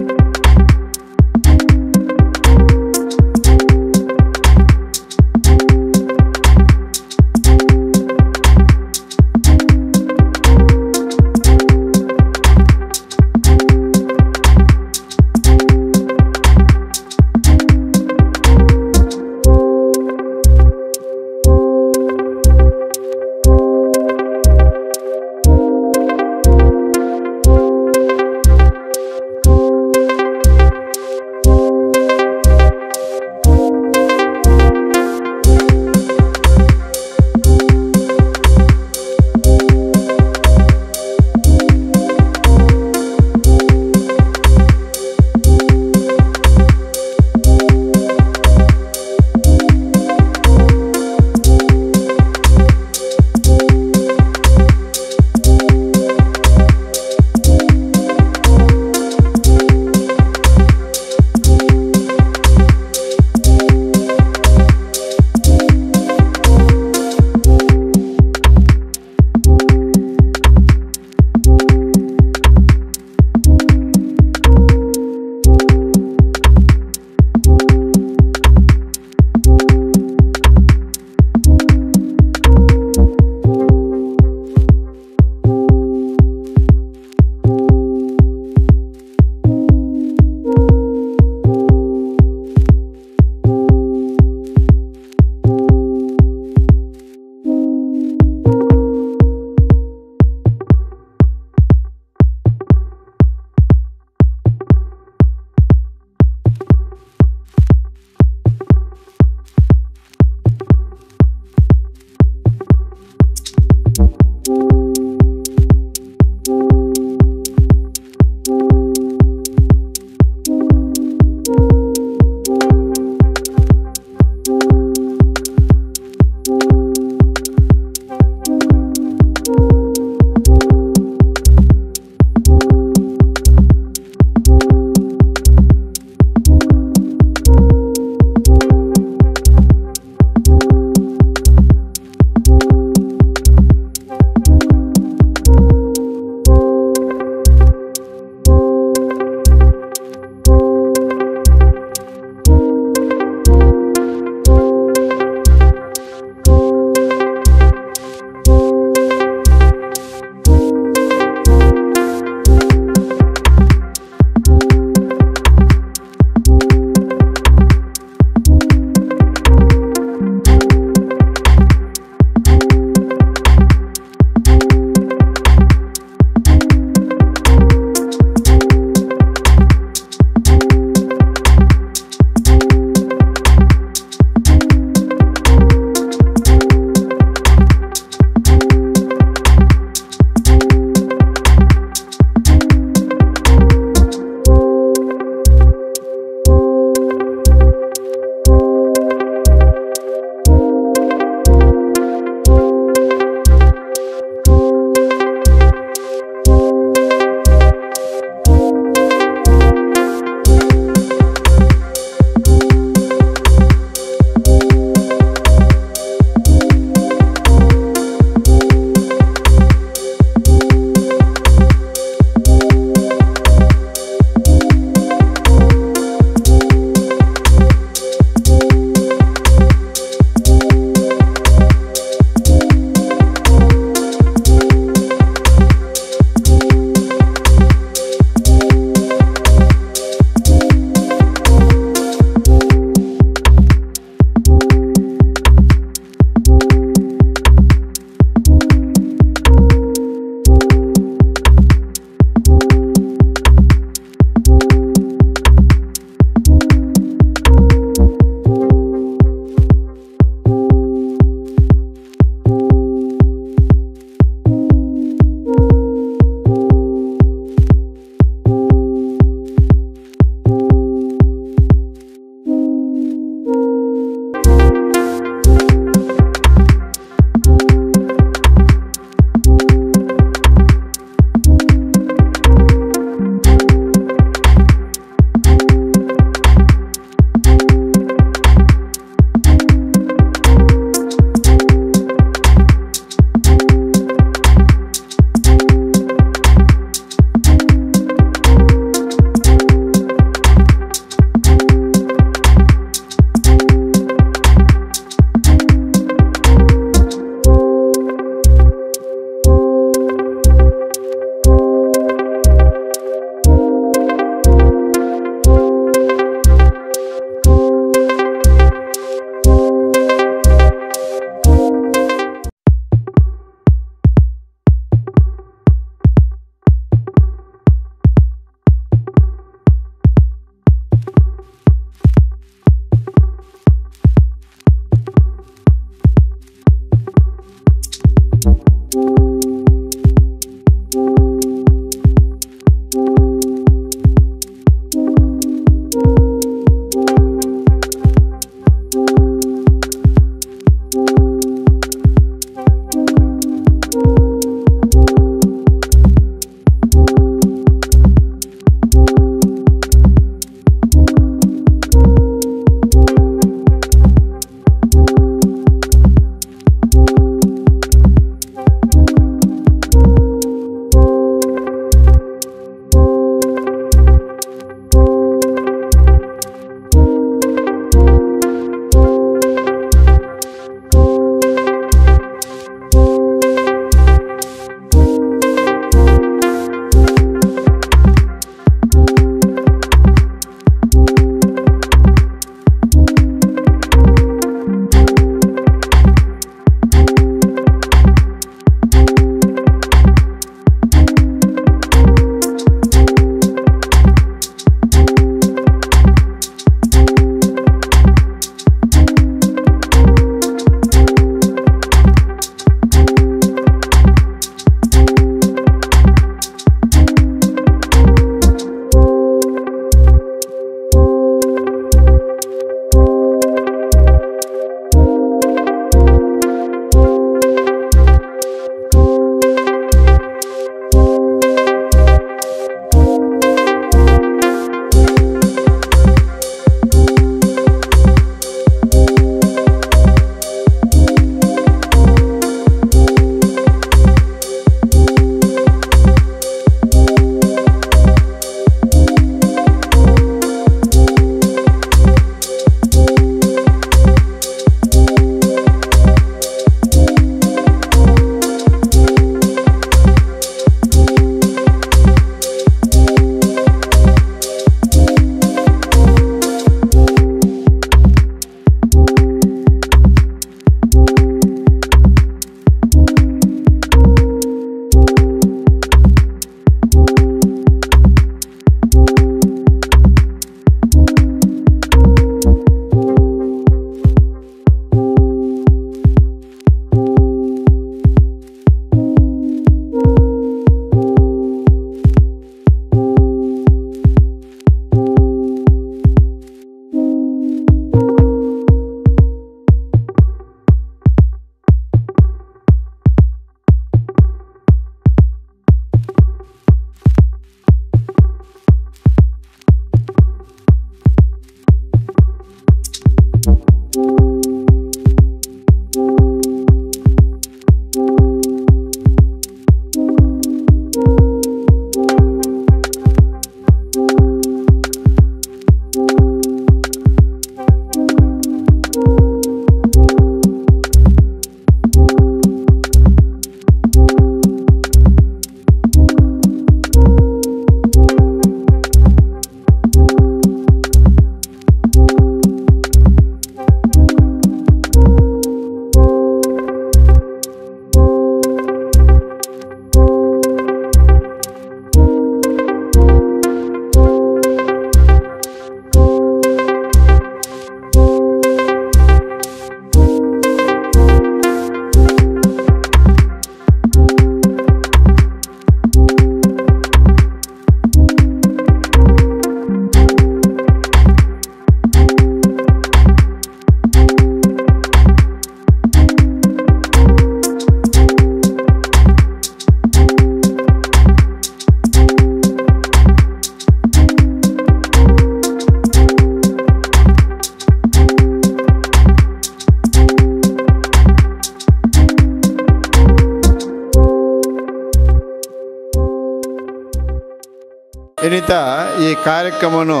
N: ಐತ ಈ ಕಾರ್ಯಕ್ರಮನು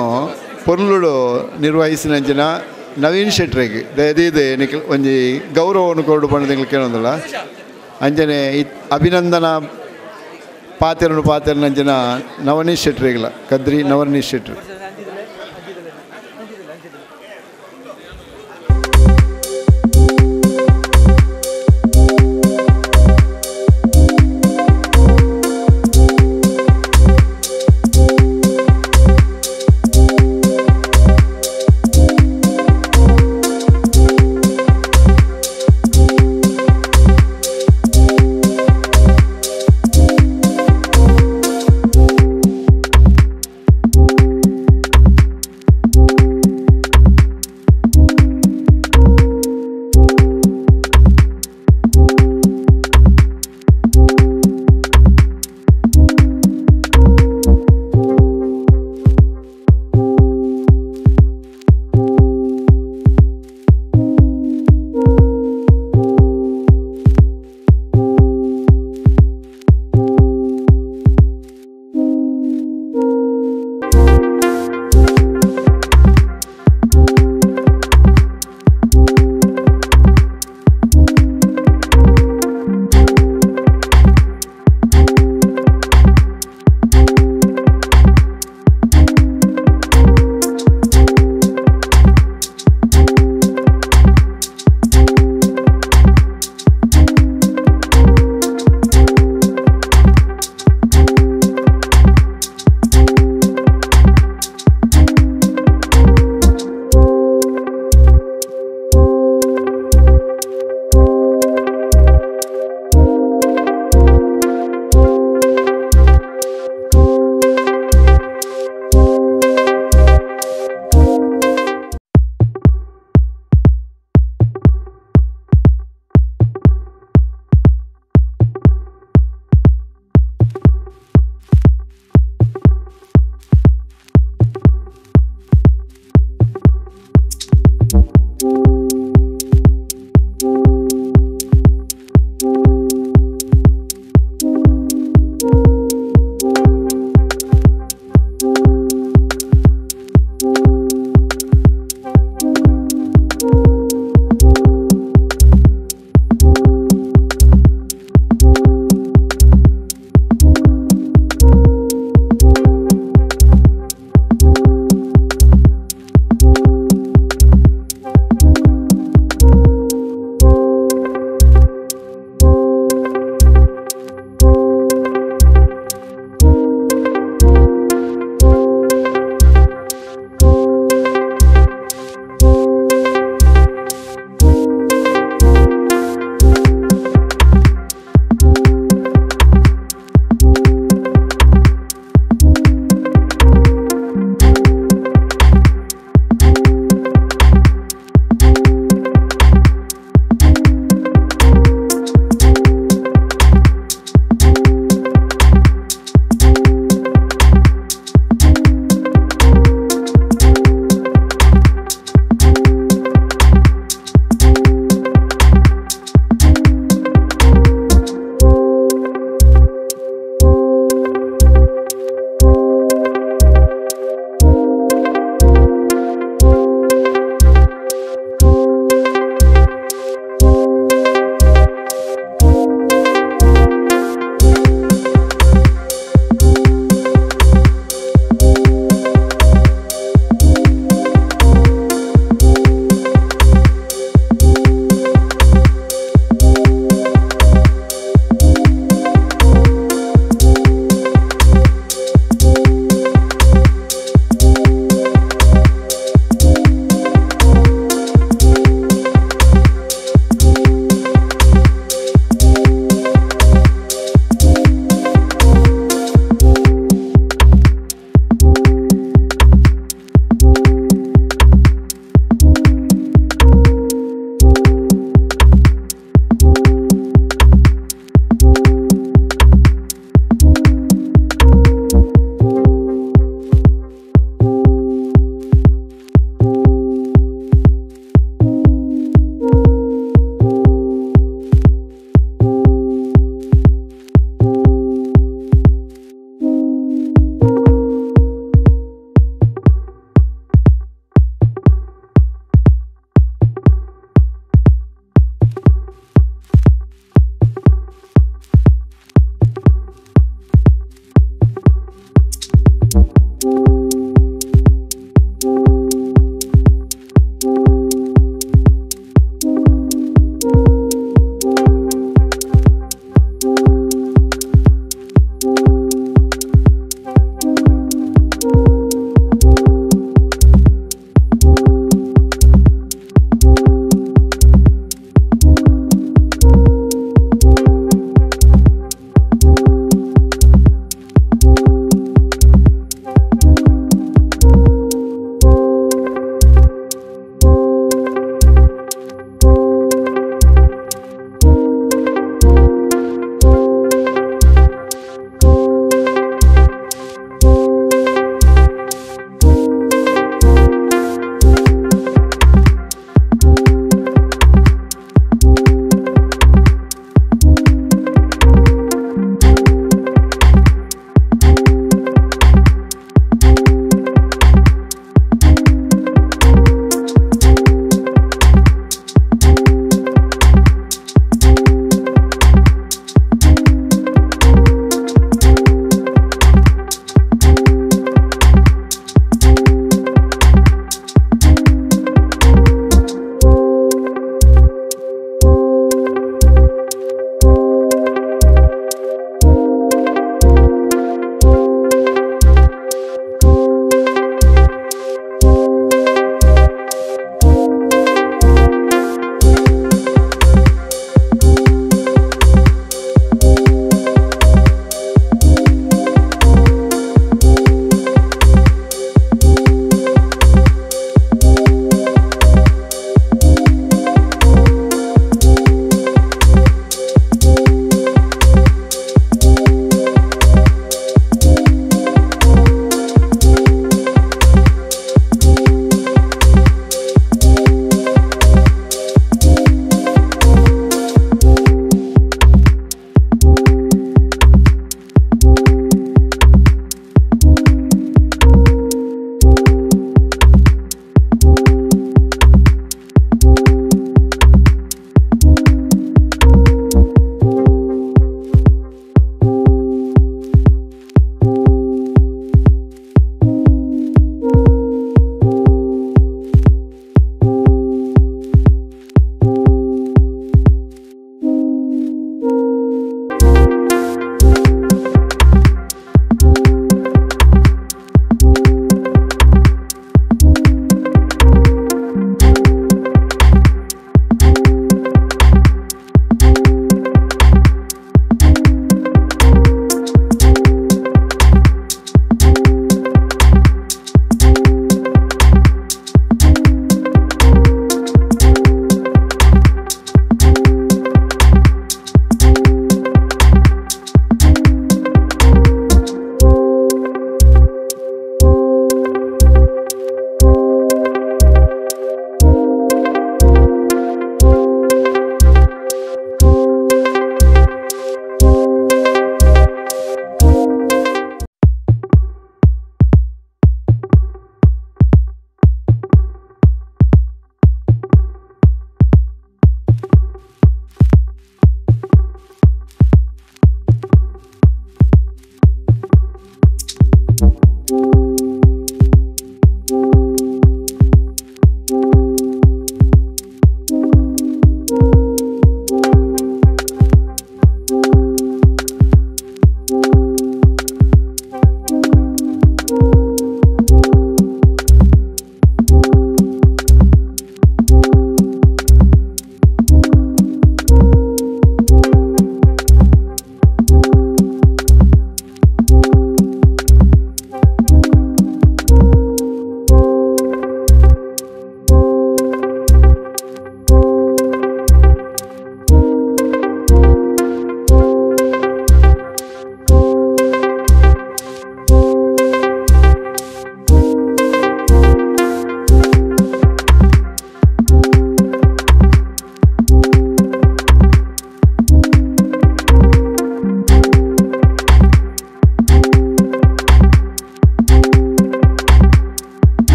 N: ಪೊರ್ಲುಡು ನಿರ್ವಹಿಸಿನಂಚಿನ ನವೀನ್ ಶೆಟ್ರಿಗೆ ದಯದೀದೆ ನಿಕ್ಲ್ ಒಂಜಿ ಗೌರವವನ್ನು ಕೊರಡು ಪಂಡ ತಿಂಗಳು ಕೇಳೋದಿಲ್ಲ. ಅಂಚನೆ ಅಭಿನಂದನಾ ಪಾತೆರನು ಪಾತೆರನಂಚಿನ ನವನೀಶ್ ಶೆಟ್ರಿಗಿಲ್ಲ ಕದ್ರಿ ನವನೀಶ್ ಶೆಟ್ರು.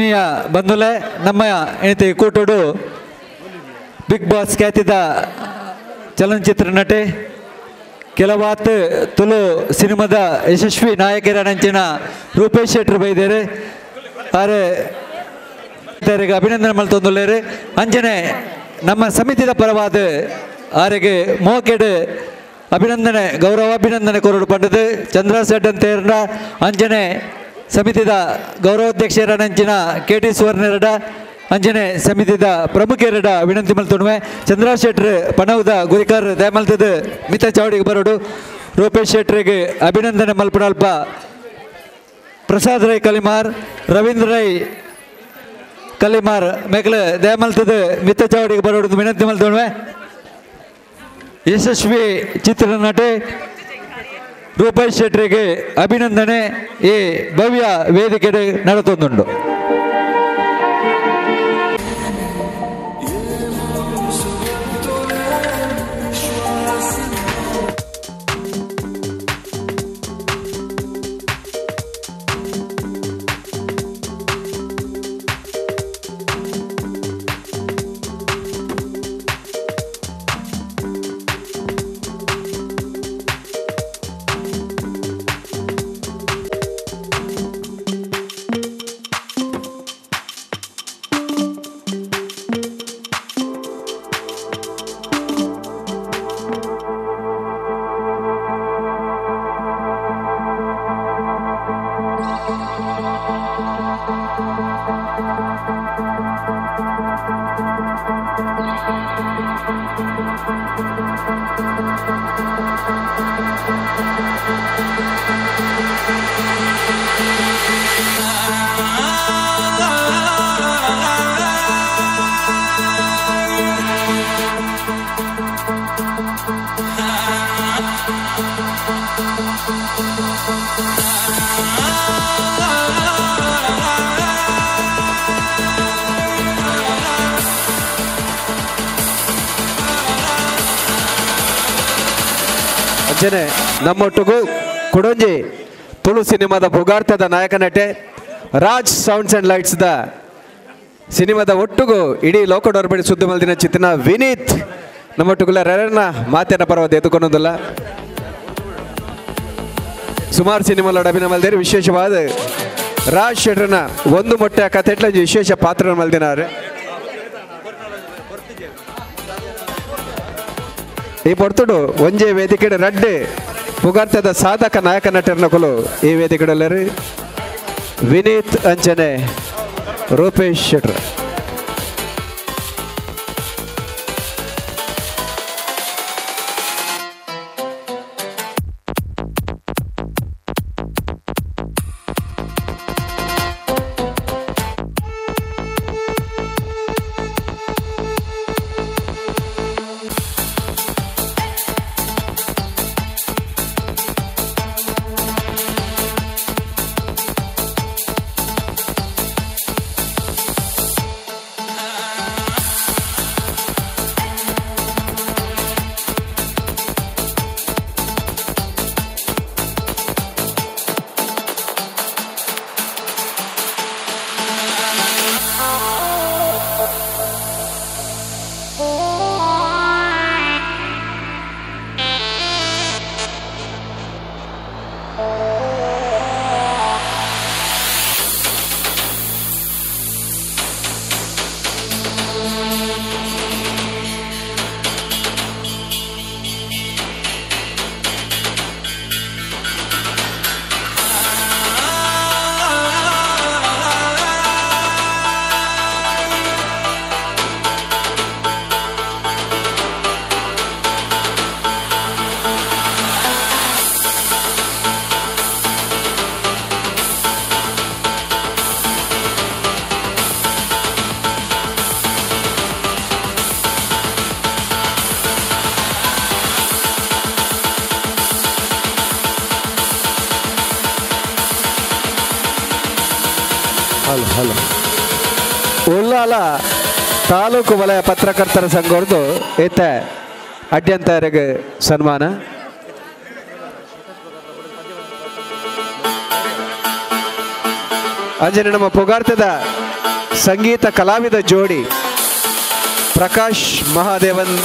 O: ಆತ್ಮೀಯ ಬಂಧುಲೆ, ನಮ್ಮ ಏನೈತಿ ಕೂಟೋಡು ಬಿಗ್ ಬಾಸ್ ಖ್ಯಾತಿದ ಚಲನಚಿತ್ರ ನಟೆ, ಕೆಲವಾತ್ ತುಳು ಸಿನಿಮಾದ ಯಶಸ್ವಿ ನಾಯಕರ ನಂಚಿನ ರೂಪೇಶ್ ಶೆಟ್ಟರ್ ಬೈದೇರು ಆರೆ ಅಭಿನಂದನೆ ಮಲ್ತೊಂದುಲ್ಲೇರು. ಅಂಚನೆ ನಮ್ಮ ಸಮಿತಿದ ಪರವಾದ ಆರೆಗೆ ಮೋಕೆಡ್ ಅಭಿನಂದನೆ ಗೌರವಾಭಿನಂದನೆ ಕೊರಡು ಪಂಡದು ಚಂದ್ರ ಸೆಡ್ ಅಂತೇರ್ನ ಅಂಚನೆ ಸಮಿತಿದ ಗೌರವಾಧ್ಯಕ್ಷರ ನಂಚಿನ ಕೆ ಟಿ ಸುವರ್ಣರಡ ಅಂಚನೆ ಸಮಿತಿದ ಪ್ರಮುಖರಡ ವಿನಂತಿ ಮಲ್ತೊಣುವೆ. ಚಂದ್ರ ಶೆಟ್ರ್ ಪಣವುದ ಗುರಿಕಾರ್ ದಯಮಲ್ತದ ಮಿತ ಚಾವಡಿಗೆ ಬರೋಡು. ರೂಪೇಶ್ ಶೆಟ್ರಿಗೆ ಅಭಿನಂದನೆ ಮಲ್ಪುನಲ್ಪ ಪ್ರಸಾದ್ ರೈ ಕಲಿಮಾರ್, ರವೀಂದ್ರ ರೈ ಕಲಿಮಾರ್ ಮೇಕಲ ದಯಮಲ್ತದ ಮಿತ ಚಾವಡಿಗೆ ಬರೋಡು ವಿನಂತಿ ಮಲ್ತೊಣುವೆ. ಯಶಸ್ವಿ ಚಿತ್ರನಟೆ ರೂಪೇಶ್ ಶೆಟ್ರಿಗೆ ಅಭಿನಂದನೆ ಈ ಭವ್ಯ ವೇದಿಕೆ ನಡತೊಂದುಂಡು.
B: ಅಂಚನೆ ನಮ್ಮೊಟ್ಟಿಗೂ ಕುಡೊಂಜಿ ತುಳು ಸಿನಿಮಾದ ಪುಗಾರ್ತದ ನಾಯಕ ನಟೆ ರಾಜ್ ಸೌಂಡ್ಸ್ ಆ್ಯಂಡ್ ಲೈಟ್ಸ್ದ ಸಿನಿಮಾದ ಒಟ್ಟುಗೂ ಇಡೀ ಲೋಕಡೋರ್ಬಡಿ ಸುದ್ದಿ ಮಲ್ದಿನ ಚಿತ್ರನ ವಿನೀತ್ ನಮ್ಮೊಟ್ಟುಗುಲ ರರನ್ನ ಮಾತೇನ ಪರವಾದ ಎದುಕೊನೋದಿಲ್ಲ. ಸುಮಾರು ಸಿನಿಮಾಲೋಡ ಅಭಿನಯ ಮಲ್ದೇರಿ ವಿಶೇಷವಾದ ರಾಜ್ ಶೆಟ್ಟರ್ನ ಒಂದು ಮೊಟ್ಟೆ ಕಥೆಟ್ಲ ವಿಶೇಷ ಪಾತ್ರ ಮಲ್ದಿನಾರೆ. ಈ ಪೊರ್ತುಡು ಒಂಜೆ ವೇದಿಕೆ ರಡ್ಡೆ ಪುಗಾರ್ತದ ಸಾಧಕ ನಾಯಕ ನಟರನಕುಲು ಈ ವೇದಿಕೆಡಲ್ಲರು ವಿನೀತ್ ಅಂಚನೆ Rupesh Shettar. Hello hello Ullal taluk ವಲಯ ಪತ್ರಕರ್ತರ ಸಂಘದ್ದು ಏತ ಅಡ್ಯಂತರಿಗೆ ಸನ್ಮಾನ. ಅಂಜನೆ ನಮ್ಮ ಪುಗಾರ್ತದ ಸಂಗೀತ ಕಲಾವಿದ ಜೋಡಿ ಪ್ರಕಾಶ್ ಮಹಾದೇವನ್.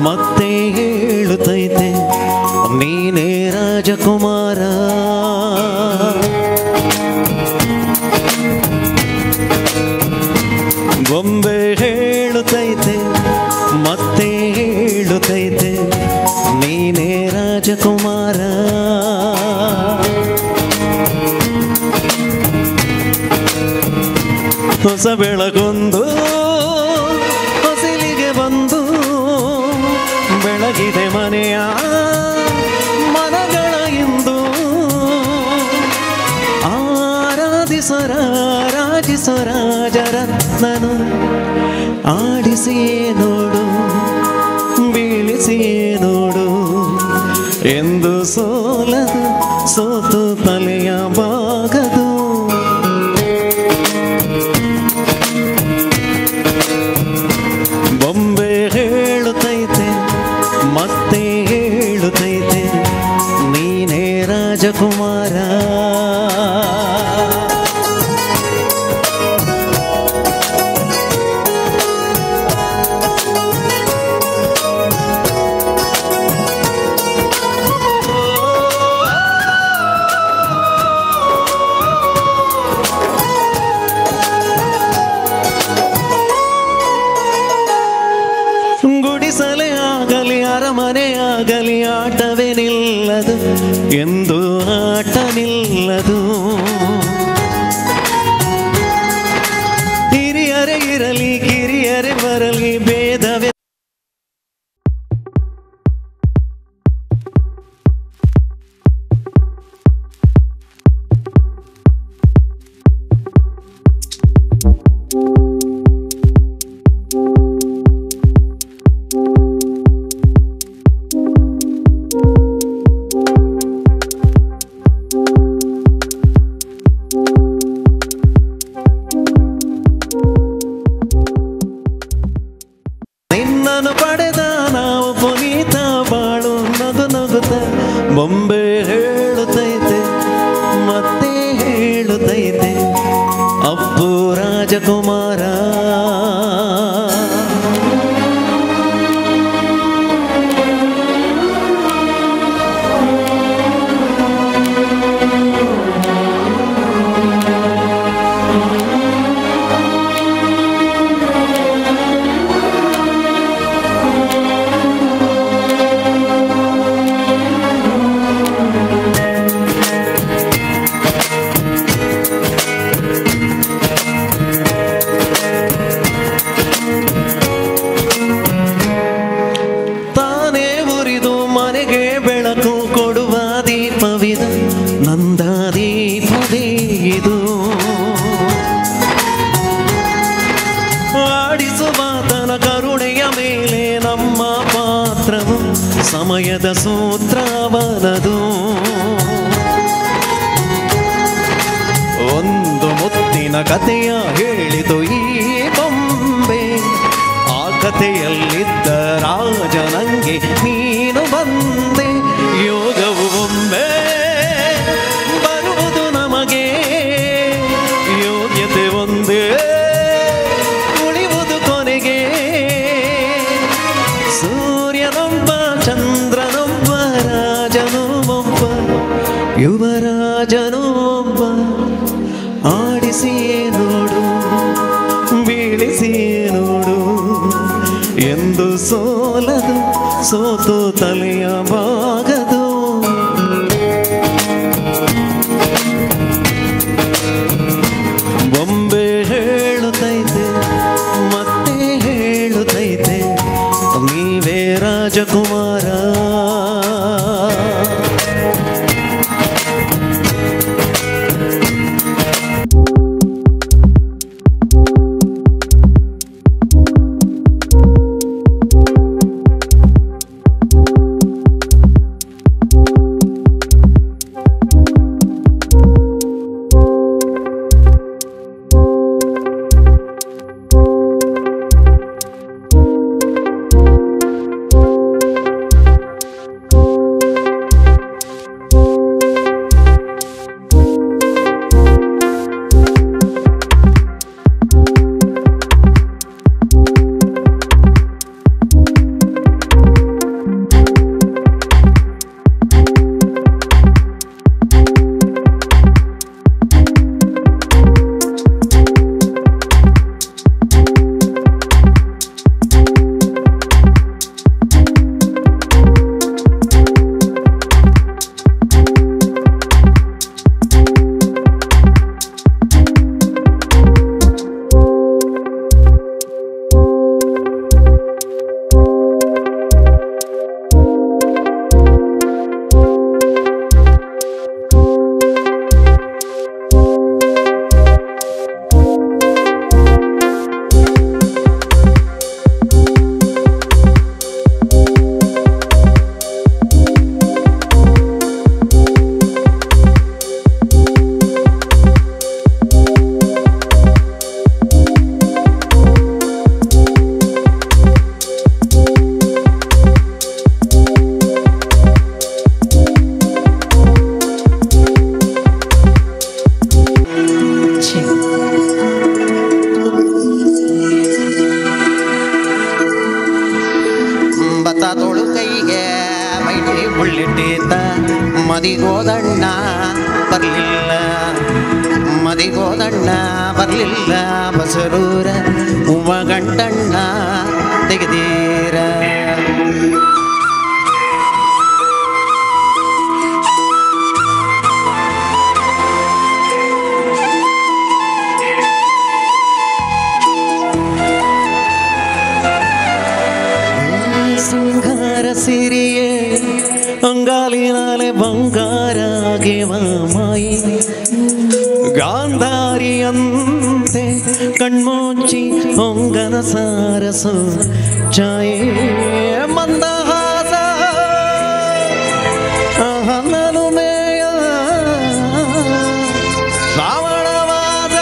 P: ಮತ್ತೆ ಹೇಳುತ್ತೈತೆ ನೀನೇ ರಾಜಕುಮಾರ. ಗೊಂಬೆ ಹೇಳುತ್ತೈತೆ ಮತ್ತೆ ಹೇಳುತ್ತೈತೆ ನೀನೇ ರಾಜಕುಮಾರ. ಹೊಸ ಬೆಳಗೊಂದು ಹೊಸಿಲಿಗೆ ಬಂದು ಬೆಳಗಿದೆ ಮನೆಯ ಮನಗಳ ಇಂದು. ಆರಾಧಿಸರ ರಾಜಿಸೋ ರಾಜರತ್ನನು ಆಡಿಸಿಯೇ ನೋಡು ಬೀಳಿಸಿಯೇ ನೋಡು ಎಂದು ಸೋಲದು ಸೋತು ತಲೆಯ ಬಾಗದು. ಬೊಂಬೆ ಹೇಳುತ್ತೈತೆ ಮತ್ತೆ ಹೇಳುತ್ತೈತೆ ನೀನೇ ರಾಜಕುಮಾರ. ಗುಡಿಸಲೇ ಆಗಲಿ ಅರಮನೆ ಆಗಲಿ ಆಟವೇ ನಿಲ್ಲದು ಎಂದು ಆಟ ನಿಲ್ಲದು. ಹಿರಿಯರೇ ಇರಲಿ ಕಿರಿಯರೇ ಬರಲಿ ಭೇದವೇ ಪಡೆದ ನಾವು ಪುನೀತ ಬಾಳು ನಗು ನಗುತ್ತ. ಬೊಂಬೆ ಹೇಳುತ್ತೈತೆ ಮತ್ತೆ ಹೇಳುತ್ತೈತೆ ಅಪ್ಪು ರಾಜಕುಮಾರ. ನಂದಾದೀಪವೇ ಇದು ಆಡಿಸುವಾತನ ಕರುಣೆಯ ಮೇಲೆ ನಮ್ಮ ಪಾತ್ರವು ಸಮಯದ ಸೂತ್ರವನದು. ಒಂದು ಮುತ್ತಿನ ಕಥೆಯ ಹೇಳಿತು ಈ ಬೊಂಬೆ, ಆ ಕಥೆಯಲ್ಲಿದ್ದ ರಾಜನಂಗೆ ನೀನು ಬಂದೆ. ಯೋಗವು ಒಮ್ಮೆ ಬರುವುದು ನಮಗೆ, ಯೋಗ್ಯತೆ ಒಂದೇ ಉಳಿವುದು ಕೊನೆಗೆ. ಸೂರ್ಯನೊಬ್ಬ ಚಂದ್ರನೊಬ್ಬ ರಾಜನೂ ಒಬ್ಬ ಯುವರಾಜನೂ ಒಬ್ಬ. ಆಡಿಸಿಯೇ ನೋಡು ಬೀಳಿಸಿಯೇ ನೋಡು ಎಂದು ಸೋಲದು ಸೋತು ತಲೆಯ ಬಾಗದು. ಬೊಂಬೆ ಹೇಳುತ್ತೈತೆ ಮತ್ತೆ ಹೇಳುತ್ತೈತೆ ನೀವೇ ರಾಜಕುಮಾರ.
Q: ಪೂತ ತೋಳು ಕೈಗೆ ಮೈಲಿ ಮುಳ್ಳಿಟ್ಟೀತ ಮದಿಗೋದಣ್ಣ ಬರಲಿಲ್ಲ ಮದಿಗೋದಣ್ಣ ಬರಲಿಲ್ಲ ಬಸರೂರ ಹೂವ ಗಂಟಣ್ಣ ತೆಗೆದೀರ.
P: ಸಿಂಗಾರ ಸಿರಿಯೇ ಅಂಗಾಲಿನಾಲೆ ಬಂಗಾರಾಗೆ ಮಾಯಿ ಗಾಂಧಾರಿಯಂತೆ ಕಣ್ಮುಚ್ಚಿ ಹೊಂಗನ ಸಾರಸು ಛಾಯೆ ಮಂದಹಾಸ ನಲುಮೆಯ ಶ್ರಾವಣವಾದ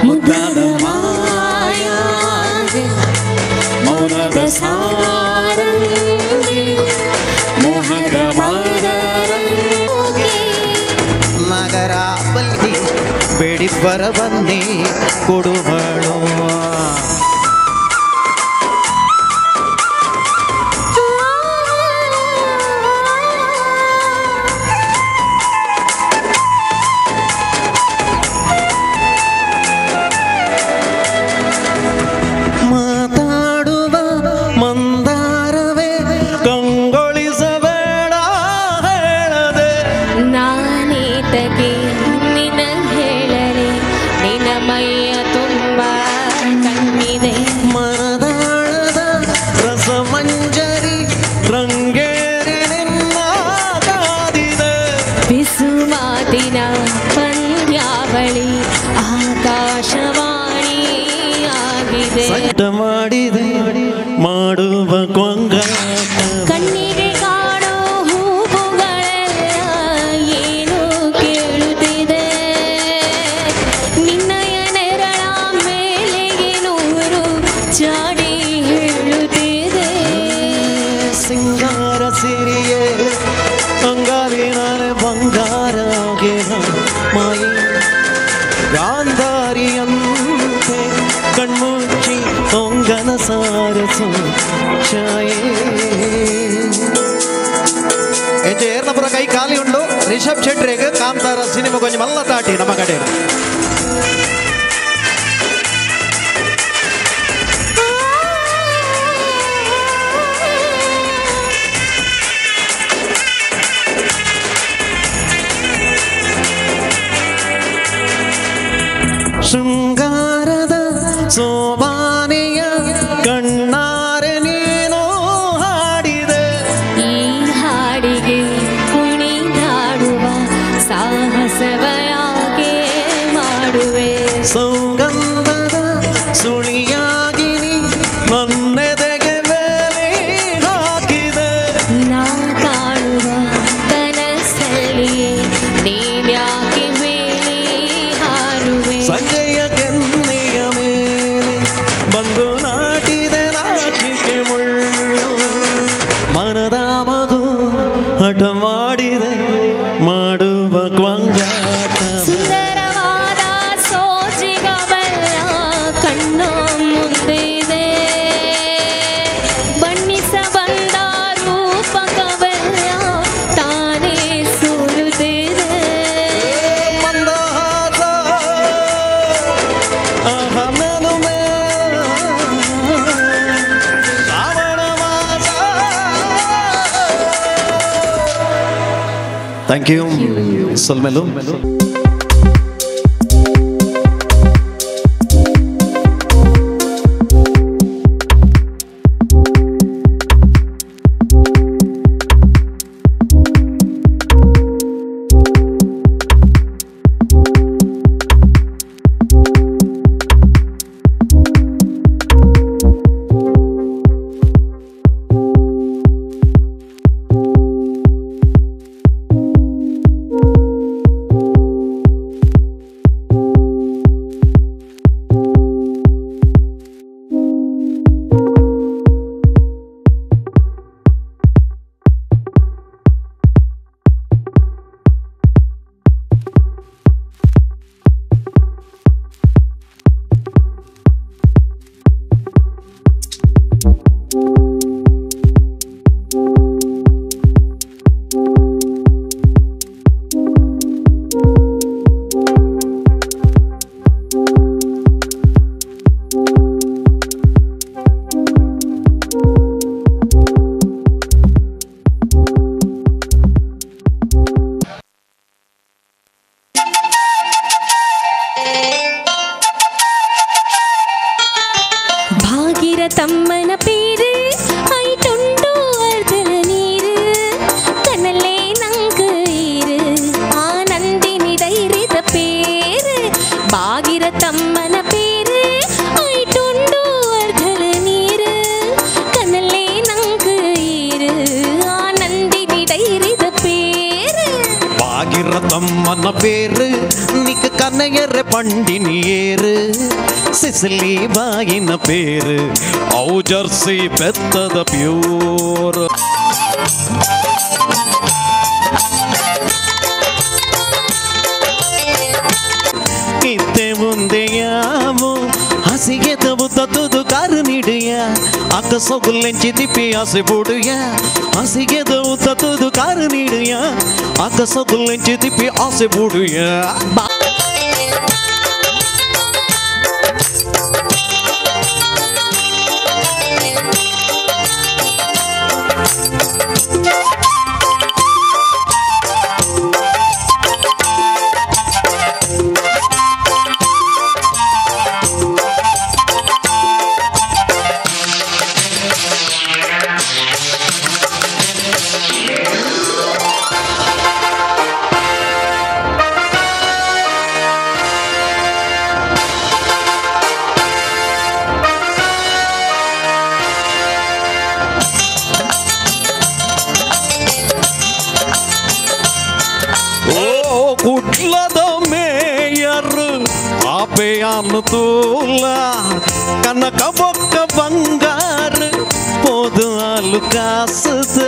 D: ಮುದ್ದಾದ ಮಾಯಾದೆ ಮೌನದ ಸಾರಂಗಿ ಮೋಹದ ಮಾದರಂಗಿ
Q: ನಗರ ಬಲ್ಲಿ ಬೇಡಿ ಬರಬನ್ನಿ ಕೊಡುವಳು.
P: ಮಾತಾಡುವ ಮಂದಾರವೇ ಕಂಗೊಳಿಸಬೇಡ ಹೇಳದೆ
D: ನಾನೇತಗೆ ನಿನ ಹೇಳಲೆ ನಿನ ಮೈಯ ತುಂಬ ಕಣ್ಣಿದೆ
P: ಮನದಾಳದ ರಸಮಂಜರಿ ರಂಗೇರಿ ನಿನ್ನ ಕಾದಿದೆ
D: ಬಿಸು ಮಾತಿನ ಪಂದ್ಯಾವಳಿ ಆಕಾಶವಾಣಿ ಆಗಿದೆ
P: ಸಂಟ ಮಾಡಿದೆ ಮಾಡುವ ಕೊಂಗಾಟ
D: ಕಣ್ಣಿಗೆ ಕಾಣೋ ಹೂವುಗಳೆಲ್ಲ ಏನು ಕೇಳುತ್ತಿದೆ ನಿನ್ನಯ ನೆರಳ ಮೇಲೆಗೆ ನೂರು ಚಾಡಿ ಹೇಳುತ್ತಿದೆ.
P: ಸಿಂಗಾರ ಸಿರಿಯೇ ಅಂಗಾಲಿನಾಲೆ ಬಂಗಾರಾಗೆ ಮಾಯಿ ಗಾಂಧಾರಿಯಂತೆ ಕಣ್ಮುಚ್ಚಿ ಹೊಂಗನ ಸಾರಸು ಛಾಯೆ.
B: ಎಂಚ ಏರ್ನಪುರ ಕೈ ಖಾಲಿ ಉಂಡು ರಿಷಬ್ ಶೆಟ್ರಿಗೆ ಕಾಂತಾರ ಸಿನಿಮಾ ಕೊಂಚ ಮಲ್ಲ ತಾಟಿ ನಮ್ಮ ಕಡೆ.
P: ಶೃಂಗಾರದ ಸೋಬಾನೆಯ ಕಣ್ಣಾರೆ ನೀನು ಹಾಡಿದೆ
D: ಈ ಹಾಡಿಗೆ ಕುಣಿದಾಡುವ ಸಾಹಸವಯಾಕೆ ಮಾಡುವೆ
P: ಸೌಗಂಧದ ಸುಳಿಯಾಗಿ ನೀ ನನ್ನೆದೆಗೆ ಬೇಲಿ ಹಾಕಿದೆ
D: ನಾ ಕಾಣುವ ಕನಸಲ್ಲಿಯೇ ನೀನ್ಯಾಕೆ ಬೇಲಿ ಹಾರುವೆ
P: ಸಂಜೆಯ ಕೆನ್ನೆಯ ಮೇಲೆ ಬಂದು ನಾಟಿದೆ ನಾಚಿಕೆ ಮುಳ್ಳು ಮನದ ಮಗು ಹಠ ಮಾಡಿದೆ ಮಾಡುವ ಕ್ವಂಗಾಟ
D: ಸುಂದರವಾದ ಸೋಜಿಗವೆಲ್ಲ ಕಣ್ಣ ಮುಂದಿದೆ ಬಣ್ಣಿಸ ಬಂದ ರೂಪಕವೆಲ್ಲ ತಾನೇ ಸುರುತ್ತಿದೆ
P: ಮಂದಹಾಸ ಅಹಮನುಮೆ ಶ್ರಾವಣಮಾಸ.
B: Thank you ಸೊಲ್ಮೆಲು.
P: ತಮ್ಮನ ಪೇರು ನಿಕ್ಕ ಕನ್ನಯ್ಯರ ಪಂಡಿನಿಯೇರು ಸಿಸಿಲಿ ಬಾಯಿನ ಪೇರು ಅವು ಜರ್ಸಿ ಬೆತ್ತದ ಪ್ಯೂರ್ ಇತ್ತೆ ಮುಂದೆಯಾವು ಹಸಿಗೆ ತಬು ತತ್ತುದು ಕಾರು ನೀಡಿಯ ಅಕ್ಕ ಸೊಗುಲೆಂಚಿ ತಿಪ್ಪಿ ಆಸೆ ಬುಡುಯ ಹಸಿಗೆ ತಬು ತತ್ತುದು ಕಾರು ನೀಡಿಯ ಅಕ್ಕ ಸೊಗುಲೆಂಚಿ ತಿಪ್ಪಿ ಆಸೆ ಬುಡುಯ ಕುಡ್ಲದ ಮೇಯರ್ ಆಪೆಯಾನು ತೂಲ ಕನಕ ಬೊಕ್ಕ ಬಂಗಾರ ಪೋದು ಆಲು ಕಾಸುದ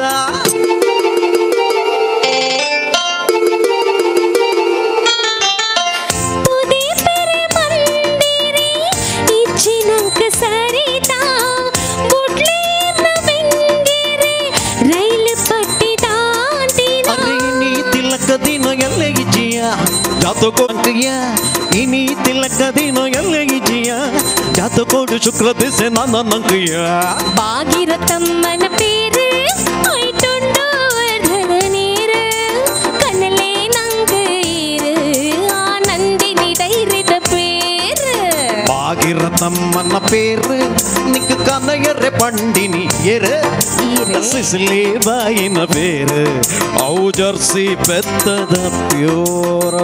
P: ಜಾತಕೋಂಕಿಯ ಇನಿ ತಿಲಕ ದಿನ ಎಲ್ಲ ಇಜಿಯ ಜಾತಕೋಡು ಶುಕ್ರ ದಿಸೆ ನನ್ನ ನಂಕಿಯ
D: ಬಾಗಿರ ತಮ್ಮನ ಪೇರು ಐಟುಂಡು ವರ್ಧನ ನೀರು ಕನಲೆ ನಂಗೆ ಈರು ಆನಂದಿನಿ ಧೈರ್ಯದ ಪೇರು
P: ಬಾಗಿರ ತಮ್ಮನ ಪೇರು ನಿಕ್ಕ ಕನಯರೆ ಪಂಡಿನಿ ಎರು ಸಿಸಿಲಿ ಬಾಯಿನ ಪೇರು ಅವು ಜರ್ಸಿ ಬೆತ್ತದ pure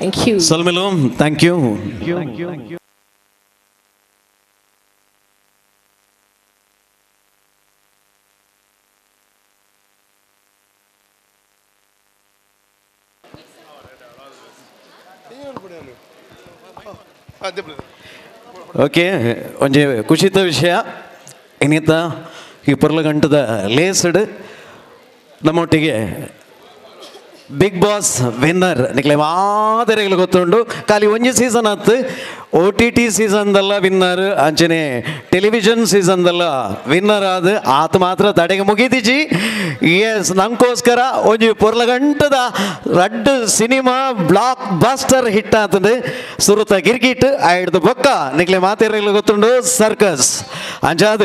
D: Thank you.
P: ಸಲ್ಮಿಲು thank you. Okay ಒಂಜಿ ಖುಷಿತ ವಿಷಯ ಇನ್ನಿತ ಈ ಪೊರ್ಲಗಂಟದ ಲೇಸ್ಡ್ ನಮ್ಮೊಟ್ಟಿಗೆ ಬಿಗ್ ಬಾಸ್ ವಿನ್ನರ್ ನಿಕ್ಲೆ ಮಾದರಿಗಳು ಗೊತ್ತುಂಡು ಖಾಲಿ ಒಂಜಿ ಸೀಸನ್ ಆತು ಓ ಟಿ ಟಿ ಸೀಸನ್ದಲ್ಲ ವಿನ್ನರ್ ಅಂಚನೆ ಟೆಲಿವಿಷನ್ ಸೀಸನ್ದಲ್ಲ ವಿನ್ನರ್ ಆದ ಆತ ಮಾತ್ರ ತಡೆಗೆ ಮುಗಿದಿಜಿ. ಎಸ್ ನಂಗೋಸ್ಕರ ಒಂಜಿ ಪೊರ್ಲಗಂಟದ ರಡ್ಡ್ ಸಿನಿಮಾ ಬ್ಲಾಕ್ ಬಸ್ಟರ್ ಹಿಟ್ ಆತಂದು ಸುರುತ ಗಿರ್ಗಿಟ್ ಆಯ್ದು ಬೊಕ್ಕ ನಿಕ್ಲೆ ಮಾತೆರಲು ಗೊತ್ತುಂಡು ಸರ್ಕಸ್ ಅಂಚಾದ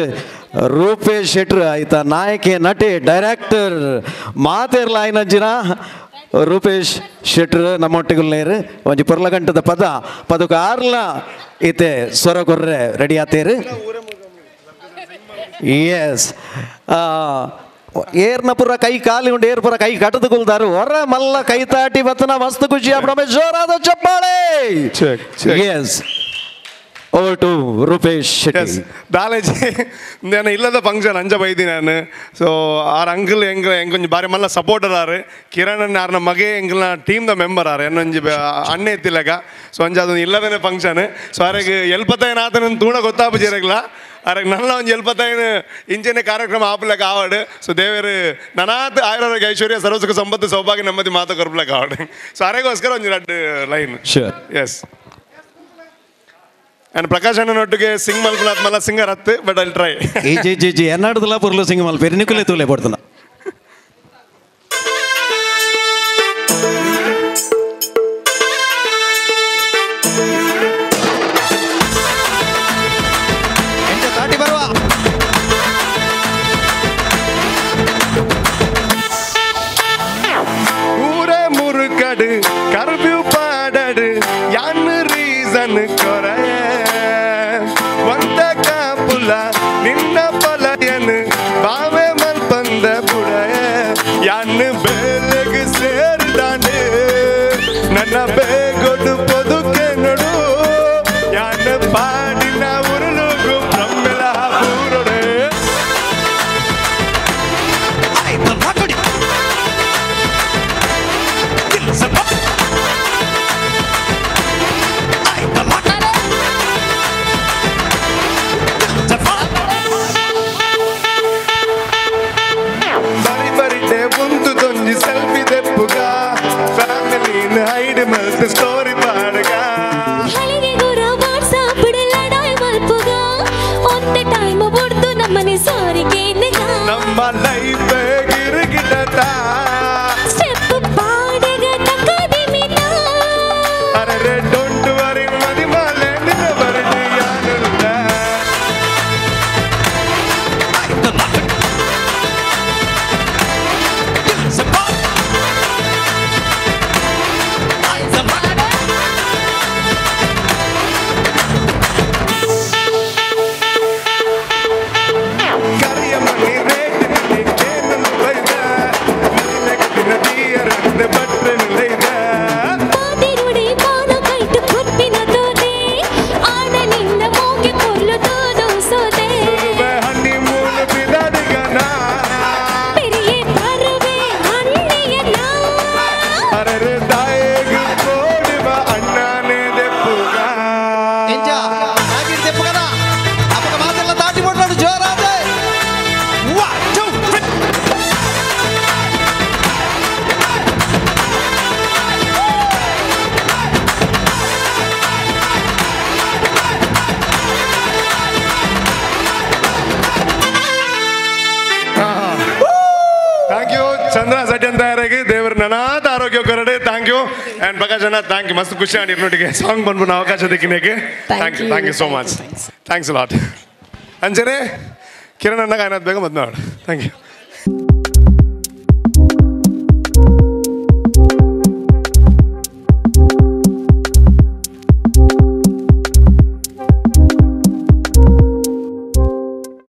P: ರೂಪೇಶ್ ಶೆಟ್ರು ಆಯ್ತಾ ನಾಯಕಿ ನಟಿ ಡೈರೆಕ್ಟರ್ ಮಾತೆರ್ಲ ಆಯ್ನಂಚಿನ ರೂಪೇಶ್ ಶೆಟ್ರು ನಮ್ಮೊಟ್ಟಿಗುಲ್ಲೇರು ಒಂಜಿ ಪೊರ್ಲಗಂಟದ ಪದ ಪದಕ್ಕೆ ಆರ್ಲ ಇತ್ತೆ ಸ್ವರ ಕೊರ್ರೆ ರೆಡಿ ಆತೇರು. ಎಸ್ ಏರ್ನ ಪುರ ಕೈ ಕಾಲಿ ಉಂಡು ಏರ್ ಪುರ ಕೈ ಕಟ್ಟದು ಕುಲ್ದಾರು ಹೊರ ಮಲ್ಲ ಕೈ ತಾಟಿ ಬತ್ತನ ಮಸ್ತ್ ಖುಷಿ ಆಪಣ ಜೋರಾದ ಚಪ್ಪಾಳೆ. Yes over to Rupesh Shetty.
R: ದಾಲೇಜಿ ನಾನು ಇಲ್ಲದ ಫಂಕ್ಷನ್ ಅಂಜ ಬೈದಿ ನಾನು. ಸೊ ಆರ್ ಅಂಕಲ್ ಎಂಗ್ ಎಂಗೊಂಜಿ ಬಾರಿ ಮಲ್ಲ ಸಪೋರ್ಟರ್ ಆರು ಕಿರಣ್ ಆರ್ನ ಮಗೆ ಎಂಗ್ಲ ಟೀಮ್ದ ಮೆಂಬರ್ ಆರು ಎನ್ನೊಂಜಿ ಅಣ್ಣೆ ಎತ್ತಿಲ್ಲಗ. ಸೊ ಅಂಜ ಅದೊಂದು ಇಲ್ಲದೇನೆ ಫಂಕ್ಷನ್. ಸೊ ಆರೆಗ್ ಎಲ್ಪತ್ತೈನ ಆತನ ತೂಣ ಗೊತ್ತಾಪುಜಿರಗ್ಲ ಅರೆಗ್ ನನ್ನ ಒಂಜಿ ಎಲ್ಪತ್ತೈನು ಇಂಚನೆ ಕಾರ್ಯಕ್ರಮ ಆಪಲಕ ಆವಡು. ಸೊ ದೇವರು ನನಾತ್ ಆಯುರಾರೋಗ್ಯ ಐಶ್ವರ್ಯ ಸರ್ವಸುಖ ಸಂಪತ್ತು ಸೌಭಾಗ್ಯ ನೆಮ್ಮದಿ ಮಾತು ಕೊರ್ಪಲಕ ಆವಡು. ಸೊ ಅರೆಗೋಸ್ಕರ ಒಂಜಿ ರಡ್ಡು ಲೈನ್. ಎಸ್ ಆ್ಯಂಡ್ ಪ್ರಕಾಶ್ ಅಣ್ಣನೊಟ್ಟಿಗೆ ಸಿಂಗ್ ಮಲ್ಪುನಾತ್ ಮಲ್ಲ ಸಿಂಗರ್ ಹತ್ತು but I try.
P: G G G ಎನ್ನಾಡದಲ್ಲ ಪುರ್ಲು ಸಿಂಗ್ ಮಲ್ಪೇರಿ ನಿಕುಲೆ ತೂಲೆ ಪಡ್ತನ.
R: ಊರೇ ಮುರುಕಡು ಕರ್ಬ್ಯೂ ಪಾಡಡು ಯಾನ್ ರೀಸನ್ ಕೊರೆ ನಿನ್ನ ಪಲಯನು ಬಾವೆ ಮಲ್ಪಂದ ಬುಡಯ ಯಾನ್ ಬೇಲೆಗೆ ಸೇರಿದಾನೆ ನನ್ನ ಬೇಗೊಡು ಪದುಕೆ ನಡು ಒಂಜಿ ಸೆಲ್ಫಿ ದೆಪ್ಪುಗ ಫ್ಯಾಮಿಲಿನ ಹೈಡ್ ಮಲ್ತ್ ಸ್ಟೋರಿ ಪಾಡುಗ
D: ಹಳಿಗೆ ಗುರ ವಾಟ್ಸಾಪ್ ಲಡಾಯ್ ಮಲ್ಪುಗ ಒಂತೆ ಟೈಮ್ ಬುಡ್ದು ನಮ್ಮನೆ ಸಾರಿ ಕೇನ್ಗ
R: ನಮ್ಮ ಲೈಫ್ ಗಿರ್ಗಿಟತ
D: ಸ್ಟೆಪ್ ಪಾಡಗ ತಕದಿಮಿತ
R: ಅರೆ don't worry ಮದಿ ಮಾಲೆ ನಿನ್ನ ಬರಡಿ ಯಾನುಲ್ಲ ಕರಿಯ ಮಣಿ ರೇಟ್ ಕೇನಲು ಬೈದ ಮದಿಮೆಗೆ ನದಿಯರಂತೆ ಬಟ್ರೆ ನಿಲೈದ
D: ಪಾದಿರುಡಿ ಪಾನ ಕೈಟ್ ಕುರ್ಪಿನ ತೋದೆ ಆಣ ನಿನ್ನ ಮೋಗೆ ಕೊಲ್ಲು ತೋದು ಸೋದೆ
R: ಹನಿಮೂನ್ ಬಿದಾದಿಗನ
D: ಪೆರಿಯೆ ಪರುವೆ ಅಣ್ಣೆಯನ
R: ಅರೆ ದಾಯೆಗ್ ಕೋಡಿವ ಅಣ್ಣನೇ ದೆಪ್ಪುಗ
Q: ಎಂಚ ತಾಗಿಡ್ ದೆಪ್ಪುಗನ ಅಪಗ ಮಾತೆಲ್ಲ ತಾಟಿ ಕೊಡ್ಲಾಡು ಜೋರಾದೆ 1 2 3
R: thank you ಚಂದ್ರ ಸಡ್ಯಂತಾಯರಿಗೆ ದೇವರ ನನಾದ ಆರೋಗ್ಯ ಕೊರಡೆ thank you and Prakash ಅಣ್ಣ thank you ಮಸ್ತ್ ಖುಷಿ ಆಂಡ್ ಸಾಂಗ್ ಬಂದ್ಬಿಟ್ಟು ಅವಕಾಶ ದಿಕ್ಕಿನೇಗೆ thank you thank you so much thanks lot ಅಂಚನೆ ಕಿರಣ್ ಅಣ್ಣಗೆ ಏನಾದ್ ಬೇಗ ಮದ್ದು ಮಾಡು thank you.